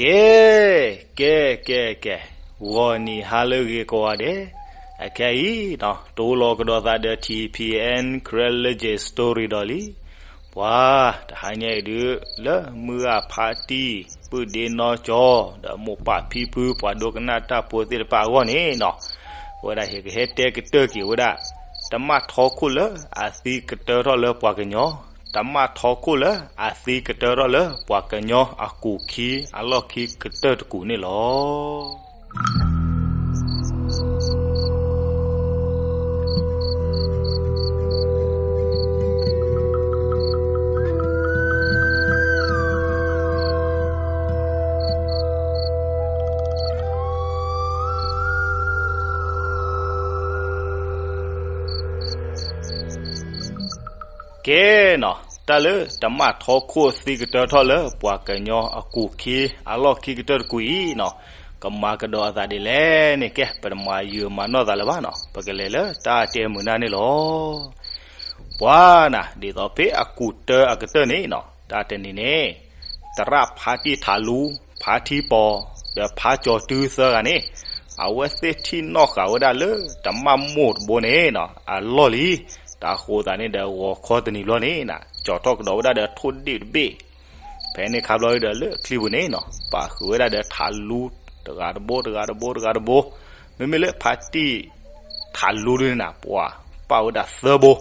ကဲ, ကဲ, ကဲ, ကဲ, ဂီၤနံၤဟါလၢအဂ့ၤကိးဂၤဒဲး, အခဲအံၤနီၤ တိလီၤကဒီးသးဒီး ထံၣ်ဖံးအဲၣ် Karen Legend Story ဒီးလံ. ပှၤတဟါညါအံၤဒုး လၢမုၢ်ဂၢ်ဖါတံၢ် ပုၢ်ဒ့နီၢ်ကၠီ ဒီးမိၢ်ပၢ်ဖံဖု ပှၤဒိကနၣ်တၢ်ဖိသ့ၣ်တဖၣ်အဂီၢ်န့ၣ်နီၤ, အဝဲဒၣ်ဟဲကဟဲတဲကတၢၢ်က့ၤဝဲဒၣ် တမၣ်ထီခိၣ်လၢအသံကတၢၢ်ထီၣ်လၢပှၤကညီ, တမၣ်ထီခိၣ်လၢအသံကတၢၢ်ထီၣ်လၢပှၤကညီအကူၣ်ခံအလီၢ်ခံကတၢၢ်တကူၣ်န့ၣ်လီၤ. ကဲနီၤ, တၢ်လၢတမၣ်ထီခိၣ်သံကတၢၢ်ထီၣ်လၢပှၤကညီအကူၣ်ခံ အလီၢ်ခံကတၢၢ်တကူၣ်အံၤနီၤ, ကမၤကဒီးအသးဒ်လဲၣ်န့ၣ် ကဲ ပတမၤယုာ်မၤနီၢ်သးလၢၤဘၣ်နီၤ, ပကလဲၤလၢတၢ်တဲမုာ်နၢ်န့ၣ်လီၤ. ပှၤနၤ ဒ်သိးဖဲအကူၣ်တၢၢ်အကတၢၢ်န့ၣ်နီၤ, တၢ်တနံၤန့ၣ် သရၣ်ဖါတံၢ်ထးလူ, ဖါထံပီၤ, ဒီးဖါကၠီၤတုသၢဂၤန့ၣ်, အဝဲသ့ၣ်ထံၣ်နီၣ်ဃာ်ဝဲဒၣ်လၢတမၣ်မိၢ်တဘိန့ၣ်နီၤ အလီၢ်လံ. တၢ်ဃိသးန့ၣ်ဒီး ဂီၤခီတနံၤဘျီန့ၣ်နၤ ကၠီထီၣ်ကဒီးဝဲဒၣ်ဒီးထိၣ်ဒ့ၣ်တဘ့ၣ် ဖဲန့ၣ်ခါဘျီဒီးလၢချံပူၤန့ၣ်နီၤ ပာ်ဃုာ်ဝဲဒၣ်ဒီးထးလူ တဂၤတဘိ တဂၤတဘိ တဂၤတဘိ, မ့မ့ၢ်လၢဖါတံၢ်ထးလူဒုန့ၣ်နၤ ပှၤပာ်ဝဲဒၣ်သၢဘိ,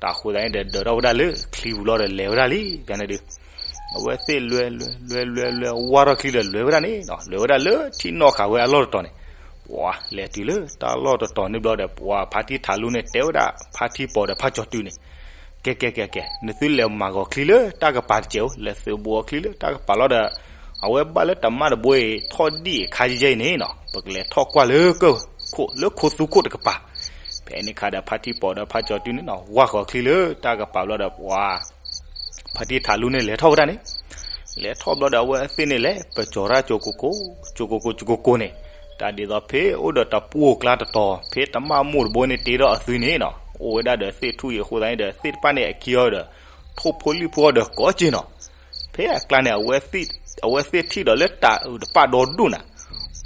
တၢ်ဃိသးန့ၣ်ဒီး ဒၢးထီၣ်ဝဲဒၣ်လၢချံပူၤလီၤဒီးလဲၤဝဲဒၣ်လံ ဖဲန့ၣ်ဒုး အဝဲသ့ၣ်လွဲ လွဲ လွဲ လွဲ လွဲ ဝၢ်ထီၣ်ချံဒီးလဲၤဝဲဒၣ်န့ၣ်နီၤ လဲၤဝဲဒၣ်လၢထံၣ်နီၣ်ဃာ်ဝဲအလီၢ်တတီၤန့ၣ်, ပှၤလဲၤတုၤလၢတၢ်လီၢ်တတီၤန့ၣ်ဘျီဒီး ပှၤဖါတံၢ်ထးလူန့ၣ်တဲဝဲဒၣ် ဖါထံပီၤဒီးဖါကၠီၤတုန့ၣ်, ကဲ ကဲ ကဲ ကဲ နသုလဲၤမၤဂီၤချံလၢတၢ်ကပၤတစဲးဧိၤ, လဲၤသုးဘူးအီၤချံလၢတၢ်ကပၤလီၤဒီး အဝဲဘၣ်လၢတမၣ်တဘိအံၤ ထီၣ်ဒံၣ်အခါယဲၢ်အံၤန့ၣ်နီၤ ပကလဲၤထီၣ်ကွၢ်လၢကၢၢ်ခိၣ် လၢခိသူခိၣ်တကပၤ. ဖဲန့ၣ်ခါဒီး ဖါထံပီၤဒီးဖါကၠီၤတုန့ၣ်နီၤ ဝၢ်ဃီၤချံလၢတၢ်ကပၤဘျီဒီး ပှၤ ဖါတံၢ်ထးလူန့ၣ်လဲၤထီၣ်ဝဲဒၣ်န့ၣ်, လဲၤထီၣ်ဘျီဒီးအဝဲသ့ၣ်န့ၣ်လဲၤ ပကၠီၤတၢ်ကၠိကိကိ, ကၠိကိကိ ကၠိကိကိန့ၣ်, တၢ်ဒ်သိးဖဲအိၣ်ဒီးတပှိၢ်ကျါတတီၤ ဖဲတမၣ်မိၢ်တဘိန့ၣ်တ့ထီၣ်အသုန့ၣ်နီၤ အိၣ်ဝဲဒၣ်ဒီးသ့ၣ်ထူၣ်အံၤအဃိသတးန့ၣ်ဒီး သ့ၣ်တဖၣ်န့ၣ်အခံအီၤဒီး ထိၣ်ဖိလံၣ်ဖိအီၤဒီးကိးက့နီၤ. ဖဲအကျါန့ၣ် အဝဲသ့ၣ်ထံၣ်ဒီးလၢတၤအုးတပၣ်ဒီဒူၣ်နၤ,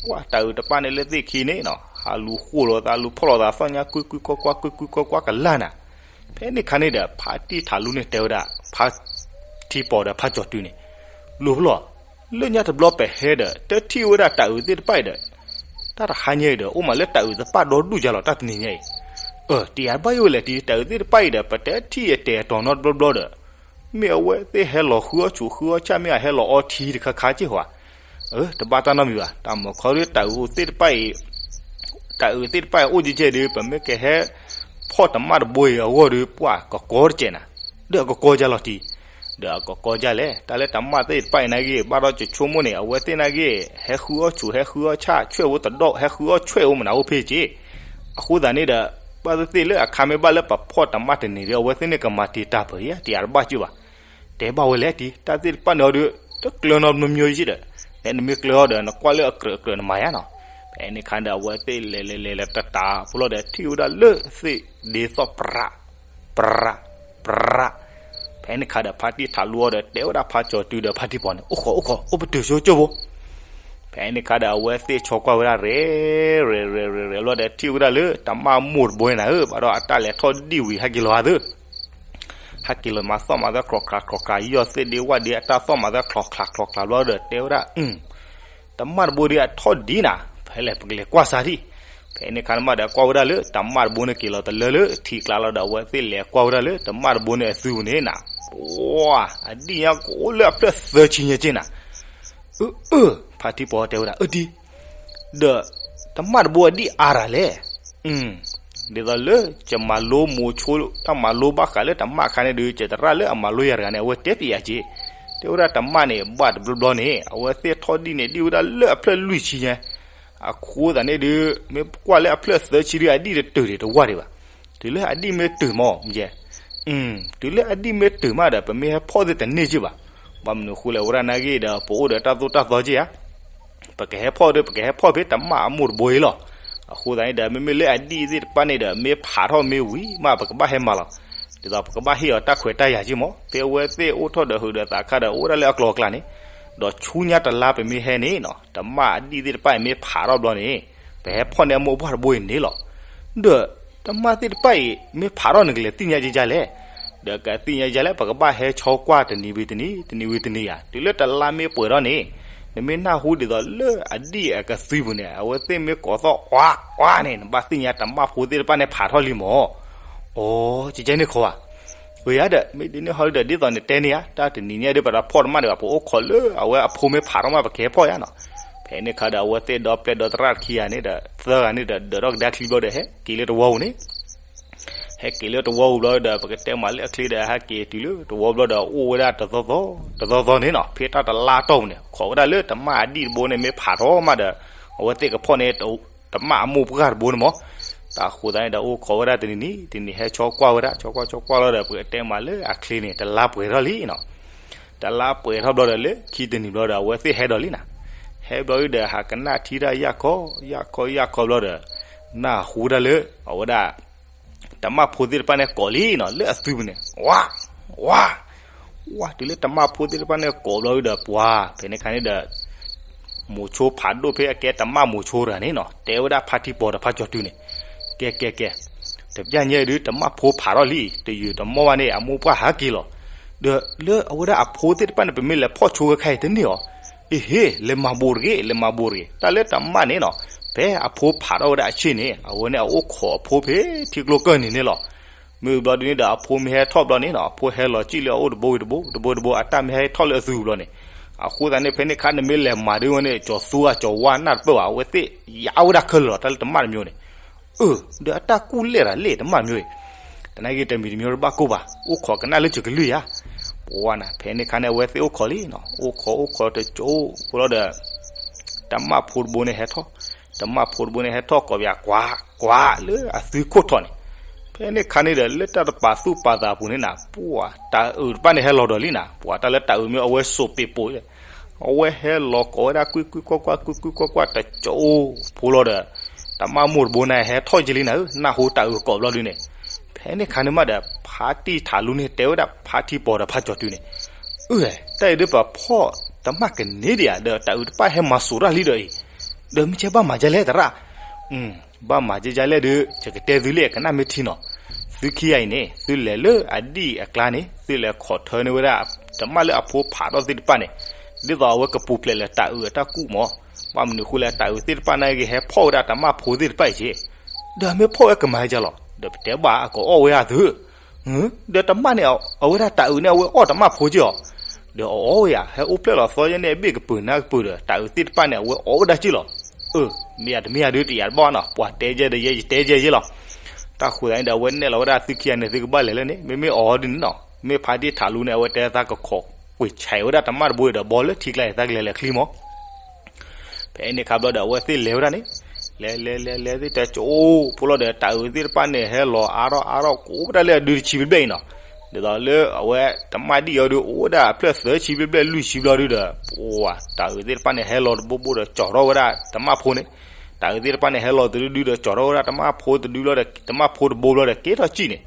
ပှၤတၤအုးတပၣ်န့ၣ်လၢသ့ၣ်ခံန့ၣ်နီၤ ဟးလူၤဃိလိာ်သး လူၤဖီၣ်လိာ်သးသီၣ်ညါ ကွံကွံကွၢ်ကွၢ် ကွံကွံကွၢ်ကွၢ်ကလၢ်နၤ. ဖဲန့ၣ်ခါန့ၣ်ဒီး ဖါတံၢ်ထးလူန့ၣ်တဲဝဲဒၣ် ဖါထံပီၤဒီးဖါကၠီၤတုန့ၣ်, လူၤဖျီၣ်, လၢညါတဘျီပဟဲဒီး တထံၣ်ဝဲဒၣ်တၤအုးသ့ၣ်တဖၣ်အံၤဒီး တၢ်တဟါညါအံၤဒီး အိၣ်မးလၢတၤအုးတပၣ်ဒီဒူၣ်ယါလီၤ တၢ်တနံၤညါအံၤ. အၢ တယၤတဘၣ်ယိၣ်ဝဲလဲၣ် တံၤတၤအုးသ့ၣ်တဖၣ်အံၤဒီး ပတထံၣ်အတဲာ်အတီၤနီတဘျီဘျီဒီး မ့ၢ်အဝဲသ့ၣ်ဟဲလီၤဃုအီၣ်ဆူၣ်ဃုအီၣ်ဆၣ် မ့ၢ်အဟဲလီၤအီထံတခါခါက့ၢ်ဧါ. အၢ တဘၣ်တၢ်နီတမံၤဘၣ် တၢ်မုၢ်ခီဒုး တၤအုးသ့ၣ်တဖၣ်အံၤ တၤအုးသ့ၣ်တဖၣ်အံၤအိၣ်ကဲကဲဒုး ပမ့ၢ်ကဟဲဖီၣ်တမၣ်တဘိအံၤအဂီၢ်ဒီး ပှၤကကီတစဲးနၤ, ဒီးအကကီယါလီၤတံၢ်, ဒီးအကကီယါလဲၣ် တၢ်လၢတမၣ်သ့ၣ်တဖၣ်အံၤနာ်က့ ဘၣ်ဒီးကဆိကမိၣ်န့ၣ် အဝဲသ့ၣ်နာ်က့ ဟဲဃုအီၣ်ဆူၣ် ဟဲဃုအီၣ်ဆၣ် ဆွဲၣ်ဧိၤတဒီး ဟဲဃုအီၣ်ဆွဲၣ်ဧိၤမနုၤအိၣ်ဖဲက့ၢ်. အဃိသတးန့ၣ်ဒီး ဘၣ်သ့ၣ်သ့ၣ်လၢအခါမ့ၢ်ဘၣ်လၢပဖီၣ်တမၣ်တန့ၢ်ဒီး အဝဲသ့ၣ်န့ၣ်ကမၤတံာ်တာ်ပှၤဧါ တယၤတဘၣ်ကၢ်ဘၣ်. တဲဘၣ်ဝဲလဲၣ်တံၢ် တၢ်သ့ၣ်တဖၣ်န့ၣ်အီၤဒီး တကျၢၤနီတမံၤမံၤယဲၢ်ဒီး နဲနမ့ၢ်ကျၢၤအီၤဒီး နကွၢ်လၢအကြၢးအကြၢးနမၤယါနီၤ. ဖဲန့ၣ်ခါဒီး အဝဲသ့ၣ်လဲၤလဲၤလဲၤလဲၤတတးဖိလီၤဒီး ထံၣ်ဝဲဒၣ်လၢသ့ၣ်ဒ့သီၣ်ပြး ပြး ပြး. ဖဲန့ၣ်ခါဒီး ဖါတံၢ်ထးလူအီၤဒီး တဲဝဲဒၣ်ဖါကၠီၤတုဒီးဖါထံပီၤန့ၣ် အိၣ်ဃီ အိၣ်ဃီ အိၣ်ပတုာ်ဆိကၠိဖိ. ဖဲန့ၣ်ခါဒီး အဝဲသ့ၣ်ဆီကွၢ်ဝဲဒၣ် ရဲၣ် ရဲၣ် ရဲၣ် ရဲၣ် ရဲၣ်လီၤဒီး ထံၣ်ဝဲဒၣ်လၢတမၣ်မိၢ်တဘိန့ၣ်နၤဧၢ ဘၣ်ဒီးအတၢ်လဲၤထီၣ်ဒံၣ်ဝံၤ ဟဲက့ၤလီၤသၢ ဟဲက့ၤလီၤမၤသီၣ်မၤသၢ ခြောက်ခြားခြောက်ခြား ယီၢ်သ့ၣ်ဒ့ဝၣ်ဒ့ အတၢ်သီၣ်မၤသၢ ခြောက်ခြားခြောက်ခြား ဘျီဒီး တဲဝဲဒၣ် အု တမၣ်တဘိဒီးအထီၣ်ဒံးနၤ ဖဲလဲၣ်ပကလဲၤကွၢ်စၢ်ထံၣ်. ဖဲန့ၣ်ခါန့ၣ်မးဒီး ကွၢ်ဝဲဒၣ်လၢ တမၣ်တဘိန့ၣ်က့ၤလီၤတလၢလၢထံကျါလီၤဒီး အဝဲသ့ၣ်လဲၤကွၢ်ဝဲဒၣ်လၢ တမၣ်တဘိန့ၣ်အသုပူၤန့ၣ်နၤ, ပှၤ အဒံၣ်ညါကအိၣ်လၢအဖျၢၣ်သၢဆံညါက့ၢ်နၤ. အၢ အၢ ဖါထံပီၤတဲဝဲဒၣ် အၢ ဒံၣ် ဒီးတမၣ်တဘိအဒံၣ်အါတၢ်လဲၣ်. အု ဒ်သိးလၢယမၤလိမိၤဆိ တၢ်မၤလိဘၣ်ဃးလၢတမၣ်အခါန့ၣ်ဒီး ယသရၣ်လၢအမၤလိယၤတဂၤန့ၣ် အဝဲတဲပျံၤယၤက့ၢ်. တဲဝဲဒၣ်တမၣ်န့ၣ် ဘၣ်တဘျီဘျီန့ၣ် အဝဲသ့ၣ်ထီၣ်ဒံၣ်န့ၣ် ဒံၣ်ဝဲဒၣ်လၢအဖျၢၣ်လွံၢ်ဆံညါ. အဃိသတးန့ၣ်ဒီး မ့ၢ်ကွၢ်လၢအဖျၢၣ်သၢဆံဒီး အဒံၣ်တတုာ်ဒံးတဝၢ်ဒံးဘၣ်. တုၤလၢအဒံၣ်မ့ၢ်တုာ်မး မ့ၢ်ကဲ တုၤလၢအဒံၣ်မ့ၢ်တုာ်မးဒီး ပမ့ၢ်ဟဲဖီၣ်သ့ၣ်တန့ၢ်က့ၢ်ဘၣ်. ဘၣ်မနုၤဃိလဲၣ် ဝဲဒၣ်နာ်ဂ့ၢ်ဒီး ပအိၣ်ဒီးတၢ်သိၣ်တၢ်သီက့ၢ်ဧါ. ပကဟဲဖီၣ်ဒီး ပကဟဲဖီၣ်ဖဲတမၣ်အမိၢ်တဘိအံၤလီၤ. အဃိသတးန့ၣ်ဒီး မ့မ့ၢ်လၢအဒံၣ်သ့ၣ်တဖၣ်န့ၣ်ဒီး မ့ၢ်ဖးထီၣ်မ့ၢ်ဝံၤမး ပကဘၣ်ဟဲမၤလီၤ. ဒ်သိးပကဘၣ်ဟ့ၣ်အီၤတၢ်ခွဲးတၢ်ယာ်က့ၢ်မး ဖဲအဝဲသ့ၣ်အိၣ်ထီၣ်ဒီးဟုးဒီးသးခါဒီး အိၣ်ဝဲဒၣ်လၢအကျိၤအကျဲန့ၣ် ဒီးဆူညါတလါပမ့ၢ်ဟဲန့ၣ်နီၤ တမၣ်အဒံၣ်သ့ၣ်တဖၣ်အံၤမ့ၢ်ဖးထီၣ်ဘျီန့ၣ် ပဟဲဖီၣ်န့ၢ်အမိၢ်ပှၢ်တဘိအံၤန့ၣ်လီၤ. ဒီးတမၣ်သ့ၣ်တဖၣ်အံၤ မ့ၢ်ဖးထီၣ်န့ၣ်ကလဲၤသ့ၣ်ညါကဲကလဲၣ်. ဒီးကသ့ၣ်ညါကလဲၣ် ပကဘၣ်ဟဲဆီကွၢ်တနံၤဝံၤတနံၤ တနံၤဝံၤတနံၤဧါ. တုၤလၢတလါမ့ၢ်ပှဲၤထီၣ်န့ၣ် နမ့ၢ်နၢ်ဟူဒ်သိးလၢအဒံၣ်အကသွံပူၤန့ၣ် အဝဲသ့ၣ်မ့ၢ်ကိးသီၣ်ကွၢ်ကွၢ်န့ၣ် နဘၣ်သ့ၣ်ညါတမၣ်ဖိသ့ၣ်တဖၣ်န့ၣ်ဖးထီၣ်လံမၢ်. အိ ကကဲန့ၣ်ခီဧါ. ဝဲယါဒီး မ့ၢ်ဒ်န့ၣ်ဟီဒီး ဒ်သိးနတဲန့ၣ်ဧါ တၢ်တနံၤညါဒီး ပတဖီၣ်တမၣ်ဒံးဘၣ် ပအိၣ်ခိးလၢအဝဲအဖိမ့ၢ်ဖးထီၣ်မး ပကဟဲဖီၣ်ယါနီၤ. ဖဲန့ၣ်အခါဒီး အဝဲသ့ၣ်ဒီပျဲၢ်ဒီသရၣ်ခံဂၤန့ၣ်ဒီး သၢဂၤန့ၣ်ဒီး ဒၢးထီၣ်ကဒါချံဘျီဒီး ဟဲက့ၤလၢတဝီပူၤန့ၣ် ဟဲက့ၤလၢတဝီပူၤဘျီဒီး ပကတဲမးလၢအချ့ဒီး ဟဲက့ၤတုၤလၢတဝီဘျီဒီး အိၣ်ဝဲဒၣ်တသီသီ တသီသီန့ၣ်နီၤ. ဖဲတၢ်တလါတီၢ်ပူၤန့ၣ် ခိးဝဲဒၣ်လၢတမၣ်အဒံၣ်တဘိန့ၣ် မ့ၢ်ဖးထီၣ်မးဒီး အဝဲသ့ၣ်ကဖီၣ်န့ၢ် တမၣ်အမိၢ်ပှၢ်တဘိန့ၣ်မၢ်. တၢ်ဃိသတးန့ၣ်ဒီး အိၣ်ခိးဝဲဒၣ်တနံၤနံၤ တနံၤဟဲဆီကွၢ်ဝဲဒၣ် ဆီကွၢ်ဆီကွၢ်လီၤဒီး ပကတဲမးလၢအချ့န့ၣ် တလါပှဲၤထီၣ်လံနီၤ. တလါပှဲၤထီၣ်ဘျီဒီး လၢခံတနံၤဘျီဒီး အဝဲသ့ၣ်ဟဲဒီးလံနီၤ. ဟဲဘျီဒီး ဟးကနၣ်ထံတၢ်ယၢ်ခီ ယၢ်ခီ ယၢ်ခီဘျီဒီး နၢ်ဟူဒၣ်လၢ အဝဲဒၣ် တမၣ်ဖိသ့ၣ်တဖၣ်န့ၣ်ကိးလံနီၤ လၢအသွံပူၤန့ၣ် ဝါ ဝါ ဝါ တုၤလၢတမၣ်ဖိသ့ၣ်တဖၣ်န့ၣ်ကိးဘျီဒီး ပှၤ ဖဲန့ၣ်အခါန့ၣ်ဒီး မိၤဆိဖးဒိၣ်ဖဲအကဲတမၣ်မိၤဆိတဂၤန့ၣ်နီၤ တဲဝဲဒၣ်ဖါထံပီၤဒီးဖါကၠီၤတုၤန့ၣ် ကဲ ကဲ ကဲ တပျၢ်ညါဒုး တမၣ်ဖိဖးထီၣ်လံ တယုာ်တမီၢ်ဘၣ်န့ၣ် အမိၢ်ပှၢ်ဟးက့ၤလီၤ. ဒီးလၢအဝဲဒၣ်အဖိသ့ၣ်တဖၣ်န့ၣ် ပမ့ၢ်လဲၤဖီၣ်ဆိခဲခါအံၤတန့ၢ်အီၤ အ့ဟ့ လဲၤမၤဘူးတဂ့ၤ လဲၤမၤဘူးတဂ့ၤ တၢ်လၢတမၣ်န့ၣ်နီၤ ဖဲအဖိဖးထီၣ်ဝဲဒၣ်အဆ့ၣ်န့ၣ် အဝဲန့ၣ်အအိၣ်ခိးအဖိဖဲထံကျိကၢၢ်နံၤန့ၣ်လီၤ. မ့ၢ်ဘျီဒ်န့ၣ်ဒီး အဖိမ့ၢ်ဟဲထီၣ်ဘျီန့ၣ်နီၤ အဖိဟဲလီၤစံၣ်လၢအအိၣ်တဘိဝံၤတဘိ တဘိတဘိ အတၢ်မ့ၢ်ဟဲထီၣ်လၢအသွံပူၤဘျီန့ၣ် အဃိသတးန့ၣ် ဖဲန့ၣ်အခါနမ့ၢ်လဲၤမၤဒ်ဝဲန့ၣ် ကၠီၤသူဧါ ကၠီၤဝါနၢ်တပၢၢ်ဘၣ် အဝဲသ့ၣ်ယါဝဲဒၣ်ခဲလၢာ်လီၤ တၢ်လၢတမၣ်တမျိုးန့ၣ် အၢ ဒီးအတၢ်ကူၣ်လဲၢ်တၢ်လဲၣ်တမၣ်တမျိုးအံၤ တနာ်က့ၤတမံၤတမံၤတဘၣ်ကိၢ်ဘၣ် အိၣ်ခိးကနၣ်လၢစကလုၢ်ယါ ပဝါနၤ ဖဲန့ၣ်အခါန့ၣ် အဝဲသ့ၣ်အိၣ်ခိးလံနီၤ အိၣ်ခိးအိၣ်ခိးတကၠိဖိလီၤဒီး တမၣ်ဖိတဘိန့ၣ်ဟဲထီၣ် တမၣ်ဖိတဘိန့ၣ်ဟဲထီၣ်ကိးပယၤ ကွၢ် ကွၢ် လၢအသွံခိၣ်ထီၣ်န့ၣ် ဖဲန့ၣ်အခါန့ၣ်ဒီး လၢတၢ်တပာ်သူၣ်ပာ်သးပူၤန့ၣ်နၤ ပှၤတၢ်အုးတဖၣ်န့ၣ်ဟဲလီၤဒီးလံနၤ ပှၤတၢ်လၢတၢ်အုးမ့ၢ်အဝဲစိးပ့းပိး အဝဲဟဲလီၤကိးဝဲဒၣ်ကွံၢ်ကွံၢ်ကွၢ်ကွၢ် ကွံၢ်ကွံၢ်ကွၢ်ကွၢ် တကၠိဖိလီၤဒီး တမၣ်မိၢ်တဘိန့ၣ်ဟဲထီၣ်က့ၤလံနၤဧၢ နၢ်ဟူတၢ်အုးကိးဘျီဒုန့ၣ် ဖဲန့ၣ်အခါန့ၣ်မးဒီး ဖါတံၢ်ထးလူန့ၣ်တဲဝဲဒၣ်ဖါထံပီၤဒီးဖါကၠီၤတုၤန့ၣ် အၢ တၢ်အံၤဒ်ပဖီၣ်တမၣ်ကန့ၢ်ဒံးဧါ ဒီးတၢ်အုးတဖၣ်ဟဲမၤစိးတၢ်လံဒီးအံၤ ဒီးမ့ၢ်ကဲဘၣ်မၤဒ်လဲၣ်သရၣ် ဘၣ်မၤဒ်လဲၣ်ဒီး ယကတဲသုလံ ကနၣ်မ့ၢ်ထံနီၤ သုခံဂၤအံၤန့ၣ် သုလဲၤလၢအဒံၣ်အကျါန့ၣ် သုလဲၤခိးထၢန့ၢ်ဝဲဒၣ် တမၣ်လၢအဖိဖးထီၣ်သ့ၣ်တဖၣ်န့ၣ် ဒ်သိးအဝဲကပူၤဖျဲးလၢတၢ်အုးအတၢ်ကူၣ်မး ဘၣ်မနုၤအဃိလဲၣ် တၢ်အုးသ့ၣ်တဖၣ်န့ၣ်ကဟဲဖီၣ်ဝဲဒၣ်တမၣ်ဖိသ့ၣ်တဖၣ်အံၤက့ ဒီးမ့ၢ်ဖီၣ်ဝဲကမၤဒ်လဲၣ်လီၤ ဒီးပတဲဘၣ်အကအီၣ်ဝဲဧါသု ဒီးတမၣ်န့ၣ် အဝဲဒၣ်တၢ်အုးန့ၣ် အဝဲအီၣ်တမၣ်ဖိက့ၢ်အီၤ, ဒီးအီၣ်ဝဲယၤ ဟဲအိၣ်ဖျဲၣ်လီၤသီယဲၢ်န့ၣ် အဘ့ၣ်ကပၢၤနါကပၢၤဒီး တၢ်အုးသ့ၣ်တဖၣ်န့ၣ် အဝဲအီၣ်ဝဲဒၣ်က့ၢ်လီၤ. အၢ မ့ၢ်ယၤတမ့ၢ်ယၤဒုးတယၤတဘၣ်နီၤ ပှၤတဲယဲၢ်ဒီးယဲၢ် ယတဲယဲၢ်ယဲၢ်လီၤ. တၢ်ဃိသတးန့ၣ်ဒီး အဝဲနဲၣ်လီၤဝဲဒၣ်သုခံဂၤန့ၣ် သုကဘၣ်လဲၤလဲၣ်န့ၣ် မ့မ့ၢ်အီၤဒ်န့ၣ်နီၤ မ့ၢ်ဖါတံၢ်ထးလူန့ၣ် အဝဲတဲသးကခိးကွံာ်ဆဲးဝဲဒၣ်တမၣ်တဘိဒီး ဘီလၢထံကျါအံၤ သးကလဲၤလဲၤချံမး ဖဲန့ၣ်အခါဘျီဒီး အဝဲသ့ၣ်လဲၤဝဲဒၣ်န့ၣ်, လဲၤ လဲၤ လဲၤ လဲၤသ့ၣ်တကၠိဖိလီၤဒီး တၢ်အုးသ့ၣ်တဖၣ်န့ၣ် ဟဲလီၤအါထီၣ်အါထီၣ် ကအိၣ်ဝဲဒၣ်လၢအဒုတဆံဘျဲၣ်ဘျဲၣ်အံၤနီၤ. ဒ်သိးလၢအဝဲတမၣ်ဒံၣ်အီၤဒုး အိၣ်ဝဲဒၣ်အဖျၢၣ်သၢဆံဘျဲၣ်ဘျဲၣ်လွံၢ်ဆံဘျီဒုးဒီး ပှၤတၢ်အုးသ့ၣ်တဖၣ်န့ၣ် ဟဲလီၤတဘိဘိဒီး ကၠီၤထီၣ်ဝဲဒၣ်တမၣ်ဖိန့ၣ်, တၢ်အုးသ့ၣ်တဖၣ်န့ၣ် ဟဲလီၤတဒုဒုဒီး ကၠီၤထီၣ်ဝဲဒၣ်တမၣ်ဖိတဒုဘျီဒီး တမၣ်ဖိတဘိဘျီဒီး ကဲထီၣ်ကံၣ်န့ၣ်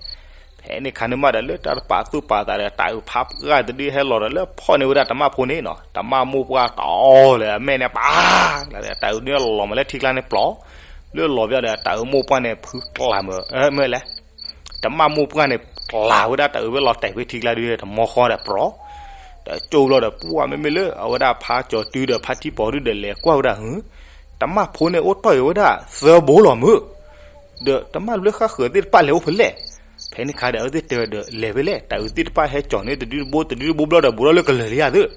ဖဲန့ၣ်ခါန့ၣ်မးဒီး လၢတၢ်တပာ်သူၣ်ပာ်သးဒီး တၢ်အုးဖးပှၢ်တဒုဟဲလီၤဒီး လၢဖီၣ်န့ၢ်ဝဲဒၣ်တမၣ်ဖိန့ၣ်နီၤ, တမၣ်မိၢ်ပှၢ်တီလၢအမဲာ်န့ၣ် ပာ် တၢ်အုးဒုလီၤမးလၢထံကျါန့ၣ်ပျီ, လၢလီၤဘၣ်ဒီး တၢ်အုးမိၢ်ပှၢ်န့ၣ် ဖုကျးမး မ့ၢ်လဲၣ်, တမၣ်မိၢ်ပှၢ်န့ၣ် ကျးဝဲဒၣ်တၢ်အုးဝဲလီၤတဲာ်ဖဲထံကျါဒုတမီဃီဒီးပျီ, တကၠိလီၤဒီး ပှၢ်မ့မ့ၢ်လၢ အဝဲဒၣ်ဖးကၠီၤတုၤဒီးဖါထံပီၤဒုဒီး လဲၤကွၢ်ဝဲဒၣ် တမၣ်ဖိန့ၣ် အိၣ်တီၢ်အံၤဝဲဒၣ်သၢဘိလီၤမး, ဒီးတမၣ်ဘျၢဃၣ်ဃၢၤသ့ၣ်တဖၣ်လဲၤအိၣ်ဖဲလဲၣ်. ဖဲန့ၣ်ခါဒီး အဝဲသ့ၣ်တဲဝဲဒီး လဲၤဖဲလဲၣ်, တၢ်အုးသ့ၣ်တဖၣ်ဟဲကၠီၤန့ၢ်တဒုတဘိတဒုတဘိဘျီဒီး ဘူးထီၣ်လၢကလၢာ်လံဧါသ့ၣ်,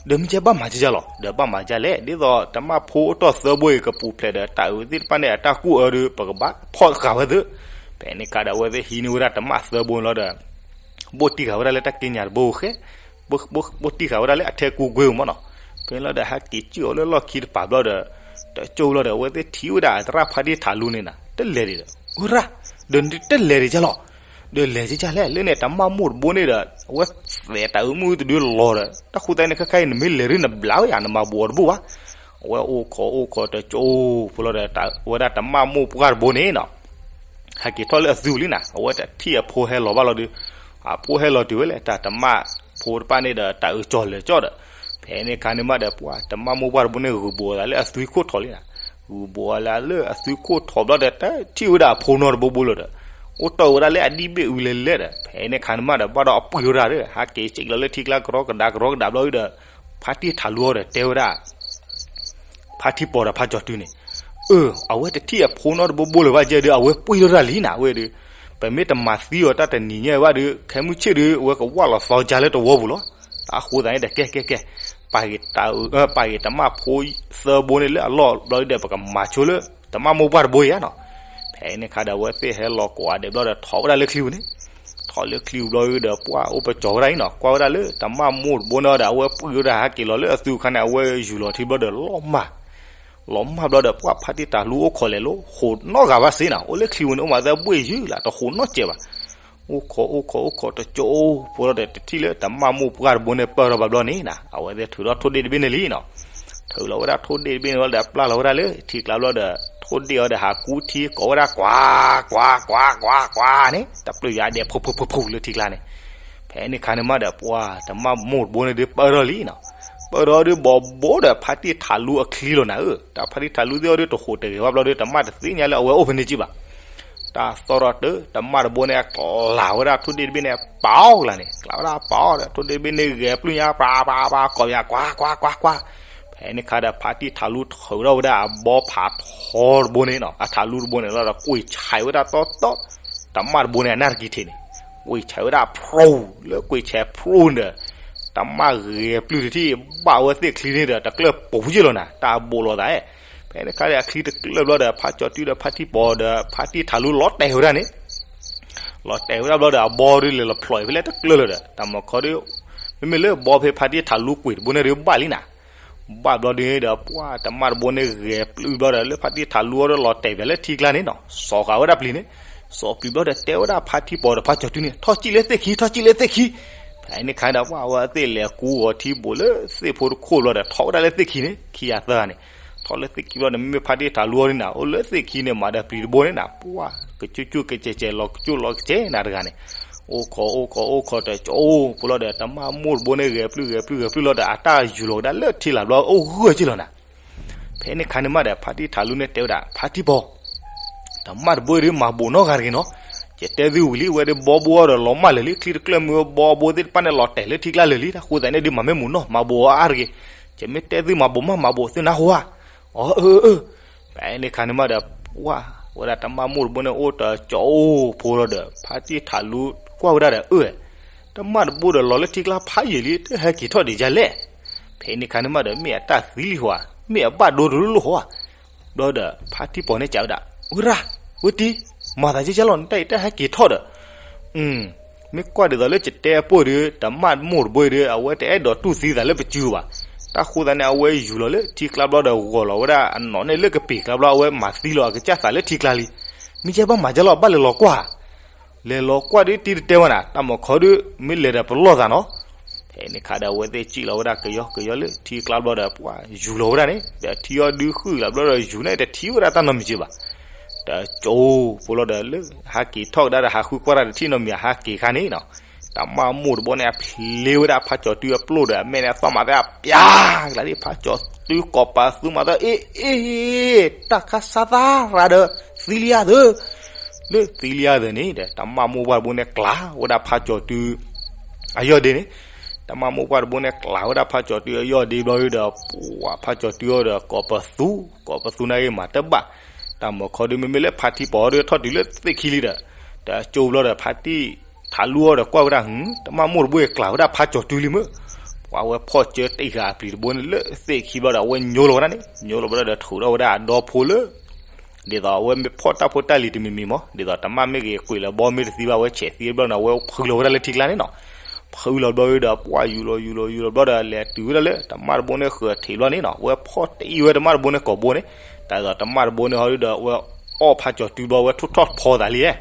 ဒီးမ့ၢ်ကဲဘၣ်မၤကဲကဲလီၤ, ဒီးဘၣ်မၤကဲလဲၣ်, ဒ်သိးတမၣ်ဖိအိၣ်တီၢ်သၢဘိအံၤ ကပူၤဖျဲးဒီး တၢ်အုးသ့ၣ်တဖၣ်န့ၣ် အတၢ်ကူၣ်အၢဒုး ပကဘၣ်ဖီၣ်ဃာ်ဝဲသ့ၣ်. ဖဲန့ၣ်ခါဒီး အဝဲသ့ၣ်ဟံးန့ၢ်ဝဲဒၣ်တမၣ်သၢဘိန့ၣ်လီၤဒီး ဘိၣ်တံၢ်ဃာ်ဝဲဒၣ်လၢတၢ်က့ညါတဘိဃဲ, ဘိၣ်တံၢ်ဃာ်ဝဲဒၣ်လၢအထဲကူကွ့မးနီၤ. ဖဲန့ၣ်လီၤဒီး ဟဲက့ၤစံၣ်အီၤလၢလီၢ်ခံတပၤဘျီဒီး တကၠိလီၤဒီး အဝဲသ့ၣ်ထံၣ်ဝဲဒၣ်အသရၣ်ဖါတံၢ်ထးလူန့ၣ်နီၤ တလဲၤဒံးဒီး အိၣ်ရၣ်, ဒီးတလဲၤဒံးကဲလီၤ, ဒီးလဲၤကဲကဲလဲၣ်, လၢန့ၣ် တမၣ်မိၢ်တဘိန့ၣ်ဒီး အဝဲသဲးတၢ်အုးမုၢ်တဒုလီၤဒီး တၢ်ဃိသတးန့ၣ် ခဲခါအံၤ နမ့ၢ်လဲၤဒုးနဘျါဝဲယၤ နမၤဘူးအီၤတဘူးဘၣ်. အဝဲအိၣ်ခိးအိၣ်ခိးတကၠိဖိလီၤဒီး အဝဲဒၣ်တမၣ်မိၢ်ပှၢ်တဘိန့ၣ်နီၤ ဟဲက့ၤထီၣ်လၢအသွံလံနီၤ, အဝဲတထံၣ်အဖိဟဲလီၤဘၣ်လီၤဒီး အဖိဟဲလီၤတုၤဝဲလဲၣ် တၢ်တမၣ်ဖိတဖၣ်န့ၣ်ဒီး တၢ်အုးကၠီၤလဲၤကၠီၤဒီး ဖဲန့ၣ်ခါန့ၣ်မးဒီး ပှၤတမၣ်မိၢ်ပှၢ်တဘိန့ၣ် ဂုာ်ဘိးအသးလၢအသွံခိၣ်ထီၣ်လံနၤ. ဂုာ်ဘိးအသးလၢအသွံခိၣ်ထီၣ်ဘျီဒီး တထံၣ်ဝဲဒၣ်အဖိနီတဘိဘိလၢၤဒီး အိၣ်တ့ၢ်ဝဲဒၣ်လၢအဒံဘ့ၣ်အူလဲလဲဒီး ဖဲန့ၣ်ခါန့ၣ်မးဒီး ဘၣ်ဒီးအပှံၢ်ဝဲဒၣ်ဒီး ဟးက့ၤစံးလီၤလၢထံကျါကရီကဒါကရီကဒါဘျီဒီး ဖါတံၢ်ထးလူအီၤဒီးတဲဝဲဒၣ် ဖါထံပီၤဒီးဖါကၠီၤတုန့ၣ်, အၢ အဝဲတထံၣ်အဖိနီတဘိဘိလၢၤဘၣ်ကဲဒီး အဝဲပှံၢ်ထီၣ်တၢ်လံနၤဝဲဒီး, ပမ့ၢ်တမၤသံအီၤတၢ်တနံၤညါဘၣ်ဒီး ခဲမုၢ်ဆ့ၣ်ဒီး အဝဲကဝၢ်လီၤသီကါလၢတဝီပူၤလီၤ. တၢ်အဃိသတးန့ၣ်ဒီး ကဲ ကဲ ကဲ, ပာ်ဂ့ၤတၢ်အၢ ပာ်ဂ့ၤတမၣ်ဖိသၢဘိန့ၣ်လၢအလီၢ်ဘျီဒီး ပကမၤဆိလၢ တမၣ်မိၢ်ပှၢ်တဘိအံၤဧါနီၤ. ဖဲန့ၣ်ခါဒီး အဝဲသ့ၣ်ဟဲလီၤကိးဂၤဒဲးဘျီဒီး ထီၣ်ဝဲဒၣ်လၢချံပူၤန့ၣ်, ထီၣ်လၢချံပူၤဘျီဒီး ပှၤအိၣ်ပကၠီၤဝဲဒၣ်အံၤနီၤ, ကွၢ်ဝဲဒၣ်လၢတမၣ်မိၢ်တဘိန့ၣ်ဒီး အဝဲပှံၢ်ဝဲဒၣ်ဟးက့ၤလီၤလၢအသွံခါန့ၣ် အဝဲယူၤလီၤထံဘျီဒီး လီၤမၢ် လီၤမၢ်ဘျီဒီး ပှၤဖါတံၢ်ထးလူအိၣ်ခိးလဲၤလိ ဃိးနီတဂၤဘၣ်စ့နၤ, အိၣ်လၢချံပူၤန့ၣ် အိၣ်မးသၢဘှ့ၣ်ယုၢ်လၢ် တဃိးနီစဲးဘၣ်. အိၣ်ခိး အိၣ်ခိး အိၣ်ခိးတကၠိဖိလီၤဒီး တထံၣ်လၢတမၣ်မိၢ်ပှၢ်တဘိန့ၣ် ပၢၢ်ထီၣ်ဘၣ်ဘျီန့ၣ်နၤ, အဝဲသ့ၣ်ထုးထီၣ်ထိၣ်ဒ့ၣ်တဘ့ၣ်န့ၣ်လံနီၤ. ထုးလီၤဝဲဒၣ်ထိၣ်ဒ့ၣ်တဘ့ၣ်န့ၣ်လီၤဒီး ပျၢ်လီၤဝဲဒၣ်လၢထံကျါဘျီဒီး ထိၣ်ဒ့ၣ်အီၤဒီး ဟးကူထံကိးဝဲဒၣ် ကွၢ် ကွၢ် ကွၢ် ကွၢ် ကွၢ်န့ၣ် တပျုာ်ယၤဒဲး ဖူ ဖူ ဖူ ဖူ လၢထံကျါန့ၣ်. ဖဲန့ၣ်ခါန့ၣ်မးဒီး ပှၤတမၣ်မိၢ်တဘိန့ၣ်ဒီး ပၢၢ်ထီၣ်လံနီၤ. ပၢၢ်ထီၣ်ဒီး ဘီဘိဒီး ဖါတံၢ်ထးလူအချံလီၤနၤဧၢ, တၢ်ဖါတံၢ်ထးလူသ့ၣ်အီၤဒီး တဃိးတဂဲၤဘၣ်ဘျီဒီး တမၣ်တသ့ၣ်ညါလၢအဝဲအိၣ်ဖဲန့ၣ်က့ဘၣ်. တၢ်သီၣ်ထီၣ်တၢ် တမၣ်တဘိန့ၣ် အကျးဝဲဒၣ်ထိၣ်ဒ့ၣ်တဘ့ၣ်န့ၣ် ပာ်အီၤကျါန့ၣ်, ကျးဝဲဒၣ်ပာ်အီၤဒီး ထိၣ်ဒ့ၣ်တဘ့ၣ်န့ၣ် ဂဲၤပျုၢ်ညါ ပြး ပြး ပြး ကိးယၤ ကွၢ် ကွၢ် ကွၢ် ကွၢ် ကွၢ်. ဖဲန့ၣ်ခါဒီး ဖါတံၢ်ထးလူထုးထီၣ်ဝဲဒၣ်အဘီဖးထီတဘိန့ၣ်နီၤ, အထးလူတဘိန့ၣ်လီၤဒီး ကွံာ်ဆဲးဝဲဒၣ်တီတီ တမၣ်တဘိန့ၣ် အနၢ်တကံထံးန့ၣ်, ကွံာ်ဆဲးဝဲဒၣ်ဖျိလၢကွံာ်ဆဲးဖျိန့ၣ်ဒီး တမၣ်ဂဲၤပျုၢ်တထံၣ် ဘၣ်ဝဲသ့ၣ်ချံန့ၣ်ဒီး တကျၢၢ်ပူၤယ့ၢ်လီၤနၤ, တၢ်အဘိးလိာ်သး. ဖဲန့ၣ်ခါဒီး အချံတကျၢၢ်ဘျီဒီး ဖါကၠီၤတုဒီးဖါထံပီၤဒီး ဖါတံၢ်ထးလူလီၤတဲာ်ဝဲဒၣ်န့ၣ် လီၤတဲာ်ဝဲဒၣ်ဘျီဒီး အဘီဒီးလဲၤလီၤဖျိးအံၤဖဲလဲၣ်တကျၢၢ်လၢၤဒီး တၢ်မၤခီဒီး မ့မ့ၢ်လၢဘီဖဲဖါတံၢ်ထးလူကွံာ်တဘိန့ၣ်ဒီး ဘၣ်လံနၤ. ဘၣ်ဘျီဒီး ပှၤတမၣ်တဘိန့ၣ် ဂဲၤပျုၢ်ဘျီဒီး လၢဖါတံၢ်ထးလူအီၤဒီးလီၤတဲာ်ပၠးလၢထံကျါန့ၣ်နီၤ, စီၤဃာ်ဝဲဒၣ်ပျံၤန့ၣ်, စီၤပျံၤဘျီဒီး တဲဝဲဒၣ်ဖါထံပီၤဒီးဖါကၠီၤတုန့ၣ် ထီၣ်ကံၣ်လၢသ့ၣ်ခံ, ထီၣ်ကံၣ်လၢသ့ၣ်ခံ. ဖဲန့ၣ်ခါဒီး ပှၤအဝဲသ့ၣ်လဲၤကူဂီၤထံဘိးလၢသ့ၣ်ဖိတခိၣ်ဘျီဒီး ထီၣ်ဝဲဒၣ်လၢသ့ၣ်ခံန့ၣ် ခံဂၤသၢဂၤန့ၣ်, ထီၣ်လၢသ့ၣ်ခံဘျီဒီး မ့မ့ၢ်ဖါတံၢ်ထးလူအီၤန့ၣ်နၤ အိၣ်လၢသ့ၣ်ခံန့ၣ် မၤဒီးပျံၤတဘိန့ၣ်နၤ ပှၤ ကကၠူၣ်ကၠူၣ်ကဲးကဲး လီၤကကၠူၣ်လီၤကဲးနၤတဂၤန့ၣ်, အိၣ်ခိး အိၣ်ခိး အိၣ်ခိးတကၠိဖိလီၤဒီး တမၣ်မိၢ်တဘိန့ၣ် ဂဲၤပျုၢ်ဂဲၤပျုၢ်ဂဲၤပျုၢ်လီၤဒီး အတၢ်ယူၤလီၤဝဲဒၣ်လၢထံလာ်ဘျီ အိၣ်ဂၢၢ်က့လီၤနၤ. ဖဲန့ၣ်ခါန့ၣ်မးဒီး ဖါတံၢ်ထးလူန့ၣ်တဲဝဲဒၣ် ဖါထံပီၤ တမၣ်တဘိဒီး မၤဘိးနီတဂၤတဂ့ၤနီၤ, ယတဲသုဝံၤလံ အဝဲဒီးဘီဘိအီၤဒီးလီၤမၢ်လၢာ်လံ, ချံတကျၢၢ်မ့ၢ်ဝဲဘီဘိသ့ၣ်တဖၣ်န့ၣ် လီၤတဲာ်လၢထံကျါလၢာ်လံ, တၢ်ဃိသတးန့ၣ်ဒီး မၤမ့ၢ်မူးနီၢ် မၤဘိးအီၤအါတဂ့ၤ, ယမ့ၢ်တဲသုမၤဘိးမး မၤဘိးသုနၢ်ဟူဧါ. အီ အၢ အၢ အၢ. ဖဲန့ၣ်ခါန့ၣ်မးဒီး ပှၤဝဲဒၣ်တမၣ်မိၢ်တဘိန့ၣ် အိၣ်တကၠိဖိလီၤဒီး ဖါတံၢ်ထးလူကွၢ်ဝဲဒၣ်ဒီး အၢ တမၣ်တဘိဒီးလီၤလၢထံကျါဖးယံာ်လံ တဟဲက့ၤထီၣ်ဒံးယၤလဲၣ်. ဖဲန့ၣ်ခါန့ၣ်မးဒီး မ့ၢ်အတၢ်သံလံဟီဧါ, မ့ၢ်အဘၣ်ဒိတလိၣ်လိၣ်ဟီဧါ. ဘျီဒီး ဖါထံပီၤန့ၣ်စံးဝဲဒၣ် ဝဲရၣ် ဝဲတံၤ မၤသးယဲကၢလီၤ နတၢ်အံၤတၢ်ဟဲက့ၤထီၣ်ဒီး မ့ၢ်ကွၢ်ဒ်သိးလၢယတဲအပိၢ်ဒီး တမၣ်မိၢ်တဘိအံၤဒီး အဝဲတအဲၣ်ဒိးတူၢ်သံသးလၢပစုဘၣ်. တၢ်ဃိသတးန့ၣ် အဝဲယူၤလီၤလၢထံကျါဘျီဒီး ဂီၤလီၤဝဲဒၣ်အနီၢ်န့ၣ်လၢကပံာ်ကျါဘျီ အဝဲမၤသံလီၤအကစၢ်သးလၢထံကျါလံ. မ့ၢ်ယဲဘၣ်မၤယဲလီၤ ဘၣ်လဲၤလီၤကွၢ် လဲၤလီၤကွၢ်ဒီးတံၤတတဲဝဲနၤ, တၢ်မၤခီဒီး မ့ၢ်လဲၤဒီးပလီၢ်သးနီၤ. ဖဲန့ၣ်ခါဒီး အဝဲသ့ၣ်စံၣ်လီၤဝဲဒၣ်ကယီကယီလၢထံကျါဘျီဒီး ပှၤယူၤလီၤဝဲဒၣ်န့ၣ် ဒီးထံအီၤဒုးဃုာ်လီၤဘျီဒီး ယူၤန့ၣ်တထံၣ်ဝဲဒၣ်တၢ်နီတမံၤက့ဘၣ်. တကၠိဖိလီၤဒီး လၢဟးက့ၤထီၣ်ကဒါဒီး ဟးဃုကွၢ်တၢ်တထံၣ်နီတမံၤ ဟးက့ၤခါန့ၣ်နီၤ, တၢ်မၢ်မိၢ်တဘိန့ၣ် အဖျ့ဝဲဒၣ်ဖးကၠီၤတုအပျိၢ်ဒီး အမဲာ်န့ၣ်အသီၣ်မးသၢအပျၢ်ကျါဒ် ဖးကၠီၤတုကိးပသူမးသၢ အ့ အ့ တၢ်ခါဆါသးရၤဒီး သံလံဧါသၢ လၢသံလံဧါသၢန့ၣ်ဒီး တၢ်မၢ်မိၢ်ပှၢ်တဘိန့ၣ် ကျးဝဲဒၣ်ဖးကၠီၤတု အယီၢ်ဒ့န့ၣ်, တၢ်မၢ်မိၢ်ပှၢ်တဘိန့ၣ် ကျးဝဲဒၣ်ဖးကၠီၤတုအယီၢ်ဒ့ဘျီဒီး ပှၤဖးကၠီၤတုအီၤဒီး ကိးပသူ ကိးပသူနာ်ဂ့ၤမၤတဘၣ်. တၢ်မၤခီဒီး မ့မ့ၢ်လၢဖါထံပီၤဒီး ထီၣ်တုၤလၢသ့ၣ်ခံလံဒီး တကၠိဘျီဒီး ဖါတံၢ်ထးလူအီၤဒီးကွၢ်ဝဲဒၣ် တၢ်မၢ်မိၢ်တဘိအံၤကျးဝဲဒၣ်ဖးကၠီၤတုလံမ့ၢ်, ပှၤဝဲဖီၣ်ကၢတံၢ်ဃာ်အပျံၤတဘိန့ၣ် လၢသ့ၣ်ခံဘျီဒီး အဝဲညိလီၤဝဲဒၣ်န့ၣ်, ညိလီၤဘျီဒီး ထုးထီၣ်ဝဲဒၣ်အဒီဖိလၢ ဒ်သိးအဝဲမ့ၢ်ဖီၣ်တၢ်ဖိတၢ်လံၤတမံၤမံၤမး, ဒ်သိးတၢ်မၢ်မ့ၢ်ဂ့ၤကွံာ်လၢၤဘီမ့ၢ်တသံဘၣ် အဝဲဆဲးသံဘျီန့ၣ် အဝဲဖုလီၤဝဲဒၣ်လၢထံကျါန့ၣ်နီၤ. ဖုလီၤဘျီဒီး ပှၤယူၤလီၤယူၤလီၤယူၤလီၤဘျီဒီး လဲၤတုၤဝဲဒၣ်လၢတၢ်မၢ်တဘိန့ၣ်ဃၢၤထံးဘျီန့ၣ်နီၤ, အဝဲဖီၣ်တံၢ်ဝဲတၢ်မၢ်တဘိန့ၣ်ကိာ်ဘိန့ၣ်, တၢ်ဒ်သိးတၢ်မၢ်တဘိန့ၣ်ဟီဒီး အဝဲအီၣ်ဖးကၠီၤတုဘျီ အဝဲထိၣ်ထီၣ်ဖီသးလံဧါ.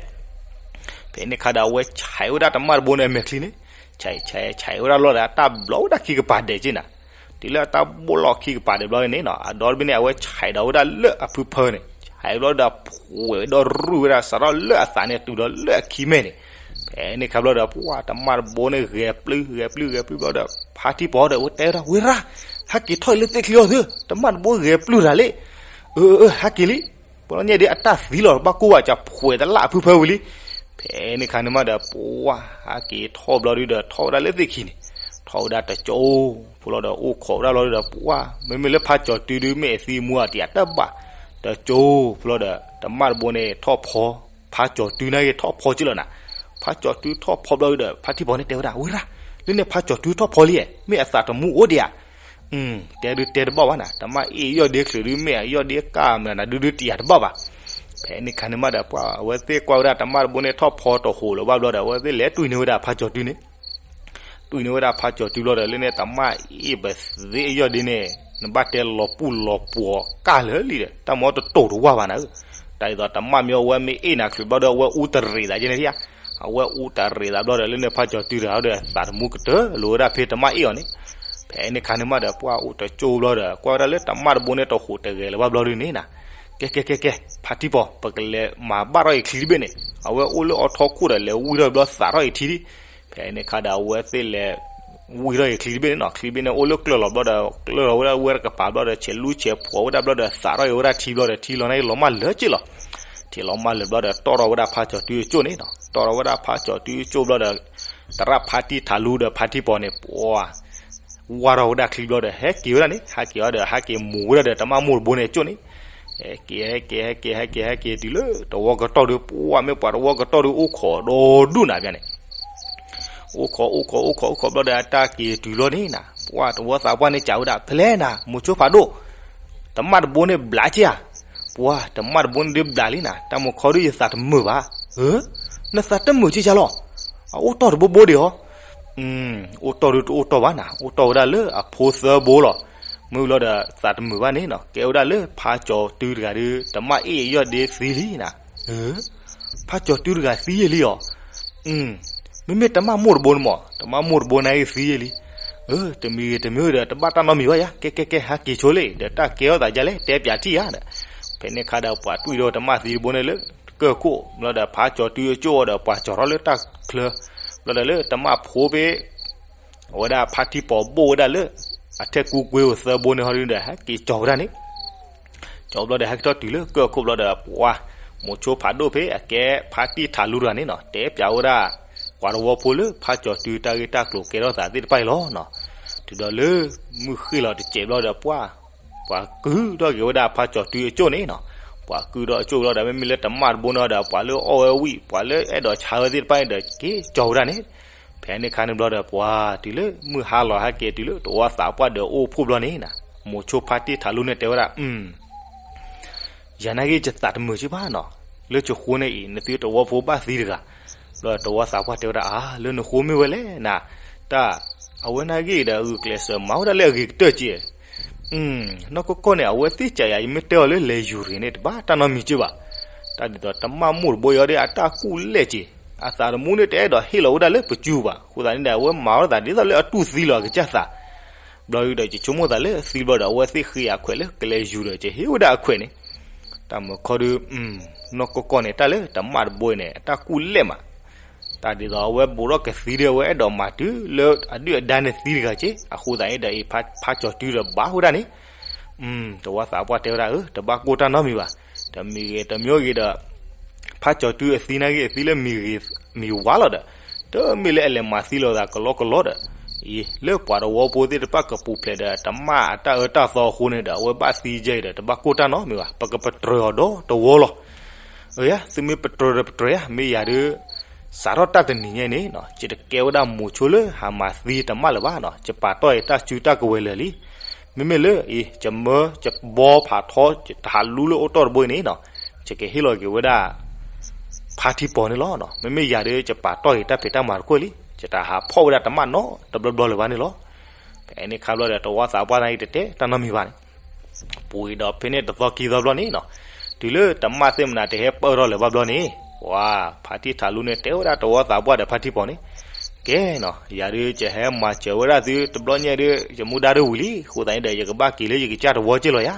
ဖဲန့ၣ်ခါဒီး အဝဲဆဲးဝဲဒၣ်တၢ်မၢ်တဘိန့ၣ်အမဲာ်ချံန့ၣ်, ဆဲးဆဲးဆဲးဝဲဒၣ်လီၤဒီး အတၢ်ဘျီဝဲဒၣ်ခံကပၤဒဲးက့နၤ တုၤလၢအတၢ်ဘိၣ်လီၢ်ခံကပၤဒဲးဘျီန့ၣ်နီၤ, အဒီတဘ့ၣ်န့ၣ် အဝဲဆဲးဒီးဝဲဒၣ်လၢအဖုဖၢန့ၣ်, ဆဲးဘျီဒီး ဖှဲးဒီးရူၢ်ဝဲဒၣ် စးထီၣ်လၢအသးန့ၣ် တုၤဒီးလၢအခံမဲာ်န့ၣ်, ဖဲန့ၣ်ခါဘျီဒီး ပှၢ်တမၣ်တဘိန့ၣ် ဂဲၤပျုၢ် ဂဲၤပျုၢ် ဂဲၤပျုၢ်ဘျီဒီး ဖါထံပီၤဒီး ဝဲတဲဝဲဒၣ် ဝ့ရၣ်, ဟဲက့ၤထီၣ်အံၤလၢသ့ၣ်ချံအီၤသု, တမၣ်တဘိဂဲၤပျုၢ်တၢ်လံ. အၢ အၢ ဟဲက့ၤလံ. ပှၤလီၤညါဒ်အတၢ်သံလီၤ ဘၣ်ကိၢ်ဘၣ်စး ဖှဲးတလၢ်အဖုဖၢဝံၤလံ. ဖဲန့ၣ်ခါန့ၣ်မးဒီး ပှၢ်ဟဲက့ၤထီၣ်ဘျီဒုဒီး ထီၣ်ဝဲဒၣ်လၢသ့ၣ်ခံန့ၣ်, ထီၣ်ဝဲဒၣ်တကၠိ ဖိလီၤဒီး အိၣ်ခိးဝဲဒၣ်ဘျီဒုဒီး ပှၢ် မ့မ့ၢ်လၢဖါကၠီၤတုဒီး မ့ၢ်အသံမူအတံၤအတၢ်ဘၣ်, တကၠိဖိလီၤဒီး တမၣ်တဘိန့ၣ်ထီၣ်ဖီ ဖါကၠီၤတုန့ၣ်ဂ့ၤ ထီၣ်ဖီက့လီၤနၤ. ဖါကၠီၤတုထီၣ်ဖီဘျီဒုဒီး ဖါထံပီၤန့ၣ်တဲဝဲဒၣ် ဝ့ရၣ်, လၢန့ၣ်ဖါကၠီၤတုထီၣ်ဖီလံ, မ့ၢ်အသးတမူအိၣ်ဒံးဧါ. တဲဒုတဲတဘၣ်ဘၣ်နၤ, တမၣ်အ့ၣ်အယီၢ်ဒ့ချုးဒု မ့ၢ်အယီၢ်ဒ့ကၢ်မနုၤဒုဒုတယၤတဘၣ်ဘၣ်. ဖဲန့ၣ်ခါန့ၣ်မးဒီး ပှၢ်အဝဲသ့ၣ်ကွၢ်ဝဲဒၣ်တမၣ်တဘိန့ၣ်ထီၣ်ဖီတဟိးလၢၤဘၣ်ဘျီဒီး အဝဲသ့ၣ်လဲၤတွံၢ်န့ၢ်ဝဲဒၣ်ဖါကၠီၤတုန့ၣ် တွံၢ်န့ၢ်ဝဲဒၣ်ဖါကၠီၤတုဘျီဒီး လၢန့ၣ်တမၣ်အ့ၣ်ပသ့အယီၢ်ဒ့န့ၣ် နဘၣ်တဲလီၤပူၣ်လီၤပှီၤကၢ်လၢာ်လံဒီး တၢ်မ့ၢ်တတိာ်တဝၢ်ဘၣ်နၤဧၢ. တၢ်ဒ်သိးတမၣ်မ့ၢ်အဝဲမ့ၢ်အ့ၣ်နၤချုးဘျီဒီး အဝဲအူတရံးသးကဲန့ၣ်ဧါ. အဝဲအူတရံးသးဘျီဒီး လၢန့ၣ်ဖါကၠီၤတုတဂၤဒီး သးတမူကတၢၢ်လိာ်ဝဲဒၣ်ဖဲတမၣ်အ့ၣ်အီၤန့ၣ်. ဖဲန့ၣ်ခါန့ၣ်မးဒီး ပှၢ်အိၣ်တကၠိဘျီဒီး ကွၢ်ဝဲဒၣ်လၢတမၣ်တဘိန့ၣ်တဟိးတဂဲၤလၢၤဘၣ်ဘျီဒုန့ၣ်နၤ, ကဲကဲကဲကဲ ဖါထံပီၤ ပကလဲၤမၤဘၣ်ထီၣ်အံၤချံတဘ့ၣ်န့ၣ်, အဝဲအိၣ်လၢအီထီခိၣ်ဒီး လဲၤဝံထီၣ်ဘျီသးထီၣ်အံၤထံလံ. ဖဲန့ၣ်ခါဒီး အဝဲသ့ၣ်လဲၤဝံထီၣ်အံၤချံတဘ့ၣ်န့ၣ်နီၤ, ချံတဘ့ၣ်န့ၣ်အိၣ်လၢကျၢၢ်လီၤဘျီဒီး ကျၢၢ်လီၤဝဲဒၣ်ဝဲတကပၤဘျီဒီး ဆဲးလူဆဲးဖှီၣ်ဝဲဒၣ်ဘျီဒီး သးထီၣ်အံၤဝဲဒၣ်ထံဘျီဒီး ထံလီၤန့ၣ်လီၤမၢ်လၢာ်က့လီၤ. ထံလီၤမၢ်လၢာ်ဘျီဒီး တီၣ်ထီၣ်ဝဲဒၣ်ဖါကၠီၤတုအကၠိၣ်န့ၣ်နီၤ, တီၣ်ထီၣ်ဝဲဒၣ်ဖါကၠီၤတုအကၠိၣ်ဘျီဒီး သရၣ်ဖါတံၢ်ထးလူဒီးဖါထံပီၤန့ၣ် ပှၤ ဝါထီၣ်ဝဲဒၣ်ချံဘျီဒီး ဟဲက့ၤဝဲဒၣ်န့ၣ်, ဟဲက့ၤဝဲဒီး ဟဲက့ၤမူၤဝဲဒၣ်ဒီး တမၣ်မိၢ်တဘိန့ၣ်အကၠိၣ်န့ၣ်, ဟဲက့ၤ ဟဲက့ၤ ဟဲက့ၤ ဟဲက့ၤ ဟဲက့ၤတုၤလၢတဝီကတီၢ်ဒုး ပှၢ်မ့ၢ်ပှၤတဝီကတီၢ်ဒုး အိၣ်ခိးဒီဒူၣ်နၤဘၣ်န့ၣ်, အိၣ်ခိး အိၣ်ခိး အိၣ်ခိး အိၣ်ခိးဘျီဒီး အတၢ်က့ၤတုၤလီၤန့ၣ်နၤ, ပှၢ်တဝီသးပှၢ်န့ၣ် ကးဝဲဒၣ် ဖဲလဲၣ်နၤ မိၤဆိဖးဒိၣ်, တမၣ်တဘိန့ၣ်ဘျးက့ဧါ. ပှၢ်တမၣ်တဘိန့ၣ်ဒုးဘျးလံနၤ, တၢ်မုၢ်ခီဒုးယသးတမုာ်ဘၣ်. အၢ နသးတမုာ်က့ယါလီၤ, အအိၣ်တီၢ်တဘိဘိဒံးဟီ အိၣ်တီၢ်ဒုးတအိၣ်တီၢ်ဘၣ်နၤ, အိၣ်တီၢ်ဝဲဒၣ်လၢအဖိသၢဘိလီၤ. မ့ၢ်လီၤဒီးသးတမုာ်ဘၣ်န့ၣ်နီၤ, ကဲဝဲဒၣ်လၢဖါကၠီၤတုတဂၤဒုး တမၣ်အ့ၣ်အယီၢ်ဒ့သံလံနၤ. ဖါကၠီၤတုတဂၤသံယဲၢ်လံအီၤ. မ့မ့ၢ်တမၣ်မိၢ်တဘိန့ၣ်မး, တမၣ်မိၢ်တဘိန့ၣ်ဂ့ၤသံယဲၢ်လံ. တမံၤဂ့ၤတမံၤဒီး တဘၣ်တၢ်နီတမံၤဘၣ်ယါ, ကဲကဲကဲ ဟဲက့ၤဆိလံဒီး တၢ်ကဲထီၣ်သးဒ်လဲၣ် တဲပၠးထံၣ်ယါဒီး. ဖဲန့ၣ်ခါဒီး ပှၤတွံၢ်ဒီးတမၣ်သံတဘိန့ၣ်လၢကၢၢ်ခိၣ်, မ့ၢ်လီၤဒီး ဖါကၠီၤတုအကၠိၣ်အီၤဒီး ပှၤကၠီၤထီၣ်လၢတၢ်ချၢ, မ့ၢ်လီၤဒီးလၢတမၣ်ဖိဖဲ အဝဲဒၣ်ဖါထံပီၤဘိၣ်ဝဲဒၣ်လၢ အထဲကူကွ့ဧိၤသၢဘိန့ၣ်ဟီဒုးဒီး ဟဲက့ၤကၠီၤဝဲဒၣ်န့ၣ်, ကၠီၤဘျီဒီး ဟဲက့ၤထီၣ်တုၤလၢကၢၢ်ခိၣ်ဘျီဒီး ပှၤမိၤဆိဖးဒိၣ်ဖဲအကဲဖါတံၢ်ထးလူတဂၤန့ၣ်နီၤ, တဲပၠးဝဲဒၣ် ပှၤတဝီဖိလၢဖါကၠီၤတုတၢ်ဂ့ၢ်တၢ်ကျိၤကဲထီၣ်သးသ့ၣ်တဖၣ်အံၤလီၤနီၤ. တုၤဒီးလၢမုၢ်ဃ့ၢ်လီၤတစဲးဘျီဒီး ပှၤ ပှၤကုၢ်ထီၣ်က့ၤဝဲဒၣ်ဖါကၠီၤတုအကၠိၣ်န့ၣ်နီၤ, ပှၤကုၢ်ထီၣ်အကၠိၣ်ဘျီဒီး မ့မ့ၢ်လၢတမၣ်တဘိန့ၣ်ဒီး ပှၤလၢအီၣ်ဝဲဝံၣ် ပှၤလၢအဲၣ်ဒိးဆါဝဲသ့ၣ်တဖၣ်န့ၣ်ဒီး က့ၤကၠီၤဝဲဒၣ်န့ၣ်. ဖဲန့ၣ်ခါန့ၣ်ဘျီဒီး ပှၤတုၤလၢမုၢ်ဟါလီၤ ဟဲက့ၤတုၤလၢတဝီသးပှၢ်ဒီးအိၣ်ဖှိၣ်ဘျီန့ၣ်နီၤ, မိၤဆိဖါတံၢ်ထးလူန့ၣ်တဲဝဲဒၣ် အု ယၤနာ်က့ ယသးတမုာ်က့ဘၣ်နီၤ, လၢယဃိန့ၣ်အံၤ နသုတဝီဖိဘၣ်သံတဂၤ. ဘျီတဝီသးပှၢ်တဲဝဲဒၣ် အါ လၢနဃိမ့ၢ်ဝဲလဲၣ်နၤ, တၢ် အဝဲနာ်က့ဒီး ဂုာ်ကျဲးစၢးမၤဝဲဒၣ်လၢအဂ့ၤကတၢၢ်က့ နီၢ်ကီၢ်ကီၢ်န့ၣ် အဝဲသ့ၣ်ကးယၤ ယမ့ၢ်တဲအီၤလၢလဲၤယူၤတဂ့ၤန့ၣ် တဘၣ်တၢ်နီတမံၤက့ဘၣ်. တၢ်ဒ်သိးတမၣ်မိၢ်တဘိအံၤဒီး အတၢ်ကူၣ်လဲၣ်က့, အသးတမူန့ၣ် တအဲၣ်ဒိးဟ့ၣ်လီၤဝဲဒၣ်လၢပစုပူၤဘၣ်. အဃိသတးန့ၣ်ဒီး အဝဲမၤဝဲဒၣ်ဒ်သိးလၢအတူၢ်သံလီၤအကစၢ်သး. ဘျီဒုးဒီး ယဆိကမိၣ်သးလၢသံဘျီဒီး အဝဲသ့ၣ်ဃ့အခွဲးလၢကလဲၤယူၤဒီး ယဟ့ၣ်ဝဲဒၣ်အခွဲးန့ၣ် တၢ်မုၢ်ခီဒုး နီၢ်ကီၢ်ကီၢ်န့ၣ် တၢ်လၢတမၣ်တဘိအံၤန့ၣ် အတၢ်ကူၣ်လဲၣ်မး. တၢ်ဒ်သိးအဝဲဘူးထီၣ်ကသံဒီး အဝဲအဲၣ်ဒိးမၤတုၤလၢအဒုၣ်အဒါန့ၣ်သံတဂၤက့, အဃိသတးန့ၣ်ဒီး အံၤ ဖါကၠီၤတုဒီးဘၣ်ဝဲဒၣ်န့ၣ် တဝီသးပှၢ်တဲဝဲဒၣ် အၢ တဘၣ်ကိၢ်တၢ်နီတမံၤဘၣ်. တမံၤဂ့ၤတမံၤဂ့ၤဒီး ဖါကၠီၤတုအသံနာ်က့ အသံလၢမံၤဂ့ၤမံၤဝါလီၤဒီး တမ့ၢ်လၢအလဲၤမၤသံလိာ်သးကလီကလီဒီး အံၤ လၢပှၤတဝီဖိသ့ၣ်တဖၣ်ကပူၤဖျဲးဒီး တမၣ်အတၢ်အၢတၢ်သီအဃိန့ၣ်ဒီး အဝဲဘၣ်သံကဲအံၤဒီး တဘၣ်ကိၢ်တၢ်နီတမံၤဘၣ်. ပကပတြၢၤအီၤဒီးတဝီလီၤ. အၢ ယၤ သုမ့ၢ်ပတြၢၤဒီးပတြၢၤယၤ မ့ၢ်ယၤဒုး စးထီၣ်တၢ်တနံၤညါန့ၣ်နီၤ ယတကဲဝဲဒၣ်မိၤဆိလၢဟးမၤသံတမၣ်လၢၤဘၣ်နီၤ. ယပာ်တီၢ်ယတၢ်စုတၢ်ကဝဲၤလၢာ်လံ. မ့မ့ၢ်လၢ အံၤ ယမၢယဘီဖးထီ ယတၢ်ဟးလူလၢအိၣ်တီၢ်တဘိအံၤန့ၣ်နီၤ ယကဟ့ၣ်လီၤက့ၤဝဲဒၣ် ဖါထံပီၤန့ၣ်လီၤ. မ့မ့ၢ်ယၤဒီး ယပာ်တီၢ်ယတၢ်ဖံးတၢ်မၤတခိၣ်လံ. ယတၢ်ဟးဖီၣ်ဝဲဒၣ်တမၣ်နီတဘျီဘျီလၢၤဘၣ်န့ၣ်လီၤ. ဖဲန့ၣ်ခါဘျီဒီး တဝီသးပှၢ်သနာ်က့ တတဲတၢ်နီတမံၤဘၣ်န့ၣ် ပူၤဒီးဖဲန့ၣ်တသီခံသီဘျီန့ၣ်နီၤ တုၤလၢတမၣ်သ့ၣ်မနၤတဟဲပၢၢ်ထီၣ်လၢၤဘၣ်ဘျီန့ၣ် ပှၤဖါတံၢ်ထးလူန့ၣ် တဲဝဲဒၣ်တဝီသးပှၢ်ဒီးဖါထံပီၤန့ၣ် ကဲနီၤ ယၤဒုး ယဟဲမၤစၢၤဝဲဒၣ်သုတဘျီညါဒုး ယမူဒါဒုးဝံၤလံ. အဃိသတးန့ၣ်ဒီး ယကဘၣ်က့ၤလၢယကစၢ်တဝီက့ၢ်လီၤယၤ.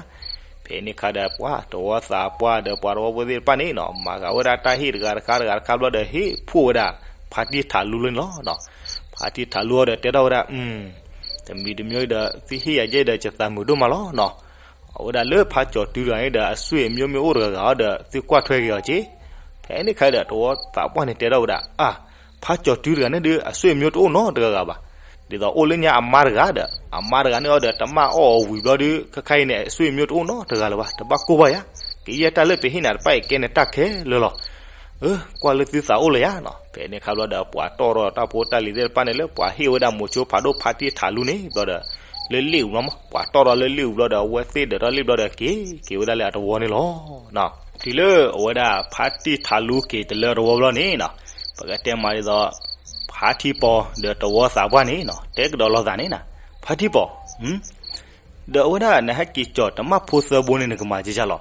ဖဲန့ၣ်ခါဒီး ပှၤတဝီသးပှၢ်ဒီးပှၤတဝီဖိသ့ၣ်တဖၣ်န့ၣ်နီၤ မၤဃာ်ဝဲဒၣ်တၢ်ဟ့ၣ်တဂၤတခါတဂၤတခါဘျီဒီး ဟ့ၣ်ဖှိၣ်ဝဲဒၣ် ဖါတံၢ်ထးလူလၢန့ၣ်လီၤ. ဖါတံၢ်ထးလူအီၤဒီးတဲထီၣ်ဝဲဒၣ်, တမံၤတမံၤဒီး သုဟ့ၣ်ယၤယဲဒီး ယသးမုာ်ဒိၣ်မးလီၤနီၤ. အဝဲဒၣ်လၢဖါကၠီၤတုၤတဂၤန့ၣ်ဒီး အဆွေမျိုးမ့ၢ်အိၣ်တဂၤဂၤအီၤဒီး သုကွၢ်ထွဲက့ၤအီၤက့. ဖဲန့ၣ်အခါဒီး တဝီသးပှၢ်န့ၣ်တဲထီၣ်ဝဲဒၣ်, အါ, ဖါကၠီၤတုၤတဂၤန့ၣ်ဒီး အဆွေမျိုးတအိၣ်နီတဂၤဂၤဘၣ်. ဒ်သိးအိၣ်လၢညါအမါတဂၤဒီး အမါတဂၤန့ၣ်အီၤဒီး တမၣ်အီၣ်အီၤဝံၤဘျီဒီး ခဲခါအံၤန့ၣ် အဆွေမျိုးတအိၣ်နီတဂၤလၢၤဘၣ်. တဘၣ်ကိၢ်ဘၣ်ယၤ, ကယဲၢ်တၢ်လၢပဟ့ၣ်နၤတဖၣ်အံၤ ကဲနတၢ်ခဲလၢာ်လီၤ. အၢ, ကွၢ်လၢသုသးအိၣ်လၢၤယၤနီၤ. ဖဲန့ၣ်အခါဘျီဒီး ပှၤတီၢ်ထီၣ်တၢ်ဖိတၢ်လံၤသ့ၣ်တဖၣ်န့ၣ်လၢ ပှၤဟ့ၣ်ဝဲဒၣ်မိၤဆိဖးဒိၣ်ဖါတံၢ်ထးလူန့ၣ်ဘျီဒီး လၢလ့ၣ်အူဘျီမး, ပှၤတီၢ်ထီၣ်လၢလ့ၣ်အူဘျီဒီး အဝဲသ့ၣ်ဒၢးထီၣ်လ့ၣ်ဘျီဒီး က့ၤက့ၤဝဲဒၣ်လၢအတဝီန့ၣ်လီၤ. တုၤလၢအဝဲဒၣ်ဖါတံၢ်ထးလူက့ၤတလၢတဝီဘျီန့ၣ်နီၤ, ပကတဲမးဒ်သိး ဖါထံပီၤဒီးတဝီသးပှၢ်န့ၣ်နီၤ တဲကဒီးလိာ်သးန့ၣ်နီၤ, ဖါထံပီၤ, ဒီးအဝဲဒၣ်နဟဲက့ၤကၠီၤတမၣ်ဖိသၢဘိန့ၣ် နကမၤကကၢ်လီၤ.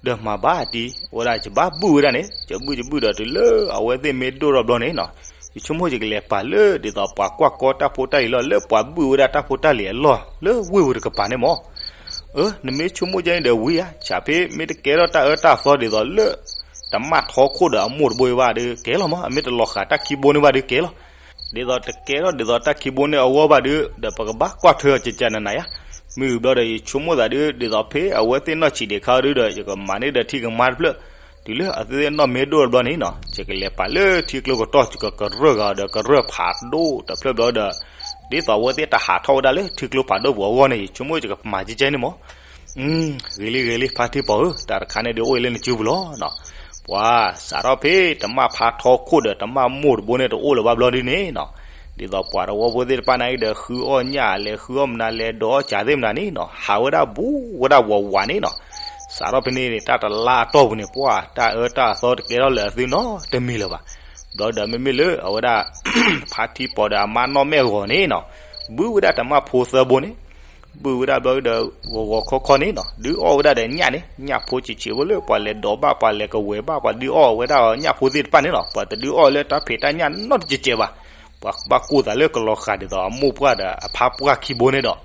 ဒီးမၤဘၣ်တံၢ်, အဝဲဒၣ်ယဘၣ်ဘုၣ်ဝဲဒၣ်န့ၣ်, ယဘုၣ်ယဘုၣ်ဒီးတုၤလၢအဝဲသ့ၣ်မ့ၢ်ဒိၣ်ထီၣ်ဘျီန့ၣ်နီၤ, ယဆိကမိၣ်ယကလဲၤပာ်လၢဒ်သိးပှၤကွၢ်ကီတၢ်ဖိတၢ်လံၤလီၢ် လၢပှၤဘုၣ်ဝဲဒၣ်တၢ်ဖိတၢ်လံၤအလီၢ်လၢဝ့ၢ်ပူၤတကပၤန့ၣ်မး. အၢ, နမ့ၢ်ဆိကမိၣ်ဒ်န့ၣ်ဒီးဝံၤဧါ, ဆၣ်ဖဲမ့ၢ်တကဲထီၣ်တၢ်အၢတၢ်သီဒ်သိးလၢ တမၣ်ထီခိၣ်ဒီးအမိၢ်တဘိအံၤဘၣ်ဒီးကဲလီၤမး, အမ့ၢ်တလီၤဃာ်တၢ်ခံဘိန့ၣ်ဘၣ်ဒီးကဲလီၤ. ဒ်သိးတကဲထီၣ်ဒ်သိးတၢ်ခံဘိန့ၣ်အဂီၢ်ဘၣ်ဒီး ဒီးပကဘၣ်ကွၢ်ထွဲအီၤကကနၤနၤယါ. မ့ၢ်ဝံၤဘျီဒီး ယဆိကမိၣ်သးဒုး ဒ်သိးဖဲအဝဲသ့ၣ်နီၢ်ဆံးဒံးခါဒုးဒီး ယကမၤန့ၢ်ဒီးထံကမါတဖျၢၣ်, တုၤလၢအဝဲသ့ၣ်နီၢ်မ့ၢ်ဒိၣ်တဘျီန့ၣ်နီၤ, ယကလဲၤပာ်လၢထံကျိကတီၢ် ယကကရၢၢ်ဂၤဒီးကရၢၢ်ဖးဒိၣ်တဖျၢၣ်ဘျီဒီး ဒ်သိးအဝဲသ့ၣ်တဟးထီၣ်ဝဲဒၣ်လၢထံကျိဖးဒိၣ်ပူၤအဂီၢ်န့ၣ် ယဆိကမိၣ်ယကမၤကကဲန့ၣ်မး. ဂ့ၤလံဂ့ၤလံ ဖါထံပီၤဧၢ, တၢ်တခါန့ၣ်ဒုးအိၣ်အံၤလၢနစုပူၤလီၤနီၤ. ပှၤစးထီၣ်ဖဲတမၣ်ဖါထီခိၣ်ဒီးတမၣ်မိၢ်တဘိန့ၣ်တအိၣ်လၢၤဘၣ်ဘျီဒုးန့ၣ်နီၤ, ဒ်သိးပှၤတဝီဖိသ့ၣ်တဖၣ်န့ၣ်ဒီး ဃုအီၣ်ညၣ် လဲၤဃုအီၣ်မနုၤ လဲၤဒိးအီၣ်ကၢ်သ့ၣ်မနုၤန့ၣ်နီၤ, ဟးဝဲဒၣ်ဘူးဝဲဒၣ်ဝးဝးန့ၣ်နီၤ. စးထီၣ်ဖဲန့ၣ်န့ၣ် တၢ်တလါအတီၢ်ပူၤန့ၣ် ပှၤတၢ်အၢတၢ်အသီတကဲထီၣ်လၢအသုနီတမံၤလၢၤဘၣ်. ဘျီဒီးမ့မ့ၢ်လၢအဝဲဒၣ် ဖါထံပီၤဒီးအမါနီၢ်မဲာ်ဂီၤန့ၣ်နီၤ, ဘုၣ်ဝဲဒၣ်တမၣ်ဖိသၢဘိန့ၣ် ဘုၣ်ဝဲဒၣ်ဘျီဒီး ဂီၤဂီၤခီခီန့ၣ်နီၤ, ဒုးအီၣ်ဝဲဒၣ်ဒီးညၣ်န့ၣ် ညၣ်ဖိဆံးဆံးဖိလၢပှၤလဲၤဒိးဘၣ် ပှၤလဲၤကဝဲၤဘၣ် ပှၤဒုးအီၣ်ဝဲဒၣ်ညၣ်ဖိသ့ၣ်တဖၣ်န့ၣ်နီၤ, ပှၤတဒုးအီၣ်လၢတၢ်ဖံးတၢ်ညၣ်နီတကဲးဘၣ်. ပှၤဘၣ်ကိၢ်သးလၢကလီၤဃာ်ဒ်သိးအမိၢ်ပှၢ်ဒီးအဖါပှၢ်ခံဘိန့ၣ်ဒီး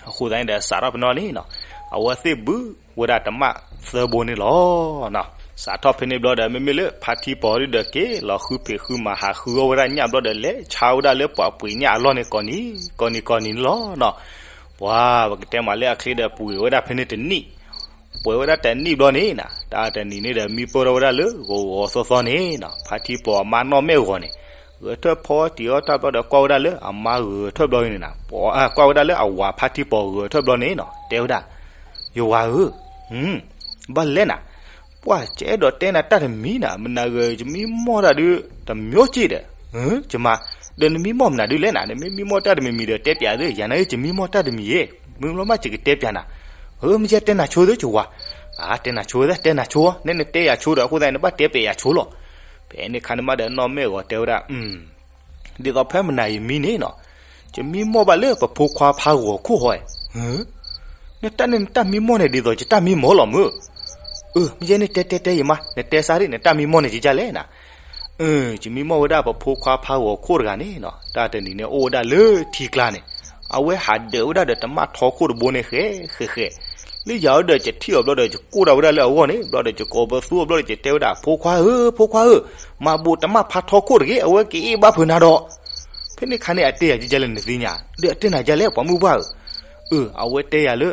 အဃိသတးန့ၣ်ဒီး စးထီၣ်ဖဲန့ၣ်န့ၣ်နီၤ, အဝဲသ့ၣ်ဘုၣ်ဝဲဒၣ်တမၣ်သၢဘိန့ၣ်လီၤ. စးထီၣ်ဖဲန့ၣ်ဘျီဒီး မ့မ့ၢ်လၢဖါထံပီၤဒုးဒီး က့ၤလီၤဃုဖံးဃုမၤဟးဃုအီၣ်ဝဲဒၣ်ညၣ်ဘျီဒီး လဲၤဆါဝဲဒၣ်လၢပှၤပှ့ၤညၣ်အလီၢ်န့ၣ် ကိးနံၤကိးနံၤကိးနံၤန့ၣ်လီၤနီၤ. ပှၤပကတဲမးလၢအချ့ဒီး ပှ့ၤဝဲဒၣ်ဖဲန့ၣ်တနံၣ်, ပှ့ၤဝဲဒၣ်တနံၣ်ဘျီန့ၣ်နီၤ, တၢ်တနံၤန့ၣ်ဒီး မံပၢၢ်ထီၣ်ဝဲဒၣ်လၢဂီၤဂီၤသီသီန့ၣ်နီၤ, ဖါထံပီၤအမါနီၢ်မဲာ်ဂီၤန့ၣ် ဂဲၤထၢၣ်ဖီတံၢ်အီၣ်တၢ်ဘျီဒီး ကွၢ်ဝဲဒၣ်လၢအမါဂဲၤထၢၣ်ဘျီန့ၣ်နီၤ, ကွၢ်ဝဲဒၣ်လၢအဝၤဖါထံပီၤဂဲၤထၢၣ်ဘျီန့ၣ်နီၤ, တဲဝဲဒၣ်, ယဝၤဧၢ, ဘၣ်လဲၣ်နၤ, ပှၤကအဲၣ်ဒိးတဲနၤတၢ်တမံၤနၤ, မနၤဂ့ၤ ယမံမီၢ်တၢ်ဒုး တမျိုးက့ဒီး, ယမါ, ဒီးနမံမီၢ်မနုၤဒုးလဲၣ်နၤ, နမ့ၢ်မံမီၢ်တၢ်တမံၤမံၤဒီး တဲပျးသု, ယၤနာ်က့ ယမံမီၢ်တၢ်တမံၤယဲ, မ့ၢ်ဘျီမး ယကတဲပျးနၤ, မ့ၢ်ယဲတဲနၤဆိသု ယဝၤ, တဲနၤဆိဝဲ တဲနၤဆိ, နဲနတဲယၤဆိဒီး အဃိသတး နဘၣ်တဲပျးယၤဆိလီၤ. ဖဲန့ၣ်ခါန့ၣ်မးဒီး နီၢ်မဲာ်ဂီၤတဲဝဲဒၣ် ဒ်သိးဖဲမနၤယမံန့ၣ်နီၤ, ယမံမီၢ်ဘၣ်လၢပဖိခွါဖးဂီၤခိၣ်ဟီ, နတၢ်န့ၣ်နတၢ်မံမီၢ်န့ၣ် ဒ်သိးယတၢ်မံမီၢ်လီၤမုၢ်, အၢ မ့ၢ်ယဲန့ၣ် တဲတဲတဲယမါ, နတဲစၢ်ဒ် နတၢ်မံမီၢ်န့ၣ် ကကလဲၣ်နၤ, ယမံမီၢ်ဝဲဒၣ်ပဖိခွါဖးဂီၤခိၣ်တဂၤန့ၣ်နီၤ, တၢ်တနံၤန့ၣ် အိၣ်ဝဲဒၣ်လၢထံကျါန့ၣ်, အဝဲဟးဒၢးဝဲဒၣ်ဒီးတမၣ်ထီခိၣ်တဘိန့ၣ် ဃဲးဃဲးဃဲး, လၢယၤဝဲဒီး ယထံၣ်အီၤဘျီဒီး ယကိၢ်ဒၣ်ဝဲဒၣ်လၢအဂီၢ်န့ၣ်, ဘျီဒီး ယကိးပသူအီၤဘျီဒီး ယတဲဝဲဒၣ် ဖိခွါဧၢ, ဖိခွါဧၢ, မၤဘူးတမၣ်ဖးထီခိၣ်တဂ့ၤ, အဝဲကအ့ၣ်ဘၣ်ဖုးနၤဒီး, ဖဲန့ၣ်ခါန့ၣ် အတဲယၤကကလဲၣ် နသ့ၣ်ညါ, ဒီးအတဲနၤကကလဲၣ် ပှၤမုၢ်ပှၢ်ဧၢ, အဝဲတဲယၤလၢ,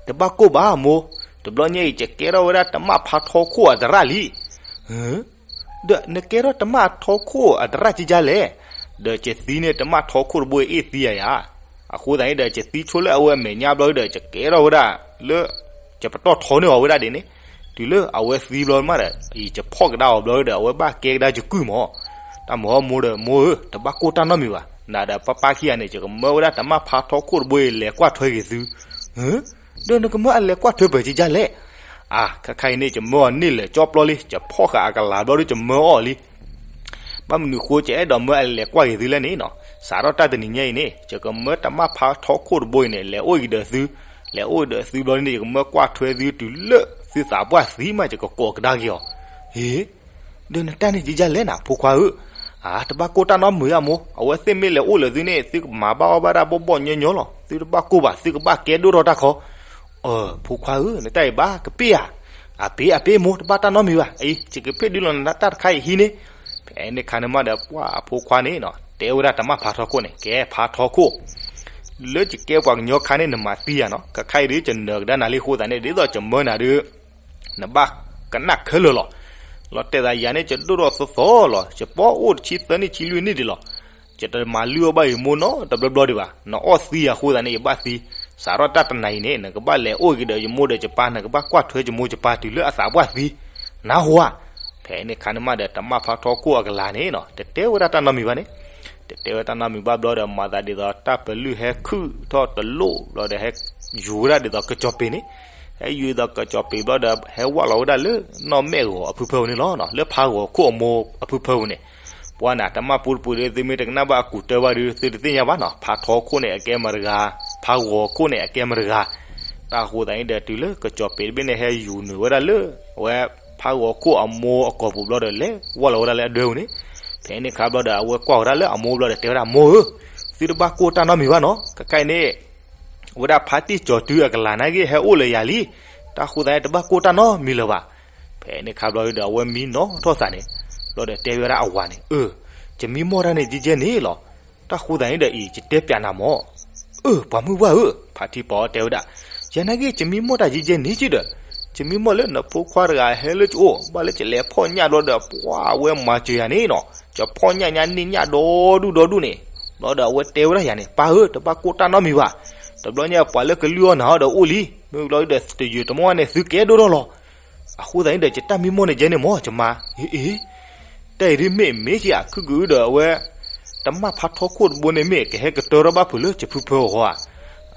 တဘၣ်ကိၢ်ဘၣ်မိၢ်, တဘျီညါအံၤ ယကဲထီၣ်ဝဲဒၣ်တမၣ်ဖးထီခိၣ်အသရၣ်လံ ဒီးနကဲထီၣ်တမၣ်ထီခိၣ်အသရၣ်ကကလဲၣ်, ဒီးယသံန့ၣ် တမၣ်ထီခိၣ်တဘိအ့ၣ်သံယၤယၤ, အဃိသတးန့ၣ်ဒီး ယသံဆိလၢအဝဲအမဲာ်ညါဘျီဒီး ယကဲထီၣ်ဝဲဒၣ်လၢ ယပတီၢ်ထီန့ၢ်အီၤဝဲဒၣ်ဒ်န့ၣ်, တုၤလၢအဝဲသံဘျီမးဒီး ယဖီၣ်ကဒါအီၤဘျီဒီး အဝဲဘၣ်ကဲကဒါယကုၢ်မး, တၢ်မၤအီၤမိၢ်ဒီး မိၢ်ဧၢ, တဘၣ်ကိၢ်တၢ်နီတမံၤဘၣ်, နၤဒီးပၢ်ပၢ်ခံဂၤန့ၣ် ယကမၢဝဲဒၣ်တမၣ်ဖးထီခိၣ်တဘိအံၤ လဲၤကွၢ်ထွဲက့ၤသု ဒီးနကမၢအလဲၤကွၢ်ထွဲပၢၢ်ကကလဲၣ်, အါ ခဲခါအံၤန့ၣ် ယမၢအီၤန့ၢ်လၢာ်ကၠီပျီလံ, ယဖီၣ်ဃာ်အကလၤဘျီဒီး ယမၢအီၤလံ, ဘၣ်မနုၤဃိ ယအဲၣ်ဒိးမၢအလဲၤကွၢ်က့ၤသုလဲၣ်န့ၣ်နီၤ, စးထီၣ်တၢ်တနံၤညါအံၤန့ၣ် ယကမၢတမၣ်ဖးထီခိၣ်တဘိအံၤန့ၣ် လဲၤအိၣ်က့ၤဒီးသု, လဲၤအိၣ်က့ၤဒီးသုဘျီန့ၣ် ယကမၢကွၢ်ထွဲသုတုၤလၢသုသးပှၢ်သံမး ယကကိးကဒါက့ၤအီၤ, ဟ့ ဒီးနတၢ်န့ၣ်ကကလဲၣ်နၤ ဖိခွါဧၢ, အါ တဘၣ်ကိၢ်တၢ်နီတမံၤဧါမိၢ်, အဝဲသ့ၣ်မ့ၢ်လဲၤအိၣ်လၢာ်သုန့ၣ် သုကမၤဘၣ်အီၣ်ဘၣ်ဒၣ်ဘီၣ်ဘီၣ်ညီညီလီၤ, သုတဘၣ်ကိၢ်ဘၣ်, သုကဘၣ်ကဲဒိၣ်ထီၣ်တၢ်ခီ, အၢ ဖိခွါဧၢ, နတၢ်အံၤဘၣ်ကပ့ၢ်ဧါ, အပ့ၢ်အပ့ၢ်မိၢ်, တဘၣ်တၢ်နီတမံၤဘၣ်, အံၤ ယကဖ့ၣ်ဒုးလီၤနတၢ်တခါအံၤဟံးန့ၣ်, ဖဲန့ၣ်ခါန့ၣ်မးဒီး ပှၢ်အဖိခွါန့ၣ်နီၤ တဲဝဲဒၣ်တမၣ်ဖးထီခိၣ်န့ၣ် ကဲဖးထီခိၣ် လၢယကဲပှၤကညီခါန့ၣ် နမၤသံယၤနီၤ, ခဲခါအံၤဒုး ယနၢၤကဒါနၤလံအဃိသတးန့ၣ် ဒ်သိးယမၢနၤဒုး နဘၣ်ကနၣ်ခဲလၢာ်လီၤ. လီၤတဲာ်သးယၤန့ၣ် ယဒိၣ်ထီၣ်သီသီလီၤ, ယပှဲၤအိၣ်တဆံသၢနံၣ်ဆံလွံၢ်နံၣ်ဒံးလီၤ. ယတမၤလုၢ်အီၣ်ဘၣ်ယမိၢ်နီတဘျီဘျီဒံးဘၣ်, နအီၣ်သံယၤအဃိသတးန့ၣ် ယဘၣ်သံ, စးထီၣ်တၢ်တနၤအံၤန့ၣ် နကဘၣ်လဲၤအိၣ်က့ၤဒီးယမိၢ်ဒီးယပၢ်, နကဘၣ်ကွၢ်ထွဲယမိၢ်ယပၢ်တုၤလၢအသးပှၢ်သံ, နၢ်ဟူဧါ. ဖဲန့ၣ်ခါန့ၣ်မးဒီး တမၣ်ဖးထီခိၣ်အကလၤန့ၣ်နီၤ တတဲဝဲဒၣ်တၢ်နီတမံၤဘၣ်န့ၣ်, တတဲဝဲတၢ်နီတမံၤဘၣ်ဘျီဒီး မၤသးဒ်သိးတၢ်ပလုၢ်ဟဲခုၣ်ထီၣ်တလိၣ်ဘျီဒီး ဟဲယူၤဝဲဒၣ်ဒ်သိးကစီၤပ့ၤန့ၣ်, ဟဲယူၤဒ်သိးကစီၤပ့ၤဘျီဒီး ဟဲဝၢ်လီၤဝဲဒၣ်လၢနီၢ်မဲၣ်ဂီၤအဖုဖၢပူၤန့ၣ်လီၤ. လၢဖးဂီၤခိၣ်အမိၢ်အဖုဖၢပူၤန့ၣ်, ပှၤနၤ တမၣ်ပူတပူၤဒီး သုမ့ၢ်တကနၣ်ဘၣ်အကူးတၢ်ဘၣ်ဒီး သုတသ့ၣ်ညါဘၣ်နီၤ, ဖးထီခိၣ်န့ၣ်အကဲမတၤတဂၤ, ဖးဂီၤခိၣ်န့ၣ်အကဲမတၤတဂၤ. တၢ်အဃိသတးန့ၣ်ဒီး တုၤလၢကစီၤပ့ၤတဘ့ၣ်န့ၣ် ဟဲယူၤနုာ်ဝဲဒၣ်လၢ အဝဲဖးဂီၤခိၣ်အမိၢ်အကိာ်ပူၤဘျီဒီး လဲၤဝၢ်လီၤဝဲဒၣ်လၢအဒၢပူၤန့ၣ်, ဖဲန့ၣ်ခါဘျီဒီး အဝဲကွၢ်ဝဲဒၣ်လၢအမိၢ်ဘျီဒီး တဲဝဲဒၣ် မိၢ်ဧၢ, သုတဘၣ်ကိၢ်တၢ်နီတမံၤဘၣ်နီၤ, ခဲခါအံၤန့ၣ် ဝဲဒၣ်ဖါတံၢ်စီၤတုၤအကလၤနာ်က့ ဟဲအိၣ်လၢယၤလံ, တၢ်ဃိသတးန့ၣ် တဘၣ်ကိၢ်တၢ်နီတမံၤလၢၤဘၣ်. ဖဲန့ၣ်ခါဘျီဒီး အဝဲမံနီၣ်ထီၣ်သးန့ၣ်, ဘျီဒီးတဲဝဲဒၣ်အဝၤန့ၣ်, အၢ, ယမံမီၢ်တၢ်န့ၣ် ကဲကဲန့ၣ်လီၤ. တၢ်ဃိသတးန့ၣ်ဒီးအံၤ ယတဲပျးနၤမၢ်. အၢ, ပှၤမုၢ်ဝၢ်ဧၢ, ဖါတံၢ်ပီၤတဲဝဲဒၣ်, ယၤနာ်က့ ယမံမီၢ်တၢ်ကဲကဲန့ၣ်က့ဒီး, ယမံမီၢ်လၢနဖိခွါတဂၤဟဲလၢယအိၣ်, ဘၣ်လၢယလဲၤဖီၣ်ညၣ်ဘျီဒီး ပှၤအဝဲမၤစၢၤယၤန့ၣ်နီၤ, ယဖီၣ်ညၣ်ညါန့ၢ်ညၣ်ဒီဒူၣ်ဒီဒူၣ်န့ၣ်, ဘျီဒီးအဝဲတဲဝဲဒၣ်ယၤန့ၣ်, ပၢ်ဧၢ, တဘၣ်ကိၢ်တၢ်နီတမံၤဘၣ်. တဘျီညါပှၤလၢကလုၢ်အီၣ်နၤအီၣ်ဒီးအိၣ်လံ, မ့ၢ်ဘျီဒီး တယုာ်တမီၢ်န့ၣ် သုကဲဒိၣ်ထီၣ်လီၤ. အဃိသတးန့ၣ်ဒီး ယတၢ်မံမီၢ်န့ၣ်ကဲန့ၣ်မၢ် ယမါ, အ့ အ့ တၢ်အံၤဒ်မ့ၢ်မ့ၢ်က့ၤ အခုၣ်ကအုဒီးအဝဲ တမၣ်ဖးထီခိၣ်တဘိန့ၣ် မ့ၢ်ကဟဲကတၢၢ်ထီၣ်ဘၣ်ဖုးလၢယဖုဖၢအဂီၢ်ဧါ.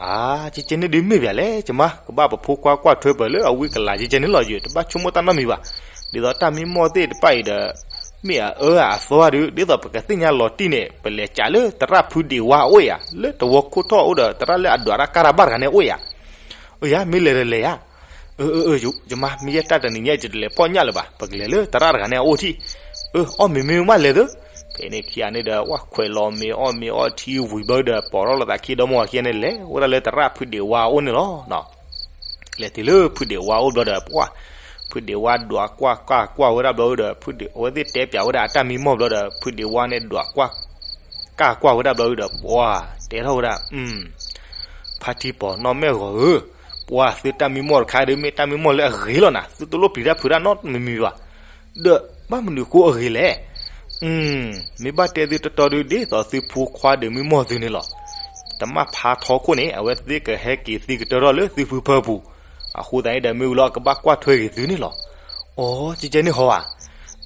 အါ, ကဲကဲန့ၣ်ဒ်မ့ၢ်ဘၣ်လဲၣ်, ယမါ ကဘၣ်ပဖိခွါကွၢ်ထွဲပၢၢ်လၢအဝံကလၤကဲကဲန့ၣ်လီၤ, ယတဘၣ်ဆိကမိၣ်တၢ်နီတမံၤဘၣ်. ဒ်သိးတၢ်မံမီၢ်သ့ၣ်တဖၣ်အံၤဒီး မ့ၢ်အအၢအသီဧါဒုး ဒ်သိးပကသ့ၣ်ညါလီၤတံၢ်န့ၣ် ပလဲၤကးလၢသရၣ်ဖုဒ့ၣ်ဝါအအိၣ်ဧါ, လၢသဝီခိၣ်ထီၣ်အိၣ်ဒီးသရၣ်လၢအဒွးတၢ်ကၢ်တၢ်ဘၣ်တဂၤန့ၣ်အအိၣ်ဧါ. အၢ ယၤ မ့ၢ်လဲၤဒီးလဲၤယၤ. အၢ အၢ အၢ ယမါ မ့ၢ်ယဲတၢ်တနံၤညါ ယတလဲၤဖီၣ်ညၣ်လၢၤဘၣ်, ပကလဲၤလၢသရၣ်တဂၤန့ၣ်အအိၣ်ထံၣ်. အၢ အီၣ်မ့ၤမ့ၢ်မးလဲၤသု. ဖဲန့ၣ်ခံဂၤန့ၣ်ဒီး ဝဲခွဲးလီၤမ့ၤအီၣ်မ့ၤအီထံဝံၤဘျီဒီး ပိာ်ထီၣ်လိာ်သးခံ ဒီမါဝၤခံဂၤန့ၣ် လဲၤဝဲဒၣ်လၢသရၣ်ဖုဒ့ၣ်ဝါအအိၣ်န့ၣ်လီၤ. လဲၤတုၤလၢဖုဒ့ၣ်ဝါအအိၣ်ဘျီဒီး ပှၢ် ဖုဒ့ၣ်ဝါဒွးကွၢ်ကၢ်ကွၢ်ဝဲဒၣ်ဘျီဒီး ဖုဒ့ၣ်ဝါသ့ၣ်တဲပၠးဝဲဒၣ်အတၢ်မံမီၢ်ဘျီဒီး ဖုဒ့ၣ်ဝါန့ၣ်ဒွးကွၢ်ကၢ်ကွၢ်ဝဲဒၣ်ဘျီဒီး ပှၢ် တဲထီၣ်ဝဲဒၣ် ဖါထံပီၤနီၢ်မဲၢ်ဂီၤဧၢ, ပှၢ်သုတၢ်မံမီၢ်တခါဒီး မ့ၢ်တၢ်မံမီၢ်လၢအဂ့ၤလီၤနၤ, သုတလိၣ်ပျံၤတၢ်ဖုးတၢ်နီတမံၤမံၤဘၣ်. ဒီးဘၣ်မနုၤဃိအဂ့ၤလဲၣ်. မ့ၢ်ဘၣ်တဲသုတီတီဒုး ဒ်သိးသုဖိခွါဒီးမံမီၢ်သုန့ၣ်လီၤ. တမၣ်ဖါထီခိၣ်န့ၣ် အဝဲသ့ၣ်ကဟဲက့ၤသံကတၢၢ်ထီၣ်လၢသုဖုဖၢပူၤ, အဃိသတးန့ၣ်ဒီး မ့ၢ်ဝံၤလီၤ အကဘၣ်ကွၢ်ထွဲက့ၤသုန့ၣ်လီၤ. အိ ကဲကဲန့ၣ်ဟီဧါ.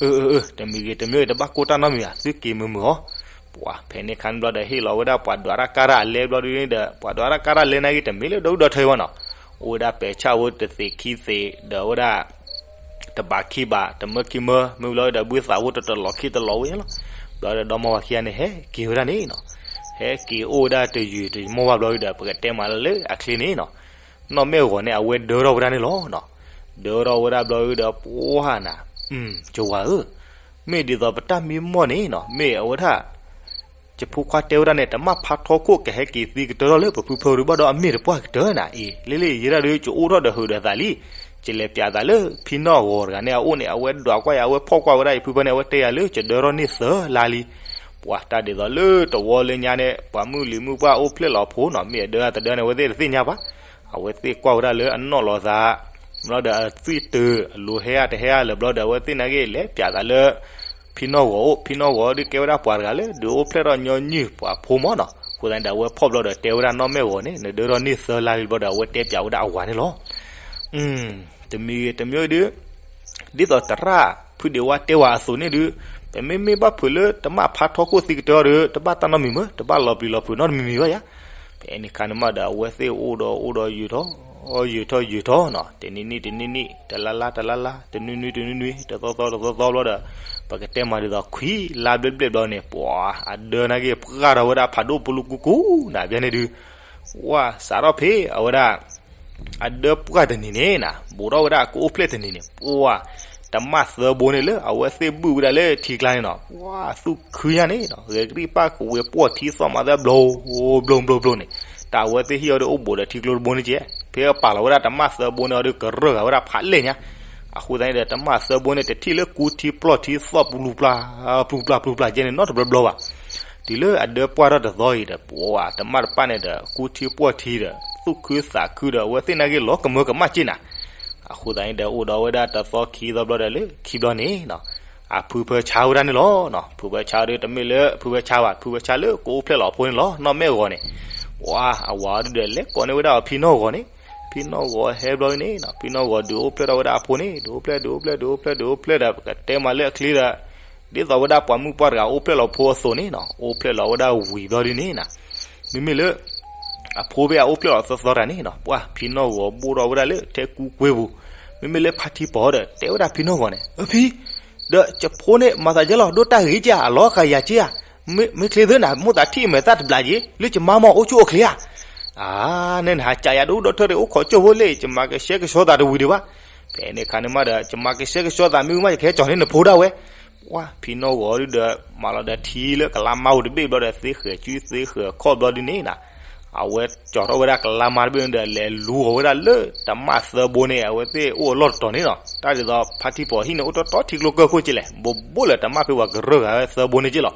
အၢ အၢ အၢ တမံၤဂ့ၤတမံၤဂ့ၤ တဘၣ်ကိၢ်တၢ်နီတမံၤဘၣ်, သုက့ၤမုာ်မုာ်အီၤ. ပှၢ် ဖဲန့ၣ်ခါန့ၣ်ဘျီဒီး ဟ့ၣ်လီၤဝဲဒၣ်ပှၤဒွးတၢ်ကၢ်တၢ်အလဲဘျီဒုးန့ၣ်ဒီး ပှၤဒွးတၢ်ကၢ်တၢ်လဲနာ်က့ တမ့ၢ်လၢဒီဒူၣ်ဒီထၢဘၣ်နီၤ, အိၣ်ဝဲဒၣ်ပဲာ်ဆၣ်ဖိတသ့ၣ်ခံသ့ၣ် ဒီးဝဲဒၣ် တဘးခံဘး တမၢခံမၢ မ့ၢ်ဝံၤလီၤဒီး ဘုသးဖိတတလီၤခံတလီၤဝဲလီၤ. ဘျီဒီး ဒီမါဝၤခံဂၤန့ၣ် ဟဲက့ၤဝဲဒၣ်န့ၣ်နီၤ, ဟဲက့ၤအိၣ်ဝဲဒၣ်တယုၢ်တမီၢ်ဘၣ်ဘျီဒီး ပကတဲမးလၢအချ့န့ၣ်နီၤ, နီၢ်မဲၢ်ဂီၤန့ၣ် အဝဲဒၢထီၣ်ဝဲဒၣ်န့ၣ်လီၤ. ဒၢထီၣ်ဝဲဒၣ်ဘျီဒီး ပှၢ်နၤ, ယဝၤဧၢ, မ့ၢ်ဒ်သိးပတၢ်မံမီၢ်န့ၣ်နီၤ မ့ၢ်အဝဲဒၣ် ယဖိခွါတဲဝဲဒၣ်န့ၣ် တမၣ်ဖါထီခိၣ်ကဟဲက့ၤသံကတၢၢ်ထီၣ်လၢပဖုဖၢပူၤဘၣ်ဒီး အမ့ၢ်တပှၢ်ကတၢၢ်နၤအံၤ, လ့လ့ ယဲဒၣ်ဒီး ယအိၣ်ထီၣ်ဒီးဟုးဒီးသးလံ, ယလဲၤပျးသးလၢဖံနီၢ်ဂီၤတဂၤန့ၣ်အအိၣ်န့ၣ် အဝဲဒွးကွၢ်ယၤ အဝဲဖီၣ်ကွၢ်ဝဲဒၣ်ယဖုဖၢန့ၣ် အဝဲတဲယၤလၢ ယဒၢထီၣ်န့ၢ်သၢလါလံ. ပှၢ် တၢ်ဒ်သိးလၢတဝီလၢညါန့ၣ် ပှၤမုၢ်လံၤမုၢ်ပှၢ်အိၣ်ဖျဲၣ်လီၤဖိနီၤ, မ့ၢ်အဒၢတဒၢန့ၣ် အဝဲသ့ၣ်တသ့ၣ်ညါဘၣ်. အဝဲသ့ၣ်ကွၢ်ဝဲဒၣ်လၢအနီၢ်လီၤသး ဘျီဒီးအသွံၣ်တၢၤ အလိၤဟဲအါတဟဲအါလၢၤဘျီဒီး အဝဲသ့ၣ်နာ်က့ လဲၤပျးသးလၢ ဖံနီၢ်ဂီၤအိၣ်, ဖံနီၢ်ဂီၤဒုးကဲဝဲဒၣ်ပှၤတဂၤလၢ ဒုးအိၣ်ဖျဲၣ်ထီၣ်ညီနုၢ်ပှၤဖိမးနီၤ. အဃိသတးန့ၣ်ဒီး အဝဲဖီၣ်ဘျီဒီးတဲဝဲဒၣ်နီၢ်မဲၢ်ဂီၤန့ၣ် နဒၢထီၣ်န့ၢ်သၢလါလံဘျီဒီး အဝဲတဲပျးဝဲဒၣ်အဝၤန့ၣ်လီၤ. တမံၤဂ့ၤတမံၤဒုး ဒ်သိးသရၣ်ဖုဒ့ၣ်ဝါတဲဝဲအသိးန့ၣ်ဒုး ပမ့မ့ၢ်ဘၣ်ဖုးလၢတမၣ်ဖါထီခိၣ်သံကတၢၢ်ဒီး တဘၣ်တၢ်နီတမံၤမး, တဘၣ်လီၤပျံၤလီၤဖုးနီတမံၤမံၤဘၣ်ယၤ. ဖဲန့ၣ်ခါန့ၣ်မးဒီး အဝဲသ့ၣ်အိၣ်ဒီးအိၣ်ဒီးယုာ်ထီၣ် ယုာ်ထီၣ်ယုာ်ထီၣ်နီၤ, တနံၤနံၤတနံၤနံၤ, တလါလါတလါလါ, တနွံနွံတနွံနွံ, တသီသီတသီသီဘျီဒီး ပကတဲမးဒ်သိး ခွံလါဘျဲၣ်ဘျဲၣ်ဘျီန့ၣ် ပှၤ အဒၢနာ်က့ ပှၢ်ထီၣ်ဝဲဒၣ်ဖးဒိၣ်ပူၤလူၤကူကူနၤ ဘၣ်န့ၣ်ဒုး ဝဲစးထီၣ်ဖဲအဝဲဒၣ် အဒၢပှၢ်တနံၤန့ၣ်နၤ ဘူးထီၣ်ဝဲဒၣ်ကအိၣ်ဖျဲၣ်တနံၤန့ၣ် ပှၤ တမၣ်သၢဘိန့ၣ်လၢအဝဲသ့ၣ်ဘုၣ်ဝဲဒၣ်လၢထံကျါန့ၣ်နီၤ ပှၤ သူၣ်ခုညါန့ၣ်နီၤ ဂဲၤကရံၣ်ပၣ်ကဝဲၤ ပှီၢ်ထံသီၣ်မၤသၢဘျီ ဘျီဘျီဘျီန့ၣ် တၢ်အဝဲသ့ၣ်ဟ့ၣ်အီၤဒီးအိၣ်ဘူးဒီးထံကျိတဘိန့ၣ်ကဲ ဖဲအပာ်လီၤဝဲဒၣ်တမၣ်သၢဘိန့ၣ်အီၤဒီး ကရၢၢ်ဂၤဝဲဒၣ်ဖးလဲၢ်ညါ အဃိသတးန့ၣ်ဒီး တမၣ်သၢဘိန့ၣ် တထံၣ်လၢကူထံပျီၢ်ထံသီၣ်ပျူၤပျၢ် ပျူၤပျၢ်ပျူၤပျၢ်ကဲန့ၣ် နီတဘျီဘျီဘၣ်. တုၤလၢအဒၢပှၢ်ထီၣ်တသီအံၤဒီး ပှၤတမၣ်တပၣ်န့ၣ်ဒီး ကူထံပျီၢ်ထံဒီး သူၣ်ခုသးခုဒီး အဝဲသ့ၣ်နာ်က့ၤလီၤကမၢကမၣ်က့ၢ်နၤ. အဃိသတးန့ၣ်ဒီး အိၣ်ဒီးဝဲဒၣ်တသီခံသီဘျီဒီး လၢခံဘျီန့ၣ် အဖုဖၢဆါဝဲဒၣ်န့ၣ်လီၤ. ဖုဖၢဆါဒီး တမ့ၢ်လၢဖုဖၢဆါဘၣ်, ဖုဖၢဆါလၢကအိၣ်ဖျဲၣ်လီၤအဖိန့ၣ်လီၤ. နီၢ်မဲၢ်ဂီၤန့ၣ် ပှၤအဝၤဒုဒီး လဲၤကိးန့ၢ်ဝဲဒၣ်အဖံနီၢ်ဂီၤန့ၣ်, ဖံနီၢ်ဂီၤဟဲဘျီန့ၣ် ဖံနီၢ်ဂီၤဒုးအိၣ်ဖျဲၣ်ထီၣ်ဝဲဒၣ်အဖိန့ၣ် ဒုးအိၣ်ဖျဲၣ် ဒုးအိၣ်ဖျဲၣ် ဒုးအိၣ်ဖျဲၣ်ဒီး ပကတဲမးလၢအချ့ဒီး ဒ်သိးဝဲဒၣ်ပှၤမုၣ်ပှၢ်တဂၤအိၣ်ဖျဲၣ်လီၤဖိအသိးန့ၣ် အိၣ်ဖျဲၣ်လီၤဝဲဒၣ်ဝံၤဘျီဒုန့ၣ် မ့မ့ၢ်လၢ အဖိဖဲအအိၣ်ဖျဲၣ်လီၤသီသီတဂၤန့ၣ် ပှၤဖံနီၢ်ဂီၤဘိၣ်ထီၣ်ဝဲဒၣ်လၢထဲကူကွ့ပူၤ, မ့မ့ၢ်လၢဖါထံပီၤဒီး တဲဝဲဒၣ်ဖံနီၢ်ဂီၤန့ၣ် အဖံ, ဒီးယဖိန့ၣ် မၤသးဒ်လဲၣ် ဒိၣ်တၢ်ဂ့ၤကၢ် အလီၤဃာ်ယၤကၢ်ဧါ, မ့ၢ်ချ့သုနၤ မိၣ်သးထံၣ်အမဲာ်သၣ်တဘျးက့ၤ လၢယမါမ့ၢ်အိၣ်ဆူၣ်အိၣ်ချ့ဧါ. အါ, နဲနဟးကးယၤဒိၣ်ဒီးထၢၣ်ရ့ၣ်အိၣ်ခိးကၠိၢ်ဖိလ့ၣ် ယမၤကဆှဲကဆှီသးတဝံၤဒံးဘၣ်. ဖဲန့ၣ်အခါန့ၣ်မးဒီး ယမၤကဆှဲကဆှီသးမ့ၢ်ဝံၤမး ယကဟဲကၠီၤန့ၢ်နဖိဒၣ်ဝဲ ပှၤဖံနီၢ်ဂီၤဒုဒီး မၤလီၤဒီးထံလၢကလါမါပူၤတဘ့ၣ်ဘျီဒီး သ့ဃဲၤကုသ့ဃဲၤခီၣ်ဘျီဒုန့ၣ် အဝဲကၠီၤထီၣ်ဝဲဒၣ်ကလါမါတဘ့ၣ်န့ၣ်ဒီး လဲၤလူၤအီၤဝဲဒၣ်လၢတမၣ်သၢဘိန့ၣ် အဝဲသ့ၣ်အိၣ်အလီၢ်တတီၤန့ၣ်လီၤ. တၢ်ဒ်သိးဖါထံပီၤဟံၣ်န့ၣ် အိၣ်တီတီထံကျိကၢၢ်ခိၣ်က့လၢၤ ဘိးဘိၣ်လၢတမၣ်ဖဲပှၤကရၢၢ်ဂၤဝဲသၢဘိန့ၣ်က့လီၤ.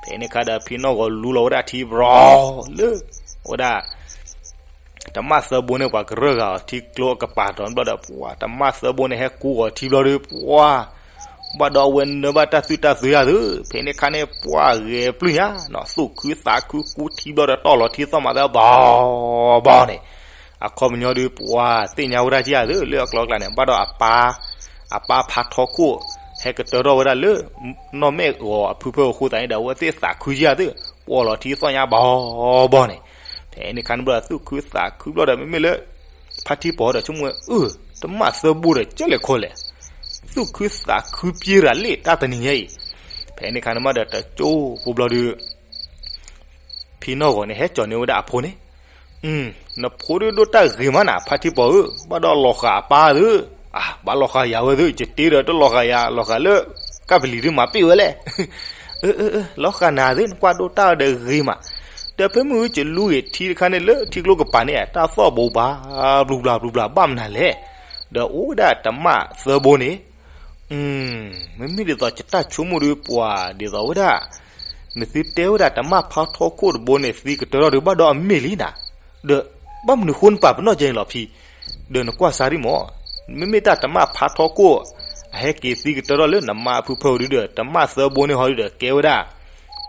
ဖဲန့ၣ်အခါဒီး ဖံနီၢ်ဂီၤလူၤလီၤဝဲဒၣ်ထံဘြီလၢ ဝဲဒၣ် တမၣ်သၢဘိန့ၣ် ပှၤကရၢၢ်ဂၤအီၤထံကျိအကပၤတီၤဘျီဒီး ပှၤတမၣ်သၢဘိန့ၣ် ဟဲကူအီၤထံဘျီဒီး ပှၤ ဘၣ်ဒီးအဝဲနၢဘၣ်တၢ်သွံၣ်တၢ်သွဲဧါသု, ဖဲန့ၣ်အခါန့ၣ် ပှၤဂဲၤပျုၢ်ညါ သူၣ်ခုသးခုကူထံဘျီဒီး တီၢ်လီၤထံသီၣ်မးသၢဘီ ဘီန့ၣ်, အခီပညီဒီး ပှၤသ့ၣ်ညါဝဲဒၣ်က့ဧါသု လၢအကျိၤအကျဲန့ၣ် ဘၣ်ဒီးအပၢ် အပၢ်ဖါထီခိၣ် ဟဲကတၢၢ်ထီၣ်ဝဲဒၣ်လၢ နီၢ်မဲၢ်ဂီၤအဖုဖၢအဃိသတးန့ၣ်ဒီး အဝဲသ့ၣ်သးခုက့ဧါသု, ပှၤလီၤထံသီၣ်ညါဘီဘီန့ၣ်, ဖဲန့ၣ်အခါန့ၣ်ဘျီဒီး သူၣ်ခုသးခုဘျီဒီး မ့မ့ၢ်လၢ ဖါထံပီၤဒီးဆိကမိၣ်ဝဲ အၢ တမၣ်သၢဘိဒီးကဲလဲၣ်ခီလဲၣ်, သူၣ်ခုသးခုပျဲတၢ်လံတၢ်တနံၤညါအံၤ, ဖဲန့ၣ်အခါန့ၣ်မးဒီး တကၠိဖိဘျီဒီး ဖံနီၢ်ဂီၤန့ၣ် ဟဲကၠီၤန့ၢ်ဝဲဒၣ်အဖိန့ၣ်, နဖိဒုးဒိၣ်တၢ်ဂ့ၤမးနၤ ဖါထံပီၤဧၢ, ဘၣ်ဒီးလီၤဃာ်အပၢ်သု, အၢ ဘၣ်လီၤဃာ်ယၤဝဲသု, ယတ့ဒီးတလီၤဃာ်ယၤ လီၤဃာ်လၢ ကၢ်ပလံၤဒုးမၤပ့ၢ်ဝဲလဲၣ်, အၢ လီၤဃာ်နၤသု နကွၢ်ဒိၣ်တၢ်ဒီးဂ့ၤမး, ဒီးဖဲမုၢ်ကလူဂ့ၤထံတခါန့ၣ်လၢထံကျိကပၤန့ၣ် တၢ်သီၣ်ဘိးဘၣ် ပျူၤပျၢ်ပျူၤပျၢ်ဘၣ်မနုၤလဲၣ်, ဒီးအိၣ်ဝဲဒၣ်တမၣ်သၢဘိန့ၣ် မ့မ့ၢ်ဒ်သိးယတၢ်ဆိကမိၣ်ဒီးပှၤဒ်သိးဝဲဒၣ် နသုတဲဝဲဒၣ်တမၣ်ဖါထီခိၣ်တဘိန့ၣ် သံကတၢၢ်ထီၣ်ဒီးဘၣ်ဒီးအမ့ၢ်လံနၤ, ဒီးဘၣ်မနုၤဃိနပာ်ပနီၣ်ကဲန့ၣ်လီၤဖံ, ဒီးနကွၢ်စၢ်ရံၣ်မး, မ့မ့ၢ်တၢ်တမၣ်ဖါထီခိၣ် အဟဲက့ၤသံကတၢၢ်ထီၣ်လၢနမါအဖုဖၢအီၤဒုဒီး တမၣ်သၢဘိန့ၣ်ဟီဒုဒီး ကဲဝဲဒၣ်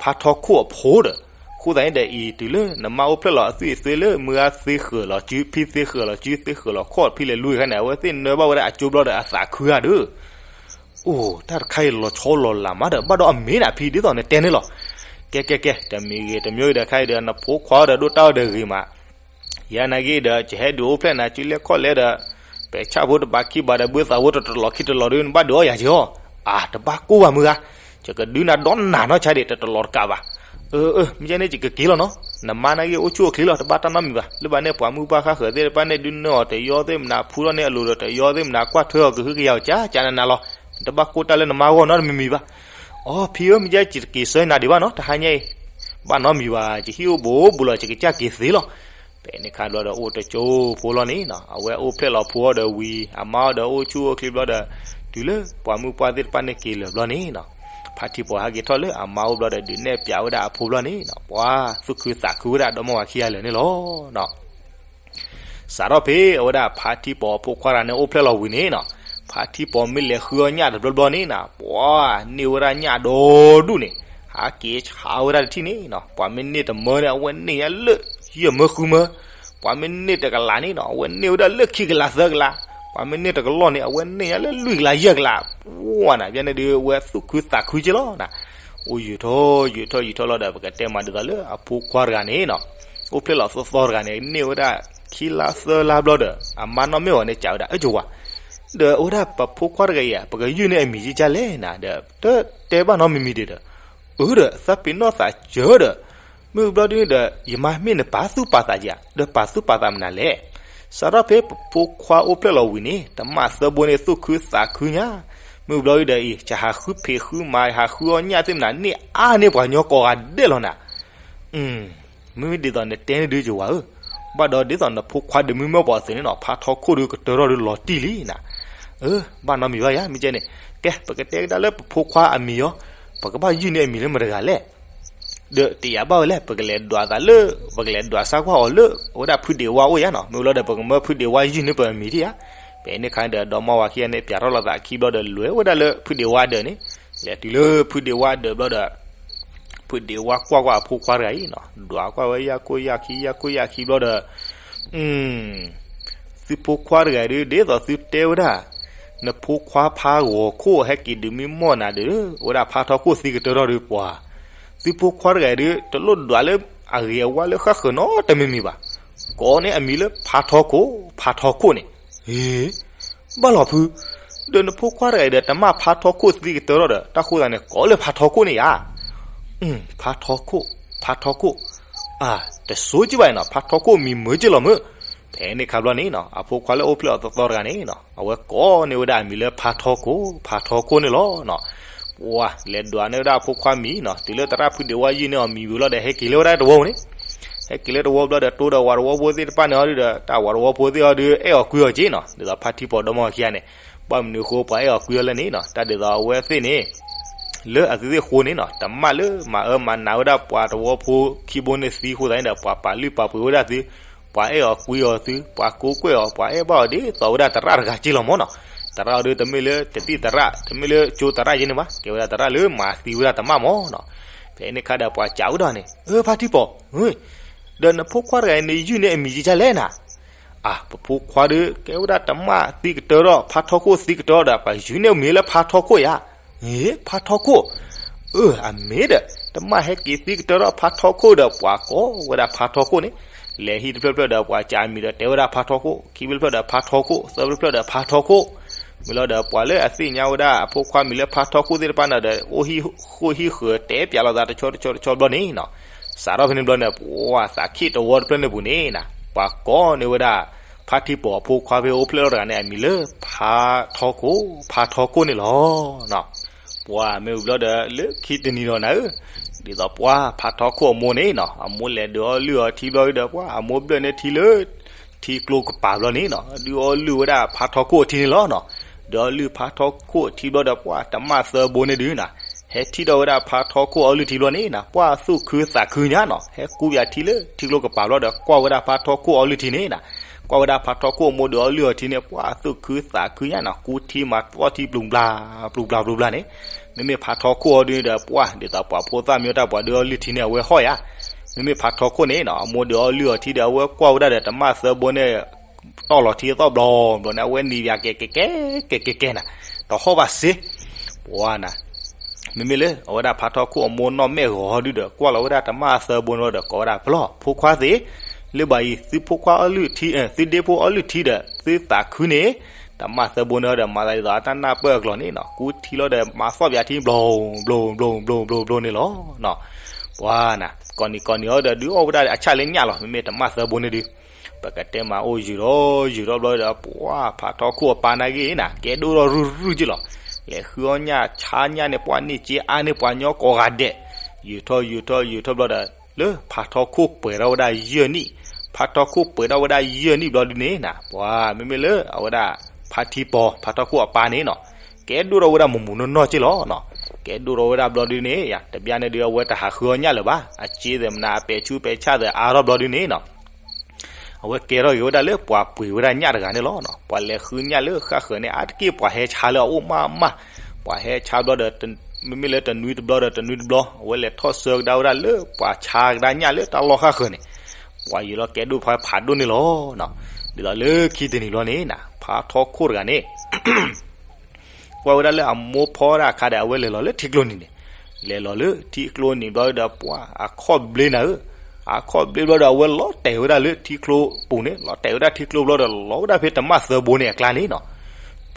ဖါထီခိၣ်အဖိဒီး, အဃိသတးန့ၣ်ဒီးအံၤ တုၤလၢနမါအိၣ်ဖျဲၣ်လီၤအသွံၣ်အသွဲလၢမုၢ်ဂၤသ့ဃၢၤလီၤစု ဖံသ့ဃၢၤလီၤစု သ့ဃၢၤလီၤခီၣ် ဖံလဲၤလူၤအခါန့ၣ် အဝဲသ့ၣ်နၢဘၣ်ဝဲဒၣ်အကၠိဘျီဒီးအသးခုဧါဒီး အိၣ် တၢ်တခါအံၤလီၤဆီလီၤလးမးဒီး ဘၣ်ဒီးအမ့ၢ်နၤဖံ ဒ်သိးနတဲန့ၣ်လီၤ. ကဲကဲကဲ တမံၤဂ့ၤ တမံၤဂ့ၤဒီးခါအံၤဒီး နဖိခွါဒီးဒိၣ်တၢ်အီၤဒီးဂ့ၤမး, ယနာ်က့ဒီး ယဟဲဒုးအိၣ်ဖျဲၣ်နၤ စုလဲခီၣ်လဲဒီး ပဲာ်ဆၣ်ဖိတဘးခံဘးဒီး ဘုသးဖိတတလီၤခံတလီၤဒီး နဘၣ်ဒုးအီၣ်ယၤက့ၤအီၤ, အါ တဘၣ်ကိၢ်ဘၣ်မုၢ်ဂၤ, ယကဒုးနၤဒီးနၤနီၢ်ဆါဒံး တတလီၤတကးဘၣ်. အၢ အၢ မ့ၢ်ကဲန့ၣ် ယကက့ၤလီၤနီၤ, နမါနာ်က့အိၣ်ဆူၣ်အိၣ်ချ့လီၤ တဘၣ်တၢ်နီတမံၤဘၣ်, လၢဘၣ်န့ၣ်ပှၤမုၢ်ပှၢ်ဃၣ်ဃၢၤသ့ၣ်တဖၣ်န့ၣ် ဒုးနၢအီၤတယီသ့ၣ်မနၤ ဖူထီၣ်န့ၢ်အလိၤဒီးတယီသ့ၣ်မနၤ ကွၢ်ထွဲအီၤကဟုကယာ်အီၤ ကကနနၤလီၤ, တဘၣ်ကိၢ်တၢ်လၢနမါအဂီၢ်နီတမံၤမံၤဘၣ်. အိ ဖံဧၢ မ့ၢ်ကဲ ယတက့ၤဆၢနၤဒံးဘၣ်နီၤ တဟါညါအံၤ, ဘၣ်နီတမံၤဘၣ် ယဟံၣ်အိၣ်ဘူးဘူးလီၤ ယကစၢ်က့ၤသ့လီၤ. ဖဲန့ၣ်ခါဘျီဒီးအိၣ်တကၠိဖိလီၤန့ၣ်နီၤ, အဝဲအိၣ်ဖျဲၣ်လီၤဖိအီၤဒီးဝံၤ အမါအီၤဒီးအိၣ်ဆူၣ်အိၣ်ချ့ဘျီဒီး တုၤလၢပှၤမုၢ်ပှၢ်သ့ၣ်တဖၣ်န့ၣ်က့ၤလၢာ်ဘျီန့ၣ်နီၤ, ဖါထံပီၤဟဲက့ၤထီၣ်လၢအမါအိၣ်ဘျီဒီး ဒုးနဲၣ်ပၠးဝဲဒၣ်အဖိဘျီန့ၣ်နီၤ, ပှၤသူၣ်ခုသးခုဝဲဒၣ်ဒီမါဝၤခံဂၤလၢာ်န့ၣ်လီၤ. စးထီၣ်ဖဲအဝဲဒၣ်ဖါထံပီၤအဖိခွါတဂၤန့ၣ်အိၣ်ဖျဲၣ်လီၤဝံၤန့ၣ်နီၤ, ဖါထံပီၤမ့ၢ်လဲၤဃုအီၣ်ညၣ်တဘျီဘျီန့ၣ်နီၤ, ပှၤန့ၢ်ဝဲဒၣ်ညၣ်ဒီဒူၣ်န့ၣ်, ဟးက့ၤဆါဝဲဒၣ်တထံၣ်န့ၣ်နီၤ, ပှၤမ့ၢ်န့ၢ်တမၢန့ၣ် အဝဲန့ၢ်ညါလၢယဲၢ်မၢဃုမၢ, ပှၤမ့ၢ်န့ၢ်တကလးန့ၣ်နီၤ အဝဲန့ၢ်ဝဲဒၣ်လၢခံကလးသၢကလး, ပှၤမ့ၢ်န့ၢ်တကလီၢ်န့ၣ် အဝဲန့ၢ်ညါလၢလွံၢ်ကလးယဲၢ်ကလး, ပှၤနၤ ဘၣ်န့ၣ်ဒုး အဝဲသူၣ်ခုသးခုက့လီၤနၤ. အိၣ်ယံာ်ထီၣ်ယံာ်ထီၣ်ယံာ်ထီၣ်လီၤဒီး ပကတဲမးဒ်သိးလၢအဖိခွါတဂၤန့ၣ်နီၤ, အိၣ်ဖျဲၣ်လီၤသီသီတဂၤန့ၣ် န့ၢ်ဝဲဒၣ်ခံလါသၢလါဘျီဒီး အမါနီၢ်မ့ၢ်အီၤန့ၣ် စံးဝဲဒၣ် အၢ ယဝၤ, ဒီးအဝဲဒၣ်ပဖိခွါတဂၤအံၤ ပကယုၢ်န့ၢ်အမံၤကကလဲၣ်နၤဒီး တတဲဘၣ်နီတမံၤမံၤဒံးဒီး, အၢ ဒီးသးပ့ၤနီၣ်သးစၢၤဒီး, မ့ၢ်ဘျီဒုဒီး ယမါမ့ၢ်နပာ်သူၣ်ပာ်သးဧါ, ဒီးပာ်သူၣ်ပာ်သးမနုၤလဲၣ်. စးထီၣ်ဖဲပဖိခွါအိၣ်ဖျဲၣ်လီၤဝံၤန့ၣ် တမၣ်သၢဘိန့ၣ်သူၣ်ခုသးခုညါ, မ့ၢ်ဘျီဒုဒီးအံၤ ယဟးဃုဖံးဃုမၤ ယဟးဃုအီၣ်ညၣ်သ့ၣ်မနၤ န့ၢ်အါန့ၢ်ပှၤကညီကိးဂၤဒဲးလီၤနၤ. မ့မ့ၢ်ဒ်သိးနတဲန့ၣ်ဒုးယဝၤဧၢ, ဘၣ်ဒီးဒ်သိးနဖိခွါဒုးမုၢ်မ့ၢ်ပှၤအသိးန့ၣ်နီၤ ဖါထီခိၣ်ဒုးကတၢၢ်ထီၣ်ဒုးလီၤတံၢ်လံနၤ. အၢ ဘၣ်နီတမံၤဘၣ်ယၤ မ့ၢ်ကဲန့ၣ်, ကဲ ပကတဲကဒါလၢပဖိခွါအမံၤအီၤ, ပကဘၣ်ယုၢ်န့ၢ်အမံၤလၢမတၤတဂၤလဲၣ်. ဒီးတယာ်ဘၣ်ဝဲလဲၣ်, ပကလဲၤဒွးသးလၢ, ပကလဲၤဒွးဆါကွၢ်အီၤလၢ အဝဲဒၣ်ဖုဒ့ဝါအိၣ်ယၤနီၤ, မ့ၢ်လီၤဒီး ပကမၢဖုဒ့ဝါယုၢ်န့ၢ်ပမံၤဒံးယၤ. ဖဲန့ၣ်ခါဒီး ဒီမါဝၤခံဂၤန့ၣ် ပၠးထီၣ်လိာ်သးခံဘျီဒီး လဲၤဝဲဒၣ်လၢဖုဒ့ဝါအဒၢးန့ၣ်, လဲၤတုၤလၢဖုဒ့ဝါအဒၢးဘျီဒီး ဖုဒ့ဝါကွၢ်ကွၢ်အဖိခွါတဂၤအံၤနီၤ, ဒွးကွၢ်ဝဲယၢ်ကိၢ်ယၢ်ခံ ယၢ်ကိၢ်ယၢ်ခံဘျီဒီး, သုဖိခွါတဂၤအံၤဒုး ဒ်သိးသုတဲဝဲဒၣ်, နဖိခွါဖါဂီၤခိၣ်ဟဲက့ၤဒုးမံမီၢ်နၤဒီး အဝဲဒၣ်ဖါထီခိၣ်သံကတၢၢ်ထီၣ်ဒီးပှၤ, သုဖိခွါတဂၤအံၤဒုး တလိၣ်ဒွးလၢအဂ့ၤအဝါလၢဃၣ်ဃၢၤနီတမံၤမံၤဘၣ်. ကိးန့ၢ်အမံၤလၢဖါထီခိၣ်, ဖါထီခိၣ်န့ၣ်. ဟ့, ဘၣ်လီၤဖု, ဒီးနဖိခွါတဂၤအံၤဒီး တမၣ်ဖါထီခိၣ်သံကတၢၢ်ထီၣ်ဒီး တၢ်ဃိသးန့ၣ် ကိးလၢဖါထီခိၣ်န့ၣ်ဧါ. ဖါထီခိၣ်, ဖါထီခိၣ်, အၢ တဆိက့ဘၣ်နီၤ, ဖါထီခိၣ်မံၤမုာ်က့လီၤမုာ်. ဖဲန့ၣ်ခါဘျီန့ၣ်နီၤ, အဖိခွါလၢအိၣ်ဖျဲၣ်အီၤသီသီတဂၤန့ၣ်နီၤ, အဝဲကိးန့ၢ်ဝဲဒၣ်အမံၤလၢဖါထီခိၣ်, ဖါထီခိၣ်န့ၣ်လီၤနီၤ. ပှၤလဲၤဒွးန့ၢ်ဝဲဒၣ်အဖိခွါမံၤနီၤ, တုၤလၢသရၣ်ဖုဒ့ဝါယုၢ်န့ၢ်အီၤမံၤဝံၤလီၤဒီး ဟဲက့ၤလၢဝဲဒၣ်တဝီပူၤန့ၣ်, ဟဲက့ၤလၢတဝီဘျီဒီး တိဒီးဝၤတဝီဖိသ့ၣ်တဖၣ်န့ၣ်အီၤဒုးဒီး တၢ်ဝၤတဝီဖိသ့ၣ်အီၤဒုး အဲၣ်အီၤကွံအီၤက့နီၤ, ဒ်သိးဖါထံပီၤဒီမါဝၤခံဂၤန့ၣ်, ဘၣ်မနုၤအဃိပှၤအဲၣ်အီၤကွံအီၤလဲၣ်န့ၣ်နီၤ, တၢ်ဒ်သိးအဝဲသ့ၣ်န့ၣ် လၢအသုသ့ၣ်ဃိန့ၣ်နီၤ, တမၣ်လၢမၤအၢမၤနးဝဲဒၣ်ပှၤတဝီဖိခံဘိန့ၣ်သံဃိသးန့ၣ်ဒီး ပှၤပာ်လုၢ်ပာ်ပှ့ၤဝဲဒၣ်သု, ပှၤအဲၣ်အီၤကွံအီၤသု, ပှၤကိးကွဲၢ်အီၤ, ပှၤအဲၣ်ဘၣ်အီၤဒ်သိးဝဲဒၣ်သရၣ်တဂၤက့လီၤမၢ်နီၤ. သရၣ်အီၤဒုး တမ့ၢ်လၢတသံၣ်သရၣ်, တမ့ၢ်လၢကၠိသရၣ်က့န့ၣ်ဘၣ်, ကဲဝဲဒၣ်သရၣ်လၢမၤသံဝဲဒၣ်တမၣ်မၢ်နီၤ. ဖဲန့ၣ်ခါဒီးပှၤစံးဝဲဒၣ်န့ၣ်, အၢ ဖါထံပီၤ, ဒီးနဖိခွါတဂၤအံၤန့ၣ် ယုၢ်န့ၢ်အမံၤကဒ်လဲၣ်နၤ. အၢ ပဖိခွါဒုး ကဲဝဲဒၣ်တမၣ်သံကတၢၢ်ထီၣ်, ဖါထီခိၣ်သံကတၢၢ်ဒီး ပှၤယုၢ်န့ၢ်အမံၤလၢဖါထီခိၣ်ယၤ. အ့ ဖါထီခိၣ်, အၢ အမ့ၢ်ဒီး တမၣ်ဟဲက့ၤသံကတၢၢ်ထီၣ်ဖါထီခိၣ်ဒီး ပှၤကိးဝဲဒၣ်ဖါထီခိၣ်န့ၣ်, လဲၤဟံၣ်တဖျၢၣ်ဖျၢၣ်ဒီး ပှၤစံးအမံၤဒီး တဲဝဲဒၣ်ဖါထီခိၣ်, ခံဖျၢၣ်ဖျၢၣ်ဒီးဖါထီခိၣ်, သၢဖျၢၣ်ဖျၢၣ်ဒီးဖါထီခိၣ်, မ့ၢ်လီၤဒီး ပှၤလၢအသ့ၣ်ညါဝဲဒၣ်အဖိခွါမံၤလၢဖါထီခိၣ်သ့ၣ်တဖၣ်န့ၣ်ဒီး အိၣ်ဟံၣ်ဃိၣ်ဟံၣ်ဃၢၤ တဲပၠးလိာ်သးတဆီတဆီတဆီဘျီန့ၣ်နီၤ. စးထီၣ်ဖဲန့ၣ်ဘျီန့ၣ် ပှၤသးခ့ၣ်တဝီတဖျၢၣ်န့ၣ်ပူၤန့ၣ်နီၤ, ပှၤကိးန့ၢ်ဝဲဒၣ် ဖါထံပီၤအဖိခွါဖဲအိၣ်ဖျဲၣ်ထီၣ်တဂၤန့ၣ် အမံၤလၢဖါထီခိၣ်, ဖါထီခိၣ်န့ၣ်လီၤ. ပှၤမ့ၢ်ဝံၤဘျီဒီး လၢခံတနံၤဒီးနၤဧၢ, ဒ်သိးပှၤဖါထီခိၣ်အမိၢ်န့ၣ်နီၤ, အမိၢ်လဲၤဒုးအီလုၢ်အီထံဘျီဒီး ပှၤအမိၢ်ဘျၢၣ်န့ၢ်ထံလၢ ထံကျိကပၤဘျီန့ၣ်နီၤ, ဒုးအီလုၢ်ဝဲဒၣ်ဖါထီခိၣ်အထံန့ၣ်လီၤနီၤ. ဒုးအီလုၢ်ဖါထီခိၣ်အထံဘျီဒီး ပှၤတမၣ်သၢဘိန့ၣ်ဒုးနီၤ, ဟဲထံၣ်ဒီးဝဲဒၣ်ဖါထီခိၣ်အီလုၢ်ထံဘျီန့ၣ်နီၤ, ပှၤသူၣ်ခုသးခုညါနီၤ, ဟဲကူပၠးထံလၢထံကျိကပၤဘျီဒီး ကွၢ်ဝဲဒၣ်ဖါထီခိၣ်အီလုၢ်ထံန့ၣ်နီၤ, ကွၢ်ဝဲဒၣ်ဖါထီခိၣ်အမိၢ်ဒုးအီလုၢ်အီထံန့ၣ် ပှၤသူၣ်ခုသးခုညါနီၤ, ကူထံမၤသီၣ်ထံပျုၤဘျါ ပျုၤဘျါပျုၤဘျါန့ၣ်, မ့မ့ၢ်ဖါထီခိၣ်အီၤဒုးန့ၣ်ဒီး ပှၤဒ်သိးပှၤဖိသၣ်မ့ၢ်တၢ်ပှၤဒုးအီလုၢ်ထံန့ၣ် အဝဲဟီၣ်ယၤ, မ့မ့ၢ်ဖါထီခိၣ်န့ၣ်နီၤ, အမိၢ်ဒုးအီလုၢ်အီထံဒီး အဝဲကွၢ်ဝဲဒၣ်ဒီးတမၣ်သၢဘိန့ၣ် တီၢ်လီၤထံသီၣ်ဘျီဘျီန့ၣ် အဝဲနံၤယၤကဲကဲကဲကဲကဲကဲနၤ, တဟီၣ်ဘၣ်စ့, ပှၤနၤ မ့မ့ၢ်လၢအဝဲဒၣ်ဖါထီခိၣ်အမိၢ်နီၢ်မဲာ်ဂီၤဒုးဒီး ကွၢ်လီၤဝဲဒၣ်တမၣ်သၢဘိန့ၣ်ဒီး ကိးဝဲဒၣ်ပလီၢ် ဖိခွါသ့ၣ်, လၢဘၣ်အံၤ သုဖိခွါအီလုၢ်ထံ, သုဒ့ဖိအီလုၢ်ထံဒီး သုသးခုန့ၣ်, တမၣ်သၢဘိန့ၣ်ဒီး မၤသးဒ်သိးအတၢ်နၢ်ပၢၢ်အကျိၤန့ၣ်နီၤ, ကူထံလီၤဒီး မၤသီၣ်ပၠးထံ ဘျီဘျီဘျီဘျီဘျီန့ၣ်လီၤ. ပှၤနၤ ကိးနံၤကိးနံၤအီၤဒီး ဒုးအီၣ်ဝဲဒၣ်အဆၣ်လၢညၣ်လီၤ, မ့မ့ၢ်တမၣ်သၢဘိန့ၣ်ဒုး ပကတဲမၤအိၣ်ယုာ်ထီၣ်ယုာ်ထီၣ်ဘျီဒီး ပှၤဖါထီခိၣ်အပၢ်နာ်က့ၤနၤ ကဲဒိၣ်ထီၣ်ရုၢ်ရုၢ်က့လီၤ. လဲၤဃုအီၣ်ညၣ်ဆါညၣ်န့ၣ် ပှၤန့ၢ်စ့အါန့ၢ်ပှၤညီကိးဂၤဒဲး, ယုာ်ထီၣ်ယုာ်ထီၣ်ယုာ်ထီၣ်ဘျီဒီး လၢဖါထီခိၣ်ပှဲၤထီၣ်ဝဲဒၣ်ယဲၢ်နံၣ်, ဖါထီခိၣ်ပှဲၤထီၣ်ဝဲဒၣ်ယဲၢ်နံၣ်ဘျီဒုးန့ၣ်နၤ, ပှၤမ့မ့ၢ်လၢအဝဲဒၣ် ဖါထံပီၤ ဖါထီခိၣ်အပၢ်န့ၣ်နီၤ, ကဲဒိၣ်ထီၣ်ဝဲဒၣ်မုၢ်မုၢ်နီၢ်နီၢ်က့လီၤနီၤ. ကဲဒိၣ်ထီၣ်ဝဲဒၣ်ဘျီဒုးန့ၣ် ယၤ တဘျီန့ၣ်ဒုး အဝဲတဟးဃုအီၣ်ညၣ်လၢၤဘၣ်, အစ့သ့ၣ်မနုၤ အပဲာ်ဆူပဲာ်ဆၣ်သ့ၣ်အါထီၣ်ဘျီဒုးန့ၣ်နီၤ အဝဲကဲထီၣ်က့ၤဝဲဒၣ်လၢပှၤပှ့ၤဝဲဒၣ်ညၣ်တဂၤန့ၣ်လီၤ. ပှၤလဲၤဃုညၣ်လၢဃၣ်ဃၢၤန့ၣ် အါတက့ၢ်ပှၤဟဲဆါလၢအအိၣ်မးမး, ပှၤဟဲဆါဘျီဒီး မ့မ့ၢ်လၢတနွံတဘျီဒီးတနွံတဘျီ အဝဲလဲၤထီၣ်ဆၢကဒါဝဲဒၣ်လၢပှၤဆါကဒါညၣ်လၢတၢ်လီၢ်ဃၣ်ဃၢၤန့ၣ်, ပှၤယုာ်လီၤကဲဒိၣ်ဖးဖးဒိၣ်န့ၣ်လီၤ. ဒ်သိးလၢခံတနံၤဘျီန့ၣ်နၤ ဖါထီခိၣ်တဂၤန့ၣ် ကွၢ်ဝဲဒၣ်လၢအမိၢ်ဖီဒၣ်အခါဒီး အဝဲလဲၤလီၤလၢထံကျိနံၤန့ၣ်, လဲၤလီၤလၢထံကျိနံၤဘျီဒီး ပှၤအခီၣ်ဘျ့နၤဧၢ, အခီၣ်ဘျ့ဘျီဒီး အဝဲလီၤတဲာ်ဝဲဒၣ်လၢထံကျိပူၤန့ၣ်, လီၤတဲာ်ဝဲဒၣ်ထံကျိဘျီဒီး လီၤဝဲဒၣ်ဖဲတမၣ်သၢဘိန့ၣ်အကျါန့ၣ်နီၤ.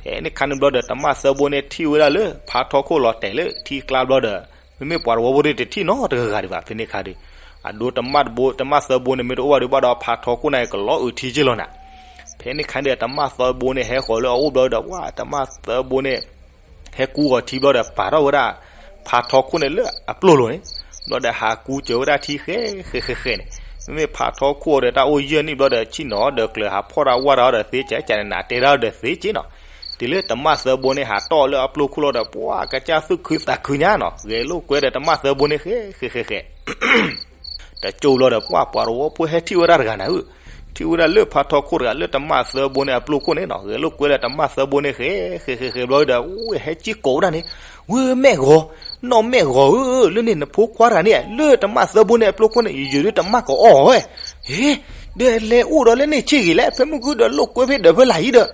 ဖဲန့ၣ်ခါန့ၣ်ဘျီဒီး တမၣ်သၢဘိန့ၣ်ထံၣ်ဝဲဒၣ်လၢ ဖါထီခိၣ်လီၤတဲာ်လၢထံကျါဘျီဒီး မ့မ့ၢ်ပှၤတဝီဖိဒုးတထံၣ်နီတဂၤဂၤဒံးဘၣ်. ဖဲန့ၣ်ခါဒီး အဒိတမၣ်တဘိ တမၣ်သၢဘိန့ၣ်မ့ၢ်တအိၣ်ဘၣ်ဒီး ဘၣ်ဒီးဖါထီခိၣ်န့ၣ် ကလီၤအုးထံက့လီၤနၤ. ဖဲန့ၣ်ခါဒီး တမၣ်သၢဘိန့ၣ် ဟဲဃီၤလၢအအိၣ်ဘျီဒီး ပှၤတမၣ်သၢဘိန့ၣ် ဟဲကူဂီၤထံဘျီဒီး ပာ်ထီၣ်ဝဲဒၣ် ဖါထီခိၣ်န့ၣ်လၢအပျိၢ်လိၤန့ၣ်, ဘျီဒီးဟးကူစၢၤဝဲဒၣ်ထံဃဲဃဲဃဲဃဲန့ၣ်, မ့မ့ၢ်ဖါထီခိၣ်ဒီးတၢ်အိၣ်ယဲၢ်နံၣ်ဘျီဒီး ဆ့ၣ်နီၤဒီးကျၢၤ ဟးဖီၣ်တၢ်ဝၢ်တၢ်အီၤဒီးသ့ကဲကဲန့ၣ် နတဲတၢ်ဒီးသ့က့နီၤ. တုၤလၢတမၣ်သၢဘိန့ၣ် ဟးတီၣ်လၢအပျိခိၣ်လီၤဒီး ပှၤကစၢ်သူၣ်ခုသးခုညါနီၤ, ဂဲၤလိာ်ကွဲဒီးတမၣ်သၢဘိန့ၣ် ဃဲ ဃဲ ဃဲ ဃဲ တကၠိဘျီဒီး ပှၤ ပှၤတဝီဖိဟဲထံၣ်ဝဲဒၣ်တဂၤနၤဧၢ, ထံၣ်ဝဲဒၣ်လၢဖါထီခိၣ်တဂၤ လၢတမၣ်သၢဘိန့ၣ်အပျိခိၣ်န့ၣ်နီၤ, ဂဲၤလိာ်ကွဲဒီးတမၣ်သၢဘိန့ၣ် ဃဲ ဃဲ ဃဲ ဃဲ ဘျီဒီး ဝဲဟဲက့ၢ်ကိးဝဲဒၣ်န့ၣ်, ဝဲမဲာ်ဂီၤ, နီၢ်မဲာ်ဂီၤဧၢ, လၢန့ၣ်နဖိခွါတဂၤန့ၣ် လၢတမၣ်သၢဘိန့ၣ်အပျိခိၣ်န့ၣ် ယယုၢ်ဒုတမၣ်ကအီၣ်ဝဲ, ဟ့, ဒီးလဲၤအိၣ်ဒီးလၢန့ၣ်ဆ့ၣ်ဂ့ၤလဲၣ်, ဖဲမုၢ်ကုဒီးလိာ်ကွဲဖဲဒီးဖဲလၢ်အံၤဒီး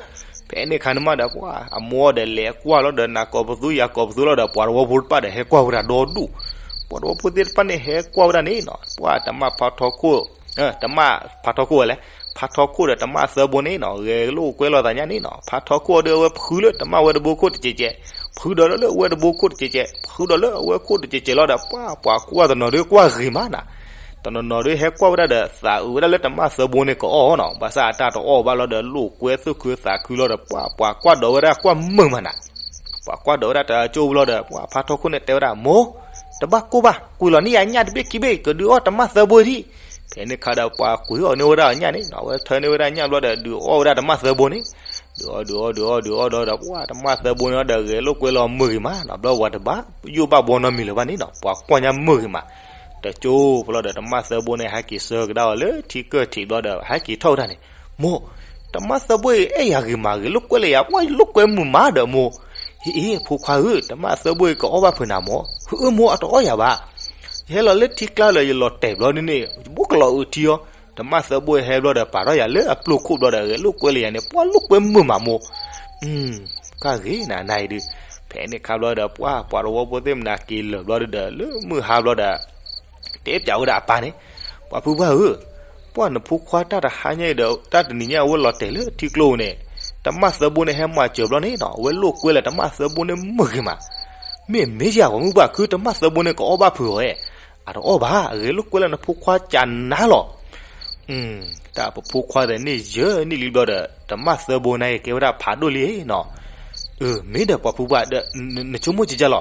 ဖဲန့ၣ်အခါန့ၣ်မးဒီး ပှၤအမိၢ်ဒီးလဲၤကွၢ်လီၤဒီး နၤကိးပသူယၤကိးပသူလီၤဒီး ပှၤတဝီဖိတဖၣ်ဒီးဟဲကွၢ်ဝဲဒၣ်ဒီဒူၣ်, ပှၤတဝီဖိသ့ၣ်တဖၣ်န့ၣ် ဟဲကွၢ်ဝဲဒၣ်န့ၣ်နီၤ, ပှၤတမၣ်ဖါထီခိၣ်, တမၣ်ဖါထီခိၣ်ဝဲလဲၣ်, ဖါထီခိၣ်ဒီးတမၣ်သၢဘိန့ၣ်နီၤ ဂဲၤလိာ်ကွဲလိာ်သးညါန့ၣ်နီၤ, ဖါထီခိၣ်ဒီးအဝဲဖုလၢတမၣ်ဝဲတဘိခိၣ်တစဲးစဲး, ဖုဒီးလၢအဝဲတဘိခိၣ်တစဲးစဲး, ဖုဒီးလၢအဝဲခိၣ်တစဲးစဲးလီၤဒီး ပှၤ ပှၤကွၢ်တနီၤဒုးကွၢ်ဂ့ၤမးနၤ တနီၤနီၤဒုးဟဲကွၢ်ဝဲဒၣ်ဒီး သးအုးဝဲဒၣ်လၢတမၣ်သၢဘိန့ၣ်ကအီၣ်နီၤ, ဘၣ်ဆၣ်အတၢ်တအီၣ်ဘၣ်လီၤဒီး လိာ်ကွဲသူၣ်ခုသးခုလီၤဒီး ပှၤ ပှၤကွၢ်ဒီးဝဲဒၣ်ကွၢ်မုာ်မးနၤ, ပှၤကွၢ်ဒီးဝဲဒၣ်တကၠိဘျီဒီး ပှၤဖါထီခိၣ်န့ၣ်တဲဝဲဒၣ် မိၢ်, တဘၣ်ကိၢ်ဘၣ်, ကွံာ်လီၤန့ၢ်ယၤညၣ်တဘ့ၣ်ခံဘ့ၣ် ကဒုးအီၣ်တမၣ်သၢဘိဒံး, ဖဲန့ၣ်အခါဒီး ပှၤကွံာ်အီၤန့ၢ်ဝဲဒၣ်အညၣ်န့ၣ်နီၤ, အဝဲထၢန့ၢ်ဝဲဒၣ်ညၣ်ဘျီဒီး ဒုးအီၣ်ဝဲဒၣ်တမၣ်သၢဘိန့ၣ် ဒုးအီၣ် ဒုးအီၣ် ဒုးအီၣ် ဒုးအီၣ်ဒီး ပှၤတမၣ်သၢဘိန့ၣ်ဒီး ဂဲၤလိာ်ကွဲလီၤမုာ်ဂ့ၤမးနီၤ, ဘျီဝဲတဘၣ် ယိၣ်ဘၣ်ဘီနီတမံၤလၢၤဘၣ်န့ၣ်နီၤ, ပှၤကွၢ်ညါမုာ်ဂ့ၤမး, တကၠိဘျီဒီး တမၣ်သၢဘိန့ၣ် ဟဲက့ၤဆၢကဒါအီၤလၢထံကၢၢ်ထံးဘျီဒီး ဟဲက့ၤထီၣ်ဝဲဒၣ်န့ၣ်, မိၢ်, တမၣ်သၢဘိအံၤအဲၣ်ယၤဂ့ၤမး ဂဲၤလိာ်ကွဲလၢယၤ ပှၤလိာ်ကွဲမုာ်မးဒီးမိၢ်, ဟ့ၣ်အ့ၣ် ဖိခွါဧၢ, တမၣ်သၢဘိအံၤကအီၣ်ဘၣ်ဖုးနၤမိၢ်, ဟ့ၣ်အ့ၣ်မိၢ် အတအီၣ်ယၤဘၣ် ယဟဲလီၤလၢထံကျါလၢယလီၤတဲာ်ဘျီဒ်န့ၣ် ယဘိၣ်ကလီၤအုးထံအီၤ, တမၣ်သၢဘိဟဲဘျီဒီး ပာ်ထီၣ်ယၤလၢအပျိခိၣ်ဘျီဒီး ဂဲၤလိာ်ကွဲလၢယၤန့ၣ် ပှၤလိာ်ကွဲမုာ်မးမိၢ်, ကၢ်ဂ့ၤနၤနၤအံၤဒုး, ဖဲန့ၣ်ခါဘျီဒီး ပှၤ ပှၤတဝီဖိသ့ၣ်မနၤ က့ၤလၢာ်ဘျီဒီး လၢမုၢ်ဟါဘျီဒီး တဲပၠးဝဲဒၣ်အပၢ်န့ၣ်, ပှၤဖုဘၣ်ဧၢ, ပှၤနဖိခွါတၢ်တဟါညါအံၤဒီး တၢ်တနံၤညါအဝဲလီၤတဲာ်လၢထံကျိန့ၣ်, တမၣ်သၢဘိန့ၣ်ဟဲမၤစၢၤဘျီန့ၣ်နီၤ အဝဲလိာ်ကွဲလၢတမၣ်သၢဘိန့ၣ်မုာ်ဂ့ၤမး, မ့ၢ်မ့ၢ်ယၤပှၤမုၢ်ဘၣ်ခု တမၣ်သၢဘိန့ၣ်ကအီၣ်ဘၣ်ဖုးအီၤဧၢ, အတအီၣ်ဘၣ် ဂဲၤလိာ်ကွဲလၢနဖိခွါကနၤလီၤ တၢ်ပဖိခွါဒီးန့ၣ်ယဲန့ၣ်လံဘျီဒီး တမၣ်သၢဘိန့ၣ်ကဲဝဲဒၣ်ဖးဒိၣ်လံနီၤ, မ့ၢ်ဒီးပှၤဖုပှၢ်ဒီး နဆိကမိၣ်ကကလီၤ,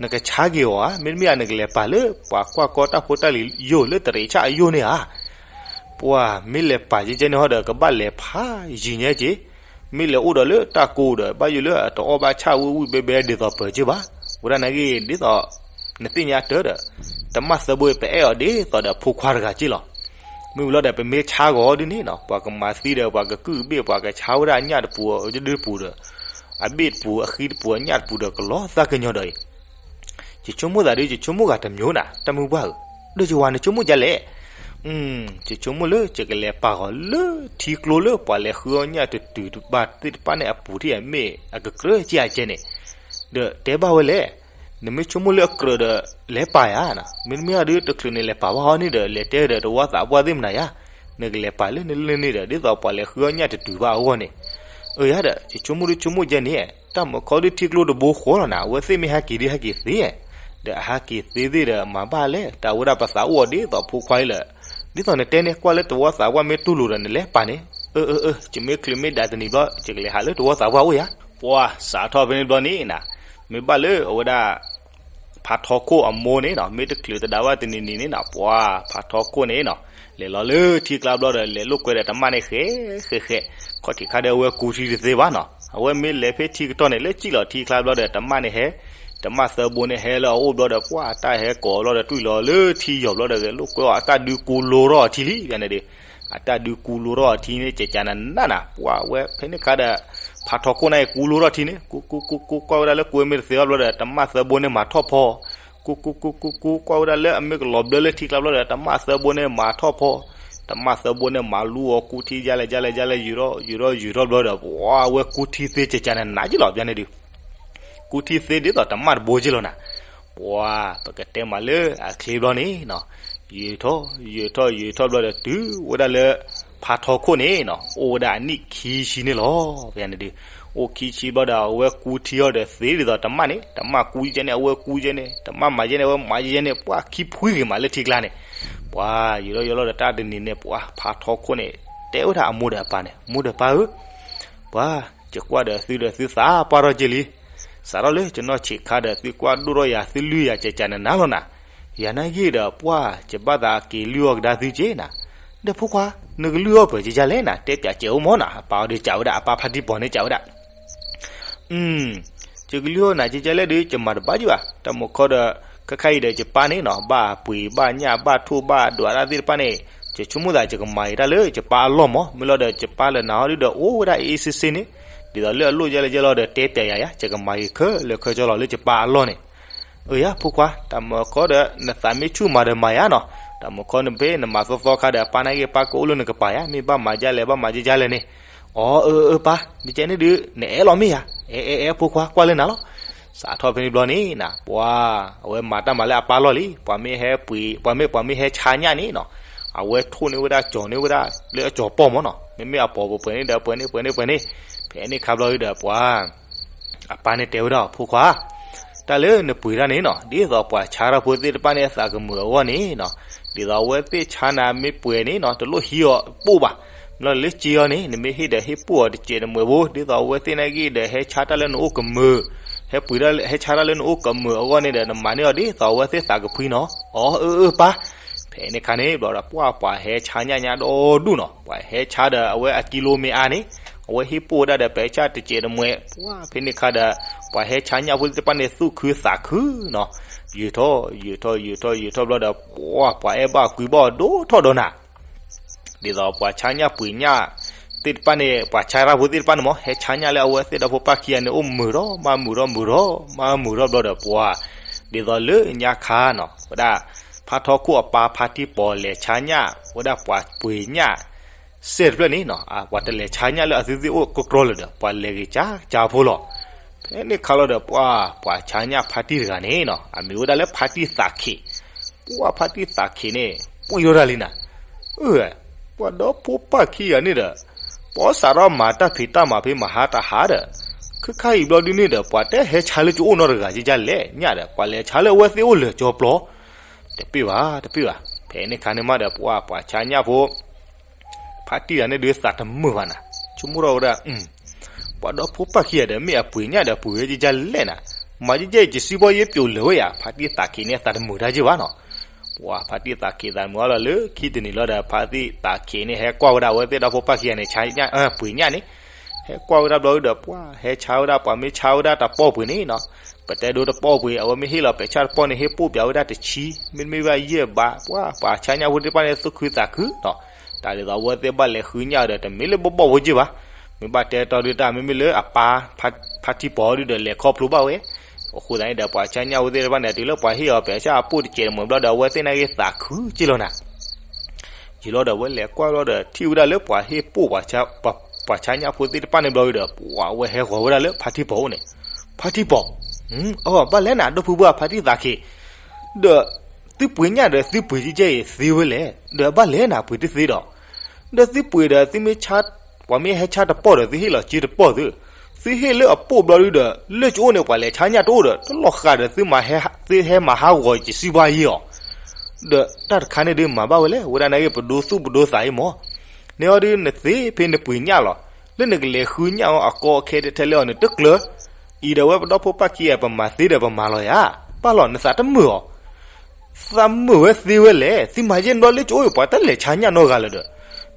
နကဆါက့ၤအီၤဧါ, မ့တမ့ၢ်ဧါ နကလဲၤပာ်လၢပှၤကွၢ်ကီတၢ်ဖိတၢ်လံၤယိာ်လၢတရံးဆၣ်အယိာ်န့ၣ်ဧါ, ပှၤမ့ၢ်လဲၤပာ်ကဲကဲန့ၣ်ဟီဒီး ကဘၣ်လဲၤဖးယံၤညါက့ၤ, မ့ၢ်လဲၤအိၣ်ဒီးလၢတၢ်ကိးဒီး ဘၣ်ယိၣ်လၢအတအီၣ်ဘၣ်ဆၣ်ဝံၣ်ဝံၣ်ဘဲဘဲဒ်သိးပၢၤက့ၤဘၣ်, ဝဲဒၣ်နာ်က့ ဒ်သိး နသ့ၣ်ညါတၢ်ဒီး တမၣ်သၢဘိပအဲၣ်အီၤဒ်သိးဒီးဖိခွါတဂၤက့ၤလီၤ, မ့ၢ်ဝံၤလီၤဒီး ပမ့ၢ်ဆါဂီၤဒ်န့ၣ်နီၤ ပှၤကမၤသံဒီး ပှၤကကုၢ်ကဘ့ၣ် ပှၤကဆါဝဲဒၣ်အညၣ်တပူၤ အဒုတပူၤဒီး အဘ့ၣ်တပူၤ အဃံတပူၤ အညၣ်တပူၤဒီး ကလီၤသးကညီၤဒီးအံၤ, ယဆိကမိၣ်သးဒီး ယဆိကမိၣ်ဂၤတမျိုးနၤ တၢ်မုၢ်ပှၢ်ဧၢ, ဒီးယဝၤနဆိကမိၣ်ဒ်လဲၣ် ယဆိကမိၣ်လၢယကလဲၤပာ်ဂီၤလၢထံကျိလၢပှၤလဲၤဃုအီၣ်ညၣ်တတုၤတဘၣ်သ့ၣ်တဖၣ်န့ၣ် အပူၤထံၣ်အမ့ၢ်အကကြၢးကဲအကဲန့ၣ်, ဒီးတဲဘၣ်ဝဲလဲၣ်, နမ့ၢ်ဆိကမိၣ်လၢအကြၢးဒီး လဲၤပာ်ယၤနၤ, မ့တမ့ၢ်အဒုတချုးန့ၣ် လဲၤပာ်ဘၣ်ဟီန့ၣ်ဒီး လဲၤတဲဒီးတဝီသးပှၢ်သ့ၣ်မနၤယါ, နကလဲၤပာ်လၢနလၢန့ၣ်ဒီး ဒ်သိးပှၤလဲၤဃုအီၣ်ညၣ်တတုၤဘၣ်အဂီၢ်န့ၣ်, အၢယၤဒီး ယဆိကမိၣ်ဒုဆိကမိၣ်ကဲန့ၣ်, တၢ်မၤခီဒုထံကျိတဘိဃီလီၤနၤ အဝဲသ့ၣ်မ့ၢ်ဟဲက့ၤဒုဟဲက့ၤသ့ ဒီးအဟဲက့ၤသ့သ့ၣ်ဒီး မၤဘၣ်လဲၣ် တၢ်ဝဲဒၣ်ပသးအိၣ်အီၤဒ်သိးဖိခွါအံၤလၢာ်, ဒ်သိးနတဲန့ၣ် ကွၢ်လၢတဝီသးပှၢ်မ့ၢ်တူၢ်လိာ်ဒီး နလဲၤပာ်န့ၣ်, အၢ အၢ အၢ ယမ့ၢ်ချုးမ့ၢ်ဒၣ်တနံၤဘျီ ယကလဲၤဟးလၢတဝီသးပှၢ်အိၣ်ယၤ, ပှၤစးထီၣ်ဖဲန့ၣ်ဘျီန့ၣ်နၤ, မ့ၢ်ဘၣ်လၢအဝဲဒၣ် ဖါထီခိၣ်အမိၢ်န့ၣ်နီၤ မ့ၢ်တချုးတဒါဘၣ်တနံၤနံၤန့ၣ်နီၤ ပှၤဖါထီခိၣ်န့ၣ်နီၤ လဲၤလီၤလၢထံကျါဘျီဒီး လဲၤလိာ်ကွဲဒီးတမၣ်န့ၣ်ဃဲ ဃဲ ဃဲ, ခီၣ်ထံးခါဒီးအဝဲကူထံတသ့ဘၣ်နီၤ အဝဲမ့ၢ်လဲၤဖဲထံကတီၢ်န့ၣ် လၢကံၣ်လီၤထံကျါဘျီဒီး တမၣ်န့ၣ်ဟဲ, တမၣ်သၢဘိန့ၣ်ဟဲလၢအအိၣ်ဘျီဒီး ပှၤအတၢ်ဟဲကိးဘျီဒီး တွံၢ်လီၤလၢထံယီၤဘျီဒီး ဂဲၤလိာ်ကွဲအီၤ အတၢ်ဒုးကူလိထီၣ်အထံလံ ယၤန့ၣ်ဒီး အတၢ်ဒုးကူလိထီၣ်အထံန့ၣ် ကကနနနၤ ပှၤဝဲဖဲန့ၣ်ခါဒီး ဖါထီခိၣ်န့ၣ် ကူလိထီၣ်ထံန့ၣ် ကူကူကူကူ ကွၢ်ဝဲဒၣ်လၢကွဲမ့ၢ်တသ့ဘၣ်ဘျီဒီး တမၣ်သၢဘိန့ၣ်မၤထီၣ်ဖီ ကူကူကူကူကူ ကွၢ်ဝဲဒၣ်လၢအမ့ၢ်ကလီၤဘျၢလၢထံကျါဘျီဒီး တမၣ်သၢဘိန့ၣ်မၤထီၣ်ဖီ, တမၣ်သၢဘိန့ၣ်မၤလူအီၤ ကူထံယါလဲၣ်ယါလဲၣ်ယါလဲၣ် ယုာ်ထီၣ်ယုာ်ထီၣ်ယုာ်ထီၣ်ဘျီဒီး ပှၤဝဲကူထံသ့ ကကနနနၤက့ၤလီၤ ပျဲန့ၣ်ဒုး ကူထံသ့ဒ်သိးတမၣ်တဘိက့ၤလီၤနၤ, ပှၤ ပကတဲမးလၢအချ့ဘျီန့ၣ်နီၤ, ယုာ်ထီၣ်ယုာ်ထီၣ်ယုာ်ထီၣ်ဘျီဒီး တုၤဝဲဒၣ်လၢ ဖါထီခိၣ်န့ၣ်နီၤ အိၣ်ဝဲဒၣ်အနံၣ်ခံဆံန့ၣ်လီၤ. ပျဲန့ၣ်ဒုး အိၣ်ခံဆံဘျီဒီး အဝဲကူထံအီၤဒီးသ့ဒ်သိးတမၣ်န့ၣ် တမၣ်ကူယဲန့ၣ် အဝဲကူယဲန့ၣ် တမၣ်မၤယဲန့ၣ် အဝဲမၤယဲန့ၣ် ပှၤခံဖှံဂ့ၤမးလၢထံကျါန့ၣ်, ပှၤ ယုာ်ထီၣ်ယုာ်ထီၣ်ဒီးတၢ်တနံၤန့ၣ် ပှၤ ဖါထီခိၣ်န့ၣ် တဲဝဲဒၣ်အမိၢ်ဒီးအပၢ်န့ၣ် မိၢ်ဒီးပၢ်ဧၢ ပှၤ ယကွၢ်ဒီးသုဒီးသုသးပှၢ်ထီၣ်က့ၤလံ, စးထီၣ်လၢယနီၢ်ဆံးခါဒီး သုကွၢ်ဒိၣ်ထီၣ်ယၤ သုလုၢ်ယၤ ကကနနၤလီၤနၤ, ယၤနာ်ဂ့ၢ်ဒီး ပှၤ ယဘၣ်သးက့ၤလုၢ်အီၣ်ကဒါသုက့ၤနၤ, ဒီးဖိခွါ နကလုၢ်အီၣ်ပၢၤကကလဲၣ်နၤ တဲပၠးကဲအိၣ်မၢ်နၤ, အပၢ်အီၤဒီးကးဝဲဒၣ် အပၢ်ဖါတံၢ်ပီၤန့ၣ်ကးဝဲဒၣ် ယကလုၢ်ဟိနၤကကဲလဲၣ်ဒုး ယမၤတဘၣ်ကဘၣ်, တၢ်မုၢ်ခီဒီး ခဲခါအံၤဒီးယပၢ်န့ၣ်နီၤ ဘၣ်ပှ့ၤဘၣ်ညၣ်ဘၣ်ထိၣ်ဘၣ်ဒွးတၢ်သ့ၣ်တဖၣ်န့ၣ်, ယဆိကမိၣ်သးယကမၤဂ့ၤတၢ်လၢယပၢ်အလီၢ်မး, မ့ၢ်လီၤဒီးယပၢ်လၢနၤဟီဒုဒီး အိၣ်ဝဲဒၣ်အ့ၣ်စ့စ့န့ၣ်, ဒ်သိးလၢအလိၣ်ယဲလဲၣ်ယဲလီၤဒီးတဲတဲယၤယၤ ယကမၤဂ့ၤခဲလၢာ်ခဲဆ့လီၤလၢယပၢ်အလီၢ်န့ၣ်. အၢယၤဖိခွါ တၢ်မုၢ်ခီဒီး နသးမ့ၢ်ဆူၣ်မၤဒီးမၤယၤနီၤ, တၢ်မုၢ်ခီနဖဲနမၤသီသီခါဒီး ပၢ်န့ၣ်ဂ့ၤ ပၢ်ကအိၣ်လၢနကပၤယၤ မ့ၢ်ဘၣ်မၤဒ်လဲၣ်ဘၣ်မၤဒ်လဲၣ်န့ၣ်. အီ အၢ အၢ ပၢ် ဒ်ကဲန့ၣ်ဒုး နအဲၣ်လီၤမ့ၢ်ယၤ, အဲ အဲ အဲ ဖိခွါ ကွၢ်လၢနၤလီၤ. စးထီၣ်ဖဲန့ၣ်ဘျီန့ၣ်နီၤ ပှၤ အဝဲမၤတၢ်မၤလၢအပၢ်လီၢ်လံ, ပှၤမ့ၢ်ဟဲပှ့ၤ ပှၤမ့ၢ် ပှၤမ့ၢ်ဟဲဆါညၣ်န့ၣ်နီၤ, အဝဲထိၣ်န့ၢ်ဝဲဒၣ်ကၠီၤန့ၢ်ဝဲဒၣ်လၢအကၠီၤပီၢ်မးနီၤ, မ့မ့ၢ်အပိာ်ပှဲၤန့ၣ်ဒီး ပှဲၤန့ၢ် ပှဲၤန့ၢ် ပှဲၤန့ၢ်, ဖဲန့ၣ်ခါဘျီဒုဒီးပှၤ အပၢ်န့ၣ်တဲဝဲဒၣ် ဖိခွါ တၢ်လၢနပှ့ၤတၢ်န့ၣ်နီၤ ဒ်သိးပှၤဆါတၢ်ဖိသ့ၣ်တဖၣ်န့ၣ် အသးကမုာ်အဂီၢ်န့ၣ်နီၤ, ဒ်သိးအဝဲသ့ၣ်ဆါနၤမ့ၢ်ပှဲၤန့ၣ်နီၤ တလိၣ်ဟံးအီၤပိၢ်ဘၣ်, မ့ၢ်လီၤလၢစ့အီၤန့ၣ် နမ့ၢ်ဟ့ၣ်ဒီးဟ့ၣ်ပိၢ်အီၤတစဲးတမှဲးဖိ, ဒ်သိးအဝဲသ့ၣ်န့ၣ်ဂ့ၤဒီး ဟဲဆါတၢ်လၢနအိၣ်ကမုာ်, ဟဲပှ့ၤ ဟဲဆါတၢ်လၢနအိၣ်ကမုာ်အဂီၢ်န့ၣ်ဒီး နမၤန့ၢ်အီၤဒ်သိးအဝဲသ့ၣ်သးကဖှံနီၤ. အီ အၢ အၢ ပၢ်. ဖဲန့ၣ်ခါန့ၣ် ဘျီဒီးပှၤ ပှၤဟဲဆါညၣ်ညါဒီဒူၣ်နီၤ, ပှၤဟဲဆါဒီးအဝဲအကံလိမ့ၢ်အါန့ၣ်, အဝဲဟ့ၣ်ပိၢ်ဝဲဒၣ်ဒီး ပဲာ်ဆၣ်တစဲးတမှဲး, ပှၤ ဖဲန့ၣ်ခါဒီး ပှၤဟဲဆါညၣ်ဖိသ့ၣ်တဖၣ်န့ၣ် သူၣ်ခုသးခုနီၤ, ယုာ်ထီၣ် ယုာ်ထီၣ် ယုာ်ထီၣ် ယုာ်ထီၣ်ဘျီဒီး ပှၤ ပှၤအဲၣ်ဘၣ်ကွံဘၣ်အီၤဒိၣ်ထီၣ်ဒီးနၤ ဒ်သိးပှၤဆါညၣ်ပှ့ၤညၣ်သ့ၣ်တဖၣ်န့ၣ် ပှၤဆါတၢ်ဖိသ့ၣ်တဖၣ်န့ၣ်မး ဟဲဆါညၣ်လၢအဝဲသ့ၣ်ဒီဖိပၢ်ခံဂၤန့ၣ် အိၣ်မုာ်ထီၣ်မၤမုာ်ထီၣ်မုာ်ထီၣ်မၤမုာ်ထီၣ်ဘျီဒီးပှၤ, ဒ်သိးလၢညါခါနီၤ ဝဲဒၣ် ဖါထီခိၣ်အပၢ်ဖါတံၢ်ပီၤလဲၤဆါညၣ် ဝဲဒၣ်ပှၤပှ့ၤညၣ်စဲးတဖျၢၣ်န့ၣ်နီၤ, ပှၤတလဲၤဆါညၣ်လၢအသုသ့ၣ်အိၣ်ကကြီလၢၤဒီး ပှၤလဲၤဂ့ၤကၠါကၠါဖိလီၤ. ဖဲန့ၣ်ခါလီၤဒီးပှၤ ပှၤဆါညၣ်ဖါတံၢ်တဂၤန့ၣ်နီၤ အမံၤဝဲဒၣ်လၢဖါတံၢ်သးခ့, ပှၤဖါတံၢ်သးခ့န့ၣ် ပှံၢ်ထီၣ်တၢ်လံနၤ, အၢ ပှၤဒီဖိပၢ်ခံဂၤန့ၣ်ဒီး ပှၤစးထီၣ်မၤတၢ်ဖံးတၢ်မၤဖဲမဟါတဟါဒီး ခဲခါအံၤဘျီဒုန့ၣ်ဒီး ပှၤတဟဲဆါလၢကအိၣ်နီတဂၤကကလဲၣ်ညၣ်ဒီး ပှၤလဲၤဆါလၢအဝဲသ့ၣ်အိၣ်လၢာ်ကၠီပျီ, တပ့ၢ်ဘၣ် တပ့ၢ်ဘၣ်. ဖဲန့ၣ်ခါန့ၣ်မးဒီးပှၤ ပှၤဆါညၣ်ဖိ ဖါတံၢ်တဂၤန့ၣ်ဒုးသးတမုာ်ဘၣ်နၤ, ဆိကမိၣ်ထီၣ်ဝဲဒၣ် ပှၤဒီဖိပၢ်ခံဂၤဒီး မ့ၢ်အပှ့ၤညၣ်ဒီးပှ့ၤဝဲကကလဲၣ်နၤ, မၤကကဲအံၤ ကစံဘီယ့ပျိာ်လၢာ်ဝဲယၤ, ဖါတံၢ်သးခ့န့ၣ် အသးတမုာ်တၢ်က့ၢ်ဘၣ်နီၤ. ပှၤဖါတံၢ်သးခ့သးမုာ်အီၤလီၤလၢခံတနံၤလီၤဒီး ဖါတံၢ်သးခ့န့ၣ် ဟဲကွၢ်ဝဲဒၣ်အဝဲသ့ၣ်ဒီဖိပၢ်ခံဂၤန့ၣ် ဆါညၣ် ပှ့ၤညၣ်န့ၣ်, ဟဲကွၢ်ဝဲဒၣ်ဘျီဒုဒီး ပှၤဟဲဆါဝဲဒၣ် ပှၤမ့ၢ်ဆါဝဲဒၣ်တပီၢ်ပှ့ၤန့ၣ်နီၤ, ပတဲဒိတပီၢ်ပှ့ၤ အဝဲမ့ၢ်ဟ့ၣ်လီၤပဲာ်ဆၣ်တပီၢ်န့ၣ် ဟ့ၣ်ပိၢ်ပၠးဝဲဒၣ်တဆံ, မ့တမ့ၢ်ဘၣ်ယဲၢ်ဘး, ပှၤ ပှၤဆါညၣ်ဖိသ့ၣ်တဖၣ်န့ၣ် သူၣ်ခုသးခုနီၤ, တၢ်ဒ်သိးအဝဲသ့ၣ်ဘၣ်လဲၤဃုညၣ်ဒီး တမ့ၢ်လၢဘီၣ်ဘီၣ်ဖိက့ၢ်ဘၣ်, မ့ၢ်ဘၣ်တဲတီဒုတၢ် မ့မ့ၢ်လၢအပၢ် ဖါထံပီၤဒုဒီး လဲၤခီဖျိဘၣ်ဝဲ, အဃိသတးန့ၣ်ဒီး ပှၤဆါညၣ်ဖိသ့ၣ်တဖၣ်န့ၣ် တုၤလၢပှၤဟ့ၣ်အီၤပဲာ်ဆၣ်အပိၢ်တစဲးတမှဲးဘျီဒီး အဝဲသ့ၣ်န့ၣ်ဂ့ၤသးခုက့ၢ်လီၤနၤ ယံာ်လီၤဒီး အဝဲလဲၤကွၢ်လီၤဒီး ထံၣ်ဝဲဒၣ်လၢပှၤဟ့ၣ်ပိၢ် ပှၤဆါညၣ်ဖိသ့ၣ်တဖၣ်န့ၣ်ဘျီဒီး ပှၤအဝဲဟဲဃီၤဝဲဒၣ်လၢဖါထံပီၤန့ၣ်, ဖါထံပီၤ, အဘၣ်လဲၣ်နၤ ဒီပုၢ်ဝဲၢ်ဖါတံၢ်သးခ့, ဒီး သုပှ့ၤညၣ်ဒီးသုပှ့ၤကကဲအံၤသ့ဝဲလဲၣ်, ဒီးဘၣ်လဲၣ်နၤပှ့ၤတသ့ဒီး, ဒီးသုပှ့ၤဒီးသုမ့ၢ်ဆါ, ပှၤမ့ၢ်ဟဲဆါတပီၢ်ဒီး သုဟ့ၣ်လီၤစ့တပီၢ်သု, သုဟ့ၣ်လၢအပိၢ်ဘျီဒုဒီး လၢကအိၣ်န့ၣ် ပှၤလဲၤဆါညၣ်တအိၣ်ဒီး တလီၤဃာ်ဒီးသုမၤဟဲ, သုဟဲမၤဟးဂီၤယစံဘီယ့အီၤ ဒီးတၢ်တခါန့ၣ်ဒုးမၤဘၣ်ဝဲလဲၣ်, ဝဲဒၣ်န့ၣ်ဂ့ၤ ပဒိသူၣ်ပဒိသးအံၤမး, န့ၢ်အီၤဒုးနသ့ဖဲနပှ့ၤညၣ်လီၤ, လၢနကလဲၤဃုညၣ်အီၤအကီအခဲထဲထဲလဲၣ်အီၤန့ၣ် တကျၢၤ, အံၤဒီးဝဲပဒီဖိပၢ်ခံဂၤ ပမၤသ့ဒီးပမၤလီၤယၤ, ပၢ်လီၤ နသးတမုာ်အီၤ သးမုာ်ဝဲသ့ဝဲလဲၣ်, သုမၤယဲၢ်န့ၣ်ဘျီလၢကအိၣ်အံၤ ပှၤတလဲၤဆါညၣ်နီတဂၤလၢၤဒီး,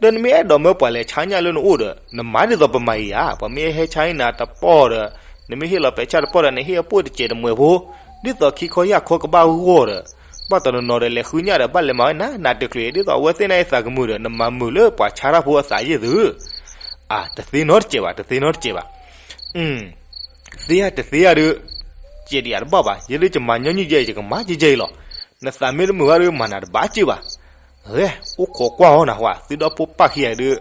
ဒီးနမ့ၢ်အဲၣ်ဒိးမၢပှၤလဲၤဆါညၣ်လၢနအိၣ်ဒီး နမၤဒ်သိးပမၤအံၤဧါ, ပှၤမ့ၢ်ဟဲဆါအံၤနၤတပီၢ်ဒီး နမ့ၢ်ဟ့ၣ်လီၤပဲာ်ဆၣ်တပီၢ်ဒီး နဟ့ၣ်အပိၢ်တစဲးတမှဲးဖိ, ဒ်သိးခံခီယၢ်ခီကဘၣ်ဂီၢ်ဒီး, ဘၣ်တနီၤနီၤဒီးလဲၤဃုညၣ်ဒီး ဘၣ်လဲၤမၤဝဲနၤနၤတကျၢၤအံၤ ဒ်သိးအဝဲသ့ၣ်န့ၣ်အသးကမုာ်ဒီး နမၤမုာ်လၢပှၤဆါတၢ်ဖိအသးယဲၢ်သု, အါ တသ့နီတစဲးဘၣ် တသ့နီတစဲးဘၣ် သ့ဧါတသ့ဧါဒုး, ကဲဒံးယၤတဘၣ်ဘၣ်, ယဲဒုးယမၤညီနုၢ်ယဲအံၤ ယကမၤကဲကဲအံၤလီၤ. နသးမ့ၢ်တမုာ်ဘၣ်ဒုး မၤနၤတဘၣ်က့ၢ်ဘၣ်. ဂဲၤ အိၣ်ခိးကွၢ်အီၤနၢ်ဟူဧါ, သုဒီဖိပၢ်ခံဂၤဒုး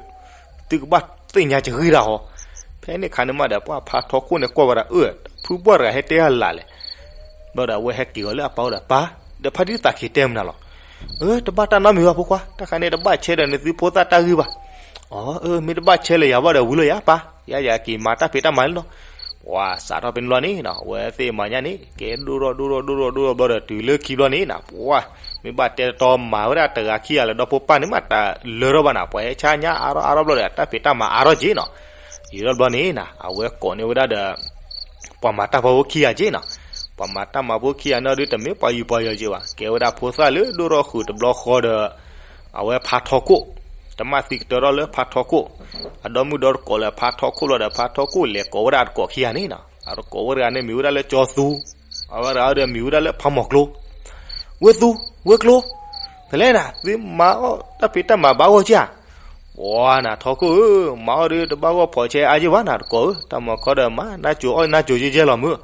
သုကဘၣ်သ့ၣ်ညါကဂ့ၢ်တၢ်ဟီ. ဖဲန့ၣ်ခါန့ၣ်မးဒီး ပှၤဖါထီခိၣ်န့ၣ်ကွၢ်ဝဲဒၣ် အၢ ဖုပှၢ်တဂၤဟဲတဲအလၢ်လဲၣ်. ဘျီဒီးအဝဲဟဲက့ၤအီၤလၢအပၢ်အိၣ်ဒီး ပၢ်, ဒီးဖါတံၢ်သးခံတဲမနုၤလီၤ. အၢ တဘၣ်တၢ်နီတမံၤဘၣ်ဖိခွါ, တၢ်ခါန့ၣ်တဘၣ်ဆဲဒီးနသုဖိသၣ်တၢ်ဂ့ၢ်ဘၣ်. အၢ အၢ မ့ၢ်တဘၣ်ဆဲလၢယၤဘၣ်ဒီးဝံၤလီၤယၤပၢ်, ယၤယက့ၤမၤတၢ်ဖံးတၢ်မၤလံလီၤ. ပှၤစးထီၣ်ဖဲန့ၣ်ဘျီန့ၣ်နီၤ အဝဲသ့ၣ်မၤညၣ်န့ၣ် ကဲဒိၣ်ထီၣ်ဒိၣ်ထီၣ်ဒိၣ်ထီၣ်ဒိၣ်ထီၣ်ဘျီဒီးတုၤလၢခံဘျီန့ၣ်နီၤ ပှၤ မ့ၢ်ဘၣ်တဲတီမၤဝဲဒၣ်တဂၤခံဂၤလၢဒီဖိပၢ်န့ၣ်မး တၢ်လၢထီၣ်ဘၣ်နီၤ ပှၤဟဲဆါညါအါထီၣ်အါထီၣ်ဘျီဒီး တၢ်ဖံးတၢ်မၤအါထီၣ်က့ၤနီၤ. ယံာ်ထီၣ်ဘျီန့ၣ်နီၤ အဝဲကိးန့ၢ်ဝဲဒၣ်ဒီး ပှၤမၤတၢ်ဖီဖိခံဂၤက့ၤနီၤ. ပှၤမၤတၢ်မၤဖိခံဂၤန့ၣ်ဒုး တမ့ၢ်ပှၤယူၤပှၤယီၤက့ၤဘၣ်, ကဲဝဲဒၣ်ဖိသၣ်လၢဒိၣ်ထီၣ်ဃုာ်တဘျီဃီဒီး အဝဲဖါထီခိၣ်, တမၣ်သံကတၢၢ်ထီၣ်လၢဖါထီခိၣ်ဘျီဒီး ဖါထီခိၣ်လဲၤကိးဝဲဒၣ်အတကိးခံဂၤန့ၣ်နီၤ. အတကိးဝဲတဂၤန့ၣ်မ့ၢ်ဝဲဒၣ်လၢကၠီသူ, အဝဲတဂၤဒီးမ့ၢ်ဝဲဒၣ်လၢဖးမီၤကျိ, ဝဲသူ, ဝဲကျိ, ဖဲလဲၣ်နၤ သုမၤအီၣ်တၢ်ဖံးတၢ်မၤဘၣ်ဂီၢ်ကၠါ, ပှၤနၤထီခိၣ်ဧၢ, မၤအီၣ်ဒုးတဘၣ်ဂီၢ်ဖီးဆဲအါက့ၢ်ဘၣ်နၤတကိးဧၢ, တၢ်မၤခီဒီးမၤနၢ်ကိၤအီၣ်နၢ်ကိၤကဲကဲလီၤမုၢ်,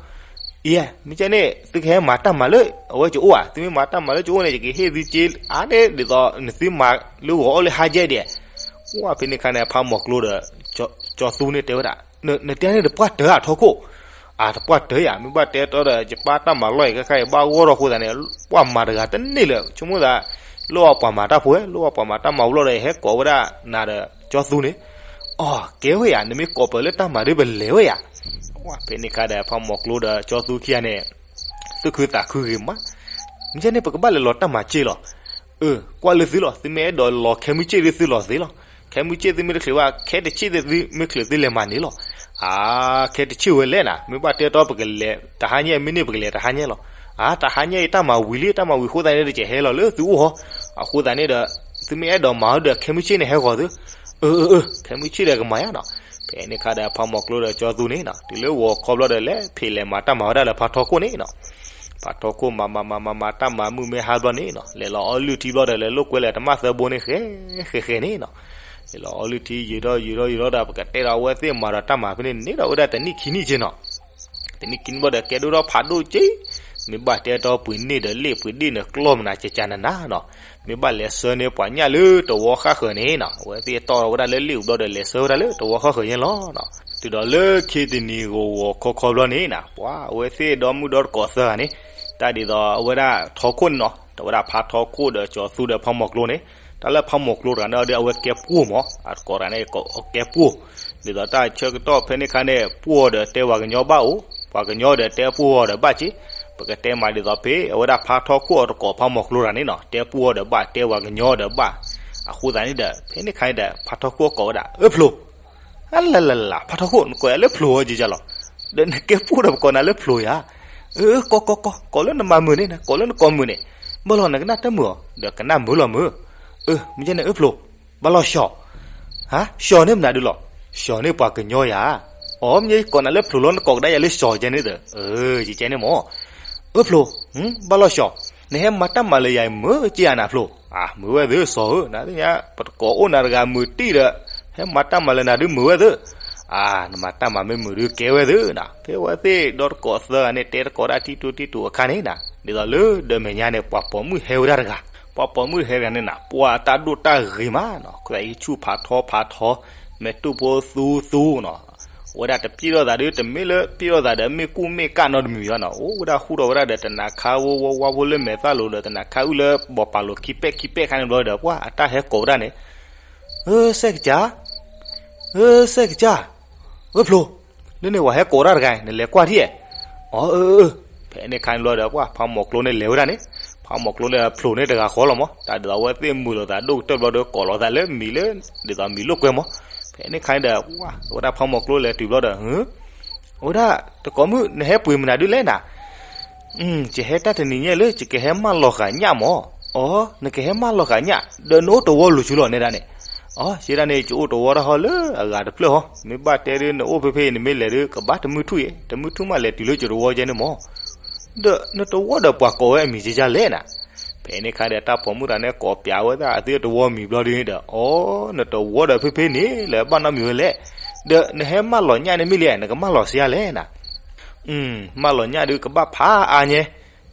အံၤ မ့ၢ်ကဲန့ၣ် သုကဟဲမၤတၢ်မၤလၢအဝဲကအိၣ်ဧါ, သုမ့ၢ်မၤတၢ်မၤလၢကအိၣ်န့ၣ် ယကဟ့ၣ်သုက့အါန့ၢ်ဒ်သိး နသုမၤလၢဂီၤအီၣ်လၢဟါကဲဒဲး, ဝဲဖဲန့ၣ်ခါန့ၣ် ဖးမီၤကျိဒီး ကၠီသူန့ၣ်တဲဝဲဒၣ်, နတဲန့ၣ်တပှၢ်တၢၢ်ဧါထီခိၣ်, အတပှၢ်တၢၢ်ယၤ မ့ၢ်ဘၣ်တဲတီဒီး ယပၢ်တၢ်မၤလီၢ်အံၤခဲခါအံၤဘၣ်ဂီၢ်ထီၣ်အဃိသတးန့ၣ် ပှၤမၤတဂၤတန့ၢ်လၢၤ ဆိကမိၣ်သး လိၣ်အီၣ်ပှၤမၤတၢ်ဖိဝဲ လိၣ်အီၣ်ပှၤမၤတၢ်မၤဝံၤလီၤဒီးဟဲကိးဝဲဒၣ်နၤဒီးကၠီသူန့ၣ်, အီ ကဲဝဲယၤ နမ့ၢ်ကိးပၢၤလၢတၢ်မၤဒ်ပလဲၤဝဲယၤ, ဖဲန့ၣ်ခါဒီး ဖးမီၤကျိဒီးကၠီသူခံဂၤန့ၣ် သူၣ်ခုသးခုဂ့ၤမး, မ့ၢ်ကဲန့ၣ် ပကဘၣ်လဲၤလီၤတၢ်မၤစ့ၢ်လီၤ, အၢ ကွၢ်လၢသုလီၤ သုမ့ၢ်အဲၣ်ဒိးလီၤခဲမုၢ်စ့ၢ်ဒ်သုလီၤသ့လီၤ, ခဲမုၢ်စ့ၢ်သုမ့ၢ်တချုးဘၣ် ခဲတဆ့ၣ်သုမ့ၢ်ချုးသုလဲၤမၤန့ၣ်လီၤ, အါ ခဲတဆ့ၣ်ဝဲလဲၣ်နၤ မ့ၢ်ဘၣ်တဲတီပကလဲၤတဟါညါ မ့ၢ်န့ၢ်ပကလဲၤတဟါညါလီၤ, အါ တဟါညါအံၤတၢ်မၤဝံၤလံ တၢ်မၤဝံၤအဃိသတးန့ၣ်ဒီး ကဟဲလီၤလၢသုအိၣ်ဟီ, အဃိသတးန့ၣ်ဒီး သုမ့ၢ်အဲၣ်ဒိးမၤဒီးခဲမုၢ်စ့ၢ်န့ၣ်ဟဲဂီၤသု, အၢ အၢ အၢ ခဲမုၢ်စ့ၢ်ဒီးကမၤယါနီၤ, ဖဲန့ၣ်ခါဒီးဖးမီၤကျိဒီးကၠီသူန့ၣ်နီၤ တုၤလၢဂီၤခီဘျီဒီးလဲၤဖံးလဲၤမၤတၢ်မၤဝဲဒၣ်လၢဖးထီခိၣ်န့ၣ်နီၤ, ဖးထီခိၣ်မၤမၤမၤမၤမၤတၢ်မၤမုၢ်မ့ၢ်ဟါဘျီန့ၣ်နီၤ လဲၤလီၤအီလုၢ်ထံဘျီဒီးလဲၤလိာ်ကွဲလဲၤတမၣ်သၢဘိန့ၣ် ဃဲဃဲဃဲန့ၣ်နီၤ, လဲၤလီၤအီလုၢ်ထံယုၤထီၣ်ယုၤထီၣ်ယုၤထီၣ်ဒီး ပကတဲဒီးအဝဲသ့ၣ်မၤဒီးတၢ်မၤဖဲန့ၣ်န့ၣ်ဒီး အိၣ်ဝဲဒၣ်တနံၣ်ခံနံၣ်က့နီၤ တနံၣ်ခံနံၣ်ဘျီဒီး ကဲဒိၣ်ထီၣ်ဖးဒိၣ်က့, မ့ၢ်ဘၣ်တဲတီပှ့ၤန့ၢ်ဒီးလ့ၣ်ပှ့ၤဒ့ၣ်နကျီၢ်မနၤကကနနနီၤ, မ့ၢ်ဘၣ်လဲၤဆှၢန့ၢ်ပှၤညၣ်လၢတဝီဃၣ်ဃၢၤန့ၣ်နီၤ အဝဲသ့ၣ်တီၢ်ဝဲဒၣ်လၢလ့ၣ်အူဘျီဒီး လဲၤဆှၢဝဲဒၣ်လၢတဝီဃၣ်ဃၢၤညါလီၤနီၤ, တုၤဒီးလၢခံတနံၤဂီၤဂီၤခီခီဘျီန့ၣ်နီၤ ပှၤအဝဲသ့ၣ်ဒီမုၣ်ဒီတကိးသၢဂၤန့ၣ်, တၢ်ဒ်သိးအဝဲဒၣ်ထီခိၣ်န့ၣ်နီၤ တဝဲဒၣ်ဖးထီခိၣ်ဒီးကၠီသူဒီးဖးမီၤကျိန့ၣ်, တၢ်လၢဖးမီၤကျိတဂၤန့ၣ်ဒီး အဝဲကဲပှိၢ်မး အတကိးတဂၤန့ၣ် ကဲပှိၢ်, ဒ်သိးတၢ်ဆၢကတီၢ်ဖဲန့ၣ်ခါန့ၣ် ပှိၢ်အီၤဒီးတဲပှၤကညီဘၣ်အိၣ်, ပှၤကညီဒီးတဲပှိၢ်အီၤဒီးဘၣ်က့, ပကတဲမးဒ်သိးဖဲ အဝဲဒၣ်ဖးထီခိၣ်အတကိးဖးမီၤကျိတဂၤန့ၣ်နီၤ တဲပှိၢ်အီၤဒီးဘၣ် တဲပှၤကညီဒီးဘၣ်, အဃိသတးန့ၣ်ဒီး ဖဲန့ၣ်ခါန့ၣ်ဒီး ဖးထီခိၣ်ကိးဝဲဒၣ် အၢဖျိ, အလလလ ဖးထီခိၣ် နကိးယၤလၢဖျိအီၤကကလီၤ, ဒီးနကဲပှိၢ်ဒီးပကိးနၤလၢဖျိယၤ, အၢ ကိးကိးကိး ကိးလၢနမၤမုာ်န့ၣ် ကိးလၢနကိးမုာ်န့ၣ်, ဘၣ်လီၤနကနၣ်တမုာ်အီၤ ဒီးကနၣ်မုာ်လီၤမုာ်, အၢ မ့ၢ်ကဲန့ၣ်အၢဖျိ, ဘၣ်လီၤၡီၣ်, ဟါ ၡီၣ်န့ၢ်မနုၤဒုလီၤ, ၡီၣ်န့ၢ်ပှၤကညီယၤ, အိ မ့ၢ်ယကိးနၤလၢဖျိလီၤ နကိးကဒါယၤလၢၡီၣ်ကဲန့ၣ်ဒီး, အၢ ယကဲန့ၣ်မး, အၢဖျိ, ဘၣ်လီၤၡီၣ်, နဟဲမၤတၢ်မၤလၢယၤအံၤ မုာ်က့ယၤနၤဖျိ, အၢ မုာ်ဝဲသ့ၣ်စီၤဧၢ နသ့ၣ်ညါ ပတကိးအိၣ်နၤတဂၤမုာ်တံၢ်ဒီး, ဟဲမၤတၢ်မၤလၢနၤဒုမုာ်ဝဲသ့ၣ်, အၢ နမၤတၢ်မၤမ့ၢ်မုာ်ဒုကဲဝဲသ့ၣ်နၤ, ဖဲဝဲသ့ၣ်ဒီတကိးသၢဂၤန့ၣ် တဲတကိးဒၣ်တံတူတံတူအခါန့ၣ်နၤ, ဒ်သိးလၢဒီမဲာ်ညါန့ၣ် ပှၤပိာ်မုၣ်ဟဲဝဲဒၣ်တဂၤ, ပှၤပိာ်မုၣ်ဟဲတဂၤန့ၣ်နၤ ပှၤတၢ်ဒိၣ်တၢ်ဂ့ၤမးနီၤ ခွဲးအံၤဆူၣ်ဖးထီဖးထီ, မဲာ်တူၢ်ဖိသူသူနီၤ ဝဲဒၣ်တပျံၢ်ထီၣ်သးဒီးတမ့ၢ်လၢပျံၢ်ထီၣ်သးဒီးမ့ၢ်ကူၣ်မ့ၢ်ကၣ်နီတမံၤဘၣ်နီၤ, အိၣ်ဝဲဒၣ်ဟူထီၣ်ဝဲဒၣ်ဒီးတနၤခါဝိဝီဝါဖိလၢမဲာ်သၣ်လိၤဒီးတနၤခါအုၣ်လၢဘီးပာ်လိၤခံပဲၣ်ခံပဲၣ်ခါန့ၣ်ဘျီဒီး ပှၤအတၢ်ဟဲကိးဝဲဒၣ်န့ၣ်, အၢ စဲးကစၢ်, အၢ စဲးကစၢ်, အၢဖျိ, လၢန့ၣ်ဝဲဟဲကိးတၢ်တဂၤ နလဲၤကွၢ်ထံၣ်, အၢ အၢ အၢ ဖဲန့ၣ်ခါန့ၣ်ဘျီဒီး ပှၤဖးမီၤကျိန့ၣ်လဲၤဝဲဒၣ်န့ၣ်, ဖးမီၤကျိလၢဖျိန့ၣ်တဂၤဃီလီၤမး တၢ်ဒ်သိးအဝဲသ့ၣ်မုာ်လိာ်သးဒိၣ်ကတၢၢ်ဘျီဒီး ကိးလိာ်သးလၢမံၤလၢ ဒ်သိးမံၤလိာ်ကွဲမး, ဖဲန့ၣ်ခါန့ၣ်ဒီး ဝဲဒၣ်ဖးမီၤကျိလဲၤတုၤဘျီဒီး အဝဲဒၣ်တကိးမုၣ် နဟဲပှ့ၤမနုၤဒုလဲၣ်နၤ, ယဟဲတၢ်တနံၤညါလၢ ယကဟဲမၢလီၤဃာ်ညၣ်မး, အိ နကဟဲမၢလီၤဃာ်ညၣ် ဒီးနအိၣ်တဝီလိၤဆူလီၤနဲဒၣ်န့ၣ်, အိ ယဲဒၣ်န့ၣ် ယအိၣ်တဝီတၢ်ဟီလၢအဂၤတဖျၢၣ်ဟီ, မ့ၢ်ဘၣ်တဲဒုးနအိၣ်ဖဲဖဲအံၤ နမ့ၢ်လဲၤဒုး ကဘၣ်တမုၢ်ထူၣ်အံၤ တမုၢ်ထူၣ်မးလဲၤတုၤလၢယတဝီကဲန့ၣ်မး, ဒီးနတဝီဒီးပှၤကိးဝဲအမံၤကကလဲၣ်နၤ ဖဲန့ၣ်ခါဒီးတၢ်ပိာ်မုၣ်တဂၤန့ၣ် ကိးပျးဝဲဒၣ်အသုတဝီမံၤဘျီဒုန့ၣ်ဒီး အိ နတဝီဒီးဖဲဖဲန့ၣ် လၢဘၣ်နီတမံၤဝဲလဲၣ်, ဒီးနဟဲမၢလီၤညၣ်န့ၣ်မ့ၢ်လဲၣ် နကမၢလီၤစ့လဲၣ်နၤ, မၢလီၤညၣ်ဒုးကဘၣ်ဖးအါညါ,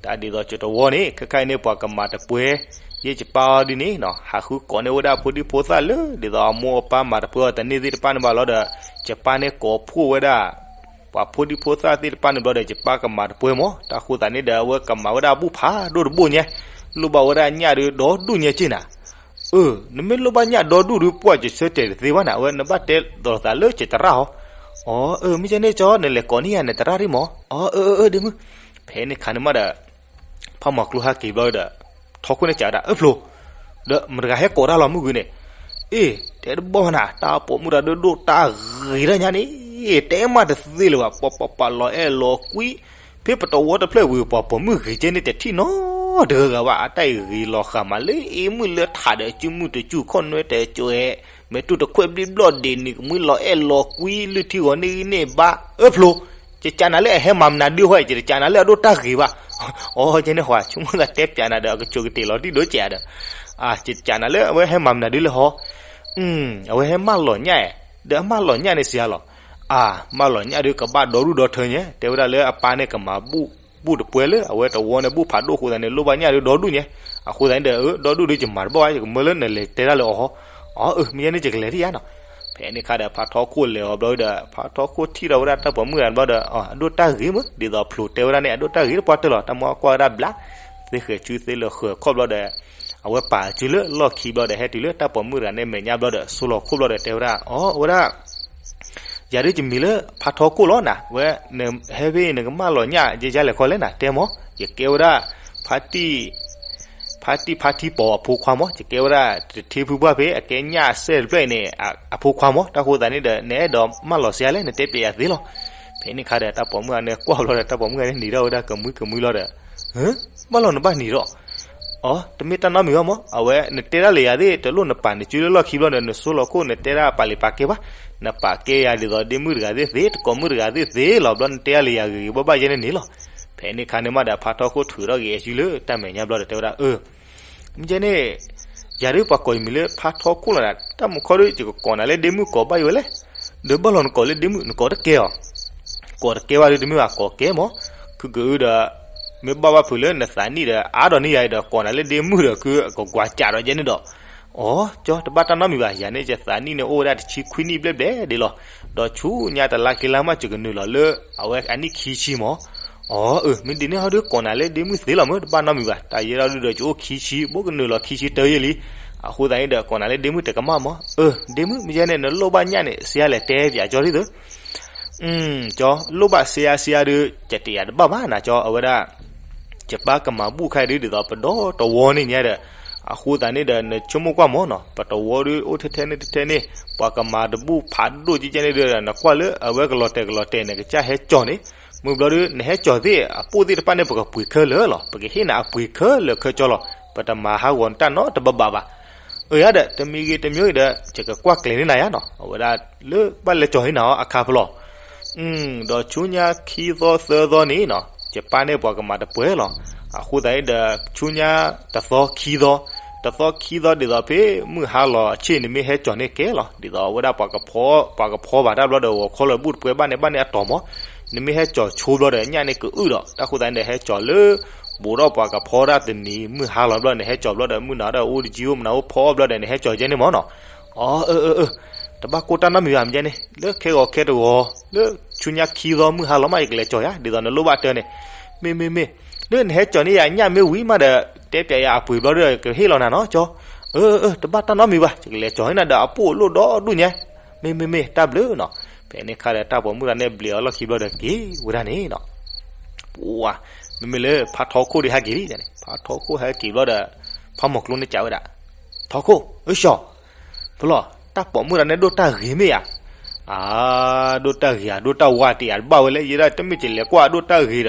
တၢ်ဒ်သိးယတဝီန့ၣ် ခဲခါအံၤန့ၣ် ပှၤကမၤတပှဲၤ, ယဲယပၢ်အီၤဒ်န့ၣ်နီၤ ဟးဃုကိးန့ၢ်ဝဲဒၣ်ဖိဒံဖိသၣ်လၢ ဒ်သိးအမိၢ်အပၢ်မၤတပှဲၤအီၤတန့ၢ်သ့ၣ်တဖၣ်န့ၣ်ဘၣ်လီၤဒီး ယပၢ်န့ၣ်ကိးဖှိၣ်ဝဲဒၣ် ပှၤဖိဒံဖိသၣ်သ့ၣ်တဖၣ်န့ၣ်ဘျီဒီး ယပၢ်ကမၤတပှဲၤမး တၢ်ဃိသးန့ၣ်ဒီး အဝဲကမၤဝဲဒၣ်ဘူၣ်ဖးဒိၣ်တဘိၣ်ညါ, လိၣ်ဘၣ်ဝဲဒၣ်ညၣ်ဒုးဒီဒူၣ်ညါက့နၤ, အၢ နမ့ၢ်လိၣ်ဘၣ်ညၣ်ဒီဒူၣ်ဒုး ပှၢ်ယဆၢတဲာ်တသ့ဘၣ်နၤ အဝဲနဘၣ်တဲလိာ်သးလၢယတရၣ်ဟီ, အိ အၢ မ့ၢ်ကဲန့ၣ်ကၠီ နလဲၤကိးန့ၢ်ယၤနတရၣ်ဒ်မး, အိ အၢ အၢ အၢ ဒ်မုၢ်, ဖဲန့ၣ်ခါန့ၣ်မးဒီး ဖးမီၤကျိဟဲက့ၤဘျီဒီး ထီခိၣ်န့ၣ်ကးဝဲဒၣ် အၢဖျိ, ဒီးမတၤတဂၤဟဲကိးတၢ်လီၤမုၢ်ဂ့ၤန့ၣ်, အ့ တဲတဘီနၤ တၢ်ပိာ်မုၣ်တၢ်ဒိၣ်ဒိၣ်တၢ်ဂ့ၤတၢ်ညါန့ၣ် တဲမးတသ့လၢၤဘၣ် ပှၤပှၤပှၤလီၤအဲၣ်လီၤကွံ, ဖဲပတဝီတဖျၢၣ်ဝံၤ ပှၤပိာ်မုၣ်ဂ့ၤကဲန့ၣ် တထံၣ်နီတဂၤဂၤဘၣ် အတၢ်အံၤဂ့ၤလီၤဃာ်မးလၢအ့မုၢ်လၢထးဒီးစုမုၢ်တစုခီၣ်နွဲတစဲး, မဲာ်တူၢ်တခွဲၣ်ဘျ့ဘျီၣ်ဒ့းနံၤကမှံလီၤအဲၣ်လီၤကွံ လုၢ်ထံဂီၤန့ၢ်ဂံၢ်န့ၢ်ဘါ အၢဖျိ, ယကးနၤလၢအဟဲမၤမနုၤဒုဟီ, ယတကးနၤလၢအဒိၣ်တၢ်ဂ့ၤဘၣ်. အိ ကဲန့ၣ်ဟီ ဆိကမိၣ်သးတဲပၠးနၤဒီး အကစူးကတ့ၢ်လီၤတံၢ်ဒိၣ်ကဲးဒီး, ယတကးနၤလၢအဝဲဟဲမၤမနုၤဒုလၢဟီ, အဝဲဟဲမၢလီၤညၣ်, ဒီးအမၢလီၤညၣ်န့ၣ်စံးလီၤ. အၢ မၢလီၤညၣ်ဒုးကဘၣ်ဒီဒူၣ်ဒီထၢညါ, တဲဝဲဒၣ်လၢအပၢ်န့ၣ်ကမၤဘူၣ်တပှဲၤလၢအဝဲတဝီန့ၣ် ဘူၣ်ဖးဒိၣ်အဃိသတးန့ၣ် လိၣ်ဘၣ်ညၣ်ဒုးဒီဒူၣ်ညါ, အဃိသတးန့ၣ်ဒီး ဒီဒူၣ်ဒုးယမၤတဘၣ်ဘၣ်, ယကမၢလၢနလဲၤတဲဒၣ်လၢအီၤဟီ, အၢ မ့ၢ်ယဲန့ၣ်ယကလဲၤဒံးယါနီၤ. ဖဲန့ၣ်ခါဒီး ဖါထီခိၣ်လဲၤအီၤဘျီဒီး ဖါထီခိၣ်ထံၣ်ထီၣ်ဝဲဒၣ်တၢ်ပိာ်မုၣ်တဂၤဘျီဒီး အဒိၣ်တၢ်ဂ့ၤမး, ဒ်သိးဖျိးတဲဝဲဒၣ်န့ၣ် အဒိၣ်တၢ်ဂ့ၤတပှၢ်တၢၢ်လီၤ. တၢ်မၤကွၢ်ဝဲဒၣ်ဘျါ, သ့ဃဲၤစုသ့လၢဃဲၤခီၣ်ဘျီဒီး အဝဲပာ်အစုလၢလီၢ်ခံဘျီဒီး ဟဲတုၤလၢတၢ်ပိာ်မုၣ်တဂၤန့ၣ်မဲာ်ညါဘျီဒီး ဆိလီၤခိၣ်ဘျီဒီးတဲဝဲဒၣ်, အီ ဝဲဒၣ် ယၤဒုးယမံၤလၢဖါထီခိၣ်လီၤနၤ, ဝဲ နဟဲဖဲအံၤနကမၢလီၤညၣ်ယဲယါလဲၤခီလဲၣ်နၤ, တဲမး, ယကဲဝဲဒၣ် ဖါတံၢ် ဖါတံၢ်ဖါထံပီၤအဖိခွါမး, ယကဲဝဲဒၣ်တထံဖုပှၢ်ဖဲအကဲညၣ်စဲၣ်တဖျၢၣ်အံၤန့ၣ် အဖိခွါမး, တၢ်ဃိသးန့ၣ်ဒီး နအဲၣ်ဒိးမၢလီၤစ့လဲၣ် နတဲပျဲယၤသ့လီၤ. ဖဲန့ၣ်ခါဒီး တၢ်ပိာ်မုၣ်ဂၤန့ၣ်ကွၢ်ဘျီဒီး တၢ်ပိာ်မုၣ်ဂၤန့ၣ်နံၤထီၣ်ဝဲဒၣ်ကမှံကမှံလီၤဒီး, ဘၣ်လီၤနဘၣ်နံၤထီၣ် အီ တမ့ၢ်တၢ်နီတမံၤဘၣ်မး, အဝဲနတဲဒၣ်လၢယၤသ့ၣ် တလိၣ်နပာ်နစုလၢလီၢ်ခံဘျီဒီး နဆိလီၤခိၣ် နတဲဒၣ်ပာ်လံာ်ပာ်ကဲဘၣ်, နပာ်ကဲယၤဒ်သိးဒ့မုၣ်တဂၤသ့ၣ်သ့ တကိးမုၣ်တဂၤသ့ၣ်သ့လီၤ, ဘျီနတဲဒၣ်လၢယၤဂ့ၤဂ့ၤဘၣ်ဘၣ်ယဲန့ၣ်န့ၣ်လီၤ. ဖဲန့ၣ်ခါန့ၣ်မးဒီး ဖါထီခိၣ်ထုးထီၣ်က့ၤအစုလၢတၢ်မဲာ်ညါဘျီဒီးတဲဝဲဒၣ်, အၢ မ့ၢ်ကဲန့ၣ် ယၤဒုးပှၤကိးယမံၤလၢဖါထီခိၣ်လီၤနၤ, တၢ်မူခီဒုး ယကကိးနၤလၢဒ့မုၣ်ကိးဘၣ်ယိဝဲလဲၣ်, ဒီးဘၣ်လီၤနကိးလၢဒ့မုၣ် နကိးတကဲအီၤ, ကိးတကဲဘၣ်ဒုးတမ့ၢ်ဘၣ် ကိးကဲမး, ခုကအုဒီး မ့ၢ်ဘၣ်ဘၣ်ဖုးလၢနသးနံၣ်ဒီး အါဒီးန့ၢ်ယၤအံၤဒီး ကိးနၤလၢဒ့မုၣ်ဒီး ခုအကကွၢ်ကးဒီးယဲန့ၣ်ဒီး, အီ ကၠီ တဘၣ်တၢ်နီတမံၤဘၣ်, ယၤန့ၣ်ယသးနံၣ်န့ၣ်အိၣ်ဝဲဒၣ်တဆံခွံနံၣ်ဘျဲၣ်ဘျဲၣ်ဒ်လီၤ, ဒီးဆူညါတလါခံလါမး ယကနုာ်လီၤလၢ အဝဲအနံၣ်ခံဆံမး, အီ အၢ မ့ၢ်ဒ်န့ၣ်ဟီဒုးကိးနၤလၢဒ့မုၣ်သ့လီၤမး တဘၣ်နီတမံၤဘၣ်, တၢ်ယဲဒၣ်ဒုးဒီးယအိၣ်ခံဆံ ဘၣ်ကနုာ်လီၤခံဆံတၢယဲလံ, အဃိသတးန့ၣ်ဒီးကိးနၤလၢဒ့မုၣ်တကမၣ်မး, အၢ ဒ့မုၣ် မ့ၢ်ကဲန့ၣ် နလိၣ်ဘၣ်ညၣ်န့ၣ် စ့လဲၣ်တဲပၠးကၠီဒ်သိး ကၠီ လိၣ်ဘၣ်စ့ယါစ့ယါဒုး ကတဲယၤတဘၣ်ဘၣ်နၤကၠီ အဝဲဒၣ် ယပၢ်ကမၤဘူၣ်ခါအံၤဒုး ဒ်သိးပဒီတဝီန့ၣ်ညါဒီး, အဃိသတးန့ၣ်ဒီး နဆိကမိၣ်ကွၢ်မးနီၤ ပတဝီဒုးအိၣ်ထဲထဲန့ၣ်ထဲထဲန့ၣ် ပှၤကမၤတဘူၣ်ဖးဒိၣ်ကဲကဲန့ၣ်ဒုး နကွၢ်လၢအဝဲကလီၤတဲာ်ကလီၤတဲာ်န့ၣ် ကစၢ်ဟဲကၠီၤန့ၣ်, မုၢ်ဘျီဒုး နဟဲကၠီၤသ့ၣ် အပိၢ်သ့ၣ်တဖၣ်န့ၣ် ပကပှ့ၤခဲလၢာ်လီၤ ပကဟ့ၣ်နၤအပှ့ၤခဲလၢာ်ခဲကၠီလီၤ ပတမၤဟးဂီၤနတၢ်နီတဘၣ်ဘၣ်ဘၣ် အၢ ယၤဒီး တမံၤဂ့ၤတမံၤဂ့ၤဒီး ယကကွၢ်ကျဲၤန့ၢ်နၤယါနီၤ အဝဲဒၣ်လၢဘၣ်လဲၤကၠီၤဟ့ၣ်နၤအီၤအခါဖဲလီၤ. ဒီးဆူညါခံသီသၢသီန့ၣ်နီၤ ယပၢ်န့ၢ်ပှၤကမၤတပှဲၤလီၤ. အဃိသတးန့ၣ်ဒီး ဆူညါတသီခံသီ, တသီခံသီဒ်သိးဖဲမုၢ်ဟါလီၤအဆ့ၣ် နမ့ၢ်ဟဲကၠီၤန့ၢ်ကဲလီၤ. ဒ်သိးအဝဲဒၣ်ပှၤကဖီ, ပှၤကဖီဘၣ်တၢ်ဘျီဒီး ဂီၤခီလီၤဘူၣ်တပှဲၤဘၣ်န့ၣ်ဘၣ်န့ၣ်အတီၤမး, နမ့ၢ်ဟဲကၠီၤဆိဘျီဒီး ညၣ်န့ၣ်ကအုၣ်ဒီး တၢ်ဃိသတးန့ၣ်ဒီး ဟဲကၠီၤလၢ ဘူးဒီးပှၤကဖီဒၣ်တနံၤ မုၢ်ဟါလီၤဘျီန့ၣ် ဟဲကၠီၤဘျီဒီး မုၢ်နၤဒီးအိၣ်တကံအိၣ် မုၢ်နၤအိၣ်ဖီအီၣ်ဘျီဒီးန့ၣ် ဟဲကၠီၤကဲန့ၣ်မးနီၤ. အီ အၢ အၢ အၢ တဘၣ်ကိၢ်တၢ်နီတမံၤဘၣ် မ့ၢ်ကဲန့ၣ် လၢခဲဂီၤခဲတဂီၤ လၢဆူညါခံသီမုၢ်ဟါလီၤမး ယကလဲၤကၠီၤယါ ဒ်သိးနလိၣ်ဘၣ်တၢ်န့ၣ်. မ့ၢ် မ့ၢ် မ့ၢ် လၢနဟဲကၠီၤန့ၢ်ယၤညၣ်မ့ၢ်ဝံၤမးဒီး တဲပျးယၤအပှ့ၤဘျီဒီး ကဟ့ၣ်လီၤနၤနီၤ ကၠီ. အၢ အၢ တဘၣ်တၢ်နီတမံၤဘၣ် ယကလဲၤကၠီၤဟ့ၣ်နၤဒီးအပိၢ်လိၣ်ဒီဒူၣ်ညါ. မ့ၢ် မ့ၢ် မ့ၢ် တၢ်ဘျုးနီၤ. ဖဲန့ၣ်ခါဒီးတၢ်ပိာ်မုၣ်တဂၤန့ၣ်ဘျဲးအီၤလီၢ်ခံဘျီဒီးက့ၤဝဲဒၣ်န့ၣ်နီၤ. ပှၤ မ့မ့ၢ်လၢဖါထီခိၣ်ဒုးဟဲက့ၤလံန့ၣ် ဖါထီခိၣ်ဟဲက့ၤဘျီဒီး ဖါမီၤကျိန့ၣ်ကးဝဲဒၣ် ထီခိၣ် အၢ ကၠီ ဖဲလီၤ တၢ်ပိာ်မုၣ်တဂၤန့ၣ်ဒိၣ်တၢ်ဂ့ၤမ့ၢ်ဧါ. အၢ ဒိၣ်တၢ်ဂ့ၤဧါ ဒိၣ်တၢ်ဝါတ့ၢ်ဧါတဘၣ်ဝဲလဲၣ် ယဲဒၣ်တမ့ၢ်ကလဲၤကွၢ်ဒိၣ်တၢ်ဂ့ၤဒီး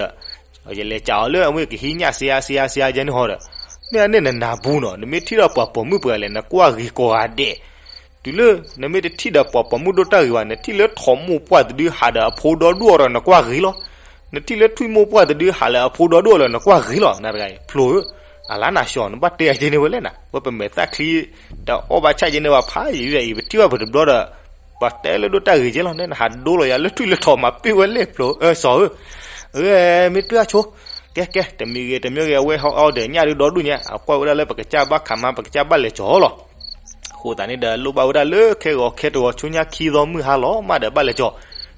ယလဲၤကးအီၤလၢအဝဲကဟံးညၣ်စ့ယါစ့ယါစ့ယါယဲန့ၣ်ဟီဒီး မ့ၢ်အန့ၣ်နနၢ်ပူၤနီၤ နမ့ၢ်ထံၣ်ဒီးပှၤပိာ်မုၣ်ပှဲၤလဲၣ် နကွၢ်ဂ့ၤကိးဂၤဒဲး တုၤလၢ နမ့ၢ်တထံၣ်ဒီးပှၤပိာ်မုၣ်ဒိၣ်တၢ်ဂ့ၤဘၣ် နထံၣ်လၢထိးမိၢ်ပှၢ်တဒုဟးဒီးအဖိဒီဒူၣ်အီၤဒီးနကွၢ်ဂ့ၤလီၤ. နထံၣ်လၢထွံၣ်မိၢ်ပှၢ်တဒုဟးလၢအဖိဒီဒူၣ်အီၤလၢနကွၢ်ဂ့ၤလီၤ နတဂၤအံၤ ဖျိဧၢ. အလါနၤကၠီ နဘၣ်တဲယၤကဲန့ၣ်ဝဲလဲၣ်နၤ ဝဲပမဲာ်သၣ်ချံ တအီၣ်ဘၣ်ဆၣ်ကဲန့ၣ်ဘၣ်ဖးယံာ်ဒီးအံၤ ပထံၣ်ဘၣ်ပတဘျီဒီး ပှၤတဲလၢဒိၣ်တၢ်ဂ့ၤကဲလီၤ နဟးဒိလီၤယၤလၢထွံၣ်လၢထိးမၤပ့ၢ်ဝဲလဲၣ် ဖျိဧၢ စီၤဧၢ. အၢ မ့ၢ်တၢ်ဆိ ကဲ ကဲ တမံၤဂ့ၤတမံၤဂ့ၤ အဝဲဟီအီၣ်ဒီးညၣ်ဒုးဒီဒူၣ်ညါ အကွၢ်ဝဲဒၣ်လၢပကစၢ်ဘၣ်ခးမါ ပကစၢ်ဘၣ်လဲၤကၠီၤလီၤ. အဃိသတးန့ၣ်ဒီး လိၣ်ဘၣ်ဝဲဒၣ်လၢခဲဂီၤခဲတဂီၤ ဆူညါခံသီမုၢ်ဟါလီၤမးဒီးဘၣ်လဲၤကၠီၤ.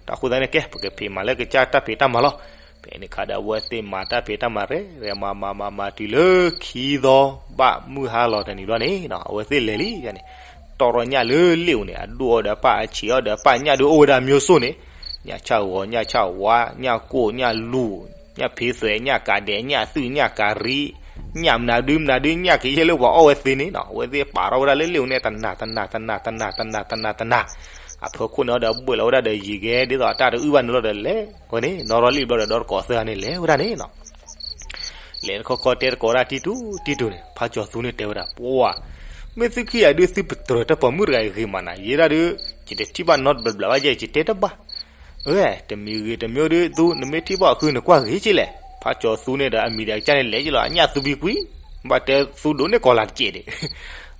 တၢ်ဃိသတးန့ၣ် ကဲ ပကဖံးမၤလၢကစၢ်တၢ်ဖံးတၢ်မၤလီၤ. ဖဲန့ၣ်ခါဒီး အဝဲသ့ၣ်မၤတၢ်ဖံးတၢ်မၤရဲၣ်ရဲၣ် မၤမၤမၤမၤတုၤလၢ ခံသီဘၣ်မုၢ်ဟါလီၤတနံၤဘျီန့ၣ် အဝဲသ့ၣ်လဲၤလံန့ၣ် တီၢ်ထီၣ်ညၣ်လၢလ့ၣ်ဧိၤန့ၣ် အဒိၣ်အီၤဒီးပၢ် အဆံးအီၤဒီးပၢ် ညၣ်ဒုးအိၣ်ဝဲဒၣ်မျိုးစုံန့ၣ် ညၣ်ဆၣ်ဂီၤ ညၣ်ဆၣ်ဝါ ညၣ်ကိၣ် ညၣ်လူၢ် ညၣ်ဖံသွဲး ညၣ်ကးဒဲး ညၣ်သွံၣ် ညၣ်ကးရံ ညၣ်မနုၤဒုမနုၤဒု ညၣ်ကယဲၢ်လၢပှၤအီၣ်ဝဲသ့န့ၣ်နီၤ အဝဲသ့ၣ်ပာ်ထီၣ်ဝဲဒၣ်လၢလ့ၣ်ဧိၤန့ၣ် တနၤ တနၤ တနၤ တနၤ တနၤ တနၤ တနၤ အဖီခိၣ်န့ၣ်ဒီး ဘှဲၣ်လီၤဝဲဒၣ်ဒီးယံာ်ကဲ ဒ်သိးအတၢ်တအုၣ်ဘၣ်န့ၣ်လီၤဒီးလဲၤဝဲန့ၣ် နီၢ်ရီလံဘျီဒီး ဒီတကိးသၢဂၤန့ၣ် လဲၤဝဲဒၣ်န့ၣ်နီၤ လဲၤတခီခီတဲတကိးဒၣ်တံတူာ်တံတူာ်န့ၣ် ဖါကၠီၤသူန့ၣ်တဲဝဲဒၣ် ပှၤ မ့ၢ်သုခံဂၤဒုးသုပတြၢၤတၢ်ပိာ်မုၣ်တဂၤအံၤဂ့ၤမးနၤ ယဲဒၣ်ဒုး ယတထံၣ်ဘၣ်နီတဘျီဘျီဘၣ်ယဲ ယတဲတဘၣ် အၢ တမံၤဂ့ၤတမံၤဒုး သူ နမ့ၢ်ထံၣ်ဘၣ်အဃုနကွၢ်ဂ့ၤက့လဲၣ်. ဖးကၠီၤသူန့ၣ်ဒီးအမံၤဒီးကစၢ်န့ၣ်လဲၤက့လီၤ အညၣ်သူဘံကွံ, ဘၣ်တဲသူဒိးန့ၢ်ကီၤလၤတစဲးဒံး.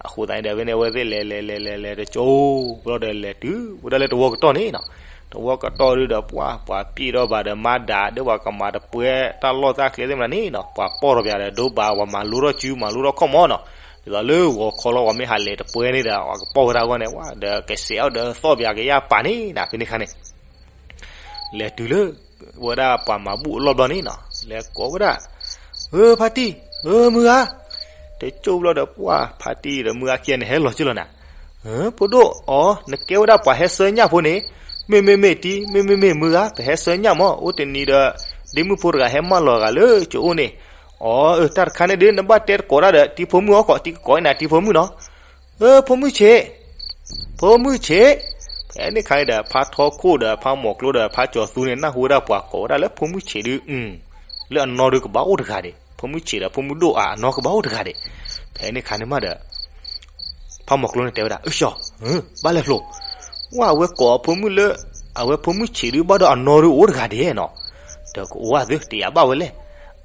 အဃိသတးန့ၣ်ဒီး ဖဲန့ၣ်အဝဲသ့ၣ်လဲၤလဲၤလဲၤလဲၤလဲၤတကၠိ ဘျီဒီးလဲၤတုၤဝဲဒၣ်လၢတဝီကတီၢ်န့ၣ်နီၤ. တဝီကတီၢ်ဒုးဒီးပှၢ် ပှၤပျဲၢ်ထီၣ်ဘၣ်ဒီးမၤဒၣ် ဒီးပှၤကမၤတပှဲတၢ်လီၢ်တၢ်ကျဲသ့ၣ်မနၤန့ၣ်နီၤ. ပှၤပီၢ်ထီၣ်ပၠးဒီးဒိဘၣ် ပှၤမၤလိထီၣ်စု မၤလိထီၣ်ခီၣ်မီနီၤ. ဒ်သိးလၢဂီၤခီလီၤ ပှၤမ့ၢ်ဟးလဲၤတပှဲန့ၣ်ဒီး ပှၤကပီၢ်ဝဲဒၣ်အဂီၢ်န့ၣ် ဝဲဒီးကစဲးအီၤဒီးသီၣ်ပၠးကယၢ်ပာ်န့ၣ်နီၤ ဖဲန့ၣ်ခါန့ၣ် လဲၤတုၤလၢ ဝဲဒၣ်ပှၤမၤဘူၣ်အလီၢ်ဘျီန့ၣ်နီၤ လဲၤကိးဝဲဒၣ်, ဧၢ ဖါတံၢ်, ဧၢ မုၢ်ဂၤ, တကၠိဘျီဒီးပှၢ် ဖါတံၢ်ဒီးမုၢ်ဂၤခံဂၤန့ၣ် ဟဲလီၤက့လီၤနၤ. ဖိဒိၣ်, အီ နကဲဝဲဒၣ်ပှၤဟဲဆှၢညၣ်ဖိန့ၣ်, မ့ၢ်မ့ၢ်မ့ၢ်တံၢ်, မ့ၢ်မ့ၢ်မ့ၢ်မုၢ်ဂၤ, ပဟဲဆှၢညၣ်မး, အိၣ်တနံၤဒီး ဒ့မုၣ်ဖိတဂၤဟဲမၢလီၤဂာ်လၢကၠိအိၣ်န့ၣ်, အီ အၢ တၢ်တခါန့ၣ်ဒုး နဘၣ်တဲတကိးတၢ်ဒီး တံၤဖိမုၣ်အီၣ်ခိး တံၤကကိးနၤ တံၤဖိမုၣ်နီၤ ဧၢ ဖိမုၣ်ဆံး, ဖိမုၣ်ဆံး, ဖဲန့ၣ်ခါန့ၣ်ဒီး ဖါထီခိၣ်ဒီး ဖါမီၤကျိဒီး ဖါကၠီၤသူန့ၣ် နၢ်ဟူဝဲဒၣ်ပှၤကိးဝဲဒၣ်လၢဖိမုၣ်ဆံးဒုး, လၢအနီၢ်ဒုးကဘၣ်အိၣ်တဂၤဒံး, ဖိမုၣ်ဆံးဒီးဖိမုၣ်ဒိၣ်အါအနီၢ်ကဘၣ်အိၣ်တဂၤဒံး. ဖဲန့ၣ်ခါန့ၣ်မးဒီး ဖါမီၤကျိန့ၣ်တဲဝဲဒၣ်, အၢ ကၠီ, ဘၣ်လဲၣ်ဖျိ, ဝဲအဝဲကိးအဖိမုၣ်လၢ အဝဲဖိမုၣ်ဆံးဒုး ဘၣ်ဒီးအနီၢ်ဒုးအိၣ်တဂၤဒံးနီၤ, ဒီးကအိၣ်ဝဲသ့ၣ်တယာ်ဘၣ်ဝဲလဲၣ်,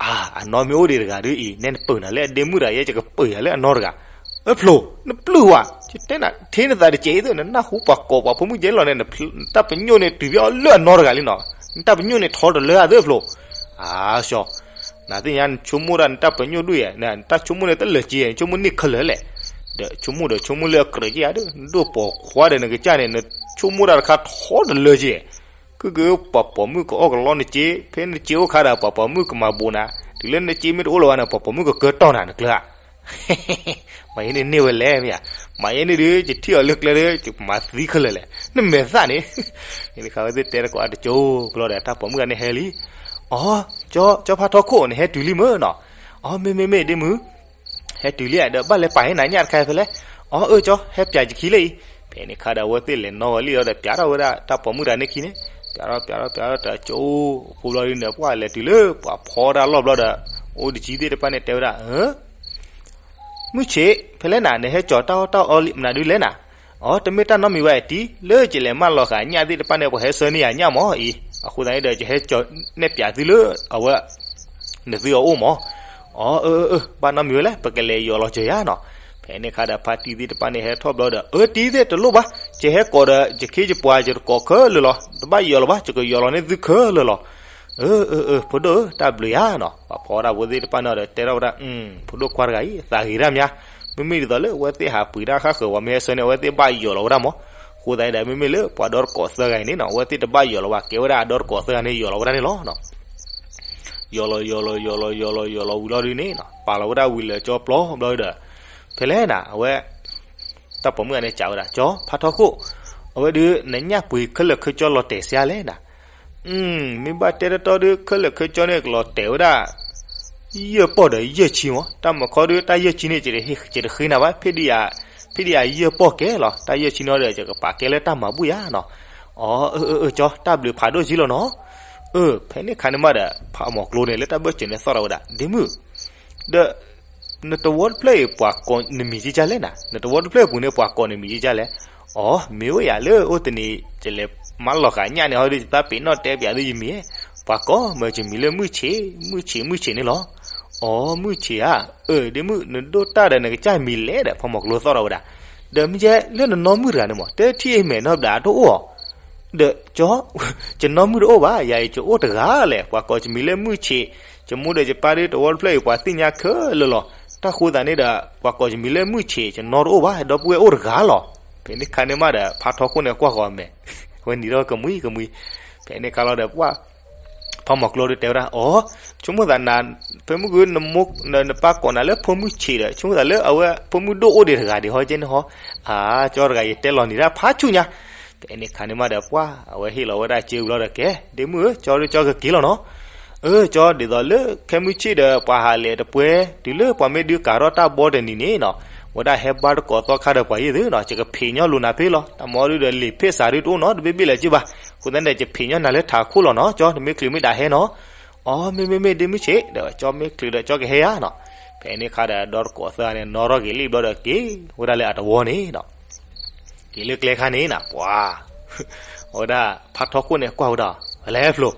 အါ အနီၢ်မ့ၢ်အိၣ်ဒံးတဂၤဒုးအံၤ နဲနပၢၢ်နၤလၢအဒ့မုၣ်တဂၤ ယဲယကပၢၢ်ယၤလၢအနီၢ်တဂၤ, အၢ ဖျိ, နပျုၢ်ဝဲ, ယတဲနၤ ထဲနသးတစဲးအံၤသ့ၣ် နနၢ်ဟူပှၤကိးပှၤဖိမုၣ်ကဲလီၤန့ၣ် နတၢ်ပညိၣ်န့ၣ်တုၤဖဲအီၤလၢအနီၢ်တဂၤလံနီၤ, နတၢ်ပညိၣ်န့ၣ်ထီတလၢအသ့ၣ်ဖျိ, အါ ကၠီ နသ့ၣ်ညါနဆိကမိၣ်ဒၣ်နတၢ်ပညိၣ်ဒ်အံၤ, နတၢ်ဆိကမိၣ်န့ၣ်တလၢာ်က့, နဆိကမိၣ်န့ၢ်ခဲလၢာ်လဲၣ်, ဒီးဆိကမိၣ်ဒီးဆိကမိၣ်လၢအကြၢးက့ဧါဒီး နဒိၣ်ပိာ်ခွါဒီးနကစၢ်န့ၣ် နဆိကမိၣ်တၢ်တခါထီတလၢက့, ကုၢ်က့ ပှၤပိာ်မုၣ်ကအီၣ်ကလီနစ့, ဖဲနစ့အိၣ်ခါဒီး ပှၤပိာ်မုၣ်ကမၤဘိးနၤ, တုၤလၢနစ့မ့ၢ်တအိၣ်လၢၤဘၣ်န့ၣ် ပှၤပိာ်မုၣ်ကကၢတီၢ်နၤ နကျၢၤဧါ မၤယဲန့ၣ်န့ၢ်ဝဲလဲၣ်မ့ၢ်ဧါ, မၤယဲန့ၣ်ဒုး ယထံၣ်အီၤလၢကျဲဒုး ယကမၤသံခဲလၢာ်လဲၣ်, နမဲာ်သၣ်န့ၣ်, ဖဲန့ၣ်ခါဝဲသ့ၣ်တဲတကိးအတကၠိဘျီဒီး တၢ်ပိာ်မုၣ်ဂၤန့ၣ်ဟဲလံ, အီ ကၠီ ကၠီဖါထီခိၣ် နဟဲတုၤလံမ့ၢ်နီၤ, အီ မ့ၢ်မ့ၢ်မ့ၢ်ဒ့မုၣ်, ဟဲတုၤလံဧါ ဒီးဘၣ်လဲၤပာ်ဟဲနၤညၣ်တခါဖဲလဲၣ်, အီ အၢ ကၠီ ဟဲပၠးယခံလၢအံၤ, ဖဲန့ၣ်ခါဒီးအဝဲသ့ၣ်လဲၤနီၣ်ဝဲလံဒီး ပၠးထီၣ်ဝဲဒၣ်တၢ်ပိာ်မုၣ်တဂၤန့ၣ်ခံန့ၣ်, ပၠးထီၣ်ပၠးထီၣ်ပၠးထီၣ်တကၠိ, ဖိဘျီဒုးန့ၣ် ပှၢ်လဲၤတုၤလၢပှၤဖီတၢ်လီၢ်ဘျီဒီး, အိၣ်တကၠံသ့ၣ်တဖၣ်န့ၣ်တဲဝဲဒၣ် မုၢ်ဆံး, ဖဲလဲၣ်နၤ နဟဲကၠီၤတၢ်အီၣ်တၢ်အီလံမနုၤဒုးလဲၣ်နၤ, အီ တမ့ၢ်တၢ်နီတမံၤဝဲတံၢ်, လၢယလဲၤမၢလီၤဃာ်ညၣ်သ့ၣ်တဖၣ်န့ၣ် ပှၤဟဲဆှၢန့ၢ်ယၤညၣ်မးအံၤ, အဃိသတးန့ၣ်ဒီး ယဟဲကၠီၤနဲၣ်ပၠးသုလၢအဝဲ နသုအအိၣ်မး, အီ အၢ အၢ အၢ ဘၣ်နီတမံၤဝဲလဲၣ် ပကလဲၤယီၤလီၤစၢၤယၤနီၤ, ဖဲန့ၣ်ခါဒီး ဖါတံၢ်သ့ၣ်တဖၣ်န့ၣ် ဟဲထီၣ်ဘျီဒီး အၢ တံၢ်သ့ၣ်တလိၣ်ဘၣ်, ယဟဲကိးဒီး ယခ့ယပှၤ ယတကိးခဲလၢာ်လီၤ, တဘၣ်ယီၤလီၤဘၣ် ယကယီၤလီၤန့ၢ်သုခဲလၢာ်လီၤ, အၢ အၢ အၢ ဖိဒိၣ်ဧၢ တၢ်ဘျုးယၤနီၤ, ပှၤဖီဒၣ်ဖိသ့ၣ်တဖၣ်န့ၣ်ဒီး တဲထီၣ်ဝဲဒၣ်, ဖိဒိၣ်ခွါတဂၤအံၤ သးဂ့ၤဒၣ်မး, မ့မ့ၢ်ဒ်သိးလၢအဝဲသ့ၣ်ဟးပှ့ၤတၢ်ဃၣ်ဃၢၤ ပှၤမ့ၢ်ဟဲဆှၢန့ၢ် အဝဲသ့ၣ်ဘၣ်ယီၤလီၤဝဲဒၣ်မး, အဃိသတးန့ၣ်ဒီး မ့မ့ၢ်လၢပှၤဒီတကိးသၢဂၤအံၤန့ၣ်နီၤ အဝဲသ့ၣ်တဘၣ်ယီၤလီၤဘၣ် ကဲဝဲဒၣ်အဒီတကိးသၢဂၤန့ၣ် ယီၤလီၤဝဲဒၣ်န့ၣ်လီၤ. ယီၤလီၤ ယီၤလီၤ ယီၤလီၤ ယီၤလီၤ ယီၤလီၤဝံၤလီၤဒုးန့ၣ်နီၤ ပာ်လီၤဝဲဒၣ်ဝံၤလၢာ်ကၠီပျီဘျီဒီး ဖဲလဲၣ်နၤ အဝဲ တၢ်ပိာ်မုၣ်ဂၤန့ၣ် စံးဝဲဒၣ် ကၠီ ဖါထီခိၣ်, အဝဲဒုး နညၣ်ပှ့ၤခဲလၢာ်ခဲဆ့လီၤတဲာ်စ့လဲၣ်နၤ, မ့ၢ်ဘၣ်တဲတတီဒုး ခဲလၢာ်ခဲဆ့န့ၣ် ကလီၤတဲာ်ဝဲဒၣ် ယဲၢ်ပီၢ်ဒီးယဲၢ်ဆံမး, တၢ်မၤခီဒုး တၢ်ယဲၢ်ဆံန့ၣ် ယတဃ့နၤဘၣ်, ဖဲဒ်အံၤ ယဲၢ်ပီၢ်ကဲလီၤ, တၢ်ယဲၢ်ဆံန့ၣ်ဒီး ယကပာ်ကဲလၢတၢ်မၤဘူၣ်ယၤနီၤ. အီ အၢ အၢ အၢ ကၠီ တၢ်ဘျုးဖးဒိၣ်က့လီၤနီၤ. အၢ ဖဲန့ၣ်ခါန့ၣ်မးဒီး ဖးမီၤကျိန့ၣ် လၢတၢ်ဘၢၣ်စၢၤန့ၣ်သီၣ်ထီၣ်ဝဲဒၣ် ဒ့မုၣ်, ဒီး နတဝီတဖျၢၣ်အံၤ ပှၤကိးနမံၤကကလဲၣ်နၤ, နတဝီတဖျၢၣ်အပူၤန့ၣ် ပှၤကိးနမံၤကကလဲၣ်. အီ မ့ၢ်ဝဲယၤလၢအိၣ်တနံၤ ယလဲၤမၢလီၤဃာ်ညၣ်န့ၣ်ဟီဒုး ယသးပ့ၤနီၣ်တဲပၠးသုယမံၤ, ပှၤကိးမၢယမံၤလၢမုၢ်ဆံး, မုၢ်ဆံး မုၢ်ဆံးန့ၣ်လီၤ. အီ မုၢ်ဆံးဧါ, အၢ ဒ့မုၣ် နဒိၣ်တၢ်ဒီးနကစၢ်မံၤလဲၣ်ဒီး ဖးမီၤကျိသီၣ်ထီၣ်ဝဲဒၣ်, ဒီးမ့ၢ်ယဲလၢနနီၢ်မုၣ်တဂၤန့ၣ်မး တထံၣ်အမဲာ်နီတဘျီတအိၣ်အီၤ ဒီးကၠီ ယနီၢ်မုၣ်တအိၣ်ဘၣ်, ယၤအံၤယအိၣ်တဂၤလဲၣ်, ပှၤကိးယမံၤလၢမုၢ်ဆံး, ယမိၢ်ဒီးယပၢ်ဒုးတဝီတဖျၢၣ်အံၤ ပှၤသ့ၣ်ညါခဲလၢာ်လီၤ. တၢ်ဃိသးန့ၣ်ဒီး ပှၤကိးယမံၤလၢမုၢ်ဆံး ယနီၢ်တအိၣ်ဘၣ်, ဒီပုၢ်ဝဲၢ်အိၣ်တဂၤလီၤ. ဖဲန့ၣ်ခါန့ၣ်မးဒီး ဖးထီခိၣ်န့ၣ်ကွၢ်ဃီၤအမဲာ်, ဝဲနံၤထီၣ်ကမှံကမှံ. ဖဲန့ၣ်ခါလီၤဒီးပှၢ် ဖးမီၤကျိဒုးတဲဝဲဒၣ်, အီ ဆိကမိၣ်သးနၤ, ဖဲမုၢ်ဂုၢ် နမိၢ်နပၢ်ကိးနၤလၢဖိမုၣ်ဆံးဒီး ဆိကမိၣ်သးလၢအဝဲဖိမုၣ်ဒိၣ်အိၣ်ဒံးတဂၤဒံးဟီကဲန့ၣ်ဟီ, အါ ကၠီတဂၤ ယတဲလီၤနံၤဒၣ်ဖးဆူညါ. ဖဲန့ၣ်ခါန့ၣ်မးဒီးပှၢ် အဝဲဟ့ၣ်လီၤဝဲဒၣ်စ့ဝံၤလီၤဒီး ကဲ ဒ့မုၣ်ဧၢ ကၠီဒုးကၠီကက့ၤလီၤနီၤ. အၢ ကၠီ ဒ်သိးလၢခဲမုၢ်ဆ့ၣ်ဒီးပှၤဟးလဲၤတပှဲၤ တုၤလၢပှၤမ့ၢ်ဒုးကၤထီၣ်တၢ်ဘီတနံၤန့ၣ်နီၤ, ဝဲဒၣ်ဟဲဘါတကိးသီခါဒီးပှၤယ့ၢ်သုနီၤ, ယကဖံးညီလိာ်နၤဖဲလီၤ. တၢ်မၤအီၤဒုးဒီးလံာ်ဖ့ၣ်စးဒုးတအိၣ်နီၤ တဘ့ၣ်ဘ့ၣ်လၢၤက့ဘၣ်. အဃိသတးန့ၣ် ယဖံးညီနၤလၢထးခိၣ်လီၤနီၤ ကၠီ, နမ့ၢ်ချုးမ့ၢ်ဒၣ်ဟဲနီၤ. အီ မ့မ့ၢ်မ့ၢ်ဒ့မုၢ်ဆံး ဒီးကၠီမ့ၢ်ချုးဒီးကၠီကဟဲဧါနီၤ. ဖဲန့ၣ်ခါဒီးဒီတကိးသၢဂၤန့ၣ် နီၣ်ထီၣ်က့ၤလံဘျီဒီးက့ၤဝဲဒၣ်လၢအတဝီန့ၣ်နီၤ. က့ၤလၢကျဲခါန့ၣ်နၤ ပှၤ အဝဲဒၣ်ဖါထီခိၣ်န့ၣ်ကွၢ်ဝဲဒၣ်, လဲၤဖျိ,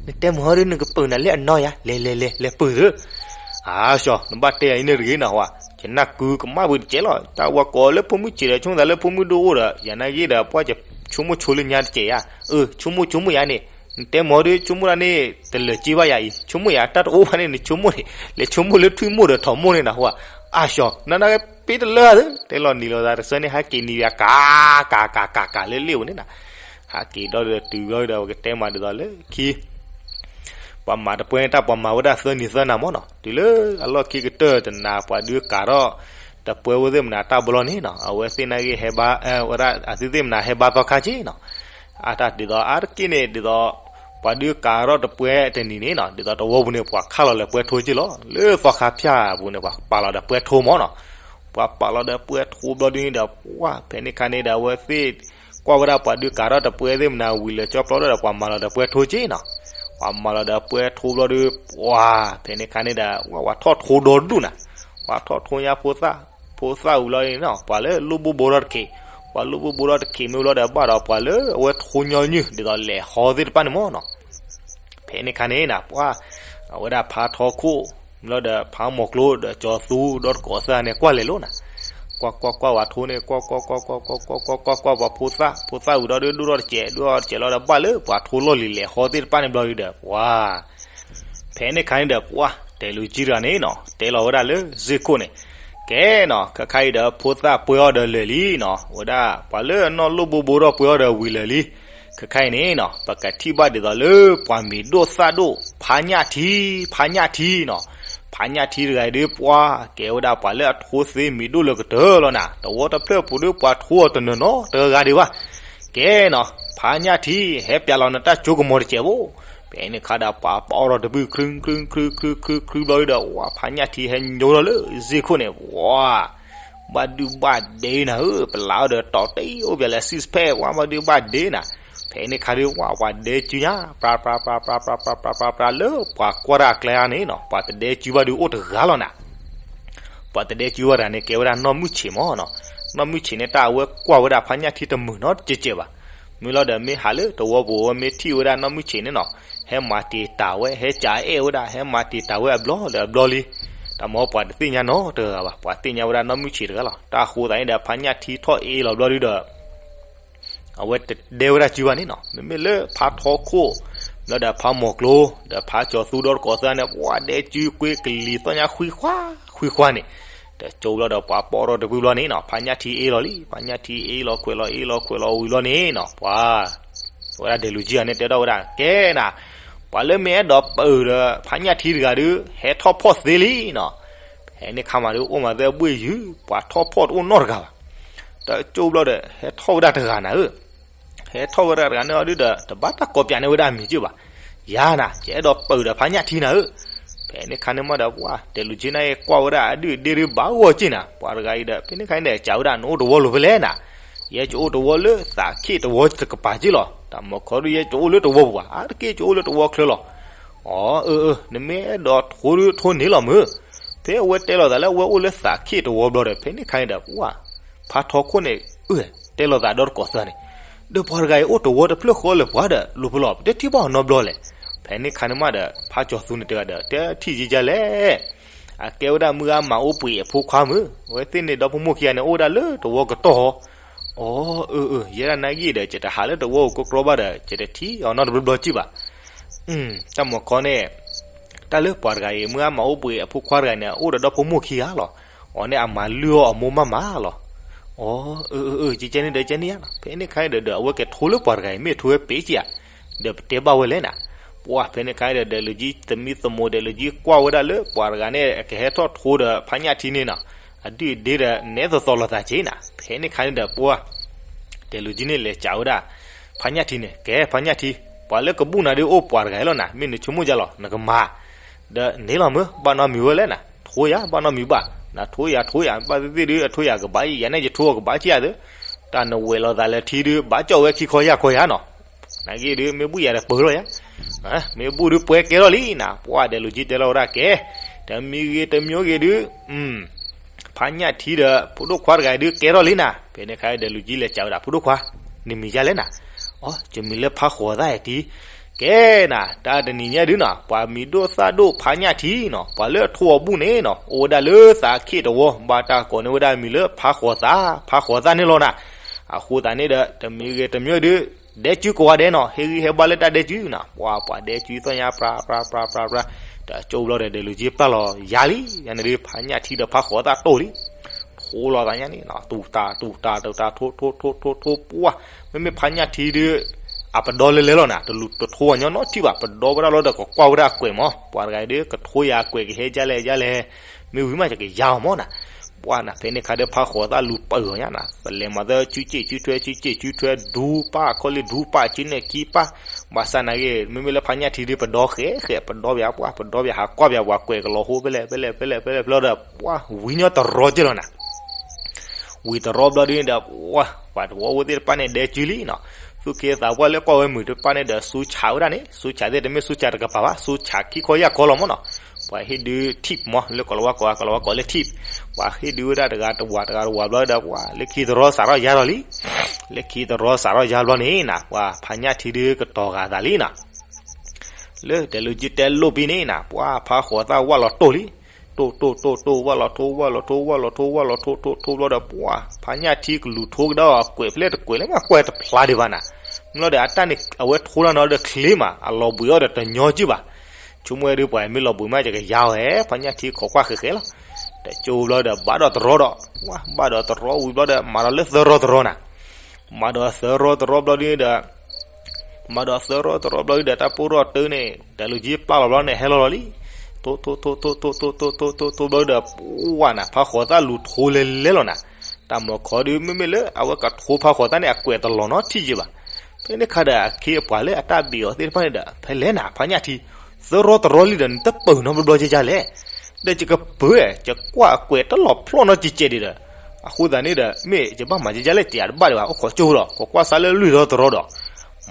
နတဲမုာ်ဟီဒု နကပုာ်နၤလၢအနီၢ်ယါ, လဲၤလဲၤလဲၤလဲၤပုာ်သု. အါ ဆှီ နဘၣ်တဲယၤအံၤန့ၣ်တဂ့ၤနီၤဝဲ, ယနၢ်ကုကမၣ်ဝံၤတကဲးလီၤ. တၢ်ဝဲကိးလၢဖိမုၣ်ဆံးဒီး ဆိကမိၣ်သးလၢဖိမုၣ်ဒိၣ်အိၣ်ဒီး ယၤနာ်က့ဒီး ပှၢ်ဆိကမိၣ်ဆိလၢညါတကဲးယါ. အၢ ဆိကမိၣ်ဆိကမိၣ်ယါန့ၣ်, နတဲမုာ်ဟီဒု ဆိကမိၣ်တၢ်န့ၣ် တလၢာ်က့ဘၣ်ယၤအံၤ, ဆိကမိၣ်ယၤတၢ်တအိၣ်ဘၣ်န့ၣ် နဆိကမိၣ်န့ၣ်, လဲၤဆိကမိၣ်လၢထွံၣ်မိၢ်ဒီးထိးမိၢ်န့ၣ်နီၤဝဲ. အါ ဆှီ နနာ်က့ပ့တလၢသု, တဲလီၤနံၤလီၤသးတစၢန့ၣ် ဟဲက့ၤနံၤဝဲ ကး ကး ကး ကး ကးလၢလ့ၣ်ဧိၤန့ၣ်နီၤ. ဟဲက့ၤဒီးတုၤဘျီဒီး ပကတဲမးဒ်သိးလၢခံ ပှၤမၤတပှဲန့ၣ် တၢ်ပှၤမၤဝဲဒၣ်သၢနံၤသၢနၤမ့ၢ်နီၤ, တုၤလၢအလီၢ်ခံကတၢၢ်တနၤ ပှၤဒုးကးထီၣ်တပှဲဝဲသ့ၣ်မနၤတၢ်ဘျီန့ၣ်နီၤ, အဝဲသ့ၣ်နာ်က့ဟဲဘါ, ဝဲဒၣ်အသုသ့ၣ်မနၤဟဲဘါသီခါက့နီၤ. အတၢ်ဒ်သိးအါတက့ၢ်န့ၣ် ဒ်သိး ပှၤဒုးကးထီၣ်တပှဲတနံၤန့ၣ်နီၤ, ဒ်သိးတဝီပူၤန့ၣ် ပှၤခးလီၤလၢပှဲထိက့လီၤ, လၢသီခါဖၠၣ်အပူၤန့ၣ် ပှၤပာ်လီၤဒီးပှဲထိမ့ၢ်နီၤ. ပှၤပာ်လီၤဒီးပှဲထိဘျီဒုန့ၣ်ဒီး ပှၢ်ဖဲန့ၣ်ခါန့ၣ်ဒီး အဝဲသ့ၣ်ကွၢ်ဝဲဒၣ်ပှၤဒုးကးထီၣ်တပှဲသ့ၣ်မနၤဝံၤလၢာ်ကၠီပျီဒီး ပှၤမၤလီၤဒီးပှဲထိက့နီၤ. ပှၤမၤလီၤဒီးပှဲထိဘျီဒု ပှၢ်ဖဲန့ၣ်ခါန့ၣ်ဒီး ဝဲဝဲထီၣ်ထိဒီဒူၣ်နၤ, ပှၤထီၣ်ထိညါဖိသၣ်, ဖိသၣ်ဝံၤလီၤန့ၣ်နီၤ, ပှၤလၢလိၣ်ဘိၣ်ဘိထီၣ်တခ့, ပှၤလိၣ်ဘိၣ်ဘိထီၣ်တခ့မ့ၢ်လီၤဒီးဘၣ်ဒီး ပှၤလၢအဝဲထိညီနုၢ် ဒ်သိးလဲၤဟီသ့ၣ်တဖၣ်န့ၣ်မ့ၢ်နီၤ. ဖဲန့ၣ်ခါန့ၣ်နၤ ပှၢ် အဝဲဒၣ်ဖါထီခိၣ် မ့ၢ်လီၤဒီးဖါမီၤကျိဒီးကၠီၤသူဒီတကိးသၢဂၤန့ၣ် ကွၢ်လဲၤလိာ်နၤ, ကွၢ်ကွၢ်ကွၢ်ဝဲထိန့ၣ် ကွၢ်ကွၢ်ကွၢ်ကွၢ်ကွၢ်ကွၢ်ကွၢ်ကွၢ်ကွၢ်ကွၢ် ပှၤဖိသၣ်, ဖိသၣ်ဝံၤဒီးဒိၣ်ထီၣ်တစဲး, ဒိၣ်ထီၣ်တစဲးလီၤဒီးဘၣ်လၢပှၤထိလီၢ်လံၤလဲၤဟီသ့ၣ်တဖၣ်န့ၣ်ဘျီဒုဒီး ပှၢ် ဖဲန့ၣ်ခါန့ၣ်ဒီး ပှၢ် တဲာ်လူၤကံတဂၤန့ၣ်နီၤ တဲလီၤဝဲဒၣ်လၢစ့ၢ်ခိၣ်န့ၣ်, ကဲနီၤ ခဲခါအံၤဒီး ဖိသၣ်ပှဲၤအီၤဒီးလၢာ်လံနီၤ, ဝဲဒၣ်ပှၤလၢအနီၢ်လိၣ်ဘိၣ်ဘိထီၣ်ပှဲၤအီၤဒီးဝံၤလၢာ်လံ. ခဲခါအံၤန့ၣ်နီၤ ပကထံၣ်ဘၣ်ဒ်သိးလၢပှၤမံၤဒိၣ်သၣ်ဒိၣ် ဖါညၣ်ထံ, ဖါညၣ်ထံနီၤ, ဖါညၣ်ထံတဂၤအံၤဒု ပှၢ် ကဲဝဲဒၣ်ပှၤလၢအထိသ့မံၤဒိၣ်လၢကတၢၢ်လီၤနၤ, တဝီတဖျၢၣ်ပူၤဒု ပှၤထိအီၤတနီၤနီၤတဂၤဂၤဒံးဘၣ်. ကဲနီၤ ဖါညၣ်ထံ ဟဲပျးလီၤနတၢ်ကၠိကမီၤတစဲးဖိ. ဖဲန့ၣ်ခါဒီး ပှၤပာ်အီၣ်ထီၣ်တဘုၣ် ချူ ချူ ချူ ချူ ချူ ချူဘျီဒုဒီး ဝဲ ဖါညၣ်ထံဟဲညိထီၣ်လၢစ့ၢ်ခိၣ်န့ၣ် ဝဲ ဘၣ်ဒုဘၣ်ဒ့နၤဧၢ, ပလၢအီၤဒီးတီၤတ့ၢ်အိၣ်ပှဲၤလၢ six pack ဝဲ ဘၣ်ဒုဘၣ်ဒ့နၤ. ဖဲန့ၣ်ခါဒု ဝဲ ပှၤဒဲကုညါ ပြး ပြး ပြး ပြး ပြး ပြး ပြး ပြး လၢပှၤကွၢ်တၢ်အကျဲအါန့ၣ်နီၤ ပှၤတဒဲကုဘၣ်ဒုအိၣ်တဂၤလီၤနၤ. ပှၤတဒဲကုဝဲတဂၤန့ၣ် ကဲဝဲဒၣ်နီၢ်မုၢ်ဆံးမ့ၢ်နီၤ. နီၢ်မုၢ်ဆံးန့ၣ် တၢ်အဝဲကွၢ်ဝဲဒၣ်ဖါညၣ်ထံတမုာ်နီတစဲးစဲးဘၣ်. မ့ၢ်လီၤဒီးမ့ၢ်ဟးလၢတဝီပူၤဝဲ မ့ၢ်ထံၣ်ဝဲဒၣ်နီၢ်မုၢ်ဆံးန့ၣ်နီၤ ဟဲမၤတံာ်တာ်ဝဲ ဟဲကးအဲၣ်ဝဲဒၣ် ဟဲမၤတံာ်တာ်ဝဲအဘျီဒီးအဘျီလံ. တၢ်မ့ၢ်ပှၤတသ့ၣ်ညါနီတဂၤဘၣ်, ပှၤသ့ၣ်ညါဝဲဒၣ်နီၢ်မုၢ်ဆံးတဂၤလီၤ. တၢ်အဃိသတးန့ၣ်ဒီး ဖါညၣ်ထံထီၣ်အ့လီၤဘျီဒုဒီး အဝဲတဒဲဝဲဒၣ်ကုဘၣ်န့ၣ်နီၤ. မ့မ့ၢ်လၢဖါထီခိၣ် လီၤဒီးဖါမီၤကျိ ဒီးဖါကၠီၤသူဒီတကိးသၢဂၤန့ၣ် ပှၤဒဲကုကွ့ကလံၤသီၣ်ညါဃံခွါ ဃံခွါန့ၣ်, တကၠိဘျီဒီးပှၤပီၣ်ထီၣ်တဘုၣ်ဘျီန့ၣ်နီၤ ဖါညၣ်ထံအ့လီၤလံ. ဖါညၣ်ထံအ့လီၤခွဲးလီၤအ့လီၤခွဲးလီၤဝံၤဘျီန့ၣ်နီၤ ပှၤ ဝဲဒၣ်ဒဲးလူၤကံဂၤန့ၣ် တဲထီၣ်ဝဲဒၣ် ကဲနၤ, ပှၤလၢမ့ၢ်အဲၣ်ဒိးပၢၢ်ဒီးဖါညၣ်ထံတဂၤဒု ဟဲထီၣ်ဖီၣ်သ့လံနီၤ. ဖဲန့ၣ်ခါမးဒု အိၣ်မးသ့အဘှ့ၣ်ယုၢ် ပှၤထီၣ်ဖီၣ်တအိၣ်နီတဂၤဘၣ်. တကၠိဘျီဒီး ဟဲထီၣ်ဝဲဒၣ်တဂၤနၤဧၢ, ဟဲထီၣ်ဝဲဒၣ်တဂၤန့ၣ်အီၤဒုဒီး တဘၣ်တၢ်ကိးပၠးန့ၢ်ဝဲဒၣ်အမံၤကၠ့ဘၣ်. ယၤနၤ ယအဲၣ်ဒိးပၢၢ်ဒီးဖါညၣ်ထံနၤဧၢ. ဖဲန့ၣ်ခါန့ၣ်မးဒီး ပှၤဒဲးလူၤကံန့ၣ် ကွၢ်ဝဲဒၣ်အဒုၣ်အဒ့ဒုဘၣ်ဂီၢ်ကၠ့နၤ ပှၤတဂၤအံၤဒီး ဖဲန့ၣ်ခါန့ၣ်ဒီး ကးဝဲဒၣ်နအိၣ်တဝီလိၤဖဲလဲၣ်နၤ. ယဲကအိၣ်တဝီလၢသးခ့ၣ်တဝီတကပၤကၠ့လီၤ. တၢ်မီၤခီဒု ယဲကအိၣ်လၢတဝီပူၤဘၣ် အါတက့ၢ်ကအိၣ်လၢတဝီချၢလီၤ. အီ အၢ အၢ နမ့ၢ်အဲၣ်ဒိးထိဒုထိန့ၣ်လီၤမုၢ်. ဖဲအဝဲတဲလီၤသးလၢအဝဲအိၣ်လၢသးခ့ၣ်တဝီဘျီဒီး ဖဲန့ၣ်ခါန့ၣ်ဒီး ပှၤ ဖါထီခိၣ်န့ၣ် အၢ တဲလီၤသးဒီတကိးသၢန့ၣ်, ဒီးပှၤတဂၤအံၤအိၣ်တဝီတဖျၢၣ်ဃီလၢပှၤဒီး လိၤဖဲလီၤ ပတထံၣ်ဘၣ်အီၤနီတဘျီလဲၣ်. ဖဲန့ၣ်ခါန့ၣ်မးဒီး ဖါကၠီၤသူန့ၣ်တဂၤဒီး တဲထံၣ်ယံာ်ယါလဲၣ်. အကဲဝဲဒၣ်မုၢ်ဂၤမၤအိၣ်ပှ့ၤအဖိခွါမုၢ် အဝဲသ့ၣ်န့ၣ်ဒီဖိမိၢ်ခံဂၤန့ၣ် အိၣ်ဝဲဒၣ်လၢတဝီကတီၢ်ဟီ. အီ အၢ အၢ ယဲဒၣ်နာ်ဂ့ၢ်ဒီး ယတဟးလၢတဝီပူၤကီကီဘၣ်ဒီး ယတထံၣ်အီၤနီတဘျီဘျီကၠ့ဘၣ်. တၢ်မီၤခီန့ၣ် တၢ်လၢပှၤတဂၤအံၤ မုၢ်ဂၤမၤအိၣ်ပှ့ၤအဖိခွါတဂၤန့ၣ် အိၣ်ဒီးဒီဖိမိၢ်ခံဂၤလီၤ. အီၤန့ၣ်အမၤလုၢ်အီၣ်အမိၢ်မးမးလီၤ. အီ အၢ အၢ အၢ ကကဲန့ၣ်ဒီးကဲန့ၣ်ဧါ. ဖဲန့ၣ်ခါန့ၣ်ဒီး အဝဲကဲထိလၢပှၤတဂၤအံၤ မ့ၢ်ထိဝဲပ့ၤကၠ့ဧါ ဒီးပတဲဘၣ်ဝဲလဲၣ်နၤ. ပှၤဖဲန့ၣ်ခါန့ၣ်ဒီး ဒဲးလူၤကံသမံသမိး ဒဲးလူၤကံကွၢ်ဝဲဒၣ်လၢပှၤတဂၤန့ၣ် ကဟဲထီၣ်ထိဒီးဖါညၣ်ထံန့ၣ်နီၤ အဒုၣ်အဒ့ဒီးနဲသိးသိးလိာ်သးကၠ့နၤ. ဖဲန့ၣ်ခါန့ၣ်ဒီးပှၤ ဒဲးလူၤကံန့ၣ်လဲၤကးဝဲဒၣ် ဖါညၣ်ထံန့ၣ် ကဲဖါညၣ်ထံ ပှၤလၢကဘူၣ်နၤဒုအိၣ်ပှၤတဂၤအံၤလီၤနၤ မ့ၢ်နဆိကမိၣ်ယါလီၤ နကမၤ ဒီးန့ၣ်လီၤမုၢ် ဘၣ်နီတမံၤဝဲလဲၣ်နၤ ထိယၤ ဘၣ်နီတမံၤဘၣ် နထိယၤထိယၤ ဘၣ်သ့ၣ်သ့ၣ်ဒု အထိယၤကဘၣ်ယၤန့ၣ် ယထိအီၤကဘၣ်ကၠ့ဧါသ့ တၢ်နဝဲၤလီၤသးလၢထံဒု ဘၣ်ကၠီၣ်ဝဲခံခီယၢ်ခီယၤနီၤ နာ်ဂ့ၢ်ဒု မ့ၢ်ဘူၣ်ယၤဒီးပၢၢ်လီၤယၤ မ့ၢ်ဘူၣ်ဒုပှဲၤကဲထီၣ်လံနၤ ပှၤဒဲးလူၤကံတဲလီၤဝဲဒၣ်ကဲ တမံၤဂ့ၤတမံၤဂ့ၤဒု ဖါညၣ်ထံဒီး ဖိဒိၣ်ခွါတဂၤဒု ကဲထီၣ်လံနၤ ဖဲန့ၣ်ခါဒဲးလူၤကံလဲၤကးဝဲဒၣ် ဖိဒိၣ်ခွါ နမံၤယါလဲၣ်နၤ အီ ယမံၤလၢဖးဃီၤသၣ်အံၤတံၢ်, ကဲနၤ တၢ်တနံၤညါဒုနီၤ ပှၤမံၤဒိၣ်သၣ်ဒိၣ်ဖးညၣ်ထံနီၤ ပှၤလၢအထိးအီၤဘူၣ်န့ၣ်နီၤ အိၣ်ဝဲဒၣ်လၢသးခ့ၣ်တဝီ ဘၣ်တၢ်ကိးန့ၢ်ဝဲဒၣ်မံၤလၢဖးဃီၤသၣ် ဖးဃီၤသၣ်န့ၣ်လီၤနၤ. အဃိသတးန့ၣ်ဒီး တမံၤဂ့ၤတမံၤဒု ဒဲကုကိးဂၤဒဲးနီၤ ဟ့ၣ်ဂံၢ်ဟ့ၣ်ဘါလၢတၢ်ဒဲကုနီၤ ပှၤ ပှၤဒဲကုသီၣ်ညါ ပြၤပြၤပြၤပြၤပြၤ, တကၠိဘျီဒီး ဒဲးလူၤက့ပျၢ်လီၤယၤလံ ယန့ၣ်ဒု ဖးညၣ်ထံဒီးဖးဃီၤသၣ်တိၢ်လံ ထိးလီၤသးညါန့ၣ်နီၤ တူၢ်တၢ်တူၢ်တၢ်တူၢ်တၢ်ထိးထိးထိးထိးထိးပှၢ်, မ့မ့ၢ်ဖးညၣ်ထံဒု အပဒီလၢလဲၤလီၤနၤ တလူၤတထိးအီၤညီနီတထံၣ်ဘၣ် ပဒီဝဲဒၣ်လီၤဒီးကကွၢ်ဝဲဒၣ်အကွဲးမး ပှၤတဂၤအံၤဒု ကထိးယၤအကွဲးကဟဲဒ်လဲၣ်ဒ်လဲၣ်, မ့ၢ်ဝံၤမးယကယၤအီၤမးနၤ. ပှၢ်နၤ ဖဲန့ၣ်ခါဒီးဖးဃီၤသၣ်လူၤပၢၤအီၤညါနၤ သလဲၤမၤသၢ စုစ့ၣ်စုထွဲ စုစ့ၣ်စုထွဲ ဒူပၢ်ခီလံ ဒူပၢ်စုနဲၣ်ခံပၢ်, ဘၣ်ဆၣ်နာ်က့ မ့မ့ၢ်လၢဖးညၣ်ထံဒု ပဒီဃဲးဃဲး ပဒီဘၣ်ပှၢ် ပဒီဘၣ်ဟးကွၢ်ဘၣ်ပှၤကွဲးကလီၤဟိဖဲလဲၣ်ဖဲလဲၣ်ဖဲလဲၣ်ဖဲလဲၣ်ဖဲလဲၣ်ဒီး ပှၢ်ဝံၤညီတရီက့လီၤနၤ ဝံၤတရီဘျီဒုန့ၣ်ဒီး ပှၢ် ပှၤတဝီဖိသ့ၣ်တဖၣ်န့ၣ်ဒဲကုလံနီၤ, သူၣ်က့သးပှၢ်လၢကွၢ်ဝဲမုာ်တဖၣ်န့ၣ်ဒီး ဆူဆးဝဲဒၣ်န့ၣ် ဆူဆးသ့ၣ်တမ့ၢ်ဆူဆးတကပၤဘၣ် ဆူဆးခံခီယၢ်ခီလီၤမးနီၤ, ပှၤဟ့ၣ်ဒု tip မး လၢကိးလီၤဝါကိး ကိးလီၤဝါကိးလၢ tip, ပှၤဟ့ၣ်ဒုဝဲဒၣ်တဂၤတဝၤတဂၤတဝၤဘျီဒီး ပှၢ်လၢခံတရီစးထီၣ်ယါလီၤလံ, လၢခံတရီစးထီၣ်ယါဘျီန့ၣ်နၤ ပှၤဖးညၣ်ထံဒုကတီၤဂာ်သးလံနီၤ လၢဒဲးလူၤက့တဲလိၣ်ဘံန့ၣ်နၤ ပှၢ်ဖးဃီၤသၣ်ဝၢ်လီၤတိၢ်လံ, တိၢ်တိၢ်တိၢ်တိၢ် ဝၢ်လီၤထိး ဝၢ်လီၤထိး ဝၢ်လီၤထိး ဝၢ်လီၤထိး ဝၢ်လီၤထိးထိးထိးဘျီဒီး ပှၢ်ဖးညၣ်ထံကလူၤထိကဒီးအကွဲးဖဲလဲၣ်တကွဲးလၢမ့ၢ်ကွဲးတဖျါဒံးဘၣ်နၤ, မ့ၢ်လီၤဒီးအတၢ်န့ၣ် အဝဲထိးတၢ်နီၤဒီးချ့မး အလီၤဘှံးအီၤဒီးတညီကၠံၣ်ဘၣ်, ဆိကမိၣ်ဝဲဒုပှၤမ့ၢ်လီၤဘှံးမး ယကယါအီၤဟဲ ဖးညၣ်ထံခိးကွၢ်ဃဲးဃဲးလီၤ, တကၠိဘျီဒီး ဘၣ်ဒီးတရီဒီး ပှၢ်ဘၣ်ဒီးတရီဝံၤဘျီဒီး မၤဒီးလၢသၢရီတရီနၤ မၤဒီးသၢရီတရီဘျီဒုဒီး မၤဒီးသၢရီတရီဘျီဒုဒီး တၢ်ပိၢ်ရီတၢၢ်န့ၣ် ဒဲးလူၤက့ပျၢ်လီၤဘျီန့ၣ် ဟဲလီၤလီၤလံ, ထိးထိးထိးထိးထိးထိးထိးထိးထိးဘျီဒီး ပှၢ်နၤ ဖးဃီၤသၣ်လူၤထိးလဲၤလဲၤလီၤနၤ, တၢ်မီၤခီဒု မ့မ့ၢ်လၢအဝဲကထိးဖးဃီၤသၣ်န့ၣ် အကွဲးတလီၤနီတထံၣ်က့ဘၣ်, ဖဲန့ၣ်ခါဒီး အခ့အပှၤလၢအတၢ်ဘံးအီၤသ့ၣ်တဖၣ်န့ၣ်ဒီး ဖဲလဲၣ်နၤ ဖးညၣ်ထံ သၢရီတရီလံဒီး နတပၢၤနီတဘျီဘျီကဲကဲလဲၣ်, ဒီးယကပၢၤ ယကွၢ်အကွဲးတလီၤဖျီၣ်နီတကဲကဲဒံးဒီး, အဃိသတးန့ၣ်ဒီး မ့ၢ်ယဘၣ်မၤကဲကဲလဲၣ် တယၤတဘၣ်ဒံးဘၣ် အိၣ်ခိးကၠိဒီး ခိးကွၢ်စးလၢလွံၢ်ရီတရီဒီး,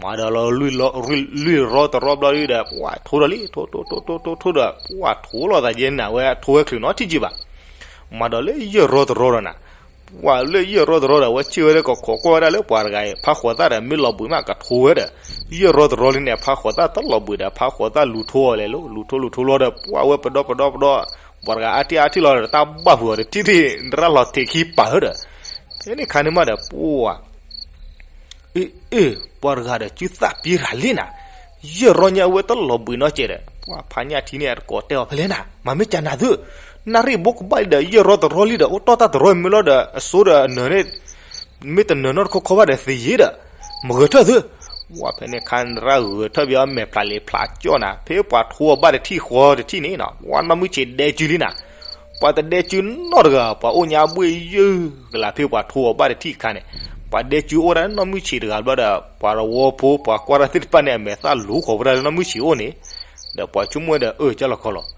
မၤဒီးလီၤ လွံၢ်ရီတရီဘျီဒုဒီး ပှၢ်ထိးဒီးလံ ထိးထိးထိးထိးထိးဒီး ပှၢ်ထိးလီၤသးယဲနၤ ဝဲထိးဝဲချုးနီတထံၣ်က့ဘၣ်, မၤဒီးလၢယဲၢ်ရီတရီဒီးနၤ ပှၢ်လၢယဲၢ်ရီတရီဒီး အဝဲစံၣ်ဝဲလၢကခိးကွၢ်ဝဲဒၣ်လၢပှၤတဂၤအံၤ ဖးဃီၤသၣ်ဒီး မ့ၢ်လီၤဘှံးမးကထိးဝဲဒီး, ယဲၢ်ရီတရီလံန့ၣ် ဖးဃီၤသၣ်တလီၤဘှံးဒီး ဖးဃီၤသၣ်လူၤထိးအီၤလဲၤလိၤ လူၤထိးလူၤထိးလီၤဒီး ပှၢ်ဝဲပဒီပဒီပဒီ, ပှၤတဂၤအါတံၢ်အါတံၢ်လီၤဒီး တၢ်ဘၣ်ဖုးအီၤတထံၣ်ထံၣ် နရၣ်လီၤထံးခံပာ်ဧၢဒီး, ဖဲန့ၣ်ခါန့ၣ်မးဒီး ပှၢ် အ့ အ့ ပှၤတဂၤဒီး စုသးပ့ၤရၤလံနၤ, ယဲၢ်ရီညါအဝဲတလီၤဘှံးနီတကဲဒီး ပှၢ်ဖးညၣ်ထံန့ၣ် အတကိးတဲအီၤဖဲလဲၣ်နၤ မၤမ့ၢ်ကနၤသု, နၣ်ရံၣ်ဘိကဘၣ်လံဒီး ယဲၢ်ရီတရီလံဒီး အိၣ်တီၢ်တၢ်တရီမ့ၢ်လီၤဒီး အစိဒီးအနၢၤန့ၣ် မ့ၢ်တနၢၤနီတခီခီဘၣ်ဒီးသ့ယ့ဒီး မဂဲၤထၢၣ်သု, ပှၢ်ဖဲန့ၣ်ခါနရၣ်ဂဲၤထၢၣ်ဘၣ်အမဲာ်ဖျးလံဖျးကၠီၣ်နၤ ဖဲပှၤထိးအီၤဘၣ်တထံၣ်ဃီတထံၣ်န့ၣ်နီၤ ပှၢ်နီၢ်မုၢ်ဆံးဒဲကုလံနၤ ပှၤတဒဲကုနီတဂၤ ပှၤအိၣ်ညါဘှ့ၣ်ယုၢ်ကလးဖဲပှၤထိးအီၤဘၣ်တထံၣ်အခါန့ၣ် ပှၤဒဲကုအိၣ်ဒၣ်နီၢ်မုၢ်ဆံးတဂၤဘျီဒီး ပှၤတဝီဖိ ပှၤကွၢ်တၢ်သ့ၣ်တဖၣ်န့ၣ် အမဲာ်သၣ်လူၤဃီၤဝဲဒၣ်လၢနီၢ်မုၢ်ဆံးအိၣ်န့ၣ် ဒီးပှၤဆိကမိၣ်ဝဲဒီး အၢ ကၢ်လီၤခီလီၤ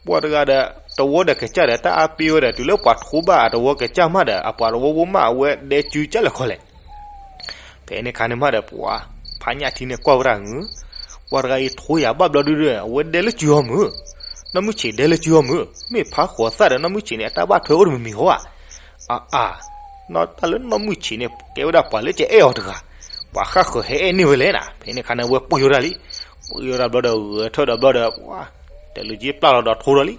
ပှၤတဂၤဒီး တဝီဒီးကစၢ်ဒီး တၢ်အါပ့ၤဝဲဒီး တုၤလၢပှၤထိးဘၣ်အတဝီကစၢ်မးဒီး အပှၤတဝီဖိမး အဝဲဒဲကုကၢ်လီၤခီလဲၣ် ဖဲန့ၣ်ခါန့ၣ်မးဒီး ပှၤဖးညၣ်ထံန့ၣ်ကွၢ်ဝဲဒၣ်မုာ်, ပှၤတဂၤအံၤထိးယၤဘၣ်ဘျီဒုဒီး အဝဲဒဲလၢစုအီၤမုာ်, နီၢ်မုၢ်ဆံးဒဲလၢစုအီၤမုာ်, မ့ၢ်ဖးဃီၤသၣ်ဒီးနီၢ်မုၢ်ဆံးန့ၣ် အတၢ်ဘၣ်ထွဲအိၣ်တမံၤမံၤဟီဧါ. အါအါ, နီၢ်တၢ်လၢနီၢ်မုၢ်ဆံးန့ၣ် ကဲဝဲဒၣ်ပှၤလၢကအဲၣ်အီၤတဂၤ, ပှၤဃၣ်ဃၢၤဟဲအဲၣ်န့ၢ်ဝဲလဲၣ်နၤ, ဖဲန့ၣ်ခါန့ၣ် အဝဲပှ့ၤဝဲဒၣ်လံ, ပှ့ၤဝဲဒၣ်ဘျီဒီး ဂဲၤထၢၣ်ဒီးဘျီဒီး ပှၤ တဲလူၤက့ပျၢ်လီၤဒီးထိးဒီးလံ,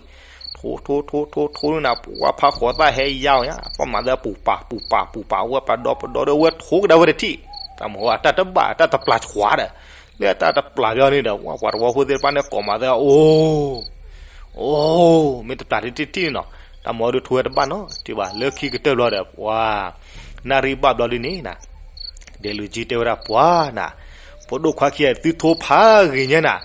ထိးထိးထိးထိးထိးန့ၣ်နၤ ပှၤဖးဃီၤသၣ်ဟဲယါအီၤညါ ပှၤမၤသးပူၤပာ်ပူၤပာ်ပူၤပာ် အဝဲပှၤဒီပဒီဒီး အဝဲထိးကဒါဝဲတထံၣ်, တၢ်မၤဟီအတၢ်တဘၣ် အတၢ်တပျၢ်ကွၢ်ဒီး, လၢအတၢ်တပျၢ်ဘၣ်န့ၣ်ဒီး ပှၤတဝီဖိသ့ၣ်တဖၣ်န့ၣ်ကိးမၤသးအိၣ် အိၣ် မ့ၢ်တပျၢ်တထံၣ်ထံၣ်န့ၣ်နီၤ, တၢ်မၤအီၤဒုးထိးဝဲတဘၣ်နီတထံၣ်ဘၣ် လၢခံကတၢၢ်ဘျီဒီး ပှၤ နၣ်ရံၣ်ဘၣ်ဘျီဒုန့ၣ်နၤ, ဒဲလူၤက့တဲဝဲဒၣ်ပှၤနၤ, ဖိဒိၣ်ခွါခံဂၤသုထိးဖးဂ့ၤညါနၤ,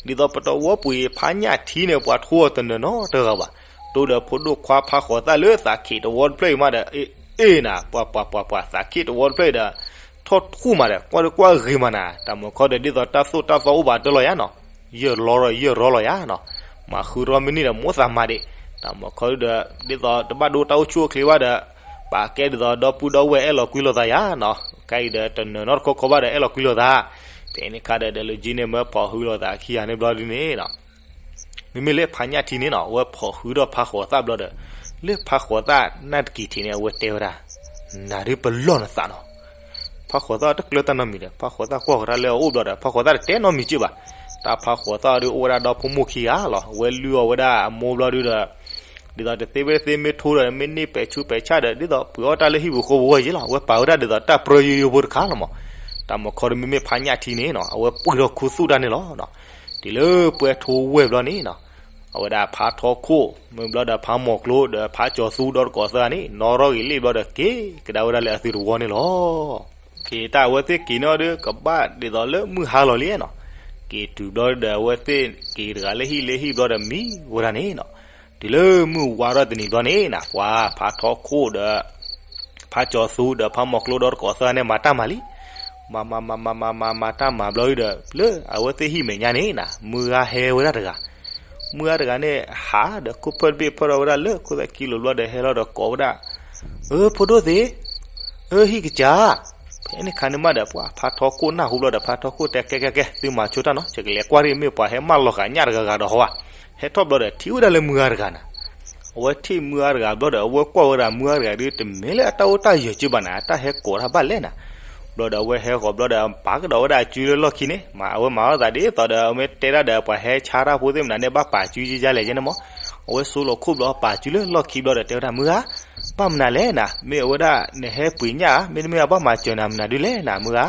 ဒ်သိးပတဝီပှ့ၤဖးညၣ်ထံန့ၣ် ပှၤထိးအီၤတနၢၤနီတဂၤဘၣ်, တိဒီးဖိဒိၣ်ခွါဖးဃီၤသၣ်လၢသးခံးတဝီတဖျၢၣ်အံၤမးဒီး အ့ၣ်နၤ ပှၤပှၤပှၤပှၤ သးခံးတဝီတဖျၢၣ်အံၤဒီး ထီၣ်ထူၣ်မးဒီး ကွၢ်ဒုးကွၢ်ဂ့ၤမးနၤ, တၢ်မၤခီဒီး ဒ်သိးတၢ်သိၣ်တၢ်သီအိၣ်ဘၣ်တၢ်လီၤယါနီၤ, ယဲၢ်ရီဒီးယဲၢ်ရီလီၤယါနီၤ, မၤဃုရီမံၤနံၤဒီး မိၣ်သးမၤဒံး, တၢ်မၤခီဒီး ဒ်သိးတဘၣ်ဒိတၢ်အိၣ်ဆူၣ်အိၣ်ချ့ဘၣ်ဒီး ပာ်ကဲဒ်သိးဒီပုၢ်ဒီဝဲၢ်အဲၣ်လီၤကွံလိာ်သးယါနီၤ, ခဲအံၤဒီးတနၢၤနီတခီခီဘၣ်ဒီး အဲၣ်လီၤကွံလိာ်သး, ဖဲန့ၣ်ခါဒီး ဒဲလူၤက့န့ၣ် မၢဖီၣ်ဟုလိာ်သးခံဂၤန့ၣ်ဘျီဒ်န့ၣ်နီၤ မ့မ့ၢ်လၢဖးညၣ်ထံန့ၣ်နီၤ အဝဲဖီၣ်ဟုဒီးဖးဃီၤသၣ်ဘျီဒီး လၢဖးဃီၤသၣ်နၢ်တက့ၤထံးန့ၣ် အဝဲတဲဝဲဒၣ်, နၤဒုးပလီၢ်နသးနီၤ, ဖးဃီၤသၣ်တကျၢၤတၢ်နီတမံၤဒီး ဖးဃီၤသၣ်ကွၢ်ဃီၤတၢ်လၢအအိၣ်ဘျီဒီး ဖးဃီၤသၣ်တတဲနီတမံၤက့ဘၣ်. တၢ်ဖးဃီၤသၣ်ဒုးအိၣ်ဝဲဒၣ်ဒီဖိမိၢ်ခံဂၤလီၤ. အဝဲလုၢ်အီၣ်ဝဲဒၣ်အမိၢ်ဘျီဒုးဒီး ဒ်သိးတသ့ဝဲသ့မ့ၢ်ထိဒီး မ့ၢ်န့ၢ်ပဲာ်ဆူးပဲာ်ဆၣ်ဒီး ဒ်သိးပှ့ၤအီၣ်တၢ်လၢဟံၣ်ပူၤဃီပူၤဂီၢ်ယ့လီၤ. အဝဲပာ်ဝဲဒၣ်ဒ်သိးတၢ်ပြၢယိယိဖိတခါလီၤမး. တၢ်မီၤခီဒုးမ့မ့ၢ်ဖးညၣ်ထံန့ၣ်နီၤ အဝဲပှ့ၤထီၣ်ခူသူၣ်တၢ်န့ၣ်လီၤ. တုၤလၢပှဲၤထိဝဲၢ်ဘျီန့ၣ်နီၤ အဝဲဒၣ်ဖးထီခိၣ် မ့ၢ်ဘျီဒီးဖးမီၤကျိဒီးဖးကၠီၤသူဒီတကိးသၢဂၤန့ၣ် နီၢ်ထီၣ်ဂ့ၤလ့ၣ်ဘျီဒီးက့ၤကဒါဝဲဒၣ်လၢအသုးတဝီန့ၣ်လီၤ. က့ၤတၢ်အဝဲသ့ၣ်က့ၤန့ၣ်ဒီး ကဘၣ်ဒ်သိးလၢမုၢ်ဟါလီၤလံနီၤ. က့ၤတုၤဘျီဒီးအဝဲသ့ၣ်က့ၤတဂၤလၢဟံၣ်လၢဟံၣ်ဘျီဒီးမံဝဲဒၣ်န့ၣ်နီၤ. တုၤလၢမုၢ်ဝါထီၣ်တနံၤဘျီန့ၣ်နီၤ ပှၤဖးထီခိၣ်ဒီး ဖးကၠီၤသူဒီးဖးမီၤကျိဒီတကိးသၢဂၤန့ၣ် မၤတၢ်မၤလံ. မၤမၤမၤမၤမၤမၤမၤတၢ်မၤဘျီဒီး လၢအဝဲသ့ၣ်ဟံၣ်မဲာ်ညါန့ၣ်နီၤ မုၢ်ဂၤဟဲဝဲဒၣ်တဂၤ မုၢ်ဂၤတဂၤန့ၣ် ဟးဒီးခိၣ်ဖၢၣ်တဘ့ၣ်ဖၢၣ်ထီၣ်ဝဲဒၣ်လၢခိၣ်သၣ်ခံလိၤဘျီဒီးဟဲလီၤဒီးကိးဝဲဒၣ်, အၢ ဖိဒိၣ်သ့ၣ်, အၢ ဟံၣ်ကစၢ်, ဖဲန့ၣ်ခါန့ၣ်မးဒီး ပှၤဖးထီခိၣ်နၢ်ဟူဘျီဒီး ဖးထီခိၣ်တဲ ကဲ ကဲ ကဲ သုမၤဆိတၢ်နီၤ, ယကလဲၤကွၢ်ရ့ၣ် မ့ၢ်ပှၤဟဲမၢလီၤဃာ်ညၣ်တဂၤဂၤဒီးဟီဧါ. ဟဲထီၣ်ဘျီဒီး ထံၣ်ဝဲဒၣ်လၢမုၢ်ဂၤတဂၤနၤ. အဝဲထံၣ်မုၢ်ဂၤတဂၤဘျီဒီး အဝဲကွၢ်ဝဲဒၣ်မုၢ်ဂၤတဂၤဒုး တမ့ၢ်လၢအတၢ်အိၣ်တၢ်ယၢၤက့ဘၣ်နၤ, တၢ်ဟဲကိးတၢ်ဘၣ်လဲၣ်နၤ. ဘျီဒီးအဝဲဟဲဃီၤဘျီဒီး ပာ်ကဒီးဝဲဒၣ်အစုလၢလီၢ်ခံန့ၣ်, မ့ၢ်အဝဲမၤအီၣ်သးဒ်သိးဒီး အဝဲတဲဒၣ်ဒီး ပှၤဟဲဆါတၢ်ဖိသ့ၣ်မနုၤန့ၣ် ဘၣ်ပာ်စုယါလဲၣ်ယဲန့ၣ်မး. အဝဲဆိလီၤခိၣ်ဘျီ ပာ်စုလၢလီၢ်ခံဘျီဒီး တဲဝဲဒၣ် မုၢ်ဂၤ, ဘၣ်မနုၤလဲၣ်နၤ, မ့ၢ်အဝဲဒၣ်နဟဲပှ့ၤညၣ်ဧါ, မ့တမ့ၢ်အဘၣ်မၤစၢၤနၤမနုၤဒုလဲၣ်နၤ မုၢ်ဂၤ.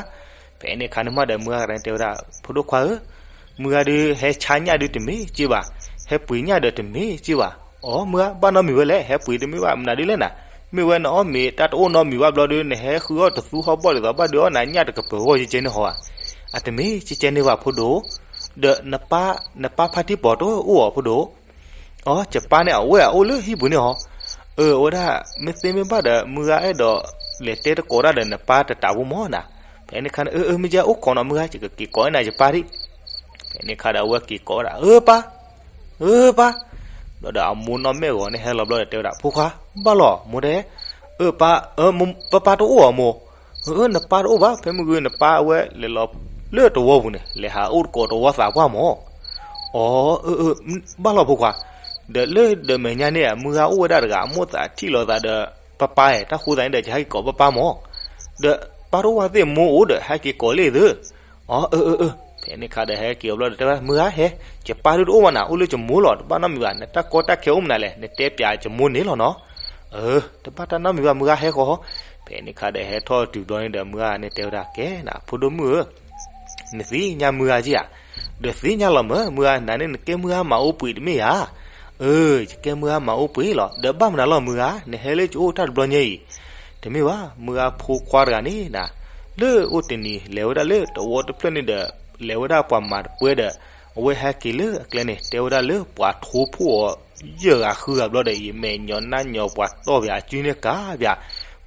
ဖဲန့ၣ်ခါန့ၣ်မးဒီး မုၢ်ဂၤကတဲဝဲဒၣ် ဖိဒိၣ်ခွါဧၢ, မုၢ်ဂၤဒုးဟဲဆါညၣ်ဒုးတမ့ၢ်က့ဘၣ်, ဟဲပှ့ၤညၣ်ဒီးတမ့ၢ်က့ဘၣ်. အိ မုၢ်ဂၤ ဘၣ်နီတမံၤဝဲလဲၣ်, ဟဲပှ့ၤတမ့ၢ်ဘၣ်မနုၤဒုလဲၣ်နၤ, မ့ၢ်ဝဲနအီၣ်မ့ၤတၢ်တအိၣ်နီတမံၤဘၣ်ဘျီဒုး နဟဲဃုအီၣ်တသူဟီၣ်ဘီၣ်ဒ်သိးဘၣ်ဒုးအီၣ်နၤညၣ်တကပၤဂီၢ်ကဲကဲန့ၣ်ဟီဧါ. အတမ့ၢ်ကဲကဲန့ၣ်ဘၣ်ဖိဒိၣ်, ဒီးနပၢ်ဖါတံၢ်ပီၤတအိၣ်ဧါဖိဒိၣ်. အိ ယပၢ်န့ၣ်အဝဲအအိၣ်လၢဟံၣ်ပူၤန့ၣ်ဟီ. အၢ အဝဲဒၣ် မ့ၢ်သ့မ့ၢ်ဘၣ်ဒီး မုၢ်ဂၤအဲၣ်ဒိးလဲၤတဲတကိးတၢ်ဒီးနပၢ်တတးဖိမးနၤ. ဖဲန့ၣ်ခါန့ၣ် အၢ အၢ မ့ၢ်ကဲအိၣ်ခိးနီၤ မုၢ်ဂၤ ယကက့ၤကိးန့ၢ်နၤယပၢ်ဒံး. ဖဲန့ၣ်ခါဒီးအဝဲက့ၤကိးဝဲဒၣ် အၢပၢ်, အၢပၢ်. ဘျီဒီးအမိၢ်နီၢ်မဲာ်ဂီၤန့ၣ်ဟဲလီၤဘျီဒီးတဲဝဲဒၣ် ဖိခွါ, ဘၣ်လီၤမိၢ်တဲ, အၢပၢ်, ပၢ်ပၢ်တအိၣ်ဧါမိၢ်. အၢ နပၢ်တအိၣ်ဘၣ်, ဖဲမုၢ်ဂီၤနပၢ်အဝဲလဲၤလီၤလၢတဝီပူၤန့ၣ် လဲၤဟးအိၣ်တကိးတဝီသးပှၢ်မး. အိ အၢ အၢ ဘၣ်လီၤဖိခွါ. ဒီးလၢဒီးမဲာ်ညါန့ၣ် မုၢ်ဂၤအိၣ်ဝဲဒၣ်တဂၤ အမိၢ်သးထံၣ်လိာ်သးဒီးပၢ်ပၢ်ဧါ, တၢ်ဃိသတးန့ၣ်ဒီး ယဟဲက့ၤကိးပၢ်ပၢ်မး. ဒီးပၢ်တအိၣ်ဘၣ်သ့ၣ်မိၢ်အိၣ်ဒီး ဟဲက့ၤကိးလံသု. အိ အၢ အၢ အၢ. ဖဲန့ၣ်ခါဒီးဟဲက့ၤအဘျီဒီးတဲဝဲ မုၢ်ဂၤဟဲ, ယပၢ်ဒုးတအိၣ်ဘၣ်နၤ, အိၣ်လၢယမိၢ်လီၤ, တဘၣ်နီတမံၤဘၣ်, နတၢ်ကီတၢ်ခဲအိၣ်မနုၤလဲၣ် နတဲပျးယမိၢ်န့ၣ်လီၤနီၤ. အၢ တဘၣ်တၢ်နီတမံၤဘၣ် မုၢ်ဂၤဟဲဃီ. ဖဲန့ၣ်ခါဒီးဟဲထီၣ်တုၤဘျီန့ၣ်ဒီး မုၢ်ဂၤန့ၣ်တဲဝဲဒၣ် ကဲနၤ ဖိဒိၣ်မုၣ်ဧၢ, နသ့ၣ်ညါမုၢ်ဂၤက့ဧါ. ဒီးသ့ၣ်ညါလီၤမး မုၢ်ဂၤ, နၤန့ၣ်နကဲမုၢ်ဂၤမၤအိပှ့ၤတမ့ၢ်ဧါ. အၢ ယကဲမုၢ်ဂၤမၤအိပှ့ၤလီၤ. ဒီးဘၣ်မနုၤလီၤမုၢ်ဂၤ နဟဲလၢယအိၣ်တၢ်တဘျီညါအံၤ. တမ့ၢ်ဘၣ် မုၢ်ဂၤဖိခွါတဂၤန့ၣ်နၤ, လၢအိၣ်တနံၤလဲၤဝဲဒၣ်လၢတဝီတဖျၢၣ်န့ၣ်ဒီး လဲၤဝဲဒၣ်ပှၤမၤတပှဲၤဒီး အဝဲဟဲက့ၤလၢအကျဲန့ၣ် တဲဝဲဒၣ်လၢပှၤထိဖှိၣ်အီၤ ယဲၢ်ဂၤဃုဂၤဘျီဒီးအံၤ မဲာ်ညီနါညီပှၤတီၢ်ပၠး အစုန့ၣ်ကးပၠး,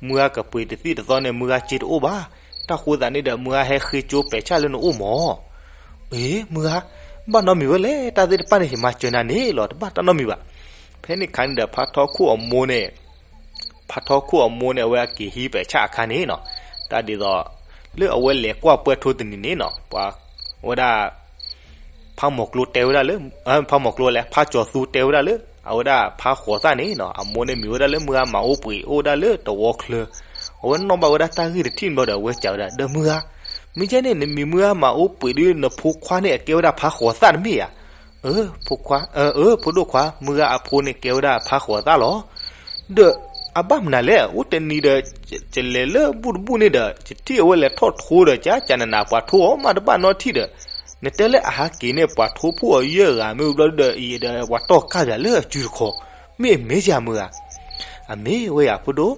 မုၢ်ဂၤကပှ့ၤတသံၣ်တသီန့ၣ် မုၢ်ဂၤစ့တအိၣ်ဘၣ်. တၢ်ဃိသတးန့ၣ်ဒီး မုၢ်ဂၤဟဲဃ့ကၠိပဲာ်ဆၣ်လၢနအိၣ်မး. အ့ မုၢ်ဂၤ, ဘၣ်နီတမံၤဝဲလဲၣ်, တၢ်သ့ၣ်တဖၣ်န့ၣ် ယမၤစၢၤနၤန့ၣ်လီၤ, တဘၣ်တၢ်နီတမံၤဘၣ်. ဖဲန့ၣ်ခါန့ၣ်ဒီး ဖါထီခိၣ်အမိၢ်န့ၣ် ဖါထီခိၣ်အမိၢ်န့ၣ် အဝဲအက့ၤဟံးပဲာ်ဆၣ်အခါန့ၣ်နီၤ, တၢ်ဒ်သိး လၢအဝဲလဲၤကွၢ်ပှဲၤထိတနံၤန့ၣ်နီၤ, ပှၤ အဝဲဒၣ် ဖါမီၤကျိတဲဝဲဒၣ်လၢ ဖါမီၤကျိလဲၣ်, ဖါကၠီၤသူတဲဝဲဒၣ်လၢ အဝဲဒၣ်ဖါဃိးသၣ်န့ၣ်နီၤ, အမိၢ်န့ၣ်မံၤဝဲဒၣ်လၢမုၢ်ဂၤမၤအိပှ့ၤအိၣ်ဒၣ်လၢတဝီချၢ, အဝဲနီၣ်ဘၣ်ဝဲဒၣ်တၢ်ဂ့ၢ်တထံၣ်န့ၣ်ဘျီဒီး အဝဲစံးဝဲဒၣ် ဒီးမုၢ်ဂၤ, မ့ၢ်ကဲန့ၣ် နမံၤမုၢ်ဂၤမၤအိပှ့ၤဒီး နဖိခွါန့ၣ်အကဲဝဲဒၣ်ဖါဃိးသၣ်တမ့ၢ်ဧါ. အၢ ဖိခွါ, အၢ ဖိဒိၣ်ခွါ, မုၢ်ဂၤအဖိန့ၣ်ကဲဝဲဒၣ်ဖါဃိးသၣ်လီၤ. ဒီးအဘၣ်မနုၤလဲၣ်, အိၣ်တနံၤဒီး ယလဲၤလၢဘူၣ်တဘူၣ်န့ၣ်ဒီး ယထံၣ်အဝဲလဲၤထီၣ်ထိဒီး ကကနနၤပှၤထိအီၤမးတဘၣ်နီထံၣ်ဒီး, နတဲလၢအဟးက့ၤန့ၣ် ပှၤထိဖှိၣ်အီၤယဲၢ်ဂၤမ့ၢ်ဘျီဒီး အံၤဒီးပှၤတီၢ်ကၢ်ပၠးလၢအစုတခီ, မ့ၢ်အမ့ၢ်ဧါမုၢ်ဂၤ. အမ့ၢ်ဝဲယၤဖိဒိၣ်,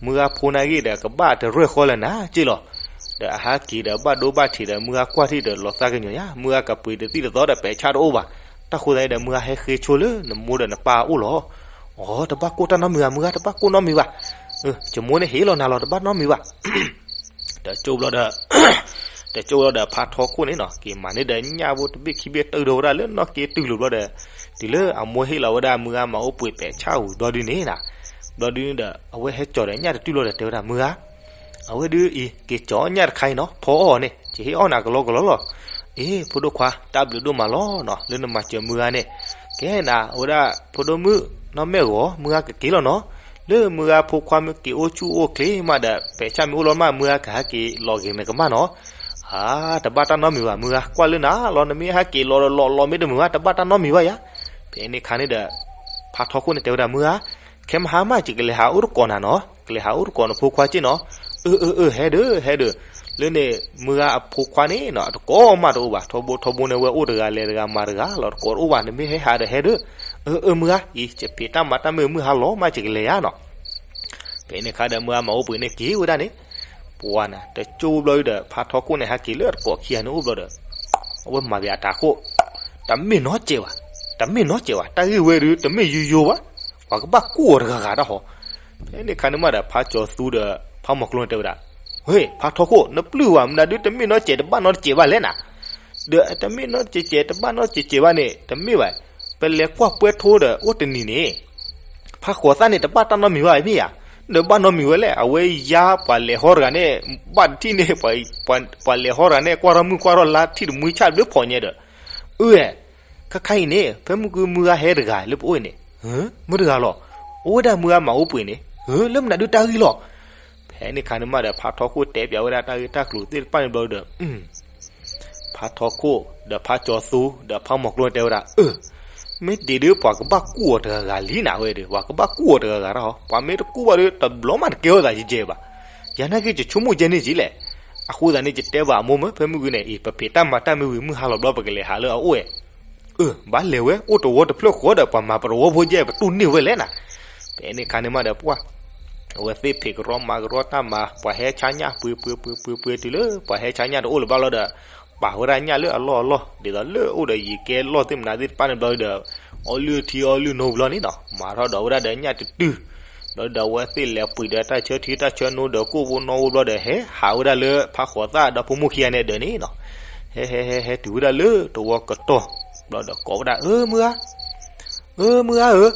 မုၢ်ဂၤဖိနာ်က့ဒီး ကဘၣ်တရၢၢ်ဃီလၢနၤက့လီၤ. ဒီးအဟးက့ၤဒီးဘၣ်ဒိဘၣ်ထံးဒီး မုၢ်ဂၤကွၢ်ထံၣ်ဒီးလီၤသးကညီၤယၤ, မုၢ်ဂၤကပှ့ၤတသံၣ်တသီဒီးပဲာ်ဆၣ်တအိၣ်ဘၣ်. တၢ်ဃိသတးန့ၣ်ဒီး မုၢ်ဂၤဟဲဃ့ဆိလၢနမိၢ်ဒီးနပၢ်အအိၣ်လီၤ. အိ တဘၣ်ကိၢ်တၢ်နီတမံၤဘၣ် မုၢ်ဂၤ, တဘၣ်ကိၢ်နီတမံၤဘၣ်. ယမိၢ်န့ၣ်ဟ့ၣ်လီၤနၤလီၤ တဘၣ်နီတမံၤဘၣ်. ဒီးကၠိဘျီဒီး ဒီးကၠိဘျီဒီး ဖါထီခိၣ်န့ၣ်နီၤ က့ၤမၤန့ၢ်ဒီးညၣ်ဖိတဘ့ၣ်ခံဘ့ၣ် တုၤဒီးဝဲဒၣ်လၢနီၢ်က့တုၤလိာ်ဘျီဒီး, တုၤလၢအမိၢ်ဟ့ၣ်လီၤဝဲဒၣ်မုၢ်ဂၤမၤအိပှ့ၤပဲာ်ဆၣ်ဝံၤဘျီဒုန့ၣ်နီၤ, ဘျီဒုန့ၣ်ဒီး အဝဲဟဲကၠီၤဒီးညၣ်တတုၢ်လီၤဒီး တဲဝဲဒၣ်မုၢ်ဂၤ, အဝဲဒုးအံၤ က့ၤကၠီၤညၣ်တခါအံၤနီၤ ဖီအီၣ်န့ၣ် ကဟ့ၣ်အီၣ်နၤကလီကလီလီၤ. အ့ ဖိဒိၣ်ခွါ တၢ်ဘျုးဒိၣ်မးလီၤနီၤ လၢနမၤစၢၤမုၢ်ဂၤန့ၣ်. ကဲနၤ အဝဲဒၣ် ဖိဒိၣ်မုၣ်နီၢ်မဲာ်ဂီၤ မုၢ်ဂၤကက့ၤလီၤနီၤ. လၢမုၢ်ဂၤဖိခွါမ့ၢ်က့ၤအိၣ်ဆူၣ်အိၣ်ချ့မးဒီး ဖဲဆၣ်မ့ၢ်အိၣ်လီၤမး မုၢ်ဂၤကဟဲက့ၤလီၤဂ့ၤမဲာ်ကမၣ်နီၤ. အါ, တဘၣ်တၢ်နီတမံၤဘၣ် မုၢ်ဂၤ, ကွၢ်လၢနၤလီၤ နမ့ၢ်ဟဲက့ၤလီၤဒီးလီၤလီၤမ့ၢ်တမုာ်ဘၣ် တဘၣ်တၢ်နီတမံၤဘၣ်ယၤ. ဖဲန့ၣ်အခါန့ၣ်ဒီး ဖါထီခိၣ်န့ၣ်တဲဝဲဒၣ် မုၢ်ဂၤ, ခဲမဟါမး ယကလဲၤဟးအိၣ်တကိးနၤနီၤ, ကလဲၤဟးအိၣ်တကိးနဖိခွါက့ၢ်နီၤ. အၢ အၢ အၢ ဟဲဒုး ဟဲဒုး. လၢန့ၣ် မုၢ်ဂၤအဖိခွါန့ၣ်နီၤ တကိးမးတအိၣ်ဘၣ်, ထီဘိထီဘိန့ၣ် ဝဲအိၣ်တဂၤလဲၤတဂၤမၤတဂၤလီၤ, တကိးတအိၣ်ဘၣ်, နမ့ၢ်ဟဲဟးဒီးဟဲဒုး. အၢ အၢ မုၢ်ဂၤ, အံၤ ယပ့ၤတၢ်မၤတၢ်မ့ၢ်မုၢ်ဟါလီၤမး ယကလဲၤယၤနီၤ. ဖဲန့ၣ်အခါဒီး မုၢ်ဂၤမၤအိၣ်ပှ့ၤန့ၣ်က့ၤဝဲဒၣ်န့ၣ်, ပှၤနၤ တကၠိဘျီဒီး ဖါထီခိၣ်န့ၣ် ဟဲက့ၤလၢတကိးခံဂၤန့ၣ်အိၣ်ဘျီဒီး အဝဲမၤဘၣ်အတၢ်ခိၣ်, တမ့ၢ်နီတစဲးဘၣ်, တမ့ၢ်နီတစဲးဘၣ်, တၢ်ဂ့ၢ်ဝဲဒုး တမ့ၢ်ယိယိဘၣ်, ပှၤကဘၣ်ကူၣ်အီၤတဂၤဂၤတၢ်ဟီ. ဖဲန့ၣ်အခါန့ၣ်မးဒီး ဖါကၠီၤသူဒီး ဖါမီၤကျိန့ၣ်တဲဝဲဒၣ်, ဝ့ၢ် ဖါထီခိၣ် နပျုၢ်ဘၣ်မနုၤဒုး တမ့ၢ်နီတစဲး တဘၣ်နီတစဲးဘၣ်လဲၣ်နၤ. ဒီးတမ့ၢ်နီတစဲးစဲး တဘၣ်နီတစဲးစဲးဘၣ်န့ၣ် တမ့ၢ်ဘၣ်, ပလဲၤကွၢ်ပှဲၤထိဒီး အိၣ်တနံၤန့ၣ် ဖါဃိးသၣ်န့ၣ် တဘၣ်တၢ်နီတမံၤဘၣ်မ့ၢ်ဧါ. ဒီးဘၣ်နီတမံၤဝဲလဲၣ်, အဝဲယါပှၤလဲၤဟီတဂၤန့ၣ် ဘၣ်တထံၣ်န့ၣ် ပှၤလဲၤဟီတဂၤန့ၣ် ကွၢ်ထီၣ်မုၢ်ကွၢ်ထီၣ်လါ ထံၣ်တမှံဆၣ်တဘျုးဖီၣ်ညါဒီး, အၢ ခါခါအံၤန့ၣ် ဖဲမုၢ်ကုမုၢ်ဂၤဟဲတဂၤလၢပအိၣ်အံၤန့ၣ်, မ့ၢ်တဂၤလီၤ, အိၣ်ဝဲဒၣ်မုၢ်ဂၤမၤအိၣ်ပှ့ၤန့ၣ်, လၢမနုၤဒုးတၢ်ဂ့ၢ်လီၤ. ဖဲန့ၣ်ခါန့ၣ်မးဒီး ဖါထီခိၣ်တဲပၠးဝဲဒၣ်တၢ်ဂ့ၢ်တၢ်ကျိၤသ့ၣ်တဖၣ်န့ၣ်ဘျီဒီး ဖါထီခိၣ် ဒီးဖါကၠီၤသူ ဒီးဖါမီၤကျိတဲဝဲဒၣ်, အၢ, မ့ၢ်ဒ်ဒုးပှၤကဘၣ်ကူၣ်အီၤတဂၤဂၤလံနၤဝဲဒီး ပှၤကဘၣ်ကူၣ်အီၤတဂၤဂၤတၢ်ဟီ, ပှၤမ့ၢ်တကူၣ်ဘၣ်ဒီး တဘျီမးတကဲထီၣ်သးယဲၢ်ဘၣ်. ယၤနာ်က့ ယဆိကမိၣ်ကဲန့ၣ်က့လဲၣ်. အဃိသတးန့ၣ် ယတဲဘၣ်အမိၢ်မ့ၢ် ဖဲမုၢ်ဂၤန့ၣ် အံၤ ပပ့ၤတၢ်မၤတၢ်မ့ၢ်ဝံၤ မုၢ်ဟါလီၤဘျီ ပကလဲၤဟးလၢအအိၣ်ဝဲ အၢ ဘၣ်လဲၤဝဲ အိၣ်တဝီတဖျၢၣ်ဃီဒီး ပှၤမၤပတဝီဖိယဲၢ် ပတူၢ်န့ၢ်ဝဲလဲၣ်နၤ. ဖဲန့ၣ်ခါန့ၣ်မးဒီးပှၢ် အဝဲသ့ၣ်ဖံးကရီမၤကရီတၢ်မၤ ပှၤဟဲဆါညၣ်ပှ့ၤပှ့ၤပှ့ၤပှ့ၤပှ့ၤတုၤလၢ ပှၤဟဲဆါညၣ်တအိၣ်လၢၤဘၣ်လီၤဒီး ပာ်ဝဲဒၣ်ညၣ်လၢအလီၢ်အလီၢ် ဒ်သိးလၢအိၣ်ဒီးယံၤကဲလီၢ်သ့ၣ်မနုၤသ့ၣ်တဖၣ်န့ၣ်ဘျီဒီး အီလုၢ်ထံအီလုၢ်နိဘျီန့ၣ်နီၤ မၤထီၣ်ဒီးဝဲဒၣ်ဒီးညၣ်တတုၤ ဘျီဒီးအဝဲသ့ၣ်လဲၤပှ့ၤဒီးတၢ်ဆၢထံတၢ်ဆၢနိဒီးကိၣ်ဖိနီၣ်ဝိဘျီဒီး ဟဲဟးဝဲဒၣ်လၢဖးဃိးသၣ်ဒီဖိမိၢ်ခံဂၤန့ၣ်ဒီးန့ၣ်နီၤ ဟဲဟဲဟဲဟဲတုၤဝဲဒၣ်လၢတဝီကတီၢ် ဘျီဒီးကိးဝဲဒၣ် အၢ မုၢ်ဂၤ အၢ မုၢ်ဂၤဧၢ,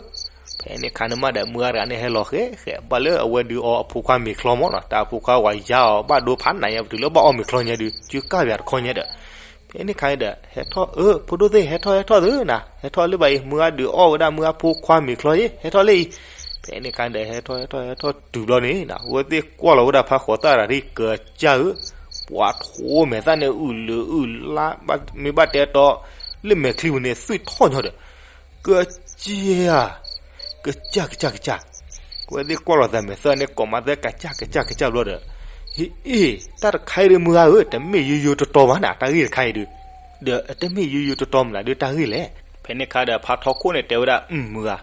ဖဲန့ၣ်ခါန့ၣ်မးဒီး မုၢ်ဂၤတဂၤန့ၣ်ဟဲလီၤဃဲဃဲ ဘၣ်လၢအဝဲဒုးအီအဖိခွါမ့ၤချီမးနီၤ တၢ်အဖိခွါဝဲယါအီၤ ဘၣ်ဒိဖးနးညါပတုၤလၢဘၣ်အီၣ်မ့ၤချီညါဒုး စုကၢ်ပၠးတခီညါဒီး ဖဲန့ၣ်ခါန့ၣ်ဒီး ဟဲထီၣ်အၢ ဖိဒိၣ်သ့ၣ် ဟဲထီၣ်ဟဲထီၣ်သုနၤ ဟဲထီၣ်လၢဘၣ်အံၤ မုၢ်ဂၤဒုးအီၣ်ဝဲဒၣ်မုၢ်ဂၤဖိခွါမ့ၤချီယ့ ဟဲထီၣ်လၢအံၤ, ဖဲန့ၣ်ခါန့ၣ်ဒီး ဟဲထီၣ်ဟဲထီၣ်ဟဲထီၣ်တုၤဘျီန့ၣ် အဝဲသ့ၣ်ကွၢ်လီၤဝဲဒၣ်ဖးဃိးသၣ်တဂၤဒ်ကစၢ်ဧၢ, ပှၤထိမဲာ်သၣ်န့ၣ်အုၣ်လၢအုၣ်လါ မ့ၢ်ဘၣ်တဲတီ လၢမဲာ်ချံပူၤန့ၣ် သွံၣ်ထီၣ်ညီဒီး ကစၢ်ဧါ, ကစၢ် ကစၢ် ကစၢ်, အဝဲသ့ၣ်ကွၢ်လီၤသးမဲာ်သၣ်န့ၣ် ကိးမၤသၣ်ကစၢ် ကစၢ် ကစၢ်ဘျီဒီး, ဟ့ၣ် တၢ်တခါအံၤဒီးမုၢ်ဂၤဧၢ တမ့ၢ်ယိယိတတီမးနၤ တၢ်ဂ့ၢ်တခါအံၤဒုး, ဒီးတမ့ၢ်ယိယိတတီမနုၤဒုးတၢ်ဂ့ၢ်လဲၣ်. ဖဲန့ၣ်ခါဒီးဖါထီခိၣ်န့ၣ်တဲဝဲဒၣ် မုၢ်ဂၤ,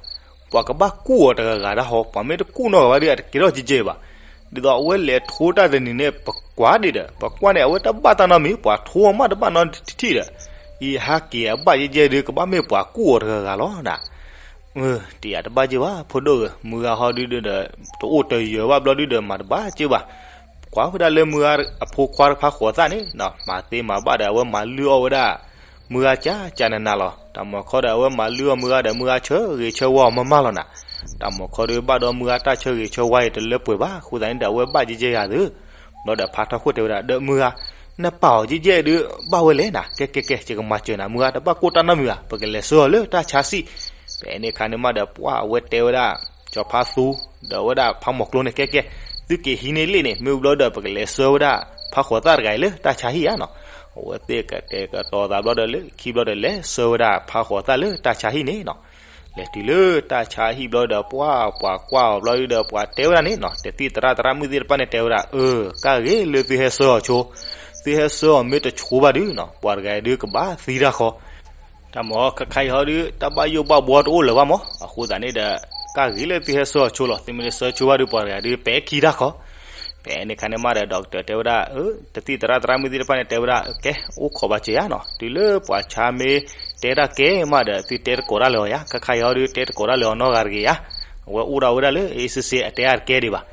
ပှၤကဘၣ်ကူၣ်အီၤတဂၤဂၤတၢ်ဟီ ပှၤမ့ၢ်တကူၣ်နီတဂၤဘၣ်ဒီး အတကဲထီၣ်ကဲကဲဘၣ် ဒ်သိးအဝဲလဲၤထိတၢ်တနံၤန့ၣ် ပကွၢ်ဒံးဒီး ပကွၢ်န့ၣ် အဝဲတဘၣ်တၢ်နီတမံၤ ပှၤထိအီၤမးတဘၣ်နီတထံၣ်ဒီး, အံၤဟးက့ၤအဘၣ်ယဲၢ်ယဲၢ်ဒုး ကဘၣ်မ့ၢ်ပှၤကူၣ်အီၤတဂၤဂၤလီၤနၤ. တယာ်တဘၣ်က့ဘၣ် ဖိဒိၣ်ဧၢ, မုၢ်ဂၤဟီဒုးဒီး တအိၣ်တယၢၤဘၣ်ဘျီဒုးဒီး မၤတဘၣ်က့ဘၣ်. ကွၢ်ဝဲဒၣ်လၢမုၢ်ဂၤအဖိခွါတဖၣ်ဃိးသၣ်န့ၣ် မၤသ့မၤဘၣ်ဒီး အဝဲမၤလုၢ်အီၣ်ဝဲဒၣ် မုၢ်ဂၤကၢ်ကၢ်နးနးလီၤ. တၢ်မၤခီဒီး အဝဲမၤလုၢ်အီၣ်မုၢ်ဂၤဒီး မုၢ်ဂၤဆၢဂ့ၤဆၢဝါအီၤမးမးလီၤနၤ. တၢ်မၤခီဒီးဘၣ်ဒီးမုၢ်ဂၤတၢ်ဆၢဂ့ၤဆၢဝါအံၤတလၢပှဲၤဘၣ် အဃိသတးန့ၣ်ဒီး အဝဲဘၣ်ယဲၢ်ယဲၢ်ဂၤသု ဘျီဒီးဖါထီခိၣ်တဲဝဲဒၣ် ဒီးမုၢ်ဂၤ, နပာ်အီၤယဲၢ်ယဲၢ်ဒုးဘၣ်ဝဲလဲၣ်နၤ, ကဲကဲကဲ ယကမၤစၢၤနၤ မုၢ်ဂၤတဘၣ်ကိၢ်တၢ်နီတမံၤဘၣ်, ပကလဲၤဆှၢအီၤလၢတၢ်ဆါဟံၣ်. ဖဲန့ၣ်ခါန့ၣ်မးဒီး ပှၢ်အဝဲတဲဝဲဒၣ် ကၠီၤဖါသူ ဒီးဝဲဒၣ်ဖါမီၤကျိန့ၣ် ကဲကဲ, သုက့ၤဟံးန့ၢ်လံာ်န့ၣ် မ့ၢ်ဘျီဒီး ပကလဲၤဆှၢဝဲဒၣ် ဖါဃိးသၣ်တဂၤအံၤလၢတၢ်ဆါဟံၣ်ဧါနီၤ. အဝဲသ့ၣ်ကတဲာ်ကတီၤသးဘျီဒီး လၢခံဘျီဒီး လဲၤဆှၢဝဲဒၣ်ဖါဃိးသၣ်လၢတၢ်ဆါဟံၣ်န့ၣ်နီၤ. လဲၤတုၤလၢတၢ်ဆါဟံၣ်ဘျီဒီး ပှၢ်ပှၤကွၢ်အီၤဘျီဒီး ပှၤတဲဝဲဒၣ်န့ၣ်နီၤ, တသံၣ်သရၣ်သရၣ်မုၣ်သ့ၣ်တဖၣ်န့ၣ် တဲဝဲဒၣ် အၢ ကၣ်ဂ့ၤလၢသုဟဲဆှၢအီၤဆိ, သုဟဲဆှၢအီၤမ့ၢ်တဆိဘၣ်ဒုးနီၤ ပှၤတဂၤအံၤဒုးကဘၣ်သံတၢ်ဃီ တၢ်မၤခါခါအံၤဟီဒုး တၢ်ဘၣ်ယိၣ်ဘၣ်ဘှီတအိၣ်လၢၤဘၣ်မး, အဃိသတးန့ၣ်ဒီး ကၣ်ဂ့ၤလၢသုဟဲဆှၢအီၤဆိလီၤ, သုမ့ၢ်တဆှၢဆိဘၣ်ဒုး ပှၤတဂၤဒုးပဲာ်ခံတၢ်ဃီ. ဖဲန့ၣ်ခါန့ၣ်မးဒီး doctor တဲဝဲဒၣ် အၢ တသံၣ်သရၣ်သရၣ်မုၣ်သ့ၣ်တဖၣ်န့ၣ် တဲဝဲဒၣ် ကဲ အိၣ်ခိးဘၣ်စၢၤယါနီၤ, တုၤလၢပှၤဆါမ့ၢ်တဲတၢ်ကဲမးဒီး သုတဲတကိးတၢ်လၢအီၤယါ, ခါခါအံၤဟီဒုး တဲတကိးတၢ်လၢအီၤနီတဂၤတဂ့ၤယါ, အဝဲအိၣ်ဒၣ်ဝဲဒၣ်လၢ အေးဆေးဆေး အတဲအါတကဲဒံးဘၣ်.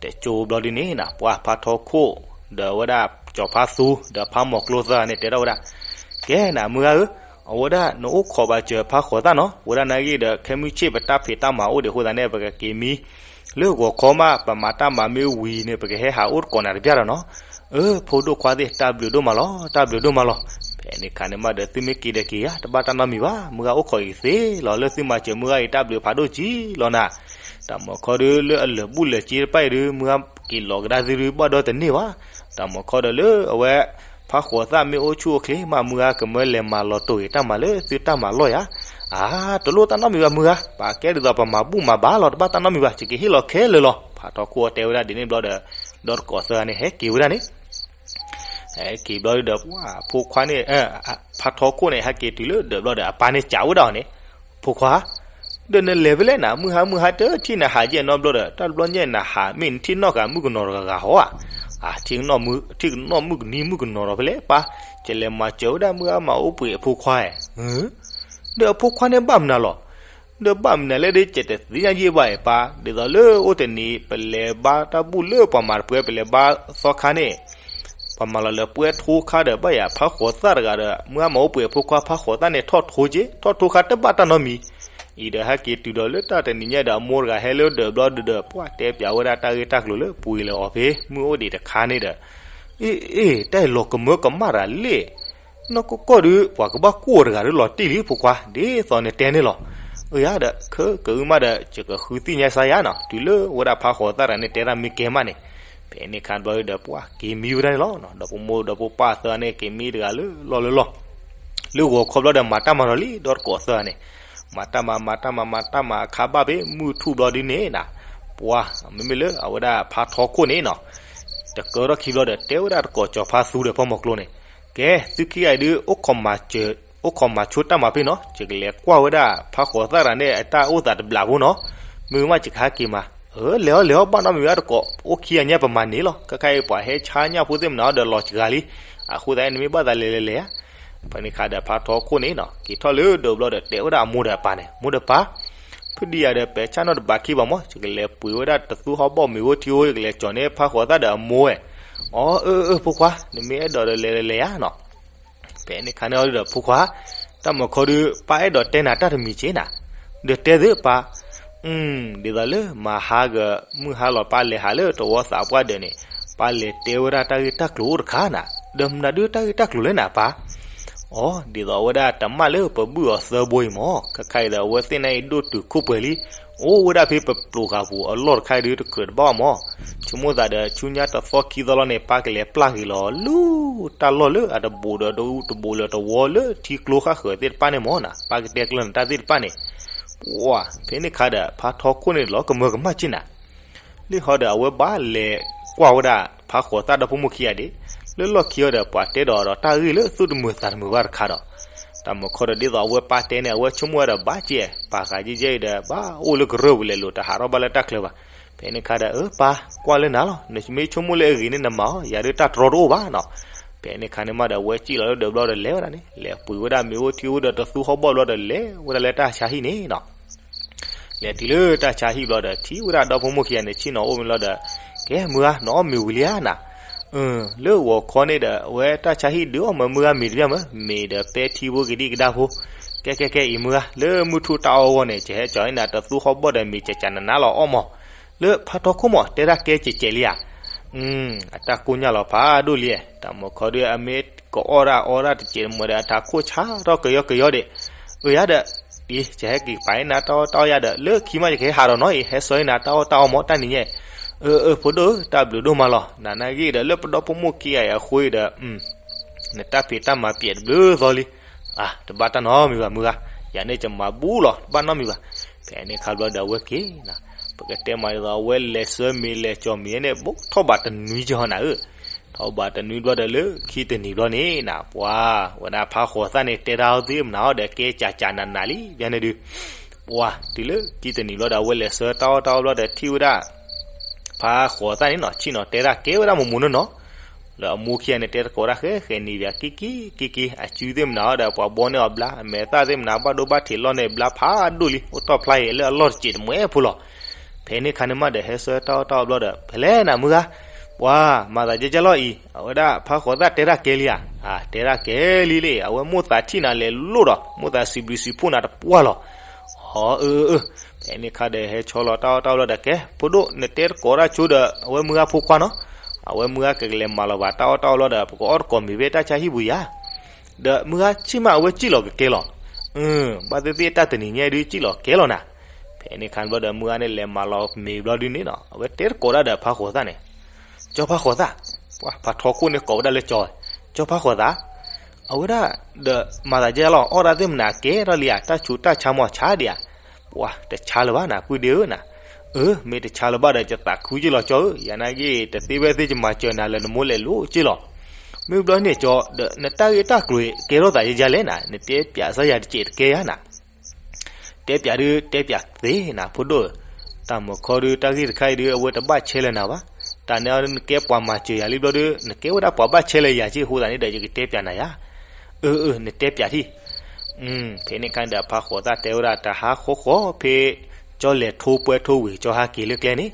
တကၠိဘျီဒုးန့ၣ်နီၤ ပှၢ်ဖါထီခိၣ် ဒီးဝဲဒၣ်ကၠီၤဖါသူ ဒီးဖါမီၤကျိသၢဂၤန့ၣ် တဲထီၣ်ဝဲဒၣ် ကဲနၤ မုၢ်ဂၤဧၢ, အဝဲဒၣ် နအိၣ်ခိးဘၣ်စၢၤဖါဃိးသၣ်နီၤ, ဝဲဒၣ်နာ်ဂ့ၤဒီး ခဲမုၢ်ဆ့ၣ်ပတၢ်ဖံးတၢ်မၤအိၣ်ဒံးအဃိသတးန့ၣ် ပကက့ၤမံလၢဂီၤခီမး, ပမၤတၢ်မၤမ့ၢ်ဝံၤန့ၣ် ပကဟဲဟးအိၣ်တကိးနၤတပျၢ်ဒီးနီၤ. အၢ ဖိဒိၣ်ခွါသ့ၣ် တၢ်ဘျုးဒိၣ်မးလီၤ, တၢ်ဘျုးဒိၣ်မးလီၤ. ဖဲန့ၣ်ခါန့ၣ်မးဒီး သုမ့ၢ်က့ၤဒီးက့ၤယါ, တဘၣ်တၢ်နီတမံၤဘၣ်, မုၢ်ဂၤအိၣ်ခိးအံၤသ့လီၤ, လၢသုမၤစၢၤမုၢ်ဂၤအံၤ တၢ်ဘျုးဖးဒိၣ်ကံလီၤနၤ. တၢ်မၤခီဒုးလၢအလၢာ်ဘူၣ်လၢာ်စ့တဖၣ်အံၤဒုး မုၢ်ဂၤက့ၤလီၤကဒါသုဒုးဘၣ်ဒီတန့ၢ်ဘၣ်. တၢ်မၤခီဒီးလၢအဝဲ ဖးဃိးသၣ်မ့ၢ်အိၣ်ဆူၣ်အိၣ်ချ့မး မုၢ်ဂၤကမၢလဲၤမၤလီၤတိၢ်ဂ့ၤတၢ်မၤလီၢ်ယၤ. အါ, တလိၣ်တၢ်နီတမံၤဘၣ်မုၢ်ဂၤ, ပာ်ကဲဒ်သိးပမၤဘူၣ်မၤဘါလီၤ တဘၣ်တၢ်နီတမံၤဘၣ်, ယကဟ့ၣ်လီၤခဲလၢာ်လီၤ. ဖးထီခိၣ်တဲဝဲဒၣ်ဒ်န့ၣ်ဘျီဒီး ဒီးတကိးသၢဂၤန့ၣ်ဟဲက့ၤဝဲဒၣ်န့ၣ် ဟဲက့ၤဘျီဒီး ပှၤဖိခွါန့ၣ်, ဖးထီခိၣ်န့ၣ် ဟဲက့ၤတုၤလၢဒၢးဘျီဒီး အပၢ်န့ၣ်စံးဝဲဒၣ်အီၤန့ၣ်, ဖိခွါ, ဒီးနလဲၤဖဲလဲၣ်နၤ, မုၢ်ဟါမုၢ်ဟါတထံၣ်နဟးယဲၢ်နီတဘျီဒီး တၢ်တဘျီညါနဟးမ့ၢ်နထံၣ်နီၣ်ဃာ်မုၣ်ကနီၤတဂၤဂၤဟီဧါ. အါ, ထံၣ်ကနီၣ်မုၣ်ကနံၤမုၣ်ကနီၤဒီးဖဲလဲၣ်ပၢ်, ကလဲၤမၤစၢၤဝဲဒၣ်မုၢ်ဟါမၤအိၣ်ပှဲၤအဖိခွါဧါ. ဒီးအဖိခွါန့ၣ်ဘၣ်မနုၤလီၤ. ဒီးဘၣ်မနုၤလဲၣ်ဒီး ကတသ့ၣ်ညါယဲၢ်ဘၣ်အံၤပၢ်, ဒ်သိးလၢအိၣ်တနံၤ ပလဲၤဘါတၢ်ဘူၣ်လၢပှၤမၤတပှဲၤ ပလဲၤဘါသီခါန့ၣ် ပှၤမၤလီၤလၢပှဲၤထိခါဒီး ဘၣ်ယၤဖးဃိးသၣ်တဂၤဒီး မုၢ်ဟါမၤအိၣ်ပှဲၤအဖိခွါ ဖးဃိးသၣ်န့ၣ် ထီၣ်ထိက့, ထီၣ်ထိခါတဘၣ်တၢ်နီတမံၤ. အံၤဒီးဟဲက့ၤတုၤဒီးလၢတၢ်တနံၤညါဒီး အမိၢ်တဂၤဟဲလၢဒၢးဘျီဒီး ပှၤတဲပၠးဝဲဒၣ်တၢ်ဂ့ၢ်တၢ်ကျိၤလၢပှ့ၤလၢအီၤဖဲ မုၢ်အိၣ်ဒံးတခါန့ၣ်ဒီး, အ့ အ့ တၢ်အံၤလီၤကမၢကမၣ်တဂၤလဲၣ်. နီၢ်ကီၢ်ကီၢ်ဒီး ပှၤကဘၣ်ကွၢ်တဂၤဒီးလီၤတံၢ်လံ ဖိခွါ, ဒ်သိးနတဲန့ၣ်လီၤ. အၢယၤဒီး ခဲကဂုာ်မးဒီး ယကဃုသ့ၣ်ညါစါယၤနီၤ, တုၤလၢဝဲဒၣ်ဖးဃိးသၣ်တဂၤန့ၣ် တဲတၢ်မ့ၢ်ကဲမးန့ၣ်, ဖဲန့ၣ်ခါဘျီဒီး ပှၤက့ၤမံဝဲဒၣ်န့ၣ်လီၤ. ဒီးဖိမိၢ်ဒီးဖိပၢ်သၢဂၤန့ၣ် က့ၤမံတဂၤလၢလီၢ်လၢလီၢ် လၢဂီၤခီဘျီဒီး မၤတၢ်မၤဒီးလံ ဒီးတကိးသၢဂၤန့ၣ်, မၤတၢ်မၤ မၤတၢ်မၤ မၤတၢ်မၤအခါဘၣ်ဖဲ မုၢ်ထူၣ်ဘျီဒ်န့ၣ်နၤ, ပှၤ မ့မ့ၢ်လၢအဝဲဒၣ်ဖးထီခိၣ်န့ၣ်နီၤ, တကၢထီၣ်ခံဘျီဒီး တဲဝဲဒၣ်တကိးစီၤဖါသူဒီးဖီမိၢ်ကျိန့ၣ်, ကဲ သုခံဂၤအံၤဒုး အိၣ်ခိးမၤဆိတၢ်မၤဖဲနီၤ, ယကလဲၤကွၢ်ဝဲဒၣ်ဖးဃိးသၣ်တဂၤန့ၣ် အတၢ်အိၣ်သးတဘျးဖိနီၤ, မ့ၢ်မးယကဟဲက့ၤမး. အၢ လဲၤအီၤလဲၤအီၤ ဘၣ်နီတမံၤဘၣ်တကိး, အိၣ်ခံဂၤညါပမၤန့ၣ်လီၤ, ခဲခါအံၤ ပှၤဟဲဆါညၣ်ဖိသ့ၣ်မနုၤဒီးလီၤစှၤလံ, အဃိသတးန့ၣ် နမ့ၢ်ဘၣ်သးလဲၤလဲၤလဲၤဧါ. ဖဲန့ၣ်ခါဒီးဖးထီခိၣ်န့ၣ်နီၤ က့ၤထီၣ်လၢဒၢးဘျီဒီး တဲဝဲဒၣ်အမိၢ်ဒီးအပၢ်န့ၣ်, မိၢ်ဒီးပၢ်, ဖုဒံယၤဒီး ပဲာ်ဆၣ်နီၣ်တဘးခံဘၣ်မး, ယကလဲၤပှ့ၤဝဲဒၣ်တသူဟီၣ်ဘီၣ်မ့ၤအိၣ်ထံအိၣ် ယကလဲၤကၠီၤန့ၢ်ဖးဃိးသၣ်ဒီးအမိၢ်ဝဲ. အီ အၢ အၢ ဖိခွါ, နမ့ၢ်အဲၣ်ဒိးဒီးလဲၤလဲၤလဲၤဧါနီၤ. ဖဲန့ၣ်ခါန့ၣ်အီၤဒီး ဖိခွါ, တၢ်မၤခီဒုး ပၢ်အဲၣ်ဒိးတဲနၤတၢ်တမံၤက့နၤ, ဒီးတဲသ့ပၢ်. ဒ်သိးလၢမဟါဂၤ မုၢ်ဟါလီၤ ပၢ်လဲၤဟးလၢတဝီသးပှၢ်ဒၢးန့ၣ်, ပၢ်လဲၤတဲဝဲဒၣ်တၢ်ဂ့ၢ်တၢ်ကျိၤအိၣ်တခါနၤ, ဒီးမနုၤဒုးတၢ်ဂ့ၢ်တၢ်ကျိၤလဲၣ်နၤပၢ်. အီ ဒ်သိးအဝဲဒၣ်တမၣ်လၢပဘုၣ်အီၤသၢဘိအံၤမး, ခဲခါအံၤဒီးအဝဲသ့ၣ်န့ၣ်အံၤဒိၣ်တုာ်ခိၣ်ပှဲၤလံ, အိၣ်ဝဲဒၣ်ဖဲပပျိၤဃာ်ပူၤအလီၢ်တခါအံၤဒုး တကြၢးတဘၣ်အီၤမး. ဆိကမိၣ်သးဒီး ဆူညါတသီခံသီလီၤန့ၣ် ပၢ်ကလဲၤပျၢ်က့ၤလီၤလၢတၢ်လီၢ်လၢအတဘူးဒီးတဘူးလၢတဝီ လၢထံကျိဃၣ်ဃၢၤသ့ၣ်တဖၣ်န့ၣ်မးနၤ, ပၢ်ကတဲကျၢၤနၤတၢ်သ့ၣ်တဖၣ်န့ၣ်. ပှၤ ဖဲန့ၣ်ခါဒီး ဖးထီခိၣ်န့ၣ်လီၤကမၢကမၣ်က့နၤ လံဟီဒီး အဝဲဘၣ်လဲၤကွၢ်ဝဲဒၣ် ဖးဃိးသၣ်ဒီဖိမိၢ်ခံဂၤဒၣ်, လၢလီၢ်ခံအီၤဒီး ပှၤတဲဒီးဒီးတၢ်ဂ့ၢ်လၢသူၣ်တမုာ်သးတမုာ်ဘၣ်တခါဒီး, တၢ်မၤခီဒီး ဒ်သိးအဝဲပၢ်တဲန့ၣ် အဝဲဆိကမိၣ်ဝဲဒီးဘၣ်က့, ပာ်ဃာ်ယဲၢ်ယဲၢ်အံၤဒီး ဘၣ်အိၣ်လၢကရၢၢ်ပူၤ လဲၤလိာ်တဟးထီၣ်ဘၣ်လၢတၢ်ချၢဘၣ်. ဖဲန့ၣ်ခါဒီး အၢ ပၢ်ကွၢ်လၢနၤလီၤ, နမ့ၢ်ဆိကမိၣ်လၢအဂ့ၤန့ၣ်နမၤအီၤ, ယၤဒုးတၢ်တြီတအိၣ်ဘၣ်နီၤ. ဖဲန့ၣ်ခါန့ၣ်မးဒီး အဝဲစံၣ်လီၤလၢဒၢးဘျီဒီးလဲၤဝဲဒၣ်န့ၣ် လဲၤပှ့ၤဝဲဒၣ်မ့ၤအိၣ်ထံအိၣ်ဒီးတသူဟီၣ်ဘီၣ်ဘျီဒီး လဲၤဝဲဒၣ်လၢတၢ်ဆါဟံၣ်န့ၣ်နီၤ. လဲၤတုၤလၢတၢ်ဆါဟံၣ်ဘျီဒီး ထံၣ်ဝဲဒၣ်ဒီဖိမိၢ်ခံဂၤန့ၣ် ဆ့ၣ်နီၤအိၣ်မ့ၤလီၤဒီး, ကဲမုၢ်ဂၤ နအီၣ်မ့ၤဝံၤလံဧါနၤ. အၢ လၢဂီၤခီန့ၣ်ဒီး အဝဲတၢ်ဆါဟံၣ်ဒုးအီၣ်မးမုၢ်ဂၤ မ့ၤတဘၣ်မး, မ့ၤဒီးပဲထံဖိကဒံကဒါဖိ. ကဲကဲကဲအံၤမုၢ်ဂၤ လၢမုၢ်ထူၣ်တၢ်အီၣ်ဂီၢ်န့ၣ် ကဟဲကၠီၤန့ၢ်နၤတသူဟီၣ်ဘီၣ်ဒီးမ့ၤကကနနါလီၤအီၣ်မး. လၢဖးထီခိၣ်မး တဲဒၣ်ကဲကဲကဲလံဧါ. အတၢ်ကိၢ်ညါလီၤဖးဒိၣ်လံ, တၢ်မၤခီဒုး အမ့ၢ်ကအီၣ်ဒၣ်အီဒၣ်တစဲးတမှဲးဒီး အထးခိၣ်ဆါထီၣ်ကယီကယီဒံး. အၢ ယၤဒီး, အံၤ ယဟဲက့ၤပာ်န့ၢ်နၤတၢ်အီၣ်တၢ်အီယၤဒီး လၢခံမးယကဟဲဟးဒီးနီၤအံၤ ဟဲစိာ်န့ၢ်နၤတၢ်အီၣ်တၢ်အီမး တၢ်နံၤညါ. အၢ အၢ ဖိဒိၣ်ဧၢ တၢ်ဘျုးဒိၣ်မးလီၤ. နၤနာ်ဂ့ၤဒီး လၢပဒီဖိမိၢ်ခံဂၤအံၤအဃိဒီး နတၢ်ဖံးတၢ်မၤပျဲးတဘျုးသီလံ. အါ တဘၣ်တၢ်နီတမံၤဘၣ်မုၢ်ဂၤ, ယၤန့ၣ်ယမၤဘူၣ်လီၤ တဘၣ်နီတမံၤဘၣ်. ဖဲန့ၣ်ခါဘျီဒီးအဝဲက့ၤနၤ, ပကတဲမးဒ်သိး အဝဲလဲၤဆှၢမ့ၤလဲၤကၠီၤမ့ၤန့ၣ် ဘူးထီၣ်ဘးတနွံကဟီနၤဧၢ. ထီၣ်ဘးတနွံဘျီဒီးလၢခံတနံၤဘျီန့ၣ်နၤ ပှၤ ဝဲဒၣ်ဖးဃိးသၣ်န့ၣ်တဲတၢ်အီၣ်သ့ၣ်မနုၤအီၣ်ဒီးကဲကၠးကၠးနးနးလံ ဘၣ်န့ၣ်ဒုး ပှၤ တုၤလၢခံတနံၤဘျီဒီး အဝဲလဲၤဆှၢတၢ်အီၣ်တၢ်အီဘျီဒီးထံၣ်ဝဲဒၣ် ဖးဃိးသၣ်န့ၣ်နီၤ ဆ့ၣ်နီၤတဲဒၣ်ကဲဝဲဒၣ်မိၢ်မိၢ်နီၢ်နီၢ် ဒီးအမိၢ်ခံဂၤန့ၣ် တဲသကိးဒၣ်ဃဲဃဲန့ၣ် ပၠးကံကံကံကံ အစုသ့ၣ်မနုၤဒီး ပှၤဘီန့ၢ်အီၤဘျါ အမဲာ်သၣ်သ့ၣ်မနုၤ ဘၣ်ဒိဘၣ်ထံးလီၢ်န့ၣ်ဘျါဖးဒိၣ်လံ အိၣ်တီၢ်ဖျါအံၤလၢအလီၢ်တစဲးတမှဲးဖိလီၤ. ဖဲန့ၣ်ခါန့ၣ်မးဒီး ဟဲဆှၢတၢ်အီၣ်တၢ်အီဘျီဒီး ဖဲလဲၣ်နၤမုၢ်ဂၤ ပှၤမၤသးကဲကဲလီၤအံၤ အဝဲဒၣ်ဖးဃိးသၣ်တဲဒၣ်ကဲလံဧါ. အါ တဲဒၣ်ကဲလံလံ အဝဲမိၣ်သးထံၣ်နၤလဲၤလိၣ်ဒီး မိၣ်သးစံးဘျုးစံးဖှိၣ်နၤတပှၢ်လီၤ. အီ အၢ အၢ ဖဲန့ၣ်ခါဒီး ဟဲဆီလီၤတၢ်အီၣ်တၢ်အီဘျီဒီး ကဲ ဖိဒိၣ် နတဲသကိးတၢ်ဆိဒီး အဝဲမုၢ်ဂၤဖိခွါနီၤ အဝဲမုၢ်ဂၤကကလဲၤမၤလီၤဘၣ်တၢ်အီၣ်တၢ်အီဘျီဒီး ပကအီၣ်သကိးမ့ၤဖဲတၢ်ဆါဟံၣ်ပူၤယၤ ဒီးမုၢ်ဂၤဆ့ၣ်မး အဝဲစံၣ်လီၤကကဲလီၤ. အၢ ဘၣ်သ့ၣ်သ့ၣ်တၢ်တနံၤညါဒုးစံၣ်လီၤကဲလီၤနၤ. ဖဲ ဖဲန့ၣ်ခါန့ၣ်ဘျီဒီး မုၢ်ဂၤန့ၣ်လဲၤမၤလီၤမ့ၤဘျီဒုန့ၣ်နီၤ အဝဲတဲတကိးဒၣ်ဒီးဖါဃိးသၣ်န့ၣ်, ကၠီဖါဃိးသၣ်, ပှၤဖါထီခိၣ်န့ၣ်ကိးဝဲဒၣ်လၢကၠီ, ကၠီဖါဃိးသၣ်, အဝဲဒၣ်ဒီးမၤသးဒ်လဲၣ်လီၤ, အီၣ်ဒၣ်သ့ၣ်မနၤကဲထီၣ်လံဧါ, တၢ်ဆူးတၢ်ဆါမ့ၢ်ဆါဒံးဧါ, ပှၤတဆါလၢၤဘၣ်နၤ ပုၢ်ဒ့ဧၢနၤ, အၢ မ့ၢ်တဆါလၢၤဘၣ်ဒီး ယသးခုက့ၢ်လီၤကၠီဧၢ, ယၤနာ်က့ တသ့ဝဲသ့ၣ် ယမၤစၢၤနၤလၢနမိၢ်လဲၤလိၤက့ၢ်လီၤ. မ့ၢ်ဘျီန့ၣ်ကၠီဒီး နတၢ်ဂ့ၢ်တၢ်ကျိၤအံၤ ကဲထီၣ်သးယဲယဲလဲၣ်နၤ, နတဲပျးစၢ်ယၤတစဲးတကဲယၤနၤ တဲပျးဒု တဲပျးသ့နၤ ဖိဒိၣ်ဧၢ, တၢ်မုၢ်ခီဒု တၢ်ဂ့ၢ်တခါအံၤဒု အဝဲတဘၣ်ဆဲလၢၤနၤဘၣ်, တၢ်န့ၣ်နကဲပှၤမၤစၢၤယၤလံဘျီဒု နကဲဝဲဒၣ်ပှၤဘၣ်ဆဲလၢၤယၤက့ၢ် အဃိသတးန့ၣ်ဒီး ယကတဲပျးနၤယၤ, အၢ အၢ နတဲပျးထံၣ် ဖဲန့ၣ်ခါန့ၣ်ဒီး ဖါဃိးသၣ်တဲဝဲဒၣ် တဟါဃီဃီဖဲ ကၠီလဲၤထိပှဲၤထိဝံၤ ကၠီဟးက့ၤလၢကျဲန့ၣ်,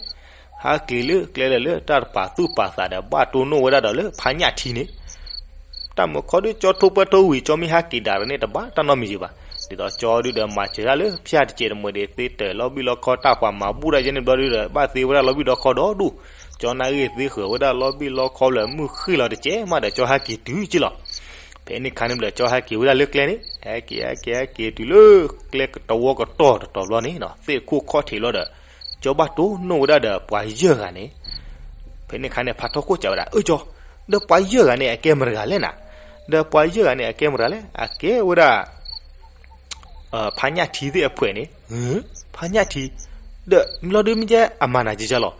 ဟးက့ၤလၢကျဲဒီးလၢတၢ်တပာ်သူၣ်ပာ်သးဒီး ဘၣ်တိၢ်နီၣ်ဝဲဒၣ်ဒီးလၢဖါညၣ်ထံန့ၣ် တၢ်မုၢ်ခီဒု ကၠီထိပှဲၤထိဝံၤ ကၠီမ့ၢ်ဟးက့ၤဒၣ်န့ၣ် တဘၣ်တၢ်နီတမံၤဘၣ်. ဒ်သိးကၠီဒုဒီးမၤစၢၤတၢ်လၢဖၠၣ်တစဲးတမှဲၤဒီး သ့တၢၤလီၤဘံၣ်လီၤခီ တၢ်ပှၤမၤဘူၣ်တၢ်ယဲန့ၣ်ဘျီဒုဒီး ဘၣ်သ့ဝဲဒၣ်လီၤဘံၣ်လီၤခီဒီဒူၣ်, ကၠီနာ်ဂ့ၢ်သ့ဃၢၤဝဲဒၣ်လီၤဘံၣ်လီၤခီလၢမုၢ်ဃ့ၢ်လီၤတစဲးမးဒီး ကၠီဟဲက့ၤတုၤက့ၢ်လီၤ. ဖဲန့ၣ်ခါန့ၣ်ဘျီ ကၠီဟဲက့ၤဝဲဒၣ်လၢကျဲန့ၣ် ဟဲက့ၤဟဲက့ၤဟဲက့ၤတုၤလၢ ကျဲတဝီကတီၢ်တတီၤဘျီန့ၣ် သ့ၣ်ခိၣ်ခီၣ်ထံးဘျီဒီး ကၠီဘၣ်တိၢ်နီၣ်ဝဲဒၣ်ဒီးပှၤယဲၢ်ဂၤန့ၣ် ဖဲန့ၣ်ခါန့ၣ် ဖါထီခိၣ်စံးဝဲဒၣ် အၢ ကၠီ, ဒီးပှၤယဲၢ်ဂၤန့ၣ် အကဲမတၤတဂၤလဲၣ်နၤ, ဒီးပှၤယဲၢ်ဂၤန့ၣ် အကဲမတၤလဲၣ်, အကဲဝဲဒၣ် ဖါညၣ်ထံသ့ၣ်အဖှဲးန့ၣ်, ဖါညၣ်ထံ, ဒီးမ့ၢ်လီၤဒုမ့ၢ်ကဲအမၤနၤကကလီၤ.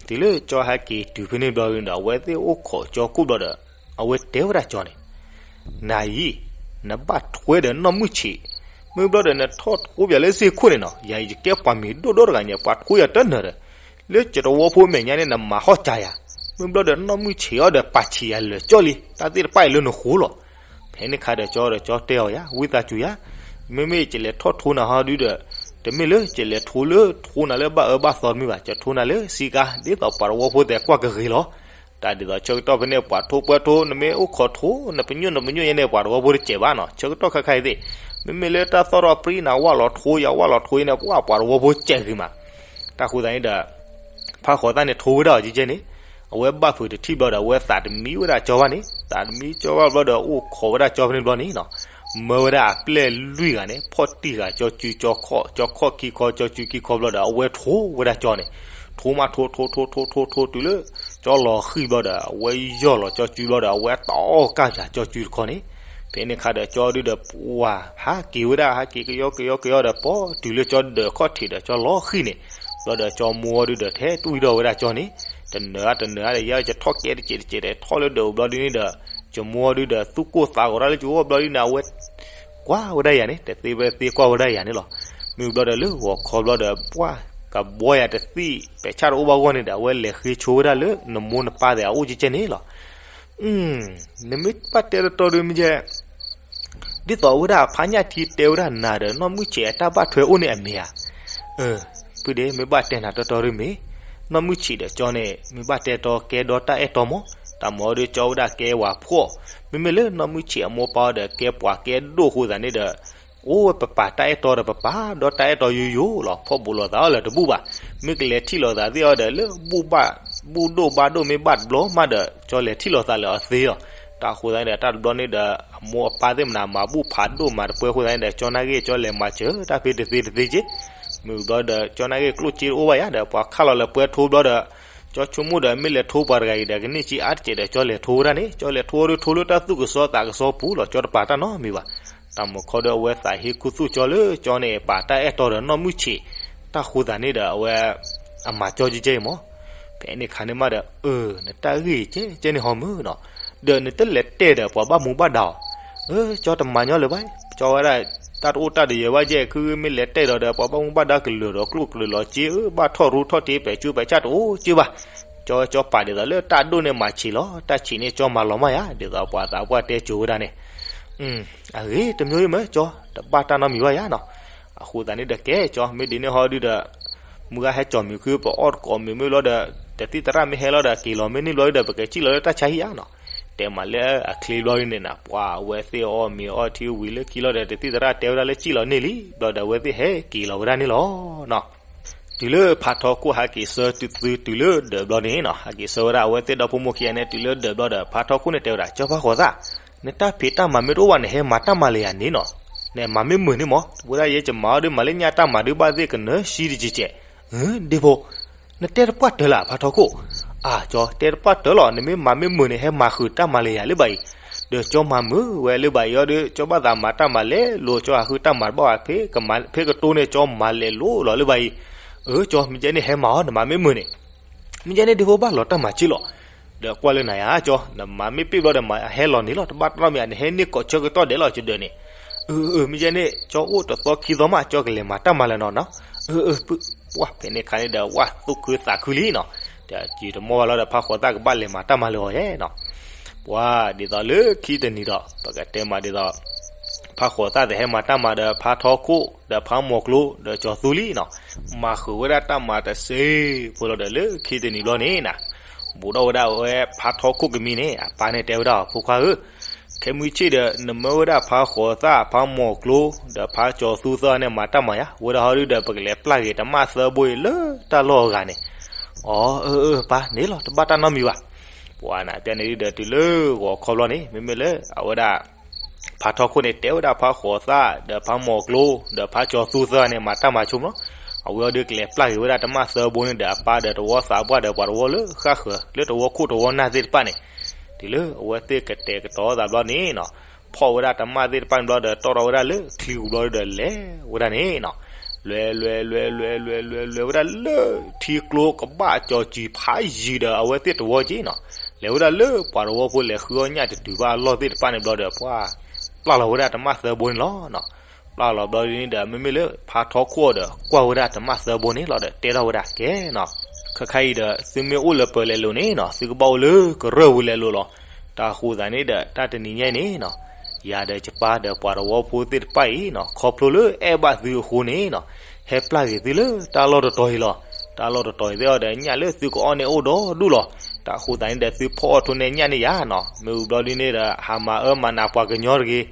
တုၤလၢကၠီဟဲက့ၤတုၤဖဲန့ၣ်ဘျီဒီး အဝဲသ့ၣ်အိၣ်ခိးကၠီခိၣ်ဘျီဒီး အဝဲတဲဝဲဒၣ်ကၠီန့ၣ်, နၤအံၤ နဘၣ်ထွဲဒီးနီၢ်မုၢ်ဆံး, မ့ၢ်ဘျီဒီးနထီၣ်ထိပၠးလၢသ့ၣ်ခိၣ်န့ၣ်နီၤ, ယၤအံၤယကဲပှၤမံၤဒိၣ်ဒိၣ်တဂၤညါ ပှၤထိယၤတနၢၤဒီး လၢကတဝီဖိမဲာ်ညါန့ၣ် နမၤဟီၣ်ကၢယၤ, မ့ၢ်ဘျီဒီးနီၢ်မုၢ်ဆံးအီၤဒီး ပာ်ဆံးယၤလၢာ်ကၠီလံ, တၢ်သ့ၣ်တဖၣ်အံၤလၢနဃိလီၤ. ဖဲန့ၣ်ခါဒီးကၠီဒီးကၠီတဲအီၤယၤ ဝံသးစူၤယၤ, မ့မ့ၢ်ယကလဲၤထီၣ်ထိနၤဟီဒုဒီး တမ့ၢ်လၢယလဲၤထိလၢထိနၤလၢဘၣ်အၢဘၣ်သီတမ့ၢ်ဘၣ်, ယထိနၤလၢစံကါ ဒ်သိးပှၤတဝီဖိသဲးကွၢ်ကဂ့ၤလီၤ. တၢ်ဒ်သိးဆၢကတီၢ်ဖဲန့ၣ် ပှၤထိပှဲၤထိ နမ့ၢ်အိၣ်ခိးထိ နပညိၣ်နပညိၣ်ယဲန့ၣ် ပှၤတဝီဖိတစဲးဘၣ်နီၤ, ဆၢကတီၢ်ခါခါအံၤသ့ၣ်, မ့မ့ၢ်လၢတၢ်သီၣ်ထီၣ်ပြံနၤ ဝၣ်လီၤထိယၤ ဝၣ်လီၤထိယဲန့ၣ် ပှၤပှၤတဝီဖိစဲးဂ့ၤမး. တၢ်ဃိသတးန့ၣ်ဒီး ဖါဃိးသၣ်န့ၣ်ထိဝဲဒၣ်အီၤကဲကဲန့ၣ်, အဝဲဘၣ်ဖုးတထံၣ်ဘျီဒီး အဝဲသးတမံဝဲဒၣ်ကၠီဘၣ်န့ၣ်, သးတမံကၠီဘၣ်ဘျီဒီး အိၣ်ခိးဝဲဒၣ်ကၠီဖဲန့ၣ်ဘျီန့ၣ်နီၤ, မၢဝဲဒၣ်အပျဲၢ်လွံၢ်ဂၤန့ၣ် ဖီၣ်တံၢ်ဃာ်ကၠီစုကၠီခီၣ်, ကၠီခီၣ်ခံခီ ကၠီစုခံခီဘျီဒီး အဝဲထိဝဲဒၣ်ကၠီန့ၣ်, ထိမးထိထိထိထိထိထိတုၤလၢ ကၠီလီၤဃံၣ်ဘျီဒီး အဝဲယီၢ်လီၤကၠီစုဘျီဒီး အဝဲတအီၣ်ကၢ်ပၠးကၠီစုတခီန့ၣ်, ဖဲန့ၣ်ခါဒီးကၠီဒုဒီး ပှၤဟးက့ၤဝဲဒၣ် ဟးက့ၤကယီကယီကယီဒီး ပီတုၤလၢကၠီဒၢးခီၣ်ထံးဒီးကၠီလီၤဃံၣ်န့ၣ်, ဘျီဒီးကၠီမိၢ်ဒုဒီးထဲတွံၢ်ထီၣ်ဝဲဒၣ်ကၠီန့ၣ်, တနၢၤဧါတနၢၤဧါဒီး ယဲယထီၣ်ကဲတစဲးတစဲးဒီး ထီၣ်လၢဒၢးဘျီဒုန့ၣ်ဒီး ယမိၢ်ဒုဒီး သူၣ်ကိၢ်သးဂီၤတၢ်လၢယဂီၢ်ဘျီဒုန့ၣ် အဝဲ ကွၢ်ဝဲဒၣ်ယၤန့ၣ် တသ့ဝဲသ့ကွၢ်ဝဲဒၣ်ယၤန့ၣ်လီၤ. မ့ၢ်ဘျီဒီးလၢဂီၤခီဘျီဒီး ပှၤကဘှီယၤတသံၣ်ပဲာ်ဆၣ်တအိၣ်ဘၣ်အဂီၢ်န့ၣ်ဒီး အဝဲလဲၤဃ့ဆိဝဲဒၣ်လၢနမိၢ်နပၢ်သ့ၣ်အအိၣ်ကဲကဲန့ၣ်လီၤ. နမ့ၢ်ဘၣ်တဲတီတီဒုမ့ၢ်ကဲ ဒ်သိးဝဲဒၣ်ဖါညၣ်ထံတဲဝဲဒၣ်နၤဒီးနီၢ်မုၢ်ဆံးအတၢ်ဘၣ်ထွဲအိၣ်န့ၣ်အမ့ၢ်ဧါ. အၢ ပုၢ်ဒ့ မ့ၢ်ဘၣ်တဲနၤတီတီဒုမ့ၢ် နီၢ်မုၢ်ဆံးဒီးကၠီန့ၣ် မ့ၢ်ဘၣ်တဲတီကဲဒီးတၢ်အဲၣ်တီမး, တၢ်မၤအီၤဒုးကၠီဝဲဒၣ်ကဲဝၤဖှီၣ်, မ့မ့ၢ်လၢနီၢ်မုၢ်ဆံးအမိၢ်ပၢ်အီၤဒီးကဲပှၤကဲဒိၣ်အဃိသတးန့ၣ်ဒီး အိၣ်ဝဲပပာ်တၢ်အဲၣ်တီဒီးပပာ်ဒီးတၢ်အဲၣ်တီယိယိလီၤ. ဖီၣ်ဘူးလိာ်သးအီၤလၢတဘူၣ်ဘၣ်. မ့ၢ်ကလဲၤထံၣ်လိာ်သးသ့ၣ်အီၤဒီးလၢဘူၣ်ဘၣ် ဘူၣ်ဒိၣ်ဘါဒိၣ်မ့ၢ်ဘၣ်တဘျီမးဒီး ကၠီလဲၤထံၣ်လိာ်သးလၢအီၤသ့လီၤ. တၢ်ဃိသတးန့ၣ်ဒီး တၢ်တဘျီန့ၣ်ဒီး အမိၢ်အပၢ်သ့ၣ်မနၤမၤဘူၣ်ဖးဒိၣ်မၤတပှဲၤအဃိသတးန့ၣ်ဒီး ကၠီနာ်ဂ့ၢ်ကၠီလဲၤမၤစၢၤတၢ်ဖဲတသ့တသ့က့ မ့ၢ်ဘျီဒီး ကၠီနာ်ဂ့ၢ်ကျိၣ်စ့တအိၣ်ဘၣ်ယၤဒီး ပှၤခးလီၤလၢပှဲၤထိဘျီဒီး ကၠီဆိကမိၣ်ဒီးမ့ၢ်လဲၤထိပှၤတဂၤအံၤဒီး ကန့ၢ်စ့အါတစဲးဒီး ကၠီလဲၤထိဝဲဒၣ်န့ၣ် ကၠီလဲၤထိဝဲဒၣ်ထိလၢတၢ်သူၣ်ကစီသးကစီပူၤလီၤ. ကၠီတပာ်တၢ်နီတမံၤဘၣ်. တၢ်မုၢ်ခီဒီးအဝဲသးဟ့ကူသူၣ်ကၠီလၢကၠီန့ၣ် ပာ်တၢ်အဲၣ်တီဒီးနီၢ်မုၢ်ဆံး တၢ်ဃိသတးန့ၣ်ဒီးအဝဲ အမၤကၠီကဲကဲအံၤမး ဖဲန့ၣ်ခါန့ၣ်မးဒီး အၢ နတၢ်ဂ့ၢ်ကဲကဲန့ၣ်ဟီမုၢ်နီၤ, ဒီးနတလဲၤတဲဒီးပှၤဘၣ်မူဘၣ်ဒါအီၤ, အၢ ကၠီတမၤညီလၢၤဘၣ်, ကၠီဝဲဒၣ် တၢ်တအိၣ်တၢ်တယၢၤဘၣ်ယဲၢ် ခုမ့ၢ်လဲၤတဲဒီးဒီး ပှၤဘၣ်မူဘၣ်ဒါကလုာ်ဒီးကျိၣ်ကလုာ်လီၤက့ အၢ ဘၣ်ထီၣ်ရူထီၣ်တ့ပဲာ်ကၠူပဲာ်ဆၣ်တအိၣ်က့ဘၣ်, ကၠီကၠီပာ်ဒ်သိးလၢတၢ်ဒိၣ်န့ၣ်မၤဆံးလီၤ, တၢ်ဆံးန့ၣ်ကၠီမၤလီၤမၢ်ယၤ ဒ်သိးပှၤသးပှၢ်တဲကိၤဝဲဒၣ်န့ၣ် အဂ့ၤတမံၤမ့ၢ်ကၠီ တဘၣ်တၢ်နီတမံၤဘၣ်ယၤနီၤ, အဃိသတးန့ၣ်ဒီးကဲကၠီ မ့ၢ်ဒ်န့ၣ်ဟီဒုဒီး မုၢ်ဂၤဟဲကၠီမ့ၤခု ပအီၣ်တကိးမ့ၤမ့ၢ်ဘျီဒီး တသံၣ်သရၣ်မ့ၢ်ဟဲလီၤဒီး က့ၤလီၤမ့ၢ်န့ၣ်ဘျီဒီး ပကစံၣ်လီၤလၢတၢ်ဆါဟံၣ်ဧါနီၤ, တဲမးလၢအချ့ဘျီဒ်န့ၣ်နီၤ ပှၤအဝဲသ့ၣ်အီၣ်မ့ၤအီထံဝံၤလၢခံလီၤဒီး တသံၣ်သရၣ်တဲဝဲဒၣ်လၢစံၣ်လီၤန့ၢ်လံ ဘျီဒီးအဝဲသ့ၣ်ဟဲက့ၤလီၤဝဲဒၣ်န့ၣ်လီၤနီၤ. တုၤလၢဖးထီခိၣ်ဟးက့ၤဆၢတုၤသုတုၤလၢဒၢးဘျီန့ၣ်နီၤ ဟးက့ၤဆၢဝဲဒၣ် အဝဲသ့ၣ်ဒီဖိမိၢ်ခံဂၤန့ၣ် တုၤလၢဒၢးဘျီဒီး ဖးထီခိၣ်န့ၣ်တဲဝဲဒၣ် ကၠီဖးဃိးသၣ်, နတၢ်ဖံးတၢ်မၤမ့ၢ်တအိၣ်ဘၣ် နဟဲမၤတၢ်မၤလၢယၤန့ၣ်နီၤ, နမၤမ့ၢ်မုာ်န့ၣ်မး, ဝဲဒၣ်ယဲယမၤအီၤဒုး မၤလၢညၣ်တၢ်မၤဒုး ဘၣ်သ့ၣ်ကနၢၤဆံတကဲးကဲး. ဒ့ဖိ, နတဲတပှၢ်တၢၢ်လၢဖါထီခိၣ်. အၢ ကၠီ, တဲတပှၢ်တၢၢ်လီၤ, နမ့ၢ်မၤမ့ၢ်မုာ်န့ၣ် ဟဲမၤဃုာ်တၢ်မၤလဲၤယၤလၢၤဘၣ်အံၤ, ဒီးကၠီမၤမုာ်ဝဲလၢၤဘၣ်အံၤအီၤဒီး ကၠီဘၣ်သးမၤတၢ်မၤလဲၤလိၤ, ကၠီဟးဃုတၢ်မၤတဘၣ်ဘၣ်, ဖဲကမၤ ဖဲကတိၤန့ၣ် ကၠီမၤလဲၤလိၤလီၤလၢၤဘၣ်အံၤ. အၢ ကၠီ, မ့ၢ်ကဲန့ၣ်ဟဲမၤအီၤ, နမၤမ့ၢ်မုာ်န့ၣ် မ့ၢ်ကဲန့ၣ်ဒ့ဖိ ဘၣ်လီၤတၢ်မၤစ့လီၤ. ဒီးကွၢ်လၢနၤယၤ ကၠီ, နမၤမ့ၢ်ပ့ၣ်ဘျီဒီး မၤဟဲလီၤန့ၣ်လီၤ, တဘၣ်တၢ်နီတမံၤ နဟဲန့ၢ်ကိးဆၢကတီၢ်ဒဲးလီၤ ကဒၢးန့ၣ်. အၢ အၢ မ့ၢ်ကဲန့ၣ် ကၠီအိၣ်တသီခံသီမး ကၠီကလဲၤမၤတၢ်မၤလၢၤနီၤနီၤ. အၢ အၢ ပှၢ် ဖဲန့ၣ်အခါန့ၣ်ဒီး ဝဲသူၣ်ခုသးခုလံနီၤ, တယံာ်တမီၢ်ဘၣ်လီၤဒီး ဖါဃိးသၣ်ကဘၣ်လဲၤမၤတၢ်မၤလၢၤအီၤယဲနီၤ. ပှၢ်ဒ်သိးလၢခံတနံၤဒီး ပကတဲမးဒ်သိး ဖါဃိးသၣ်သ့ၣ်ဟဲမၤတၢ်မၤဒီး ဖါထီခိၣ် ဒီးဖါမိၢ်ကျိ ဒီးကၠီၤသူလံနီၤ, မၤဃုာ်ဝဲဒၣ်တၢ်မၤတစ့ဖိလီၤဒီး လၢခံတနံၤဘျီန့ၣ်နီၤ, ဘူးထီၣ်ဝဲဒၣ်ဝဲဖါထီခိၣ်ကမံၤန့ၣ် အပၢ်န့ၣ်တဲဝဲဒၣ်အီၤ, ဖိခွါဧၢ, ခဲမုၢ်ဆ့ၣ်ဒီး နမၢဝဲဒၣ်ဖါဃိးသၣ် ဖါမိၢ်ကျိ ဒီးဖါကၠီၤသူသၢဂၤန့ၣ် မၤတၢ်မၤယၤ, ဝဲဒၣ်ဟီဒုဒီး ပကလဲၤပျၢ်က့ၤတမၣ်သၢဘိအံၤလၢတၢ်လီၢ်အဂၤန့ၣ်. အီ အၢ အၢ ပၢ်န့ၣ်လီၤ, တဘၣ်တၢ်နီတမံၤဘၣ်. ပှၢ်နၤ ပျၢ်န့ၣ်ဒုဒီး တုၤလၢဂီၤခီဘျီန့ၣ် မ့မ့ၢ်လၢအဝဲဒၣ် ဖါထီခိၣ်န့ၣ် တဲဝဲဒၣ်ဖါဃိးသၣ် ဒီးဖါမိၢ်ကျိ ဒီးဖါကၠီၤသူသၢဂၤန့ၣ် မၤတၢ်မၤဆိမနီၤ, အဝဲအီၤဒုကလဲၤပျၢ်က့ၤဝဲဒၣ်တမၣ်သၢဘိန့ၣ်ဒီး အပၢ်ဒီးတဝီသးပှၢ်ဒီးပှၤတဝီလၢဃၣ်ဃၢၤ လၢတဝီခိၣ်တဝီနၢ်သ့ၣ်တဖၣ်န့ၣ်, တုၤလၢအဝဲသ့ၣ်ကတဲာ်ကတီၤသးဘျီန့ၣ်နီၤ, ဖီၣ်ဝဲဒၣ်တမၣ်သ့ၣ်တဖၣ်န့ၣ်ဘျီဒီး တီၣ်ထီၣ်ဝဲဒၣ်လၢချံပူၤဘျီဒီး လဲၤဝဲဒၣ်န့ၣ်နီၤ, လဲၤ လဲၤ လဲၤ လဲၤ လဲၤ လဲၤ လဲၤဝဲဒၣ်လၢထံကျိကဘၣ်ကၠီၤစံၤဖးယံၤဒီး အဝဲသ့ၣ်တဝီက့နီၤ, လဲၤဝဲဒၣ်လၢပှၤတဝီဖိလဲၤဃုအီၣ်ညၣ်တတုၤဘၣ်အလီၢ်သ့ၣ်တဖၣ်န့ၣ်ဘျီဒီး ပှၢ် ပျၢ်လီၤဝဲဒၣ်တမၣ်သၢဘိန့ၣ်လီၤနီၤ. ပျၢ်လီၤဘျီဒ်န့ၣ်ဒီး မ့မ့ၢ်လၢဖါထီခိၣ်ဒီး ကွၢ်ဝဲဒၣ်တမၣ်သၢဘိန့ၣ်လီၤဒီး တဲထီၣ်ဝဲဒၣ်ကဲနီၤ, ခဲခါအံၤဒီး သုမ့ၢ်အိၣ်လၢပၢၤလဲၤလိၤန့ၣ်နီၤ, သုကဘၣ်အိၣ်လၢကရၢၢ်ပူၤလဲၤလိၤလီၤ. တၢ်ဃိသးန့ၣ်ဒီး တၢ်တနံၤညါအံၤန့ၣ်နီၤ, ယၤဒီးယပၢ်ဒီးပှၤတဝီဖိသ့ၣ်တဖၣ်အံၤနီၤ, ခီဖျိလၢအဲၣ်ဘၣ်သုအဃိန့ၣ်နီၤ, ဟဲပျၢ်က့ၤသုလၢတၢ်လီၢ်တတီၤအံၤလီၤ. တၢ်လီၢ်တတီၤအံၤသ့ၣ်အီၤဒီး ညၣ်လၢသုကအီၣ်န့ၣ်အိၣ်ဒီဒူၣ်လီၤ. တၢ်ဃိသးန့ၣ်ဒီး သုဖီၣ်အီၣ်ထိၣ်နဲၣ်ညၣ်န့ၣ်ယၤနီၤ, မ့ၢ်ဝံၤဘျီဒ်န့ၣ်ဒီး ဟးမၤအၢမၤနးပှၤကညီတဂ့ၤ.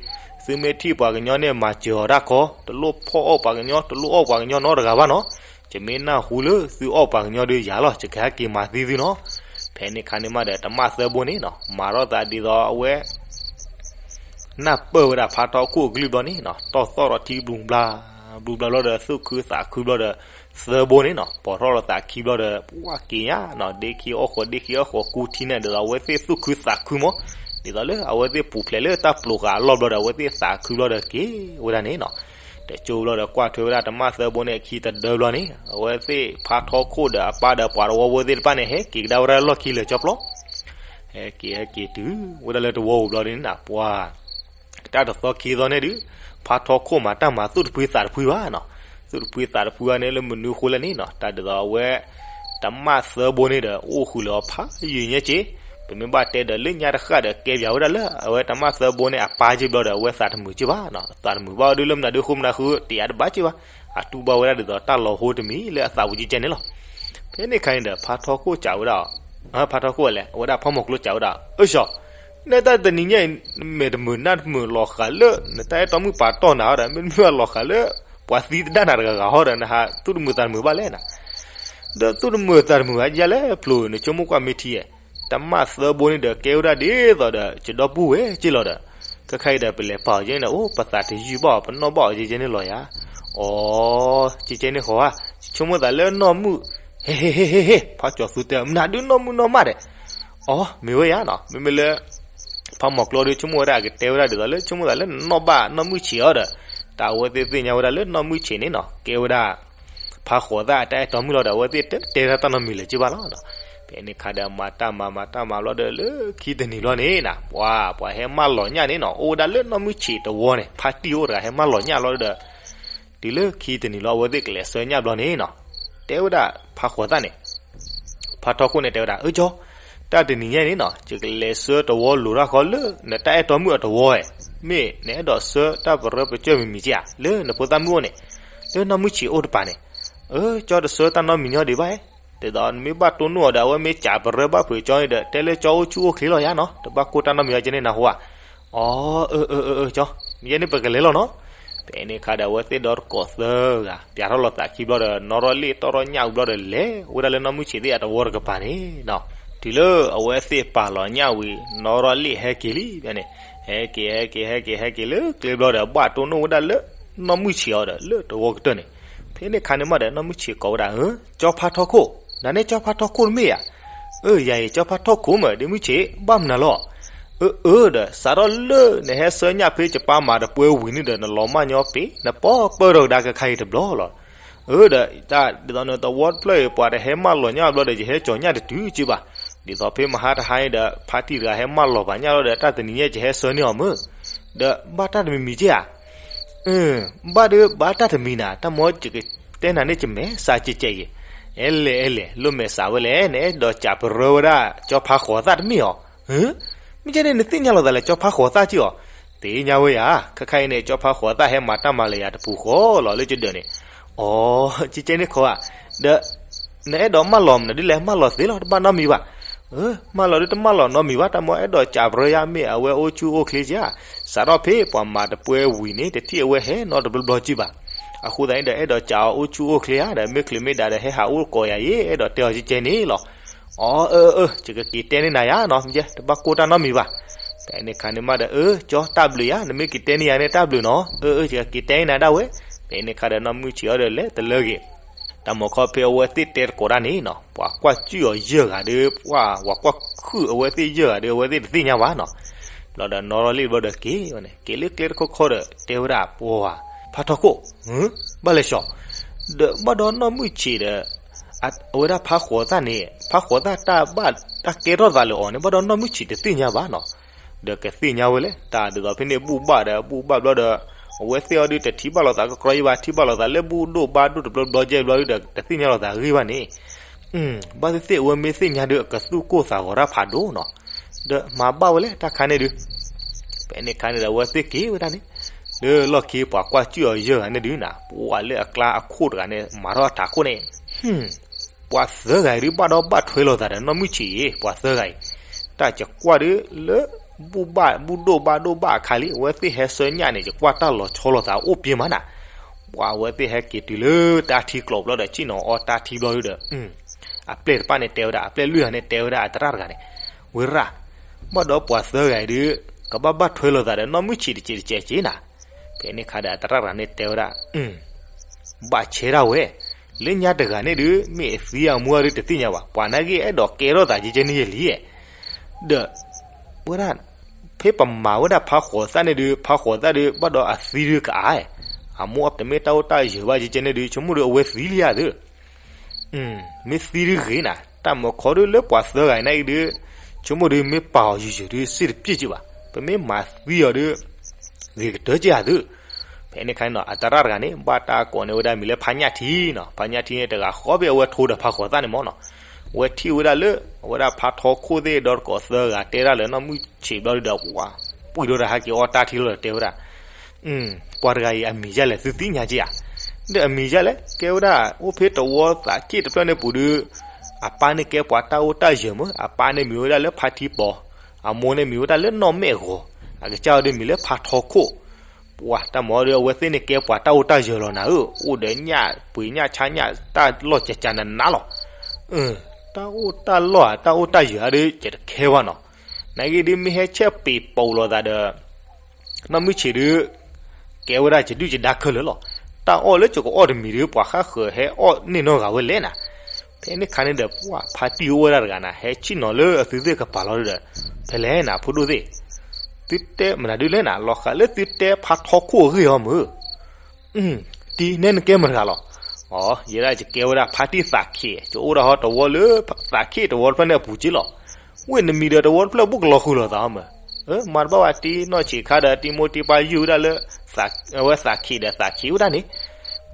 သုမ့ၢ်ထံၣ်ပှၤကညီန့ၣ် မၤစၢၤအီၤတၢ်ခီ, တလိၣ်ဖီၣ်အီၣ်ပှၤကညီ တလိၣ်အီၣ်ပှၤကညီနီတဂၤဘၣ်နီၤ. ယမ့ၢ်နၢ်ဟူလၢသုအီၣ်ပှၤကညီဒီးယၤလီၤ, ယကဟဲက့ၤမၤသံသုနီၤ. ဖဲန့ၣ်ခါန့ၣ်မးဒီး တမၣ်သၢဘိန့ၣ်နီၤ, မၤထီၣ်သးဒ်သိးအဝဲ နၢ်ပၢၢ်ဝဲဒၣ်ဖါထီခိၣ်အကလုၢ်ဘျီန့ၣ်နီၤ, တီၢ်သီၣ်ထီၣ်ထံဘျုးဘျါ ဘျုးဘျါဘျီဒီး သူၣ်ခုသးခုဘျီဒီး သၢဘိန့ၣ်နီၤ, ပိာ်ထီၣ်လီၤသးခံဘျီဒီး ပှၢ်က့ၤညါနီၤ, ဒ့ခံအီၣ်ဃီၤ ဒ့ခံအီၣ်ဃီၤ ကူထံန့ၣ်ဒ်သိး အဝဲသ့ၣ်သူၣ်ခုသးခုမး, ဒ်သိးလၢအဝဲသ့ၣ်ပူၤဖျဲးလၢတၢ်ပျိၤဃာ်အလီၢ်ဘျီဒီး အဝဲသ့ၣ်သးခုဘျီဒီးက့ၤဝဲဒၣ်န့ၣ်နီၤ. တကၠိဘျီဒီး ကွၢ်ထွဲဝဲဒၣ်တမၣ်သၢဘိန့ၣ် အခံတဒၢဘျီန့ၣ် အဝဲသ့ၣ်ဖါထီခိၣ်ဒီးအပၢ်ဒီးပှၤတဝီဖိသ့ၣ်တဖၣ်န့ၣ် ဟဲက့ၤကဒါဝဲဒၣ်လၢလီၢ်ခံလၢာ်ကၠီပျီ ဟဲက့ၤ ဟဲက့ၤတုၤဝဲဒၣ်လၢတဝီပူၤဘျီဒ်န့ၣ်နီၤ, ပှၤ တၢ်တသီခံသီန့ၣ်ဒုး ဖါထီခိၣ်မၤတၢ်မၤသူၣ်တဖှံသးတဖှံဘၣ်နီၤ, သူၣ်တဖှံသးတဖှံဘၣ်န့ၣ် လၢမနုၤအဃိလဲၣ်န့ၣ်နီၤ, တၢ်ဒ်သိးအဝဲ တမၣ်သၢဘိန့ၣ်ဒီး အိၣ်ဃုာ်လၢအီၤဖးယံာ်ညါက့ၤ, ပမ့ၢ်ဘၣ်တဲဒီးလၢညါတဃၣ်ဒီး ကဲပၠးဝဲဒၣ်လၢအဝဲတမၣ်သၢဘိန့ၣ် အပၢ်က့ၤဘျီဒီး အဝဲသးတမုာ်က့ၤဘၣ်နီၤ, သးတမုာ်ဘၣ်အီၤဒုးလၢမနုၤဒုးဃိမနုၤဃု တယၤတဘၣ်က့ၤဘၣ်, အတူၢ်ဘၣ်ဝဲဒၣ်ဒ်သိးတၢ်လီၤဟိတမံၤလၢအသးပူၤကဲကဲန့ၣ်လီၤ. ဖဲန့ၣ်ခါန့ၣ်ဒီး ဖါထီခိၣ်စံးဝဲဒၣ်, ဖါထီခိၣ်လဲၣ် အဝဲဒၣ်ဖါမိၢ်ကျိစံးဝဲဒၣ်, အၢၡီ, နတၢ်တနံၤညါအံၤ နမဲာ်တမုာ်နါတမုာ်လီၤဃာ်လၢ နတၢ်အဲၣ်တီမုၣ်ပာ်တီၢ်နၤဟီဒီး မ့တမ့ၢ်လီၤဃာ်လၢ ပှၤသံသဒၣ်နၤတဂၤဂၤဟီဒီး နဟးသူၣ်တမုာ်သးတမုာ်ဘၣ်လဲၣ်နီၤ, ဒီးသူၣ်တမုာ်သးတမုာ်ဘၣ်ယဲလဲၣ်ဖျိး နဆိကမိၣ်ကွၢ်မ့ၢ်ထံဧါ, တမၣ်သၢဘိန့ၣ်ဒီး ကဲဝဲဒၣ်ဒ်သိးဒီး ယဒီပုၢ်ဝဲၢ်က့ၤလီၤဒီး, ခဲခါအံၤဒီး ပလဲၤပာ်အီၤကဲန့ၣ် အိၣ် ပသးတယုၢ်ဘၣ်အီၤ ပနီၣ်ဘၣ်အီၤကဲကဲန့ၣ်လီၤယၤ, အိ ကဲကဲန့ၣ်ဃီဧါ, ယဆိကမိၣ်သးလၢနီၢ်မုၣ်, ဟ့ ဟ့ ဟ့ ဟ့ ဟ့ ဖါကၠီၤသူတဲ မနုၤဒုးနီၢ်မုၣ်နီၢ်မၢ်ဒဲး, အိ မ့ၢ်ဝဲယၤနီၤ, မ့မ့ၢ်လၢ ဖါမိၢ်ကျိဒီး ဆိကမိၣ်ဝဲဒၣ် ကတဲဝဲဒၣ်ဒ်သိးလၢ ဆိကမိၣ်သးလၢနနီၢ်ဘၣ်နီၢ်မုၣ်ဆံးအီၤဒီး, တၢ်အဝဲသ့ၣ်သ့ၣ်ညါဝဲဒၣ်လၢနီၢ်မုၣ်ဆံးန့ၣ်နီၤ ကဲဝဲဒၣ် ဖါဃိးသၣ်အတၢ်အဲၣ်တီမုၣ်လီၤဒီး အဝဲသ့ၣ်တတဲတၢ်နီတမံၤလၢၤက့ၤဘၣ်လီၤ. ဖဲန့ၣ်ခါဒီး မၤတၢ်မၤ မၤတၢ်မၤဘျီဒီး လၢခံတနံၤဘျီန့ၣ်နီၤ ပှၤ ပှၤဟဲမၢလီၤညၣ်န့ၣ်နီၤ အိၣ်ဝဲဒၣ်လၢနီၢ်မုၣ်ဆံးတဝီန့ၣ် ဖါတံၢ်အိၣ်တဂၤဟဲမၢလီၤညၣ်ဘျီဒီး တုၤလၢခံတနံၤလီၤ အဝဲသ့ၣ်ကလဲၤဆှၢညၣ်ဘျီန့ၣ်နီၤ တဲဝဲဒၣ်ဖါဃိးသၣ်န့ၣ် ဖါထီခိၣ်န့ၣ်တဲဝဲဒၣ် အၢကၠီ, တၢ်တနံၤညါအံၤန့ၣ်နီၤ ယကလဲၤဆှၢတဝီလိၤတၢ်ဃီလၢ နတၢ်အဲၣ်တီမုၣ်အတဝီဧါ, မ့ၢ်နအဲၣ်ဒိးဆှၢတၢ်ပရၢပကျၢၢ်မံၤမံၤက့ဧါ, လၢနဖိသၣ်မုၣ်အိၣ်န့ၣ်, လၢနီၢ်မုၣ်ဆံးအိၣ်တပၤန့ၣ်, အၢကၠီ တဆှၢတၢ်နီတမံၤညီဒံးဘၣ်ဧါ, ဒ်သိးနမ့ၢ်ဘၣ်တိၢ်နီၣ်အီၤဒီး အဝဲမ့ၢ်စံးပရၢဘၣ်ဖုးကၠီန့ၣ်ဒီး တဲလၢကၠီအိၣ်ဆူၣ်အိၣ်ချ့လီၤယါနီၤ တဘၣ်ကိၢ်တၢ်နီတမံၤအီၤကဲန့ၣ်နၢ်ဟူဧါ. အၢ အၢ အၢ အၢ ကၠီ, မ့ၢ်ယဲန့ၣ်ပကလဲၤလီၤနီၤ. ဖဲန့ၣ်အခါဒီး အဝဲသ့ၣ်ဒီတကိးသၢဂၤ ပၠးထီၣ်လီၤသးခံဘျီဒီး နီၣ်ထီၣ်လ့ၣ်တီၣ်ထီၣ်ညၣ်ဝံၤဘျီဒီး လဲၤဝဲဒၣ်လၢနီၢ်မုၢ်ဆံးသ့ၣ်အတဝီတကပၤန့ၣ်နီၤ. တုၤလၢအဝဲသ့ၣ်ပာ်လီၤညၣ်ဝံၤ နီၣ်ထီၣ်လ့ၣ်ဟဲက့ၤလံန့ၣ်, ဟဲက့ၤ ဟဲက့ၤ ဟဲက့ၤ ဟဲက့ၤလၢကျဲဘျီဒီး ဘၣ်တိၢ်နီၣ်ဝဲဒၣ်လၢ နီၢ်မုၢ်ဆံးအီၤဒီး လၢတဝီကတၢၢ်န့ၣ်, ဖဲန့ၣ်ခါန့ၣ်မးဒီး နီၢ်မုၢ်ဆံးကိးဝဲဒၣ်, ကၠီဖါထီခိၣ်, နန့ၣ်ကၠီဖါထီခိၣ်တမ့ၢ်ဧါ. အၢ ယၤအံၤ ကၠီဖါထီခိၣ်မ့ၢ် ဒီးမုၢ်ဆံး ဘၣ်မနုၤလီၤ. အၢ အၢ ဒီး စးထီၣ်လၢနဟဲဆှၢညၣ်ဖဲယပၢ်မၤတပှဲၤဝံၤန့ၣ်ဒီး နလီၤမၢ်ညီပ့ၤ နပီပၢၢ်ထီၣ်ကဒါကခါအံၤတဘျီလီၤ. အၢ ဒီး တၢ်ဒ်သိးန့ၣ် တဝီတဖျၢၣ်အံၤ ပှၤတဟဲမၢလီၤညၣ်ဘျီဒီး ယဟဲကၠီၤညၣ်တတုၤက့ဘၣ်. ဒ်သိးဖဲမဟါတဟါအံၤဒီး ဖါတံၢ်တဂၤဟဲမၢလီၤပှၤညၣ်လီၤဒီး တၢ်တနံၤညါ ယဟဲဆှၢန့ၢ်အီၤမ့ၢ်, ဒီးဘၣ်တၢ်တမံၤမံၤက့ဧါ. ဘၣ်ဒီးဘၣ်တၢ်တမံၤနၤ တၢ်မ့ၢ်ယကတဲနၤန့ၣ် ယမဲာ်ဆှးကဲကဲအံၤ, အဲလဲၣ် အဲလဲၣ် လိၣ်မဲာ်ဆှးဝဲလဲၣ်, နအဲၣ်ဒိးကးပရၢဝဲဒၣ် ကၠီဖါဃိးသၣ်တမ့ၢ်ဧါ. မ့ၢ်ကဲန့ၣ် နသ့ၣ်ညါလိာ်သးလၢ ကၠီဖါဃိးသၣ်က့ဧါ. သ့ၣ်ညါဝဲယၤ, ခဲခါအံၤန့ၣ် ကၠီဖါဃိးသၣ်ဟဲမၤတၢ်မၤလၢယၤတပူၤဃီလီၤ လၢယဒၢးန့ၣ်. အိ ကဲကဲန့ၣ်ခီဧါ. ဒီး နအဲၣ်ဒိးမၢလီၤမနုၤဒ်လဲၣ် မၢလီၤသ့လီၤ တဘၣ်နီတမံၤဘၣ်. မၢလီၤဒ်တမၢလီၤနီတမံၤဘၣ် တၢ်မ့ၢ်အဲၣ်ဒိးကးပရၢယၤ မ့ၢ်အဝဲအိၣ်ဆူၣ်အိၣ်ချ့ဧါ. စးထီၣ်ဖဲပှၤမၤတပှဲၤဝံၤန့ၣ် တထံၣ်အဝဲဟဲနီတဘျီဘျီက့ဘၣ်. အဃိသတးန့ၣ်ဒီး အဲၣ်ဒိးကးအီၤအိၣ်ဆူၣ်အိၣ်ချ့ဧါ ဒီးမ့ၢ်ချ့မ့ၢ်ဒါဒီး ဟဲဟးအိၣ်ကိးယၤယဲ အဲၣ်ဒိးတဲအီၤကဲကဲန့ၣ်လီၤ. အိ အၢ အၢ ယကက့ၤတဲန့ၢ်နၤယၤနီၤ တဘၣ်ကိၢ်တၢ်နီတမံၤဘၣ်. ဖဲန့ၣ်ခါန့ၣ်မးဒီး အၢ ကၠီတၢ်ဘျုးယၤ နမ့ၢ်က့ၤတဲန့ၢ်ယၤန့ၣ် တၢ်ဘျုးနီၤ အၢ အၢ ယကက့ၤတဲန့ၢ်နၤဒၣ်ဝဲ. ဖဲန့ၣ်ခါဒီး နီၢ်မုၢ်ဆံးအီၤဒီးလဲၤတလၢဂ့ၤ. တၢ်မၤခီဖဲအဝဲသ့ၣ်တဲတကိးတၢ်န့ၣ်နီၤ ပှၤကွၢ်စူၣ်အီၤယဲၢ်ဂၤဒီး ပှၤ ပှၤကွၢ်ခုၣ်အဝဲသ့ၣ်ယဲၢ်ဂၤဒီး အဝဲသ့ၣ်တသ့ၣ်ညါဘၣ်နီၤ. ဘျီဒီးနီၣ်ထီၣ်လံဘျီဒီးက့ၤဝဲန့ၣ် က့ၤလၢကျဲတခီခီဒီး တဲဝဲဒၣ်ပှၤ ဖါထီခိၣ် ဘၣ်လဲၤဆှီ ဒီးဘၣ်ဒီးနီၢ်မုၢ်ဆံးဒီး အဝဲဒၣ်ဖါဃိးသၣ်န့ၣ် ဖါဃိးသၣ်တၢ်ဘၣ်တၢ်ကဲထီၣ်သးလၢအီၤန့ၣ် ဘၣ်ဒီးနီၢ်မုၢ်ဆံးတသ့ၣ်ညါဘၣ်နီၤ. ဒီးကသ့ၣ်ညါဝဲလဲၣ် တၢ်ဒ်သိးဖဲန့ၣ်ဘူၣ်ဘၣ်ဒီး ဘူၣ်ဘၣ်ဘျီဒီး အဝဲသ့ၣ်အီၤဒုးတထံၣ်ဘၣ်လိာ်သးကကြီယံဘၣ် ထံၣ်ဘၣ်လိာ်သးလၢဘူၣ်ဒိၣ်ဘါဒိၣ်တဘျီဘျီကဲဘျီဒုးဒီး တသ့ၣ်ညါလိာ်သးအဂ့ၢ်ဘၣ်န့ၣ် ဘၣ်သ့ၣ်သ့ၣ်အဝဲမ့ၢ်သ့ၣ်ညါဒီး အကသူၣ်ကိၢ်သးဂီၤတၢ်ဖးဒိၣ်နီၤ. ဒီးမၤဘၣ်ဝဲလဲၣ်တၢ်ခါန့ၣ်ဒုး ဖဲန့ၣ်ခါန့ၣ်ဒီး အဝဲသ့ၣ်က့ၤဝဲဒၣ်န့ၣ် လၢလီၢ်ခံပှၤကွၢ်စူၣ်အီၤယဲၢ်ဂၤန့ၣ်ဒုးနၤ ပှၤလၢအကျါအခိၣ်တဂၤန့ၣ် မၤထီၣ်အထးခိၣ်န့ၣ် ပှၤသၢဂၤအံၤဒုး ဘၣ်ဒီးဘၣ်ထွဲလိာ်သးဒီးနီၢ်မုၢ်ဆံးအံၤ ပှၤသၢဂၤအံၤ တၢ်ယကွၢ်ဒုးလၢ ဘူၣ်ဘၣ် ဘူၣ်ဒိၣ်ဘါဒိၣ်ဘၣ်အခါလံ အဝဲသ့ၣ်ဟဲဆှၢညၣ်န့ၣ် ယကွၢ်တၢ်လီၤဆီလိာ်သးအိၣ်ပှဲၤမးနၤ. ပှၤအဝဲသ့ၣ်ဟဲက့ၤတုၤလၢတၢ်ထံကျိးဘျီဒီး ဆ့ၣ်နီၤအီၣ်တၢ်ထံဘျီဒုးဒီး အပျဲၢ်တဖၣ်န့ၣ်တဲဝဲဒၣ် အပျဲၢ်လွံၢ်ဂၤန့ၣ်တဲဝဲဒၣ်အသရၣ်တဂၤန့ၣ် ဝဲရၣ် ဘၣ်ဒီးပှၤသၢဂၤအံၤဒုး ကဘၣ်ဘၣ်ထွဲလိာ်သးဒီးနီၢ်မုၢ်ဆံးတစဲးတစဲးက့နၤ. ဖဲန့ၣ်ခါဒီးအသရၣ်တဂၤန့ၣ်တဲဝဲဒၣ် ဘၣ်ဆဲဒၣ်ဝဲ လၢညါတဂၤန့ၣ်ဒုး မ့ၢ်အသံအမူအါဒုးတသ့ၣ်ညါဘၣ် ပှၤနာ်က့အဲၣ်ဒိးကဲထီၣ်သးကဲကဲန့ၣ်ယဲလံ. ဒီး ဝဲဒၣ် ဖဲပမၤဝဲဒၣ်ဖါဃိးသၣ်န့ၣ်ဒုး ဖါဃိးသၣ်ဒုး ဘၣ်ဒီးအသံဒုးကအါ အမူအါတမ့ၢ်တၢ်အိၣ်တၢ်ယၢၤဘၣ်ကဲကဲန့ၣ်ဒုး ဆိကမိၣ်ဒုးအဝဲသံလံဧါသု မ့ၢ်သံဒုးဂ့ၤနၤ တၢ်မၤခီဒုးလၢပှၤသၢဂၤအံၤနာ်က့ဒုး ဆိကမိၣ်ဒုးမ့ၢ်ပာ်အီၤယုာ်ယုာ်ဒုးစ့ၢ်တပျ့ၢ်က့ဘၣ် ပမ့ၢ်မၤသံအီၤဒုး ဂ့ၤကတၢၢ်က့ဧါသု. ဖဲန့ၣ်ခါန့ၣ်နီၤ အသရၣ်တဂၤန့ၣ် ဘၣ်တၢ်ကိးန့ၢ်ဝဲဒၣ်မံၤလၢဖါညၣ်ထံနီၤ ဖါညၣ်ထံန့ၣ်တဂၤဃီဖဲအဝဲထိဒီးဖါဃိးသၣ်န့ၣ်မ့ၢ်နီၤ အဝဲထံၣ်ဝဲဒၣ်လၢ အဝဲဒၣ်ဖါထီခိၣ်သ့ၣ်ဒီတကိးသၢဂၤတဲဒၣ်လၢနီၢ်မုၢ်ဆံးဘျီဒုးဒီး ပှၤ ပှံၢ်ဒီးဟဲက့ၤအီၣ်တၢ်ထံလီၤဒီးတဲဝဲဒၣ် ပှၤတဂၤအံၤအမံၤယါလဲၣ် သုသ့ၣ်ညါက့ဧါ. ဒီးအမံၤယါလဲၣ် ကဲဝဲဒၣ် အိၣ်ဖဲတဝီသးက့ၣ်တဖျၢၣ်န့ၣ်ပူၤဒုး အပၢ်န့ၣ်ကဲပှၤတၢ်အိၣ်တၢ်ယၢၤမ့ၢ် အပၢ်န့ၣ်မံၤဝဲဒၣ်လၢဖါထံပီၤ အမိၢ်န့ၣ်မံၤဝဲဒၣ်လၢနီၢ်မဲာ်ဂီၤ အကစၢ်အီၤဒုးမံၤလၢဖါထီခိၣ် ပှၤတၢ်မၤအီၤဒုး အဝဲသ့ၣ်န့ၣ်ကဲပှၤတၢ်အိၣ်တၢ်ယၢၤလီၤနၤဧၢ အိၣ်ဒီးညၣ်ပှ့ၤညၣ်ဆါညၣ်တၢ်လီၢ်ကကနးနးလီၤ. တၢ်အိၣ်တၢ်လီၢ်ဧါ တၢ်အိၣ်တၢ်ယၢၤဧါဒုး ယတခဲဘၣ်နီၤ. နာ်က့ဒုးမ့ၢ်ဟဲဆဲးပ့ၤပိာ်လိာ်သးဒီး နီၢ်မုၢ်ဆံးဒုး ကဲဝဲဒၣ်ယဒုၣ်ယဒါခဲလၢာ်လီၤ. တၢ်အီၣ်လၢယကအီၣ်တမံၤဒုး ပှၤဃၣ်ဃၢၤဟဲအီၣ်န့ၢ်နီတဂၤဝဲလဲၣ်နၤ. ဖဲန့ၣ်ခါန့ၣ်ဒီး ပှၤဖါတံၢ်အိၣ်ဝဲဒၣ်တဂၤနၤ ဟဲဆ့ၣ်နီၤလၢအသုသ့ၣ်ကပၤလီၤဒုးဒီး ဖဲလဲၣ်နၤ ဖိဒိၣ်သ့ၣ် သုတဲမနုၤဒုးလဲၣ်နၤ လီၤဃးလၢသုတဲဖါထီခိၣ်အဂ့ၢ်အီၤမုၢ် တံၤနဲနကဲမတၤတဂၤလီၤ. အ ယဲဒၣ်ယကဲဝဲဒၣ်ဖါတံၢ်သးခံး ယအိၣ်ဒၣ်ဟီတဝီလၢသးခံးတဝီတဖျၢၣ်န့ၣ်အပူၤက့လီၤ. ဝ့ၢ်နမံၤဒီးတဝီတဖျၢၣ်ဘူးကလီၤဃုာ်လိာ်သးအီၤမုၢ်. မၤတဘၣ်ဝဲတံၤနီၢ်ဆံးခါဒီးတံၤမိၢ်တံၤပၢ်ယုၢ်ဝဲဒၣ်လၢ အဝဲသးခံးဒီးသးခံးဝဲဒၣ်န့ၣ်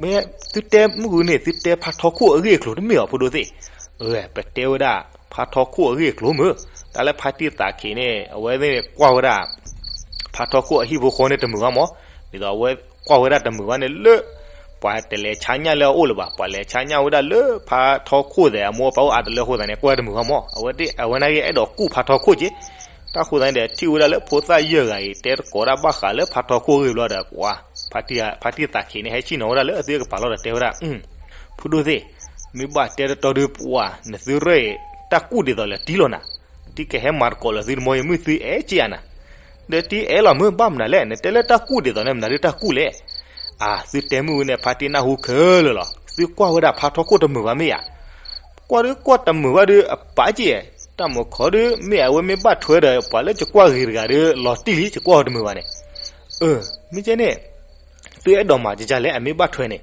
မ့ၢ်သုတဲမုၢ်ဂုန့ၣ် သုတဲဖါထီခိၣ်အဂ့ၢ်အကျိၤတမ့ၢ်အီၤဖိဒိၣ်သ့ၣ်. ပတဲဝဲဒၣ် ဖါထီခိၣ်အဂ့ၢ်အကျိၤမုၢ်. တၢ်လၢဖါတံၢ်သးခံးန့ၣ် အဝဲသ့ၣ်ကွၢ်ဝဲဒၣ် ဖါထီခိၣ်အဟံၣ်ဖိဃီန့ၣ်တမုာ်ဘၣ်မး. ဒ်သိးအဝဲကွၢ်ဝဲဒၣ်တမုာ်ဘၣ်န့ၣ်လၢ ပှၤတလဲၤဆါညၣ်လၢအအိၣ်လၢၤဘၣ်. ပှၤလဲၤဆါညၣ်ဝဲဒၣ်လၢဖါထီခိၣ်သဲးအမိၢ်အပၢ်အိၣ်အါတလၢအဃိသးန့ၣ် ကွၢ်တမုာ်ဘၣ်မး. အဝဲသ့ၣ် အဝဲနာ်က့အဲၣ်ဒိးကူၣ်ဖါထီခိၣ်က့ တၢ်ဃိသတးန့ၣ်ဒီး ထံၣ်ဝဲဒၣ်လၢဖိသၣ်ယဲၢ်ဂၤအံၤ တဲသကိးတၢ်ဘၣ်ဃးလၢဖါထီခိၣ်အဂ့ၢ်ဘျီဒီး ပှၤ ဖါတံၢ် ဖါတံၢ်သးခံးန့ၣ် ဟဲဆ့ၣ်နီၤဝဲဒၣ်လၢအသုကပၤလီၤဒီးတဲဝဲဒၣ်, ဖိဒိၣ်သ့ၣ်, မ့ၢ်ဘၣ်တဲတတီဒုးပှၤ နသုရဲၣ်အံၤ တၢ်ကူၣ်ဒ်သိးလၢတံၤလီၤနၤ, တံၤကဟဲမၤသကိးလၢသုတမီၤယမုၢ်သုအဲၣ်က့ယၤနၤ, ဒီးတံၤအဲၣ်လီၤမုၢ် ဘၣ်မနုၤလဲၣ်, နတဲလၢတၢ်ကူၣ်ဒ်သိးန့ၣ် မနုၤဒ်တၢ်ကူၣ်လဲၣ်. အၢ သုတဲမုၢ်ဝံၤန့ၣ် ဖါတံၢ်နၢ်ဟူခဲလၢာ်လီၤ. သုကွၢ်ဝဲဒၣ်ဖါထီခိၣ်တမုာ်ဘၣ်မ့ၢ်ဧါ. ကွၢ်ဒုးကွၢ်တမုာ်ဘၣ်ဒုး အပာ်က့ၤ, တၢ်မုာ်ခီဒုး မ့ၢ်အဝဲမ့ၢ်ဘၣ်ထွဲဒီး ပှၤလၢယကွၢ်ဂ့ၤတဂၤဒီး လီၤတံၢ်လံ ယကွၢ်အီၤတမုာ်ဘၣ်န့ၣ်. အၢ မ့ၢ်ကဲန့ၣ် သုအဲၣ်ဒိးမၤကကလဲၣ် အမ့ၢ်ဘၣ်ထွဲန့ၣ်.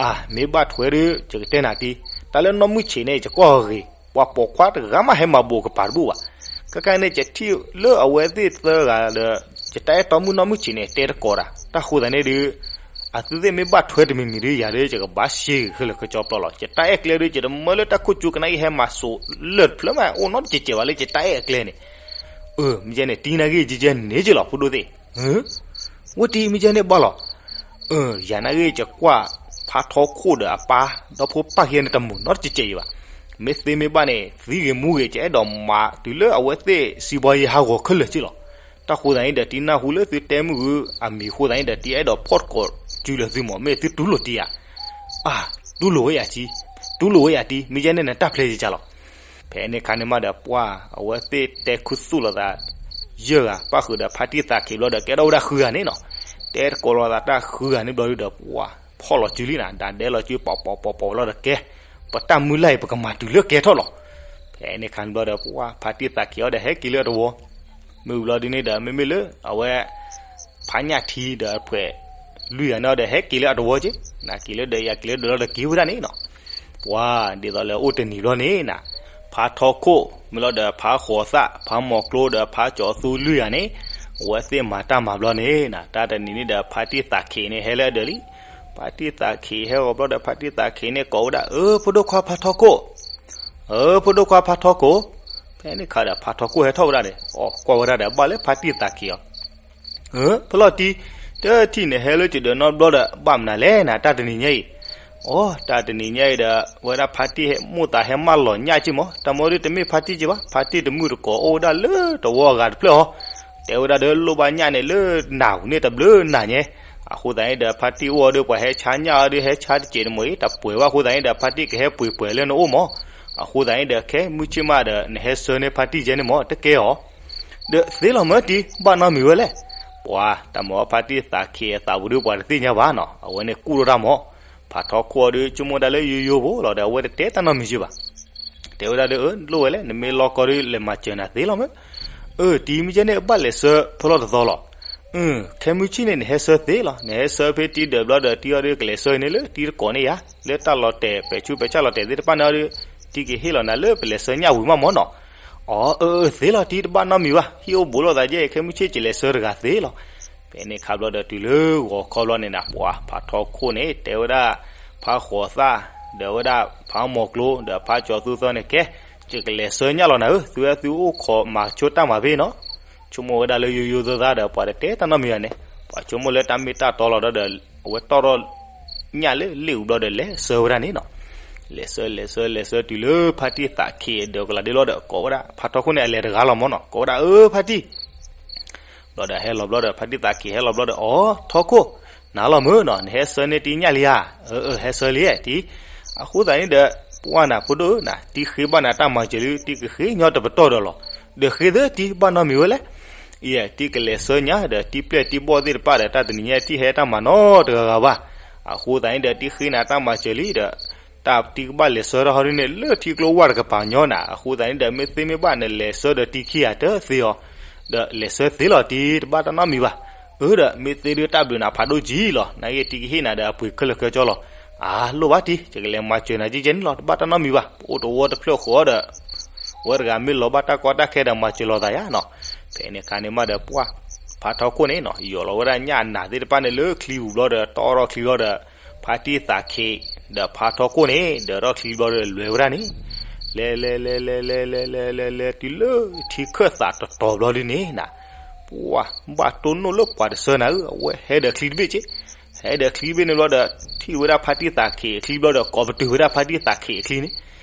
အၢ မ့ၢ်ဘၣ်ထွဲဒုး ယကတဲနၤတံၤ, တၢ်လၢနီၢ်မုၢ်ဆ့းန့ၣ် ယကွၢ်အီၤဂ့ၤ, ပှၤပိာ်ခွါတဂၤမးဟဲမၤဘူးကပၤတဘူၣ်ဘၣ်. ခဲကနံၣ်န့ၣ် ယထံၣ်လၢအဝဲသ့ၣ်သၢဂၤဒီး ယတၢ်အဲၣ်တီမုၣ်နီၢ်မုၢ်ဆ့းန့ၣ် တဲတကိးတၢ်. တၢ်ဃိသတးန့ၣ်ဒုး အသုသ့ၣ်မ့ၢ်ဘၣ်ထွဲတမံၤမံၤဒုး ယၤဒုး ယကဘၣ်ရှဲဂ့ၤခဲလၢာ်ခဲဆ့ပျီလီၤ. ယတၢ်အဲၣ်ကျဲဒုး ယတမၢလၢတၢ်ခိၣ်ကၠိကနၣ်အံၤဟဲမၤစိးလၢၢ်တဖျၢၣ်မး အိၣ်နီတစဲးစဲးဘၣ်လၢယတၢ်အဲၣ်အကျဲန့ၣ်. အၢ မ့ၢ်ကဲန့ၣ် တံၤနာ်ဂ့ၢ်ကဲကဲန့ၣ်က့လီၤ ဖိဒိၣ်သ့ၣ်. ဝဲတံၤမ့ၢ်ကဲန့ၣ်ဘၣ်လီၤ. အၢ ယၤနာ်ဂ့ၢ်ယကွၢ်ဖါထီခိၣ်ဒီးအပၢ် ဒီဖိပၢ်ခံဂၤန့ၣ် တမုာ်နီတစဲးစဲးအံၤဘၣ်. မ့ၢ်သ့မ့ၢ်ဘၣ်န့ၣ် သံဂ့ၤမူဂ့ၤ ယအဲၣ်ဒိးမၤတုၤလၢအဝဲသ့ၣ်စံးဘီယဲဟးဂီၤခဲလၢာ်က့လီၤ. တၢ်ဃိသတးန့ၣ်ဒီး တံၤနၢ်ဟူလၢသုတဲမုၢ်ဂ့ၤအမံၤအဃိသတးန့ၣ်ဒီး တံၤအဲၣ်ဒိးဖီၣ်တကိးစုလၢာ်သုမး မ့ၢ်သုတူၢ်လိာ်တံၤဧါ. အၢ တူၢ်လိာ်ဝဲယၤက့, တူၢ်လိာ်ဝဲယၤတံၤ မ့ၢ်ကဲန့ၣ် နတၢ်ဖျဲးယကလီၤ. ဖဲန့ၣ်ခါန့ၣ်မးဒီး ပှၢ်အဝဲသ့ၣ်တဲခူသူၣ်လိာ်သး ယဲၢ်ဂၤ ပၣ်ဃုာ်ဒီးဖါတံၢ်သးခ့ဘျီဒီး ကဲထီၣ်ဝဲဒၣ်ဃုဂၤန့ၣ်နီၤ. တဲတကိးလိာ်သးတၢ်ဃုဂၤန့ၣ်ဘျီဒုဒီး ပှၢ်ဖီၣ်လီၤစုလံနီၤ, ဒၣ်ဒဲလီၤစု ပိာ်ပိာ်ပိာ်ပိာ်လီၤဒီးကဲ, ပတၢ်မုၢ်လၢ်အံၤ ပကမၤတုၤလၢကဲထီၣ်လီၤ. ဖဲန့ၣ်ခါန့ၣ်ဘျီဒီး ပှၢ်ဖါတံၢ်သးခ့အီၤဒီးဟဲက့ၤလၢအတဝီ မ့ၢ်ဝံၤဘျီဒုန့ၣ်ဒီး မ့မ့ၢ်လၢအဝဲ ဖါညၣ်ထံဒီးအဖှဲးလွံၢ်ဂၤန့ၣ်ဒီး ဟဲက့ၤလၢအတဝီက့, နက့ၤလၢဒီးယၤက့ၤလၢဒီးလီၤဒီးက့ၤဝဲဒၣ်န့ၣ်နီၤ. ပှၢ်ဒ်သိးလၢအိၣ်တနံၤဘျီန့ၣ်နီၤ, ဖါထီခိၣ် မ့ၢ်လီၤဒီးဖါဃိးသၣ် ဖါမီၤကျိဒီးဖါကၠီၤသူလွံၢ်ဂၤန့ၣ် အဝဲသ့ၣ်မၤတၢ်မၤဘျီန့ၣ်နီၤ, တၢ်တနံၤန့ၣ်ဒီး ဖါတံၢ်သးခ့န့ၣ်ဟဲလၢအဒၢးလံ. ဖါတံၢ်သးခ့ဟဲဂီၤဘျီဒီး ဖါတံၢ်သးခ့န့ၣ်ကိးဝဲဒၣ် အၢ ဖိဒိၣ်ခွါဖါထီခိၣ် အၢ ဖိဒိၣ်ခွါဖါထီခိၣ်. ဖဲန့ၣ်ခါဒီး ဖါထီခိၣ်ဟဲထီၣ်ဝဲဒၣ်ဒီး အီၣ်ကွၢ်ဝဲဒၣ်ဒီး ဘၣ်လၢဖါတံၢ်သးခ့အီၤ, အၢ ဖဲလီၤတံၢ်, တထံၣ်န့ၣ်ဟဲလၢကဒီးနီတဘျီဒီး ဘၣ်မနုၤလဲၣ်နၤ တၢ်တနံၤညါအံၤ. အီ တၢ်တနံၤညါအံၤဒီး ဝဲဒၣ်ဖါတံၢ်ဟဲမိၣ်သးဟဲမၢလီၤညၣ်က့မး, တၢ်မ့ၢ်ဒုတမ့ၢ်ဖါတံၢ်က့ဘၣ်, ဖါတံၢ်တမုၢ်တကိးအိၣ်ဝဲဒၣ်လၢတဝီအဂၤတဖျၢၣ်အီၤ, တဲဝဲဒၣ်ဒီးလိၣ်ဘၣ်ညၣ်န့ၣ်လၢနၤဝူၤန့ၣ်တဘျုးနၤညါ. အဃိသတးန့ၣ်ဒီး ဖါတံၢ်အိၣ်အီၤဒီး ပှၤဟဲဆါညၣ်အီၤဒီး ဟဲဆါတစဲးတမီၤအံၤ တပှဲၤဘၣ်အဃိသတးန့ၣ်ဒီး ဖါတံၢ်ကဟဲပှဲၤပှဲၤလၢနအိၣ်မး. အဃိသတးန့ၣ်ဒီး ခဲမုၢ်ဆ့ၣ်မးဒီး နဟဲဆှၢန့ၢ်ဖါတံၢ်ယဲန့ၣ်မး တကဲအီၤ. ဒီးသ့လီၤမၢတံၢ် ဘၣ်နီတမံၤဝဲလဲၣ်. ပှၤတၢ်မၤအီၣ်ဖါတံၢ်သးခ့အသးပူၤဒီး ပှၤတသ့ၣ်ညါဘၣ်နီၤ, အဝဲန့ၣ်ကူၣ်ထီၣ်တၢ်မး. ဖါထီခိၣ်အီၤဒီး ဆိကမိၣ်ဒၣ်လၢယိယိဖိလီၤဒီး အဝဲတတဲတၢ်နီတမံၤက့ဘၣ်. တဲဝဲဒၣ်ဒီး အၢ လိၣ်ဝဲလဲၣ်, နမ့ၢ်လီၤကီဒီး လဲၤမၤစၢၤနၤသ့လီၤမၢ. အၢ တံၤမ့ၢ်ကဲန့ၣ် ဘၣ်လဲၤဆှၢဖဲလီၤတသီလီၤ. အၢ ခဲမုၢ်ဆ့ၣ်န့ၣ် နဟဲဆှၢသ့လီၤ, နဟဲဆှၢဖဲတံၤဒၢးဘျီဒီး တံၤအီၤဒီးကလဲၤဆှၢန့ၢ်လၢတံၤတကိးန့ၣ်ယါ, လၢတၢ်လီၤတဲာ် ပဲာ်ဆူးပဲာ်ဆၣ်လီၤတဲာ်သ့ၣ်တဖၣ်န့ၣ်အီၤဒီး တံၤကဟ့ၣ်လီၤနၤလၢပလဲၤဆှၢညၣ်ဝံၤမးမးနီၤ. အၢ အၢ အၢ သ့လီၤတံၤ တဘၣ်နီတမံၤဘၣ်, ဟံၣ်အိၣ်ဘူးလိာ်သးယဲ ခဲမုၢ်ဆ့ၣ်ကလဲၤဆှၢတဂၤသ့လီၤ. ဖဲန့ၣ်ခါဘျီဒီး တုၤလၢဂီၤခီဘျီန့ၣ်နၤ ပှၤဖါထီခိၣ်န့ၣ် တဲဝဲဒၣ် ဖါဃိးသၣ် ဒီးဝဲဒၣ်ဖါမီၤကျိ ဒီးဖါကၠီၤသူသီန့ၣ် ကဲ, ယကလဲၤဆှၢညၣ်လီၤနၤဧၢ, သုဝဲသုအိၣ်ခိးမၤဆိတၢ်မၤဖဲနီၤ. ဆိကမိၣ်ဝဲဒၣ်လၢယိယိသၢသၢဒီး ပှၤတတဲတၢ်နီတမံၤဘၣ်န့ၣ်, ပှၤဆိကမိၣ်လၢတၢ်မ့ၢ်တၢ်တီလီၤဒီး အဝဲတီၣ်ထီၣ်ညၣ်လၢလ့ၣ်အူဘျီဒီး လဲၤဆှၢဝဲဒၣ်န့ၣ်နီၤ. လဲၤဆှၢ လဲၤဆှၢ လဲၤဆှၢတုၤလၢဖါတံၢ်သးခ့အဒၢးကလာ်ဒ့လီၤဒီး ကိးဝဲဒၣ် ဖါထီခိၣ်န့ၣ် အလဲၤတဂၤလီၤမးနီၤ, ကိးဝဲဒၣ် အၢ ဖါတံၢ် ဘျီဒီးဟဲလီၤဘျီဒီး ဖါတံၢ်သးခ့ဟဲလီၤဘျီဒီး အီ ထီခိၣ်, နၤလီၤမၢနီၤ, နဟဲဆှၢန့ၢ်တံၤညၣ်လံဧါ. အၢ အၢ ဟဲဆှၢလံတံၤ. အဃိသတးန့ၣ်ဒီး ပှၢ်နၤဖိဒိၣ်ဧၢနၤ, တံၤဃ့ဘၣ်နၤတၢ်မၤစၢၤလံ တံၤကဃ့ညီတပတီၢ်ဒီးလီၤ. ဒီးဃ့သၢတံၤ ဘၣ်နီတမံၤဝဲလဲၣ်. အံၤ တံၤကလဲၤဆှၢညၣ်ဒီး တံၤပျဲၢ်တံၤဘီၣ်သ့ၣ်တဖၣ်ဒီး တၢ်တနံၤညါတံၤဟဲတၢ်မၤနီတဂၤဂၤဘၣ်. အဃိသတးန့ၣ်ဒီး တံၤဃ့နၤတၢ်မၤစၢၤလံဒီး တၢ်တံၤကဘၣ်လဲၤဆှၢထီၣ်ဟီဒ်န့ၣ် လၢထံကျိဝၢ်တကပၤညီနၤ, အဃိသတးန့ၣ်ဒီး မ့ၢ်သ့မ့ၢ်ဘၣ်နလဲၤဆှၢဒီးတံၤခံဂၤတသ့အီၤ, ဒီးလဲၤဆှၢသ့လီၤတံၤ တဘၣ်တၢ်နီတမံၤဘၣ်. အၢ ဒီးမ့ၢ်သ့ဒုးတၢ်ဘျုးနၤဖးဒိၣ်ကံလီၤ, နာ်က့တံၤကဟ့ၣ်နၤဒီးအပှ့ၤခဲလၢာ်ခဲဆ့လီၤ. အါ လိၣ်ဘၣ်တံၤ ယကလဲၤမၤစၢၤနၤကဲကဲန့ၣ်လီၤ, တဘၣ်တၢ်နီတမံၤဘၣ်. ပအိၣ်တဝီတဖျၢၣ်ဃီဒီး ဝဲတဂၤမ့ၢ်လီၤဘၣ်တၢ်ကီတၢ်ခဲဒီးမၤစၢၤလိာ်သးယါနီၤ. ဖဲန့ၣ်အခါန့ၣ်မးဒီးပှၢ် ဖါထီခိၣ်န့ၣ်နီၤ ယီၤလီၤဝဲဒၣ်ညၣ်အနးသ့ၣ်တဖၣ်န့ၣ်လၢချံပူၤဘျီဒီး တီၣ်ထီၣ်ချံဘျီဒီး ဖါတံၢ်သးခ့ ဒီးဖါထီခိၣ်န့ၣ် ဒၢးထီၣ်ချံဘျီဒီးလဲၤဝဲဒၣ်န့ၣ် လဲၤလဲၤလဲၤလဲၤလဲၤလဲၤလဲၤလဲၤလဲၤတုၤလၢထံခၢၣ်သးတတီၤဘျီဒ်န့ၣ်နၤ ပှၢ်ဘၣ်တိၢ်နီၣ်လၢပှၤတဆှၢနၤဧၢ အဝဲဟဲဒီးချံတဘ့ၣ်က့ ဟဲဒီးချံတဘ့ၣ်န့ၣ်ဘျီဒီး ထံၣ်ဝဲဒၣ်ဖါတံၢ်သးခ့အချံဘျီဒီး ကိးပတုာ်ဝဲဒၣ်ဖါတံၢ်သးခ့အချံန့ၣ်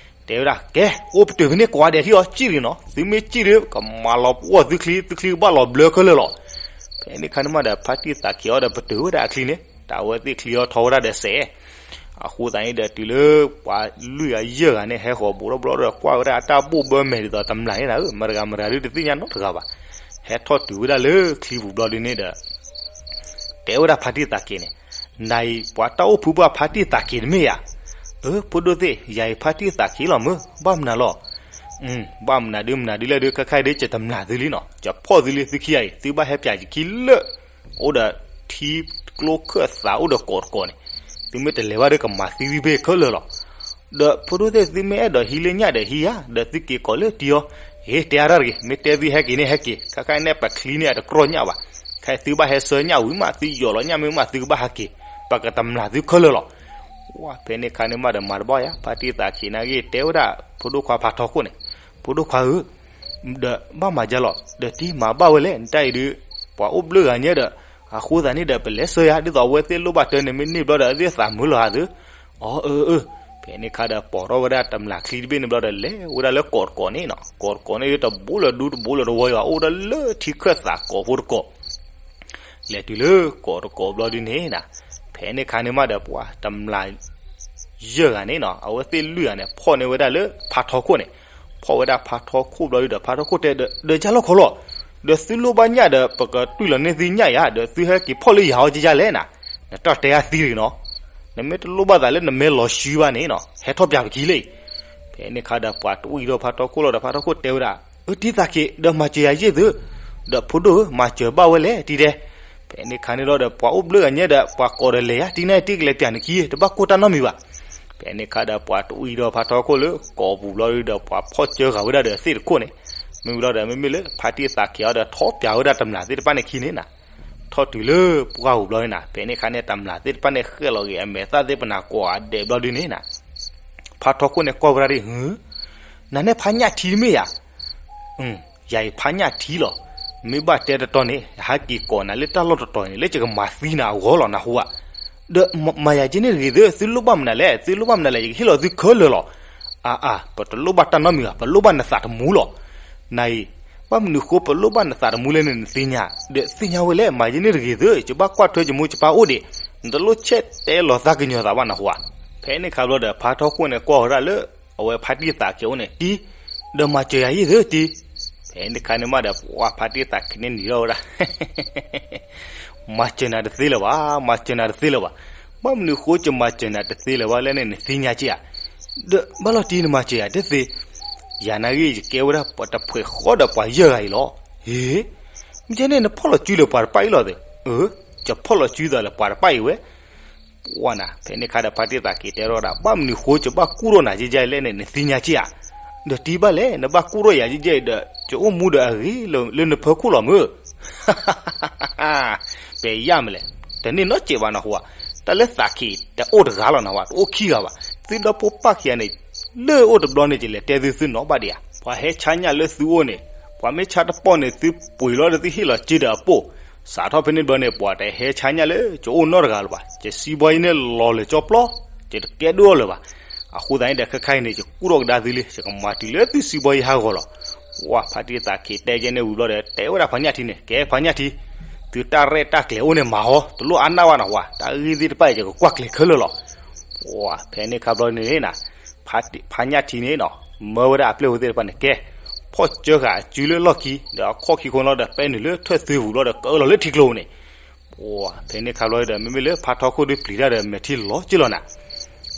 တဲဝဲဒၣ် ကဲ အိၣ်ပတုာ်ဖဲန့ၣ်ကိးဂၤဒဲးထံၣ်အီၤ စံၣ်ရံနီၤ သုမ့ၢ်စံၣ်ဒီး ကမၤလီၤပှီၢ်သုချံ သုချံကဘၣ်လီၤဘျၢခဲလၢာ်လီၤ. ဖဲန့ၣ်ခါန့ၣ်မးဒီး ဖါတံၢ်သးခ့အီၤဒီးပတုာ်ဝဲဒၣ်အချံန့ၣ် တၢ်ဝဲသ့ၣ်ချံအီၤထီဝဲဒၣ်ဒီးစဲး အဃိသတးန့ၣ်ဒီး တုၤလၢပှၤလွံၢ်ဂၤယဲၢ်ဂၤန့ၣ် ဟဲဃီၤဘူးထီၣ်ဘျီဒီး ကွၢ်ဝဲဒၣ်အတၢ်ဘိၣ်ဘၢမဲာ်ဒ်သိးတမျၢ်န့ၣ်နၤဧၢ မတၤတဂၤမတၤဒုတသ့ၣ်ညါနီတဂၤဘၣ်. ဟဲထီၣ်တုၤဝဲဒၣ်လၢချံပူၤဘျီဒုန့ၣ်ဒီး တဲဝဲဒၣ်ဖါတံၢ်သးက့ၤန့ၣ်, နၤအံၤပှၤတၢ်အိၣ်ဖုဘၣ်ဖါတံၢ်သးက့ၤတမ့ၢ်ဧါ. အၢ ဖိဒိၣ်သ့ၣ် ယၤအံၤဖါတံၢ်သးက့ၤလီၤမၢ်, ဘၣ်မနုၤလီၤ. ဘၣ်မနုၤဒုမနုၤဒုလဲၣ်ဒု ခဲခါအံၤဒု ယတမျၢ်သုလံနီၤ, ယဖီၣ်သုလံ သုခံဂၤအံၤ သုဘၣ်ဟဲပၠးယခံလၢ အိၣ်ဒီးထံကျိခၢၣ်သးအိၣ်ဒီးကိးတကိးန့ၣ်, သုမ့ၢ်တလဲၤဘၣ်ဒီးကမၤသံသုဖဲခဲလၢာ်လီၤ. ဒီးဖိဒိၣ်သ့ၣ် သုမ့ၢ်အဲၣ်ဒိးဟံးလၢညၣ်ဒီးဟံးယၤ, ဒီးသုက့ၤကိးလၢတံၢ်အီၤ, ဟ့ၣ် တဲအါထီၣ်တဂ့ၤ, မ့ၢ်တဲသုဟဲက့ၤန့ၣ်ဟဲက့ၤ, ခဲခါအံၤန့ၣ် ပချံန့ၣ်အတကြီၢ်ညၣ်ဘၣ်, ခဲအံၤသုဘၣ်ဟဲဆှၢညၣ်ဝံၤမး သုယိာ်လီၤညၣ်မ့ၢ်မး သုကဘၣ်ဟဲက့ၤ, ပကတမျၢ်သုခဲလၢာ်လီၤ. ဝဲ ဖဲန့ၣ်ခါန့ၣ်မးဒီးမၤတဘၣ်ယၤ, ဖါတံၢ်သးက့ၤနာ်က့ၤ တဲဝဲဒၣ်ဖိဒိၣ်ခွါဖါထီခိၣ်န့ၣ်, ဖိဒိၣ်ခွါဧၢ ဒီးဘၣ်မၤယၤလီၤ, ဒီးတံၢ်မၤဘၣ်ဝဲလဲၣ်, နတၢ်အံၤဒု ပှၤအိၣ်ဘျၢဂၤညါဒီး, အဃိသတးန့ၣ်ဒီး ပလဲၤဆှၢယၤ ဒ်သိးအဝဲသ့ၣ်လိၣ်ဘၣ်တၢ်န့ၣ် မ့ၢ်န့ၢ်ဘျီဒီး အသ့ၣ်သးမုာ်လီၤဧါသု. အၢ အၢ အၢ, ဖဲန့ၣ်ခါဒီးပိာ်ထီၣ်ဝဲဒၣ်တမျၢ်ချံတဘ့ၣ်န့ၣ်ဘျီဒီး လဲၤဝဲဒၣ်လၢကိးတကိးန့ၣ်နီၤ, ကိးတကိးန့ၣ်ဒု တဘိလၢၤဒူတဘိလၢၤတဝီယွၤ အိၣ်ဒၣ်လၢထံခၢၣ်သးကိးဖိတကိး လဲၤတုၤလၢကိးတကိးဘျီဒုန့ၣ်နီၤ, ဖဲန့ၣ်ခါန့ၣ်မးဒီးပှၤတမျၢ် ယဲၢ်ဂၤန့ၣ်နီၤ, အဝဲသ့ၣ်လွံၢ်ဂၤန့ၣ် ဖီၣ်န့ၢ်ဝဲဒၣ်လၢဖါထီခိၣ်န့ၣ်, ဖီၣ်ဝဲဒၣ်ဖါထီခိၣ်ဘျီဒုဒီး ဖါထီခိၣ်တဲဒီး ဒီးယၤလီၤခီလီၤ, ဒီးသုလိၣ်ဘၣ်ညၣ်ဒီး ပကတွံၢ်လီၤန့ၢ်သုညၣ်ယၤ, ဒီးသုဟဲက့ၤဖီၣ်လၢယၤအီၤကယၤလဲၣ်နီၤ, နတၢ်တဲအသံတဂ့ၤနီၤ, နမ့ၢ်တလိၣ်ဘၣ်သးလၢနမ့ၢ်လီၤဆှံဘၣ်န့ၣ်နီၤ ဟဲထီၣ်ပၠးပခံလၢအံၤ. ဖဲန့ၣ်ခါဒီးပှၤတဝံၤဒီးဖါထီခိၣ်လီၤဒီး ဖါထီခိၣ်တဲဝဲဒၣ်, အၢ တံၢ်သးက့ၤ ဒီးမၤစၢၤယၤယဲၢ်သု, ဒီးဖိဒိၣ်ဧၢ မၤစၢၤဘၣ်ဝဲလဲၣ်တံၢ်တဲ. ဖဲန့ၣ်ခါန့ၣ်လီၤဒီး ပှၤအိၣ်ဘျၢဂၤညါဒီး ပှၤကိးဒီးလဲၤယၤ တံၢ်နၢ်အံၤတံၢ်ကလဲၤပၠးနခံ တဘၣ်ကိၢ်တၢ်နီတမံၤဘၣ်. ဖဲန့ၣ်ခါဒီးပှၤတဝံၤဒီးဖါထီခိၣ်လၢကိးပူၤဘျီဒုဒီး ပှၤဖီၣ်စၢဃာ်ဝဲဒၣ်ဒီးသ့ၣ်တခိၣ်န့ၣ်, မ့ၢ်ဝံၤလီၤဒီး မ့မ့ၢ်လၢဖါတံၢ်သးက့ၤအီၤဒီး ထီၣ်ပၠးဝဲဒၣ်တမျၢ်သ့ၣ်တဖၣ်န့ၣ်ခံန့ၣ်နီၤ, ထီၣ်တုၤလၢပှၢ်ပူၤဘျီန့ၣ်နီၤ, ဖဲန့ၣ်ခါန့ၣ် တမျၢ်သ့ၣ်တဖၣ်န့ၣ် ဃဲၣ်လီၤက့ၤအမဲာ်သၣ်သ့ၣ်ပနၤကိးဂၤဒဲးဘျီဒုန့ၣ်နီၤ, ဖါထီခိၣ်န့ၣ်ကွၢ်ဝဲဒၣ်ဒ် နၤန့ၣ်ဖါညၣ်ထံတမ့ၢ်ဧါ. ယၤအံၤဖါညၣ်ထံလီၤ. မ့ၢ်ဘၣ်တဲတတီၤန့ၣ် ယဟဲက့ၤကိးနၤလၢတၢ်လီၢ်တတီၤန့ၣ် လၢယကမၤသံနၤအဂီၢ်လီၤ နၢ်ဟူဧါ. ဒီးမၤယၤက့န့ၣ်တဂ့ၤသု, သုလိၣ်ဘၣ်မနုၤလဲၣ်, သုလိၣ်ဘၣ်မနုၤလဲၣ် ယကဟ့ၣ်လီၤသုခဲလၢာ်လီၤ. အါအါ ပတလိၣ်ဘၣ်တၢ်နီတမံၤဘၣ်, ပလိၣ်ဘၣ်နသးတမူလီၤ. နၤအံၤ ဘၣ်မနုၤဃိပလိၣ်ဘၣ်နသးတမူလဲၣ်န့ၣ် နသ့ၣ်ညါ, ဒီးသ့ၣ်ညါဝဲလဲၣ်, မၤယဲန့ၣ်တဂ့ၤသု, ယဘၣ်ကွၢ်ထွဲယမိၢ်ယပၢ်အိၣ်ဒံး, နတလိၣ်ဆဲးတဲလီၤသးကညီၤသးဘၣ် နၢ်ဟူဧါ. ဖဲန့ၣ်ခါဘျီဒီး ဖါထီခိၣ်န့ၣ်ကွၢ်ဝဲဒၣ်လၢ အဝဲဖါတံၢ်သးက့ၤအိၣ်န့ၣ် တံၢ်, ဒီးမၤစၢၤယၤယဲၢ်သုတံၢ်. ဖဲန့ၣ်ခါန့ၣ်မးဒီး ပှၤဖါတံၢ်သးက့ၤန့ၣ်နံၤထီၣ်ဝဲဒၣ် မၤစၢၤနၤတသ့လၢၤဘၣ်, မၤစၢၤနၤတသ့လၢၤဘၣ်. ဘၣ်မနုၤဃိယမၤစၢၤနၤတသ့လၢၤဘၣ်လဲၣ်န့ၣ် နသ့ၣ်ညါက့ဧါ. ဒီးဘၣ်လီၤတံၢ်နမၤစၢၤယၤတသ့, ယၤနာ်ဂ့ၤ ယကဲဝဲဒၣ်ပှၤတဖှဲးဃီဒီးပှၤယဲၢ်ဂၤအံၤလီၤ. ဟ့, မ့ၢ်ကဲန့ၣ် နဖီၣ်လီၤစုလၢပှၤတဖၣ်အံၤလီၤသ့. အၢ, ယဖီၣ်လီၤစုသးလၢပှၤတဖၣ်အံၤဝဲ. ပှၤနၤ ဖဲန့ၣ်ခါဒီးဖါတံၢ်သးက့ၤတဲထီၣ်ဝဲဒၣ် ဘၣ်မနုၤဃိယဘၣ်ကူၣ်ထီၣ်နၤယဲၢ်ယဲၢ်လဲၣ်န့ၣ် နသ့ၣ်ညါက့ဧါ. ဒီးတံၢ်ဘၣ်လဲၣ် နဘၣ်ကူၣ်ထီၣ်ယၤယဲၢ်ယဲၢ်အံၤဒီး ယအိၣ်မူဒီးအဂ့ၤလၢနဖၢခိၣ်လီၤမၢ်. ပယၢ်မလဲၣ်, တန့ၢ်နီတစဲးဘၣ်နၢ်ဟူဧါ. တၢ်လၢသးက့ၤတအိၣ်တဂၤလီၤနၢ်ဟူဧါ, တအိၣ်ခံဂၤဘၣ်. သုဒီဖိပၢ်ခံဂၤန့ၣ် လၢအိၣ်တဘျီန့ၣ် ယလဲၤတဲသုသုနီၢ်ဘၣ်ဒံးဧါ. ပှၤဟဲဆါညၣ်လၢသုအိၣ်န့ၣ် ပှၤမ့ၢ်ဆါတပီၢ်န့ၣ် သုပှ့ၤလီၤဒီးသုဟ့ၣ်လီၤစ့ဒီးအပိၢ်, စးထီၣ်ဖဲန့ၣ်တဘျီန့ၣ် ပှၤတဟဲဆါညၣ်လၢယအိၣ်နီတဂၤလၢၤဘၣ်. ယစံးဘီယံၤန့ၣ်လီၤလၢာ်ကၠီပျီ, ယတကဲဒိၣ်အီၤလၢၤဘၣ်. အဃိသတးန့ၣ်ဒီး ခဲခါအံၤန့ၣ် ယကူၣ်ထီၣ်ကဒါသုလံ, ယကမၤတုၤလၢသုစံးဘီယံၤဟးဂီၤလီၤ. ပှၤဖါတံၢ်သးက့ၤတဲကဲန့ၣ်ဝံၤဘျီဒီး တဲဝဲဒၣ်ဖါညၣ်ထံန့ၣ် ကဲဖါညၣ်ထံ, သုတၢ်ရဲၣ်တၢ်ကျဲၤအိၣ်န့ၣ်မၤဟီ, တလိၣ်အါနၢ်ဘၣ်နၢ်ဟူဧါ, တၢ်ဂ့ၢ်သ့ၣ်တဖၣ်အံၤ ယကကွၢ်ကျဲၤခဲလၢာ်လီၤ. ပှၤဖဲန့ၣ်ခါဘျီန့ၣ်နၤ ဖါညၣ်ထံန့ၣ်နီၤ မၢဝဲဒၣ်အပျဲၢ်ဝဲသ့ၣ်တဖၣ်န့ၣ် ကဲ, ဖီၣ်စၢဃာ်အစုလၢလီၢ်ခံ, ဒီးအခီၣ်ခံခိၣ်လီၤဒီး ပဲနုာ်လၢထၢၣ်သွ့ပူၤလီၤဒီး ကအၢလီၤလၢထံကျိပူၤန့ၣ်. ပှၤဖဲန့ၣ်ခါဘျီဒီး မ့မ့ၢ်လၢဖါထီခိၣ်ဒုပျံၤတၢ်ဒီး မဲာ်ထံလီၤက့လီၤနၤ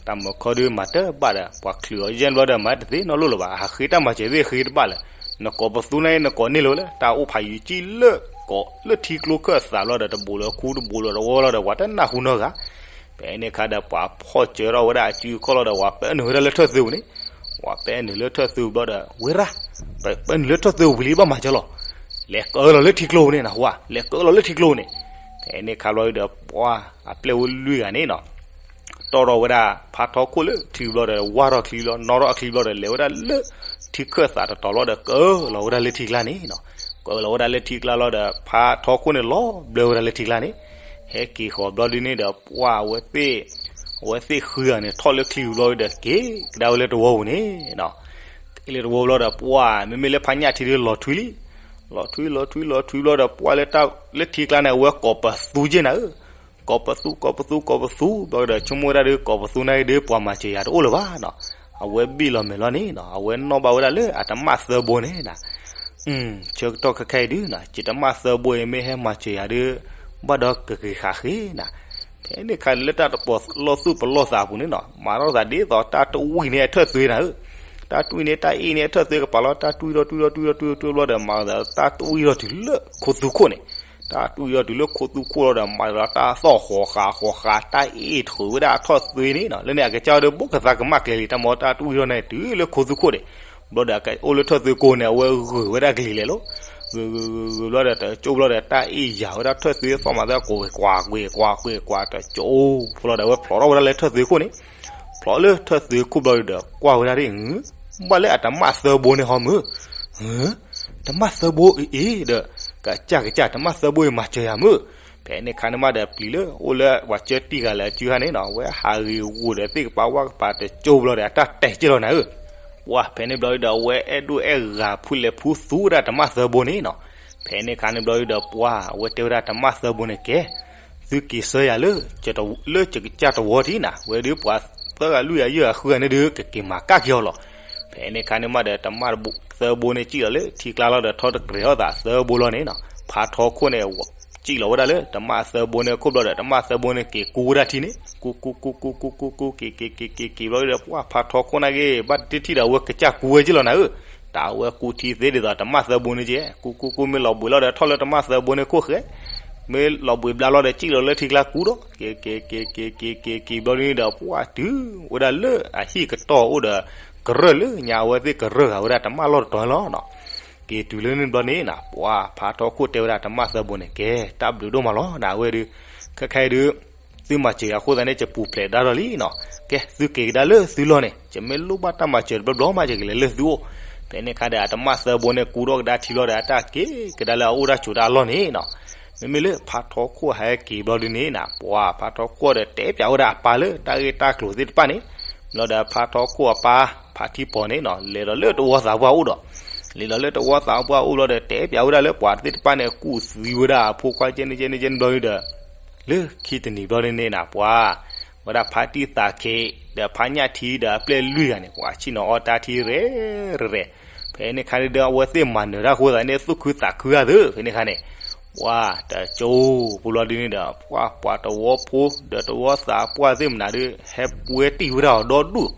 တၢ်မၢခီဒုမၤတဘၣ်ဒီး ပှၤချုးအီၤယဲၢ်ဘျီဒီး မၤတသ့နီတလိၣ်လၢၤဘၣ်, ဟးဃ့တၢ်မၤစၢၤသ့ၣ်ဃ့တဘၣ်လၢၤ. နကိးပသူန့ၣ် နကိးန့ၢ်လၢၤဝဲလၢ တၢ်အိၣ်ဖးယံၤကံၣ်လၢကိးလၢထံကျိခၢၣ်သးဘျီဒီး တဘူးလၢၤခူတဘူးလၢၤတဝီလီၤဒီး ပှၤတနၢ်ဟူနီတဂၤ. ဖဲန့ၣ်ခါဒီး ပှၤဖီၣ်စၢထီၣ်ဝဲဒၣ်အစုအခီၣ်လီၤဒီး ပှၤပဲနုာ်ဝဲဒၣ်လၢထၢၣ်သွ့ပူၤန့ၣ်, ပှၤပဲနုာ်လၢထၢၣ်သွ့ပူၤဘျီဒီး ဝဲရၣ်, ပပဲနုာ်လၢထၢၣ်သွ့ပူၤဝံၤလံ ဘၣ်မၤစၢၤလီၤ, လဲၤကအၢလီၤလၢထံကျိပူၤန့ၣ် နၢ်ဟူဧါ, လဲၤကအၢလီၤလၢထံကျိပူၤန့ၣ်. ဖဲန့ၣ်ခါဘျီဒီး ပှၤအပျဲၢ်ဝဲလွံၢ်ဂၤန့ၣ်နီၤ တီၢ်ထီၣ်ဝဲဒၣ်ဖါထီခိၣ်လၢထံဘျီဒီး ဝၢ်ထီၣ်ချံဘျီ နီၣ်ထီၣ်အချံဘျီဒီး လဲၤဝဲဒၣ်လၢထံခၢၣ်သးတတီၤဘျီဒီး ကအၢလီၤဝဲဒၣ်လၢထံကျါန့ၣ်နီၤ. ကအၢလီၤဝဲဒၣ်လၢထံကျါလီၤဒီး ဖါထီခိၣ်န့ၣ်လီၤဘျၢဝဲဒၣ်လၢထံကျါန့ၣ်. ဟဲက့ၤဃီၤဘျီဒုန့ၣ်ဒီး ပှၤအဝဲသ့ၣ်, အဝဲသ့ၣ်ဃုဂၤန့ၣ် ထီၣ်လၢချံပူၤဘျီဒီး က့ၤကဒါဝဲလၢတဝီပူၤန့ၣ်နီၤ. က့ၤလၢတဝီဘျီဒီး ပှၤမ့မ့ၢ်လၢဖါညၣ်ထံဒုလီၤထွံလံ, လီၤထွံ လီၤထွံ လီၤထွံဘျီဒီး ပှၤလၢတၢ်လၢထံကျါန့ၣ် အဝဲကိးပသူက့နၤဧၢ ကိးပသူ ကိးပသူ ကိးပသူ ဘျီဒီး ဆိကမိၣ်ဝဲဒၣ်ဒု ကိးပသူန့ၣ်ဒု ပှၤမၤစၢၤယၤတအိၣ်လၢၤဘၣ်နီၤ. အဝဲဘံၣ်လီၤမဲာ်လီၤန့ၣ်နီၤ အဝဲနီၣ်ဘၣ်ဝဲဒၣ်လၢအတမၣ်သၢဘိန့ၣ်နီၤ. အဆၢကတီၢ်ခဲခါအံၤဒုးနီၤ ယတမၣ်သၢဘိအံၤမ့ၢ်ဟဲမၤစၢၤယၤဒုး ဘၣ်ဒီးကဂ့ၤဃာ်ဃ့နီၤ. ဖဲန့ၣ်ခါလၢတၢ်တပီၤလီၢ်သူၣ်ပလီၢ်သးအပူၤန့ၣ်နီၤ မၤထီၣ်သးဒ်သိးတၢ်တဝံၣ်န့ၣ်အထၢၣ်သွ့နၤဧၢ, တၢ်တဝံၣ်န့ၣ်တၢ်အ့ၣ်န့ၣ်အထၢၣ်သွ့ကပၤလီၤ တၢ်တဝံၣ်ထီၣ်တဝံၣ်ထီၣ်တဝံၣ်ထီၣ်တဝံၣ်ထီၣ်တဝံၣ်ထီၣ်ဘျီဒီး မၤသးတၢ်တဝံၣ်ထီၣ်တုၤလၢခိသူခိၣ်န့ၣ် တၢ်တဝံၣ်ထီၣ်တုၤလၢခိသူခိၣ်လီၤဒီး မၤသးတၢ်သီၣ်ဃီၤဃာ်ဃီၤဃာ် တၢ်အ့ၣ်ထုးဝဲဒၣ်အထီၣ်သွ့န့ၣ်နီၤ လၢန့ၣ်အကစၢ်ဒုးဘိၣ်ကသးကမၣ်ကျဲၤလံ တၢ်မ့ၢ်တၢ်တဝံၣ်ထီၣ်န့ၣ်တုၤလၢခိသူခိၣ်န့ၣ် ဘျီဒီးအိၣ်လၢထၢၣ်သွ့ကိးန့ၣ် အဝဲဂုာ်ဝဲဒၣ်ကလံၤလဲၤလီၤ. ဂုာ်ဂုာ်ဂုာ်ဂုာ်ဘျီဒီး တကၠိဘျီဒီး တၢ်အ့ၣ်ယၤဝဲဒၣ်ထၢၣ်သွ့သီၣ်မၤသးကွ့ၢ်ကွၢ်ကွ့ၢ်ကွၢ်ကွ့ၢ်ကွၢ် တကၠိဖိလီၤဒီး အဝဲဖျိးထီၣ်ဝဲဒၣ်လၢထၢၣ်သွ့ခိၣ်န့ၣ် ဖျိးလၢထၢၣ်သွ့ခိၣ်ဘျီဒီး ကွၢ်ဝဲဒၣ်ဒ် ဘၣ်လၢအတမၣ်သၢဘိန့ၣ်ဟီမုၢ်, တမၣ်သၢဘိအံၤဒီး ကစၢ်ကစၢ်တမၣ်သၢဘိအံၤမၤစၢၤယၤမုၢ်. ဖဲန့ၣ်ခါန့ၣ်မးဒီး ပျံၤလၢအိၣ်လၢပှၤကၢတံၢ်ဂၤလၢအစုခါန့ၣ်နီၤ အဝဲဟးဂ့ၤဂူာ်ဒီးသ့ၣ်ကပၤဝၣ်ကပၤတကၠိဘျီဒီး အတၢ်တဲာ်က့ၢ်လီၤနၤဧၢ. ပှၤဖဲန့ၣ်ဘျီဒီး အဝဲအဲၣ်ဒိၣ်အဲၣ်ဂၤဖုလဲၤဖုသူဝဲဒၣ်တမၣ်သၢဘိန့ၣ်နီၤ. ဖဲန့ၣ်ခါန့ၣ်ဘျီဒီး ပှၤအဝဲတဲဝဲဒၣ်တမၣ်သၢဘိန့ၣ်ကဲ သုက့ၤဆှၢယၤလၢ လၢယကစၢ်တဝီထံနၤ ဝဲဒုးပှၤသၢဂၤလွံၢ်ဂၤယဲၢ်ဂၤဃုဂၤန့ၣ်ဒုး ကက့ၤမၤကၣ်က့ၤအီၤလီၤ. ဖဲန့ၣ်ခါန့ၣ်မးဒီး တမၣ်သၢဘိန့ၣ် စံၣ်လီၤလၢထံကျါလီၤဒီး ထီၣ်တကြဲးထီၣ်သးသၢဘိလီၤန့ၣ်နီၤ ဖါထီခိၣ်န့ၣ် စံၣ်လီၤဝဲဒၣ်လၢ တမၣ်သၢဘိန့ၣ်ခိၣ်ဘျီဒီး တမၣ်သၢဘိန့ၣ်က့ၤကူဝဲဒၣ်ထံန့ၣ် ကူကူကူကူကူကူကူ က့ၤက့ၤက့ၤက့ၤက့ၤဘျီဒီး ပှၤဖါထီခိၣ်န့ၣ်က့ၤ ဘၣ်တထံၣ်ဒီး အဝဲကစၢ်ကူဝဲက့ၢ်လီၤနၤဧၢ. တၢ်အဝဲကူထံသ့ဒ်သိး တမၣ်သၢဘိန့ၣ်က့ၤ ကူကူကူ မ့ၢ်လီၤဘှံးလီၤဒီး ထီၣ်လၢတမၣ်သၢဘိန့ၣ်ခိၣ်ဃဲ မ့ၢ်လီၤဘှံးဘျါလီၤဒီး စံၣ်လီၤလၢထံကျါကူဒီး က့ၤက့ၤက့ၤက့ၤက့ၤက့ၤက့ၤဘျီဒ်န့ၣ်ဒီး ပှၤတုၤဝဲဒၣ်လၢအဟံၣ်ကတီၢ်အိၣ်ဒီး ကရၢၢ်လၢညါ အဝဲသ့ၣ်ကရၢၢ်ဂၤဝဲဒၣ်တမၣ်လီၢ်တတီၤလီၤနီၤ. က့ၤတုၤလၢန့ၣ်ဘျီန့ၣ်နီၤ ပှၤဖါထီခိၣ်တဲဝဲဒၣ်တမၣ်သၢဘိန့ၣ် ကဲ တၢ်ဘျုးဒိၣ်မးလီၤနၤ အဝဲဒုး ခဲခါအံၤဒုး သုမၤစၢၤယၤအဃိသတးန့ၣ် ယပူၤဖျဲးဒါဒီးလံနီၤ. ကဲ သုက့ၤကဒါလၢသုလီၢ်န့ၣ် ယမ့ၢ်လိၣ်ဘၣ်တၢ်မၤစၢၤတဘျီဘျီမး ယကလဲၤလၢသုအိၣ်. ဖဲန့ၣ်ခါဒီး အတမၣ်သၢဘိန့ၣ် ကူထီၣ်ကဒါထံဘျီဒီး အတၢ်က့ၤကဒါလၢအအိၣ်တၢ်ဆိးတၢ်အလီၢ်န့ၣ်နီၤ. မ့မ့ၢ်လၢဖါထီခိၣ်ဟဲက့ၤဘျီဒ်န့ၣ်နီၤ ပှၤဖါထီခိၣ်ဒီးတဲပၠးဝဲဒၣ်အပၢ်လၢတၢ်ဂ့ၢ်တၢ်ကျိၤသ့ၣ်တဖၣ်န့ၣ် ဘျီဒီးဖါထီခိၣ်အပၢ် ဖါထံပီၤန့ၣ်နီၤ လဲၤဒီးလၢတဝီသးပှၢ်အိၣ်ဒီး လဲၤဒီးလၢတဝီသးပှၢ်အိၣ်ဘျီဒီး တဲပၠးဝဲဒၣ်လၢပှၤသ့ၣ်တဖၣ်န့ၣ် ကူၣ်သံဝဲဒၣ်အဖိခွါကဲန့ၣ်ကဲန့ၣ်ကဲန့ၣ်ဘျီဒီး လၢခံတနံၤဘျီဒ်န့ၣ်နီၤ ပှၤ ဝဲဒၣ်ဖါတံၢ်သးခ့ ဒီးဖါညၣ်ထံ ဒီးအပျဲၢ်လွံၢ်ဂၤန့ၣ် ပှၤဆ့ၣ်နီၤအီၣ်တၢ်ထံရဲၣ်ရဲၣ်. ဖဲန့ၣ်ခါန့ၣ်ဒီး အဝဲသ့ၣ်မၤနၢၤတၢ်အဃိသတးန့ၣ် သူၣ်ခုသးခုဂၤသု ဖဲန့ၣ်ခါန့ၣ် ပှၤတကၠိဖိဘျီဒ်န့ၣ်ဒီး ပှၤ ပှၤတဝီဖိ ဒီးတဝီသးပှၢ်သ့ၣ်မနုၤဒုး ဟဲပှဲၤတံၢ်ဝဲဒၣ်အီၤဒီဒူၣ်.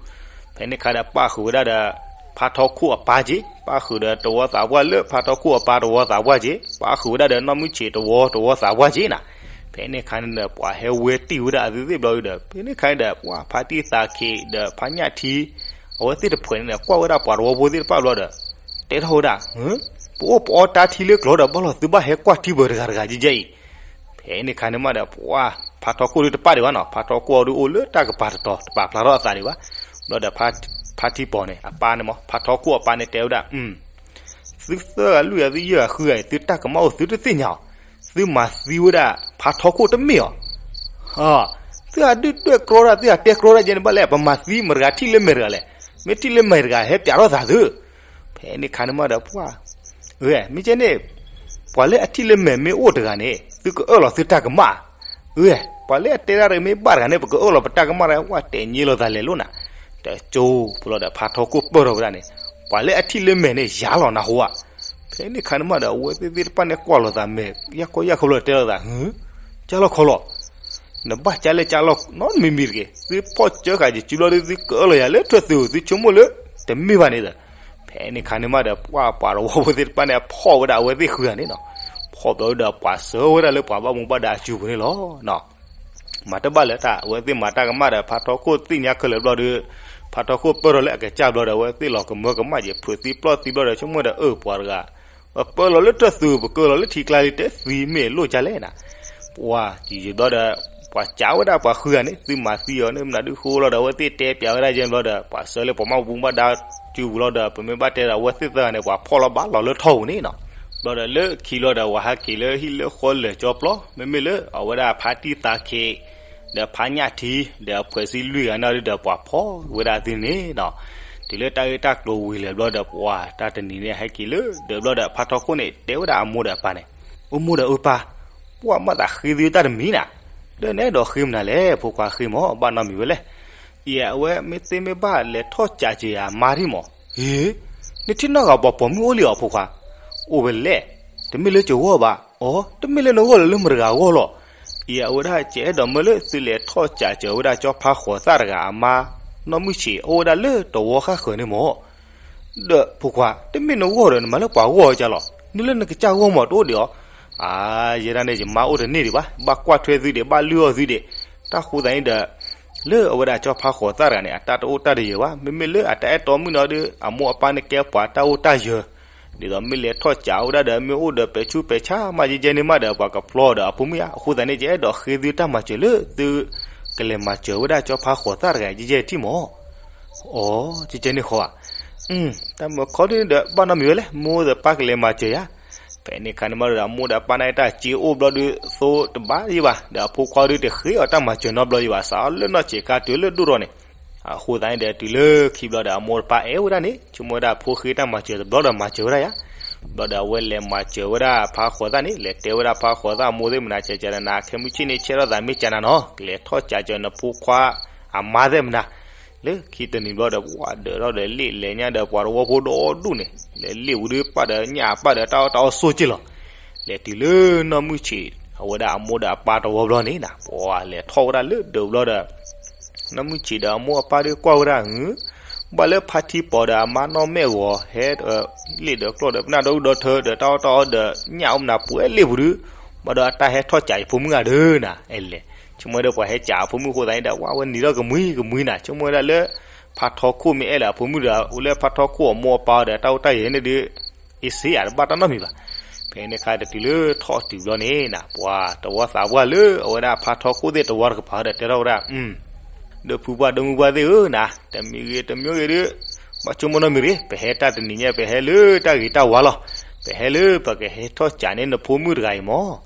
ဖဲန့ၣ်ခါဒီး ပၣ်ဃုာ်ဝဲဒၣ်ဒီး ဖါထီခိၣ်အပၢ်က့ၤ ပၣ်ဃုာ်ဒီးတဝီသးပှၢ်လၢဖါထီခိၣ်အပၢ်တဝီသးပှၢ်က့ၤ ပၣ်ဃုာ်ဝဲဒၣ်ဒီးနီၢ်မုၢ်ဆ့ၣ်တဝီတဝီသးပှၢ်က့ၤနီၤ. ဖဲန့ၣ်ခါန့ၣ်ဒီး ပှၤဟဲဝဲတံၢ်ဝဲဒၣ်အသုသ့ၣ်ဘျီဒုးဒီး ဖဲန့ၣ်ခါန့ၣ်ဒီး ပှၤဖါတံၢ်သးခ့ဒီးဖါညၣ်ထံ အဝဲသ့ၣ်တဖုန့ၣ်ဒီး ကွၢ်ဝဲဒၣ်ပှၤတဝီဖိသ့ၣ်တဖၣ်ဘျီဒီး တဲထီၣ်ဝဲဒၣ် ပအိၣ်ပအီတၢ်ထံလၢကျိၤဒီး ဘၣ်လီၤသုဘၣ်ဟဲကွၢ်ထံပၢၤတဂၤတဂၤကဲကဲအံၤ. ဖဲန့ၣ်ခါန့ၣ်မးဒီး ပှၤဖါထီခိၣ်ဒုးတပၣ်ဒံးဘၣ်နီၤ ဖါထီခိၣ်အီၤဒုးအိၣ်လၢတၢ်ကပၤတတီၤ တပာ်ဖျါထီၣ်အသးဒံးဘၣ်. ဘျီဒီး ဖါထံပီၤန့ၣ် အပၢ်န့ၣ်မး ဖါထီခိၣ်အပၢ်န့ၣ်တဲဝဲဒၣ် သုသၢဂၤလွံၢ်ဂၤ သုယဲၢ်ဂၤဃုဂၤအံၤ သုတၢ်ကမၣ်အိၣ်သုတသ့ၣ်ညါအီၤ, သုမၤသံဝဲဒၣ်ဖါထီခိၣ်တမ့ၢ်အီၤ, သုဟးဒုၣ်ဒွဲၣ်ကြီတၢ် သုဟးတဲကြီတၢ်ကဲန့ၣ် ဘၣ်လဲၣ် ပမၤသံမတၤတဂၤထံၣ်လၢမဲာ်တဂၤလဲၣ်, မ့ၢ်ထံၣ်လၢမဲာ်တဂၤ ဟဲပၠးထီၣ်သးသု. ဖဲန့ၣ်ခါန့ၣ်မးဒီး ပှၤ မ့ၢ်ကဲန့ၣ် ပှၤလၢအထံၣ်လၢမဲာ်မ့ၢ်အိၣ်တဂၤန့ၣ် သုကအၢၣ်လီၤသုတၢ်ကမၣ်, ပှၤလၢအတဲတၢ်တဂၤမ့ၢ်ဘၣ်တဂၤန့ၣ် ပကအၢၣ်လီၤပတၢ်ကမၣ်တဂၤ ပှၤတဲညံလီၤသးလဲၤလိာ်နၤ, တကၠိဖိလီၤဒီး ဖါထီခိၣ်ပၢၢ်ထီၣ်ဝဲဒၣ်န့ၣ်, ပှၤလၢအထံၣ်လၢမဲာ်န့ၣ် ယၤလီၤနၢ်ဟူဧါ. ဖဲန့ၣ်ခါန့ၣ်မးဒီး အဝဲသ့ၣ်သ့ၣ်တဖၣ်န့ၣ် ကွၢ်လိာ်သးမဲာ် ယၢ်ကီယၢ်ခိဘျီဒီး တဲလိာ်သး ကၢ်လီၢ်ခီလီၤ နဘၣ်ကၢ်လဲၣ်ကၢ်လီၢ်နီတမံၤမံၤတဂ့ၤ, သုဖီၣ်ကၢဃာ်ယစုဘျီဒီး သုကအၢၣ်လီၤယၤလၢထၢၣ်သုဧိၤ သုဆိကမိၣ်လၢ တမ့ၢ်ဘၣ်န့ၣ်ဒီး, ဖဲန့ၣ်ခါန့ၣ်မးဒီး ပှၤပှၤတဝီဖိသ့ၣ်တဖၣ်န့ၣ် ဖီၣ်ဝဲဒၣ်အဝဲသ့ၣ်ဃုဂၤန့ၣ်နီၤ, ဖီၣ်ဘျီဒီး ပှၤဆှၢဝဲဒၣ်လၢပှၤဘၣ်မူဘၣ်ဒါအစုပူၤန့ၣ်လီၤ. မၤတဘၣ်လၢတၢ် အဝဲသ့ၣ်မၤတၢ်ကမၣ်ဒီး ဖါထီခိၣ်သ့ၣ်ညါခဲလၢာ်ဘျီဒီး, ဖါထီခိၣ်ပၢၢ်ထီၣ်လၢအကစၢ်ဘျီဒီး အဝဲသ့ၣ်လီၤကမၢကမၣ်က့ၤ ဖုးသံပျီၢ်သံဘျီဒီး ဆိကမိၣ်ဒီး အၢၣ်ပှၤတဂၤ ပပၢလီၤလၢထၢၣ်သုး ပကၢလီၤလၢထံကျါလံ တဲသံမ့ၢ်လိၣ်ကၢ်လဲၣ်နၤ, ပှၤကံၤယံာ်ဘျီဒီး ပှၤကးဝဲဒၣ်ပှၤဃုဂၤန့ၣ် သုမၤသံအီၤန့ၣ် မနုၤဒုးဃိလီၤဒီး အဝဲသ့ၣ်တဲပၠးဝဲဒၣ်ယဲဘျီဒီး ပှၤဆှၢလၢပှၤဘၣ်မူဘၣ်ဒါစုပူၤလီၤဒီး ပမ့ၢ်ဘၣ်တဲဒီး အဝဲသ့ၣ်သၢဂၤန့ၣ် ပှၤဖီၣ်လီၤဘၣ်လီၤလၢထီပူၤန့ၣ်နီၤ, ဘျီဒီးလၢခံဘျီဒီး ပှၤဟးက့ၤလၢဟံၣ်လၢဃီလၢာ်ကၠီပျီ မ့မ့ၢ်လၢအဝဲဒၣ်ဖါတံၢ်သးခ့ ဒီးဖါညၣ်ထံ ဒီးအဖှဲးစံလွံၢ်ဂၤန့ၣ်ဒီး ပှၤဖီၣ်ဝဲဒၣ်သုန့ၣ်နီၤ, တုၤလၢတၢ်ဂ့ၢ်တၢ်ကျိၤဝံၤလၢာ်ဘျီဒီး ပှၤတၢ်တနံၤန့ၣ် ဟဲက့ၤလၢဒၢးဘျီဒီး ဖါထီခိၣ်န့ၣ် တဲဝဲဒၣ်အမိၢ်ဒီးအပၢ်န့ၣ်, အိၣ်မိၢ်ဒီးအပၢ်, ပှၤမၤသးဃ့သုတၢ်တမံၤနၤ, ဒီးနအဲၣ်ဒိးဃ့မနုၤလဲၣ် ဖိခွါဃ့မး ဘၣ်နီတမံၤဝဲလဲၣ်, အံၤအဝဲမ့ၢ်သ့မ့ၢ်ဘၣ်လဲၤထီၣ်ကးက့ၤအမါထံၣ်မး, အ့ နထံၣ်နီၢ်ဂၤပှၤပိာ်မုၣ်အိၣ်လံအီၤဖိခွါ, အိၣ်ဝဲလဲၣ်, တမ့ၢ်လၢကဂီၢ်ဘၣ်. အိ, တမ့ၢ်လၢနဂီၢ်လၢ လၢမတၤတဂၤအဂီၢ်လီၤ. အံၤအဝဲဒၣ်ကအဲၣ်ဒိးမၢလၢသုလဲၤထီၣ်စးစၢၤဝဲဒၣ်ကၠီဖါဃိးသၣ်တဂၤအမါ နီၢ်မုၢ်ဆံး အိၣ်ဝဲဒၣ်လၢတဝီဃၣ်ဃၢၤန့ၣ်မၢ်. ဒီးဖိခွါ, တမ့ၢ်နဂီၢ်ဒီး နမၤလၢပှၤဂီၢ်ကလီၤ. နလၢနကစၢ်ဂီၢ်မၢ် တအိၣ်ဒံးအီၤ. အါ, ယဲဒၣ်န့ၣ် ယမါအိၣ်တန့ၢ်ဒံးဘၣ်, ဘၣ်ကွၢ်ထွဲသုဒံး, ဘၣ်လုၢ်အီၣ်သုဒံး. တၢ်ဃိသတးန့ၣ်ဒီး လၢအဝဲဒၣ်ကၠီဖါဃိးသၣ်တဂၤန့ၣ် အတၢ်တအိၣ်တၢ်တယၢၤဘၣ်. မ့မ့ၢ်လၢအတၢ်အဲၣ်တီမုၣ်န့ၣ်ဒီး အမိၢ်အပၢ်န့ၣ်ကဲပှၤတၢ်အိၣ်တၢ်ယၢၤ, ဒ်သိးမ့ၢ်လဲၤထီၣ်စးဝဲဒၣ်ဒီး မ့ၢ်အိၣ်ဒီးပဲာ်ဆူးပဲာ်ဆါမး ယဲယဲန့ၣ်မးဒီး ပှၤကဖျီဒီးအဖိမုၣ်ဧါ. အဃိသတးန့ၣ် ယအဲၣ်ဒိးဃ့သုတၢ်မၤစၢၤလၢသု ကလဲၤမၤစၢၤဝဲဒၣ်ကၠီဖါဃိးသၣ်တဂၤ ယဲယဲထံၣ်မၢ်. အိ, ကဲကဲန့ၣ်ဃီဧါ. တၢ်မုၣ်ခီဒုဒီး ဘၣ်နီတမံၤဝဲလဲၣ်, မိၢ်ဒီးပၢ်ကလဲၤမၤစၢၤယၤ. ဖဲန့ၣ်အခါန့ၣ်မးဒီး အမိၢ်ဒီးပၢ်န့ၣ် တၢ်စ့အိၣ်ဘျီဒီး သိတဘၣ်ယံၤဘၣ်, ဒီးအဖိခွါဒုတဃ့အီၤတၢ်မၤစၢၤနီတဘျီယံၤဘၣ်, စးလၢနီၢ်ဆံးခါတုၤလၢဒိၣ်ထီၣ်န့ၣ်. အဃိသတးန့ၣ်ဒီး တုၤလၢခံဘျီဒီး အမိၢ်တပၢ်အဲၣ်ဝဲဒၣ်န့ၣ် ဆိကမိၣ်ဝဲဒၣ်ဖိဃ့တၢ်မၤစၢၤတဘျီဒီးမၤစၢၤဝဲဒၣ်ယၤ. ဘျီဒီးအဝဲလဲၤမၤစၢၤဝဲဒၣ်ဖါဃိးသၣ်န့ၣ် လဲၤတဲဝဲဒၣ်ဖါဃိးသၣ်အမိၢ်သ့ၣ်မနၤ ကဲကဲနၤ ခဲမုၢ်ဆ့ၣ်န့ၣ် ဆဲးထီၣ်သးမ့ၢ်ကနၤနီၤ, ကလဲၤထီၣ်စးစၢၤနဖိခွါအမါသ့ၣ်မနၤ လၢခံတနံၤဘျီဒီး ပှၤဒၢးထီၣ်ဒီးလ့ၣ်လဲၤညါဒီး ပှၤတဝီဖိဒီဒူၣ်န့ၣ် လဲၤလ့ၣ်ဝံၤဒီး ပၢ်ဒီးညၣ်ပၢ်ဒီးတၢ်အီၣ်တၢ်အီၣ်ဆိၣ်က့လီၤ. လဲၤတုၤလၢနီၢ်မုၢ်ဆံး အဝဲဒၣ်အမိၢ်ဒီးအပၢ်တဝီဘျီန့ၣ်နီၤ, ပှၤလဲၤထီၣ်ဝဲဒၣ်လၢဒၢးဘျီဒီး နီၢ်မုၢ်ဆံးဒီးအမိၢ်အပၢ်ဒီးကွၢ်ဝဲဒၣ်, ဘၣ်လၢဖါထံပီၤဒီးအမါနီၢ်မဲာ်ဂီၤ ဟဲ လ့ၣ်ဒီးကျီၢ်ဒီးပနၢ်ဒီဒူၣ်ဒီထၢဒီးတၢ်အီၣ်တၢ်အီဒီးညၣ်အိၣ်မနၤပှဲၤလ့ၣ်ပူၤဒုး, ဘၣ်ဒီးအတၢ်ဟဲထီၣ်စးယဖိမုၣ်ဂၤဒုးနၤ, အဲလဲၣ်, ဆိကမိၣ်ဒီးပှၤဟဲစးအဖိမုၣ်အဃိသတးန့ၣ်ဒီး ဝဲနံၤထီၣ်ကမှံကမှံနၤ, ဆိကမိၣ်ဝဲဒၣ်လၢ ဖါထီခိၣ်မ့ၢ်အဲၣ်လၢအဖိမုၣ်ဒီး အိၣ်လၢဖါထီခိၣ်အမိၢ်အပၢ်ဒီးတၢ်အိၣ်တၢ်ယၢၤန့ၣ်ဒုး အ့စ့ယၤတဘၣ်တၢ်နီတမံၤဘၣ်. ဖဲန့ၣ်အခါတတုၤလၢထီၣ်တုၤဘျီန့ၣ်နၤ ပှၤတဝီသးပှၢ်လၢအဝဲဒၣ်ဖါထီခိၣ်သ့ၣ်တဝီတကပၤဒီးတဲထီၣ်ဝဲဒၣ်, ဒီပုၢ်ပှၢ်ဒီမုၢ်ပှၢ်သ့ၣ်ဧၢနၤ, တမံၤဂ့ၤတမံၤဂ့ၤဒီး ဘၣ်ဆိကမိၣ်နီတမံၤတဂ့ၤ, ပဟဲတၢ်တနံၤညါ ပဟဲလၢတၢ်ဂ့ၤတၢ်ဝါလီၤ. ပဟဲလၢပကဟဲထီၣ်စးန့ၢ်နဖိမုၣ်တဂၤအံၤမၢ်.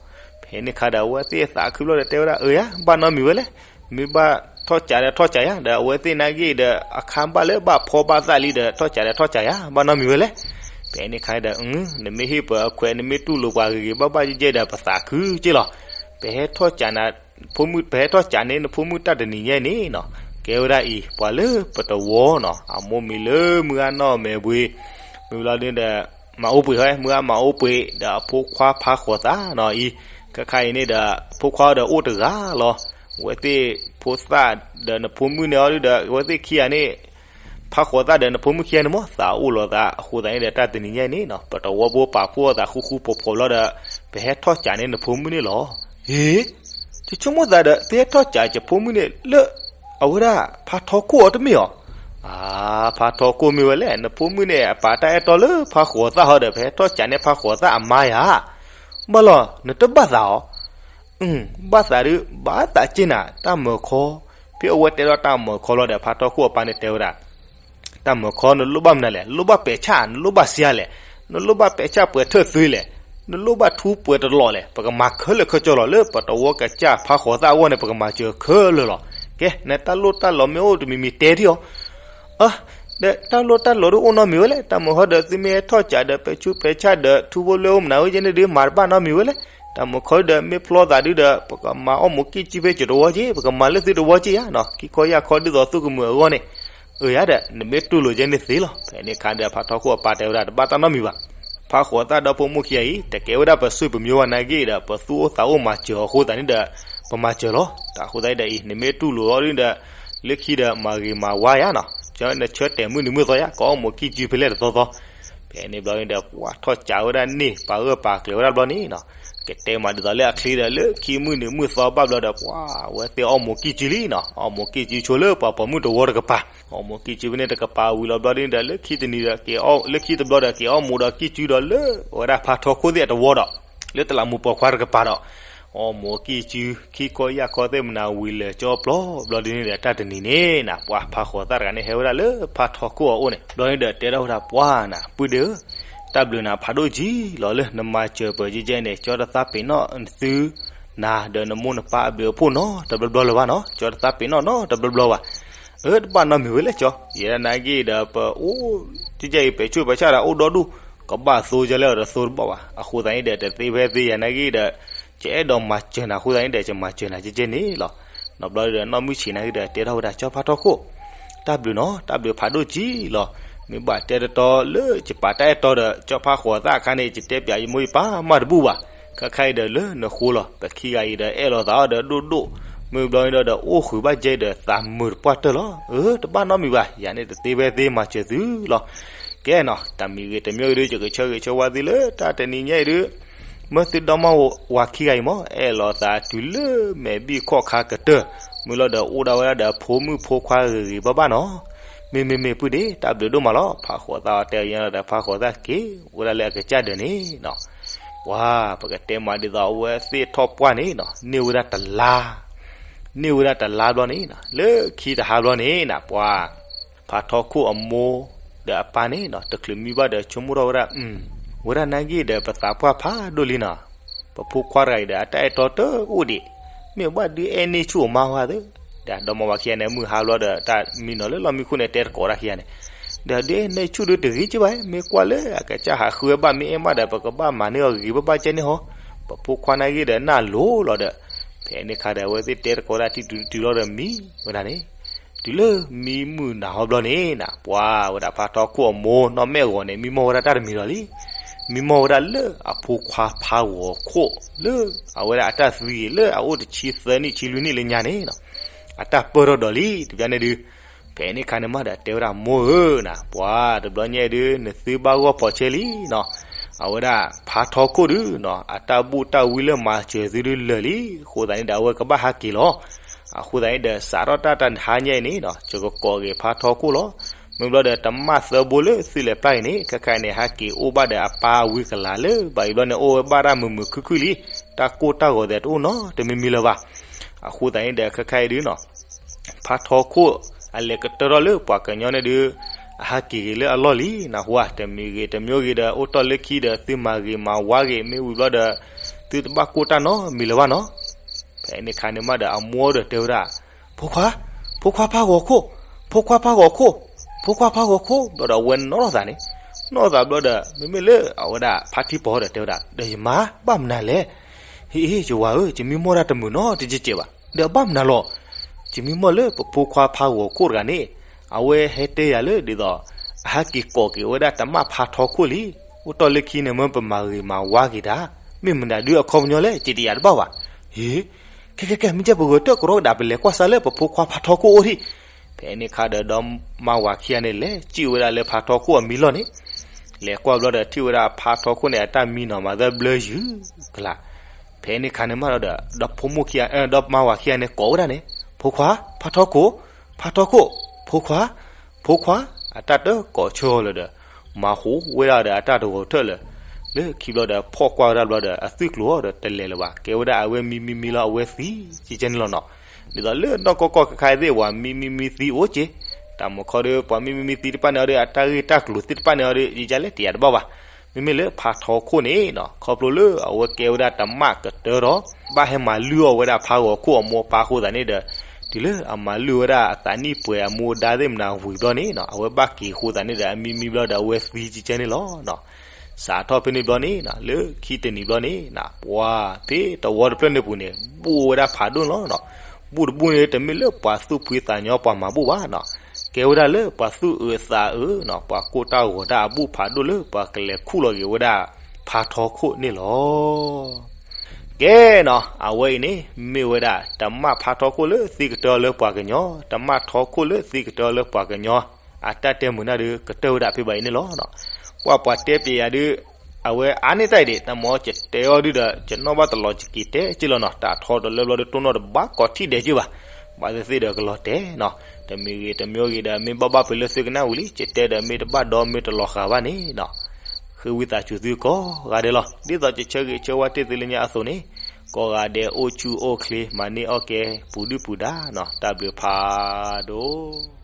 ဖဲန့ၣ်အခါဒီးအဝဲသ့ၣ်သးခုဘျီဒီးတဲဝဲဒၣ် အၢယၤ ဘၣ်နီတမံၤဝဲလဲၣ်, မ့ၢ်ဘၣ်ထီၣ်စးဒီးထီၣ်စးယၤ, ဒီးအဝဲသ့ၣ်နာ်က့ဒီး အခါဘၣ်လၢဘၣ်ဖီဘၣ်သၣ်လံဒီး ထီၣ်စးဒီးထီၣ်စးယၤ ဘၣ်နီတမံၤဝဲလဲၣ်. ဖဲန့ၣ်အခါဒီး နမ့ၢ်ဟ့ၣ်ပှၤအခွဲး နမ့ၢ်တူၢ်လိာ်ပှၤဂ့ၤဂ့ၤဘၣ်ဘၣ်ယဲၢ်ယဲၢ်ဒီး ပသးခုက့လီၤ. ပဟဲထီၣ်စးန ဖိမုၣ် ပဟဲထီၣ်စးန့ၢ်နဖိမုၣ်တၢ်တနံၤညါန့ၣ်နီၤ, ကဲဝဲဒၣ်အံၤ ပှၤလၢပတဝီနီၤ, အမိၢ်မံၤလၢမုၢ်ဂၢ်နီၢ်မဲာ်ဘှ့ၤ, မ့ၢ်ဘျီဒုဒီး မၤအိၣ်ပှ့ၤဟဲ မုၢ်ဂၢ်မၤအိၣ်ပှ့ၤ ဒီးအဖိခွါဖါဃိးသၣ်နီၤအံၤ, ခဲခါအံၤန့ၣ်ဒီး ဖိခွါဒီးအိၣ်တဂၤလီၤ. အဝဲသ့ၣ်ဖိသၣ်ဒီးနဖိမုၣ်န့ၣ်အီၤဒုဒီး အဝဲသ့ၣ်ခံဂၤန့ၣ် ဖါဃိးသၣ်ဒီးနဖိမုၣ်ခံဂၤန့ၣ်မၢ် သးအိၣ်လိာ်သးအဃိသတးန့ၣ်ဒီး တၢ်တနံၤညါအံၤန့ၣ်နီၤ ပတဝီဖိပာ်ဖှိၣ်အသးဃူဃူဖိးဖိးဘျီဒီး ပဟဲထီၣ်စးန့ၢ်နဖိမုၣ်န့ၣ်လီၤ. ဟ့ၣ်, ယဆိကမိၣ်သးဒီး သုဟဲထီၣ်စးယဖိမုၣ်န့ၣ်လၢ အဝဲဒၣ်ဖါထီခိၣ်အီၤတမ့ၢ်ဧါ. အါ, ဖါထီခိၣ်မ့ၢ်ဝဲလဲၣ်, နဖိမုၣ်န့ၣ် အပာ်တၢ်အဲၣ်တီလၢဖါဃိးသၣ်ဟီဒီး ပဟဲထီၣ်စးန့ၢ်ဖါဃိးသၣ်အမါယၤ. ဘၣ်လီၤ နတဘၣ်သးအီၤ. ဘၣ်သးဒုး ဘၣ်သးက့နၤ တၢ်မုၢ်ခီ, ဖဲအဝဲတဲထီၣ်တၢ်မုၢ်ခီလီၤဒီး ဖါထီခိၣ်အပၢ်န့ၣ်တဲဝဲဒၣ် တၢ်မုၢ်ခီ နလိၣ်ဘၣ်မနုၤလဲၣ်, နလိၣ်ဘၣ်ပဲာ်ဆၣ်, နလိၣ်ဘၣ်စံးလဲၣ်, နလိၣ်ဘၣ်ပဲာ်ဆၣ်ပှဲၤထၢၣ်သွံလဲၣ်, နလိၣ်ဘၣ်ထူပှဲၤတလီးလဲၣ်, ပကမၤခဲလၢာ်ခဲဆ့လီၤ လၢပတဝီကစၢ်ဖါဃိးသၣ်အဂီၢ်န့ၣ် ပကမၤစၢၤခဲလၢာ်လီၤ. ကဲ နတၢ်လိၣ်တၢ်လီၤမ့ၢ်အိၣ်တမံၤမံၤတဲဒံးအီၤ. အၢ, ဒီးတၢ်လိၣ်တၢ်လီၤဒုးအိၣ်နီတမံၤဝဲလဲၣ်, တၢ်မုၢ်ခီဒီး သုမ့ၢ်ဟဲထီၣ်စးဒီး ပဲာ်ဆူးပဲာ်ဆၣ်ဒီး ထူဖိလၢအိၣ်မနုၤဝဲကဲန့ၣ်ဒုး မၤတဘၣ်နီတမံၤဝဲလဲၣ်. တၢ်မုၢ်ခီဒီး မ့ၢ်ဖျီသးဒုဒီး ပကမၤအီၣ်မူးကံၣ်ကၠူဖဲကၠိတဝီက့, ပကမၤလၢသုတဝီက့ဧါနီၤ, ခံခီယၢ်ခီဒ်သိးသုကမုာ်အဂီၢ်န့ၣ်. အၢယၤဒီး နမ့ၢ်တူၢ်လိာ်ကဲန့ၣ်သ့လီၤ. ဖဲန့ၣ်အခါဒီး ဖါထီခိၣ်အပၢ်တဲဝဲဒၣ် တဘၣ်တၢ်နီတမံၤဘၣ်. ဖါဃိးသၣ်ဒီဖိမိၢ်ခံဂၤအံၤ တကဲဝဲဒၣ်ပစိၤပမံၤဝဲနာ်က့ဒီး ပသူၣ်အိၣ်သးအိၣ်မၤစၢၤအဃိသတးန့ၣ်ဒီး ပမၤစၢၤလီၤ. တၢ်အဃိသတးဒီးအံၤ နမ့ၢ်တူၢ်လိာ်အီၤဒုဒီး လၢခံဒီးမၤဂ့ၤမၤဝါယၤနီၤ, နဆၢတဲာ်မုၢ်နံၤမုၢ်သီယၤ ကအီၣ်မူးကံၣ်ကၠူဖဲလဲၣ်တသီသီ. ဖဲန့ၣ်ဘျီန့ၣ်ဒီး ပှၤထီၣ်စးဝဲဒၣ်န့ၣ် ပာ်ဂၢၢ်ပာ်ကျၢၤဝဲဒၣ်ဘျီန့ၣ်နီၤ, ကတဲမးဒ်သိးလၢအချ့ဒီး လၢခံမုၢ်နံၤမုၢ်သီဘၣ်ဘျီဒီး ပှၤအဝဲသ့ၣ်အီၣ်မူးကံၣ်ကၠူလံနီၤ, အီၣ်မူးကံၣ်ကၠူဆိလၢပှၤပိာ်မုၣ်တဝီတကပၤ, အီၣ်မူးကံၣ်ကၠူဖဲန့ၣ်တကပၤဝံၤလီၤဘျီန့ၣ်ဒီး လၢခံတနံၤဒီး လၢခံတဘျီဒီး က့ၤအီၣ်မူးဒီးကံၣ်ကၠူဒီးလၢ အဝဲဒၣ်ဖါထီခိၣ်သ့ၣ်အတဝီဒီး လၢတလးမူးပိာ်ခွါတကပၤဒီး အီၣ်မူးကံၣ်ကၠူ ခံခီယၢ်ခီသ့ၣ်မနၤဝံၤလၢာ်ကၠီပျီဘျီဒ်န့ၣ်ဒီး တၢ်တနံၤန့ၣ်နၤ ပှၤဖါဃိးသၣ်တဂၤန့ၣ် ဟဲဝဲဒၣ်လၢဖါထီခိၣ်အအိၣ်န့ၣ် ဘျီန့ၣ်ဒီးတဲထီၣ်ဝဲဒၣ်ပှၤနၤ ပုၢ်ဒ့ဧၢ, တၢ်ဘျုးနၤဖးဒိၣ်ကံလီၤလၢနမၤစၢၤပၢၤကဲကဲန့ၣ် ကၠီတသးပ့ၤနီၣ်သု နၤဒီးနမိၢ်နပၢ်အဘျုးအဖှိၣ်နီတဘျီဘျီလၢၤဘၣ်နီၤ, ကၠီတသးပ့ၤနီၣ်နီတဘျီဘျီဘၣ်. အၢ တဘၣ်နီတမံၤဝဲလဲၣ်ကၠီ, ယဲဒၣ်နာ်က့ဒီး ပအိၣ်ကဲကဲအံၤ ပဲာ်ဆူးပဲာ်ဆါဒီးအိၣ်ဒီဒူၣ် ကဘၣ်သိယဲလဲၣ်ဒီးသိတဘၣ်ဘၣ်. အဃိသတးန့ၣ်ဒီး တသ့ဖဲသ့ယၤနာ်က့ဒီး ယအဲၣ်ဒိးမၤစၢၤနၤအဃိသတးန့ၣ်ဒီး ယမၤစၢၤနၤကဲကဲန့ၣ်လီၤ. နီတဘျီဒီး နီၢ်မုၢ်ဆံးနာ်က့ဒီး တဲထီၣ်ဝဲဒၣ်ကၠီဖါထီခိၣ်, တၢ်ဘျုးနီၤ, တၢ်ဘျုးဖးဒိၣ်ကံလီၤ. မ့ၢ်ဘၣ်တဲတတီလၢယပာ်တၢ်အဲၣ်တီဒီး ကၠီဖးဃိးသၣ်အခါန့ၣ် ယတဲပၠးယမိၢ်ယပၢ်မးတဘူၣ်ဘၣ်. ခဲခါအံၤဒီးလၢနဃိလီၤ. ပခံဂၤအံၤဒီးအဲၣ်လိာ်သးအီၤဒီးဒိၣ်ဒိၣ်, မ့ၢ်ဘျီန့ၣ်ဒီး အိၣ်ဃုာ်ဘၣ်ကဲဒီးသးမုာ်တပှၢ်တၢၢ်လီၤ. အၢ တဘၣ်နီတမံၤဘၣ်, ယၤန့ၣ်တသ့ဖဲသ့မၤစၢၤသုလီၤ. ကဲနီၤ, တၢ်မံၤဂ့ၤတမံၤဂ့ၤဒီး ယကဆၢဂ့ၤဆၢဝါသုလၢတၢ်တနံၤညါအံၤဒီး မၢသုဒီမါဝၤခံဂၤအံၤမး အဲၣ်လိာ်သးတုၤလၢမဲာ်ဘံၣ်ခီၣ်ခါကတၢၢ်, မုၢ်လီၤဒီးအိၣ်ဒၣ်ဝဲဒၣ်ဒီးအဖိမုၣ်ဖိခွါဂ့ၤဂ့ၤဘၣ်ဘၣ်နီၤ. မ့မ့မ့ၢ်ပုၢ်ဒ့ တၢ်ဘျုးဒိၣ်မးလီၤ. ဖးဃိးသၣ်အီၤတဲအီၤညါဒီး ဖးဃိးသၣ်က့ၤဝဲဒၣ်လၢအကစၢ်ဒၢးန့ၣ်နီၤ. ပှၤ ပကတဲမးဒ်သိးအဝဲသ့ၣ်ထီၣ်ပှၢ်န့ၣ်နီၤ, န့ၢ်ဝဲဒၣ်တလါ, န့ၢ်ဝဲဒၣ်တလါဘျီန့ၣ်နီၤ, လၢခံတဟါဘျီန့ၣ်နီၤ ပှၤ ဖါထီခိၣ်အမိၢ်ဒီးအပၢ်န့ၣ်နီၤ တချုးမံဘၣ်ဒီးဆိကမိၣ်ထီၣ်ဝဲဒၣ်, ဝဲဒၣ်နာ်က့ဒီးပသးပှၢ်ဖးဒိၣ်လံနီၤ, ပဖိခွါတဂၤအံၤဒီးအတၢ်အဲၣ်တီတအိၣ်ဒံး, မ့ၢ်ဘၣ်ဒုးအဲၣ်န့ၢ်ဆူၣ်အမါဝဲသ့, ဒီးဒီမါဝၤခံဂၤန့ၣ် မုၢ်ဟါဘျီဒီးတၢ်မံနီၤလၢလီၢ်မံခိၣ်န့ၣ် တဲတကိးတၢ်ခံဂၤန့ၣ်, ဒီးဒုးအဲၣ်န့ၢ်ဆူၣ်ဒီးတဂ့ၤက့ဘၣ်, မ့ၢ်ကွၢ်လၢအကစၢ်ဟးဃုဝဲဘၣ် မ့ၢ်အဲၣ်ဘၣ်ဒီး ပကဘၣ်မၤန့ၢ်အီၤဂ့ၤဂ့ၤဘၣ်ဘၣ်ကဲန့ၣ်ဟီ, ပဖိခွါနာ်က့ဒီးနၢ်လိၤလီၤဒီး, ဖဲန့ၣ်ခါဒီး အဝဲသ့ၣ်တဲတကိးဒၣ်ထံတုၤတုၤလီၤဒီးမံဝဲဒၣ်န့ၣ်, တုၤလၢမံမုၢ်နၤဟီဘျီန့ၣ်နီၤ ပှၤဝဲဒၣ်ဖါထီခိၣ်အမိၢ်နီၢ်မဲာ်ဂီၤန့ၣ် မံမီၢ်ဝဲဒၣ်တၢ်တမံၤလီၤလံ. မံမီၢ်ဝဲဒၣ်လၢအဖိခွါဖးဂီၤခိၣ်လၢ အဝဲဒၣ်အတၢ်သံဂ့ၤလၢအအိၣ်တဆံသၢနံၣ်ဆံလွံၢ်နံၣ်လၢညါန့ၣ်နီၤ, အတၢ်ပၢၢ်ထီၣ်ဒီးလံ တဘျီန့ၣ်ဒုး, ဖဲန့ၣ်ခါန့ၣ်မးဒီးတဲဝဲဒၣ် မိၢ်ဧၢနီၤ ပှၤတဘျီညါဒုး နသုဘၣ်ဂီၢ်ဖီးဆဲလံနီၤ, အဝဲဒၣ်ဖါထီခိၣ်ဒုးနီၤ အတၢ်ဘူၣ်တၢ်ဝံလၢမၤစၢၤသုဒုးလၢာ်လံ, အဃိသတးန့ၣ်ဒီး အဝဲကဘၣ်ဟးက့ၤလီၤ. အဃိသတးန့ၣ်ဒီး စးထီၣ်တၢ်တဟါညါအံၤန့ၣ်နီၤ ယကကိးက့ၤဖါထီခိၣ်လီၤ. မ့ၢ်ဘျီဒီးတမၣ်သၢဘိလၢသုလဲၤပျၢ်အံၤန့ၣ် ခဲခါအံၤန့ၣ် ဟဲက့ၤအိၣ်ဘၣ်ဒီးအပၢ်အဝံကလၤလၢ ဘၣ်အံၤဘျီန့ၣ် အိၣ်ဝဲဘၣ်တၢ်မုာ်မုာ်ခုၣ်ခုၣ်လံ, တၢ်ကိၢ်တၢ်ဂီၤသဲးတအိၣ်နီတမံၤမံၤလၢၤဘၣ်. အဃိသတးန့ၣ်ဒီး ခဲခါအံၤဒုးနီၤ ဖါထီခိၣ်အလဲၤကတၢၢ်ထီၣ်လၢပှၤကညီန့ၣ်ဒုး အဟးက့ၤဂ့ၤလၢအလီၢ်လံနီၤ, ဟူဧါ တမံၤဂ့ၤတမံၤဂ့ၤဒီး အိၣ်တီၢ်လၢခံဒီး သုမၤဂ့ၤမၤဝါဂ့ၤ မ့ၢ်ဝံၤဘျီဒီး သုတဘၣ်ကိၢ်တၢ်နီတမံၤလၢၤဘၣ်နီၤ. ဖဲန့ၣ်ခါန့ၣ်မးဒီးအမိၢ်ဒီးတဲဝဲဒၣ်, ဖိခွါ, ဖိခွါဖးဂီၤခိၣ်, ဖိခွါဖးဂီၤခိၣ်, ဖိခွါဖးဂီၤခိၣ်, ဘျီဒီးအဝဲနီၣ်ထီၣ်သးန့ၣ်, နီၣ်ထီၣ်သးဘျီဒီး မ့မ့ၢ်လၢအဝဲဒၣ်ဖါထံပီၤဒီးတဲဝဲဒၣ်, ဒီးယမါ ဘၣ်မနုၤလဲၣ်. ဟ့ၣ် ယဝၤဧၢ, ယမံမီၢ်ဒၣ်တမုာ်နီတကဲးကဲးဘၣ်, ဒီးဘၣ်မနုၤလီၤ. ယမံမီၢ်လၢပဖိခွါဖးဂီၤခိၣ်တဂၤန့ၣ် အဝဲဟဲတဲယၤလၢဒ်သိး အဟဲက့ၤကိးက့ၤဝဲဒၣ်တမၣ်ဖါထီခိၣ်လံ, အိၣ်တီၢ်လၢခံန့ၣ် မၢပမၤဂ့ၤမၤဝါက့ၤတၢ်, မ့ၢ်မနုၤဒုးအခီပညီလဲၣ် ယတယာ်တဘၣ်ဘၣ်. ဟ့ၣ်, ခဲခဲခဲ မ့ၢ်ကဲပဂီၤတၢၢ်ကရီကဒး ပလဲၤကွၢ်စၢ်လၢပဖိခွါဖါထီခိၣ်အိၣ်ထံၣ်. ဖဲန့ၣ်ခါဒီး ဒီမါဝၤခံဂၤန့ၣ် လဲၤစံၣ်ဝဲဒၣ်လၢဖါထီခိၣ်အမံလီၢ်န့ၣ်, လဲၤကွၢ်ဘျီဒီးထံၣ်ဝဲဒၣ်ဖါထီခိၣ်န့ၣ် အတၢ်မံနီၤမၤသၢဘျၢယုၤကလး. ဖဲန့ၣ်ခါန့ၣ်မးဒီး ဒီဖိမိၢ်ခံဂၤ ဒီမါဝၤခံဂၤန့ၣ်ကိးဝဲဒၣ်န့ၣ်, ဖိခွါ, ဖါထီခိၣ်, ဖါထီခိၣ်, ဖိခွါ, ဖိခွါ, အတၢ်တကိးဆၢအီၤလၢၤဒီး မၤဟူးဝဲဒၣ်ဒီးအတၢ်တဂီၤထၢၣ်လၢာ်, လၢခံဘျီဒီးဖီၣ်ကွၢ်ဝဲဒၣ်ဘျီဒီး အသွံၣ်ကျိၤအီၤဒီးတလဲၤလၢၤဘၣ်, ကဲဝဲဒၣ်အဝဲမံမံမံလီၤ အဝဲသံကဲန့ၣ်လီၤနီၤ. ဒ်သိးလၢနီၢ်ကီၢ်ကီၢ်ခဲခါသ့ၣ် ပှၤမံမံမံသံအိၣ်က့, တၢ်မုၢ်ခီဒီး ပှၤမံမံမံသံတဖၣ်န့ၣ်အီၤဒီး အတၢ်ဂ့ၢ်တၢ်ကျိၤသ့ၣ်တဖၣ်န့ၣ်အီၤဒီး ယယါလဲၣ်တယာ်တဘၣ်ဘၣ်. မ့မ့ၢ်လၢဖါထီခိၣ်န့ၣ်နီၤ ခီဖျိလၢအဝဲကဲဝဲဒၣ်တမၣ်ကတၢၢ်ဒီး ဘၣ်ဟဲမၤလုၢ်အီၣ်ဝဲဒၣ်ဖါဂီၤခိၣ်အမိၢ်အပၢ်အဃိသတးန့ၣ်ဒီး တုၤလၢအမၤလုၢ်ဝဲဒၣ်အသးနံၣ်ပှဲၤအမူအဒါသ့ၣ်မနၤဝံၤဘျီန့ၣ်နီၤ အဝဲဘၣ်က့ၤအဃိသတးန့ၣ်ဒီး အမံမံဘျီဒီးအဝဲသံကဲန့ၣ်လီၤနီၤ. စးထီၣ်ဖဲန့ၣ်ဘျီန့ၣ်နီၤ လၢခံတနံၤဘျီန့ၣ်နီၤ ပှၤဖဲတဝီတဖျၢၣ်န့ၣ်ပူၤန့ၣ် ဘူၣ်ဝဲဒၣ်ဖးဒိၣ်လီၤနီၤ. ဘူၣ်တဘူၣ်န့ၣ် တမ့ၢ်လၢပှၤသူၣ်ဖှံသးညီပှၤမၤဘူၣ်ဘၣ်နီၤ. ကဲဝဲဒၣ်လၢပှၤသူၣ်အုးသးအုးနီၤ ပှၤကိၢ်တၢ်ဂီၤတၢ်အဘူၣ်ဖးဒိၣ်လၢပှၤကလဲၤခူၣ်လီၤက့ၤဝဲဒၣ်ဖါထီခိၣ်န့ၣ်လီၤ. ကဲနီၤ အဝဲအံၤန့ၣ် မ့ၢ်ဝဲဒၣ်တမၣ်ဖါထီခိၣ်လၢသံကတၢၢ်လၢပှၤကညီ, တမၣ်ထီခိၣ်လၢသံကတၢၢ်လၢပှၤကညီ, အတၢ်တဲမုာ်နၢ်ဒုးကတၢၢ်ဝဲဒၣ်ဖဲဘၣ်အံၤန့ၣ်လီၤ. ပှၤပှၤတဲပျဲယၤဒုး အဝဲအါန့ၢ်တၢ်အံၤဒံး တၢ်မ့ၢ်ကတဲအီၤဒုးဒီး ကနီၣ်ဘၣ်တလီၤကက့ၤတဲက့လီၤနီၤ တၢ်ထီတလၢဘျီဒုးတိၢ်နီၣ်တဘၣ်ကိးထံၣ်ဒဲးက့ဘၣ်. ဘၣ်သ့ၣ်သ့ၣ်ဒီးကလီၤတဲာ်နီၤ တမံၤဂ့ၤတမံၤဂ့ၤဒီး မ့ၢ်ဘၣ်ဘၣ်ဖဲလၢသုကနၣ်ဝံၤလံ ကတဲဒီးမ့ၢ်တဘၣ်ဒီးမ့ၢ်တလီၤဃာ်ဘၣ်န့ၣ်နီၤ ဃ့ဝံသးစူၤသုကိးဂၤဒဲးလီၤ. ဒ်သိးယဆၢဂ့ၤဆၢဝါတ့ၢ်သုလၢညါအသိးန့ၣ် ကိးဂၤဒဲးအိၣ်ဆူၣ်အိၣ်ချ့ မၤန့ၢ်အီၣ်ကဲပူၤဒုၣ်ပူၤဒါနီၤ တၢ်ဘျုးဖးဒိၣ်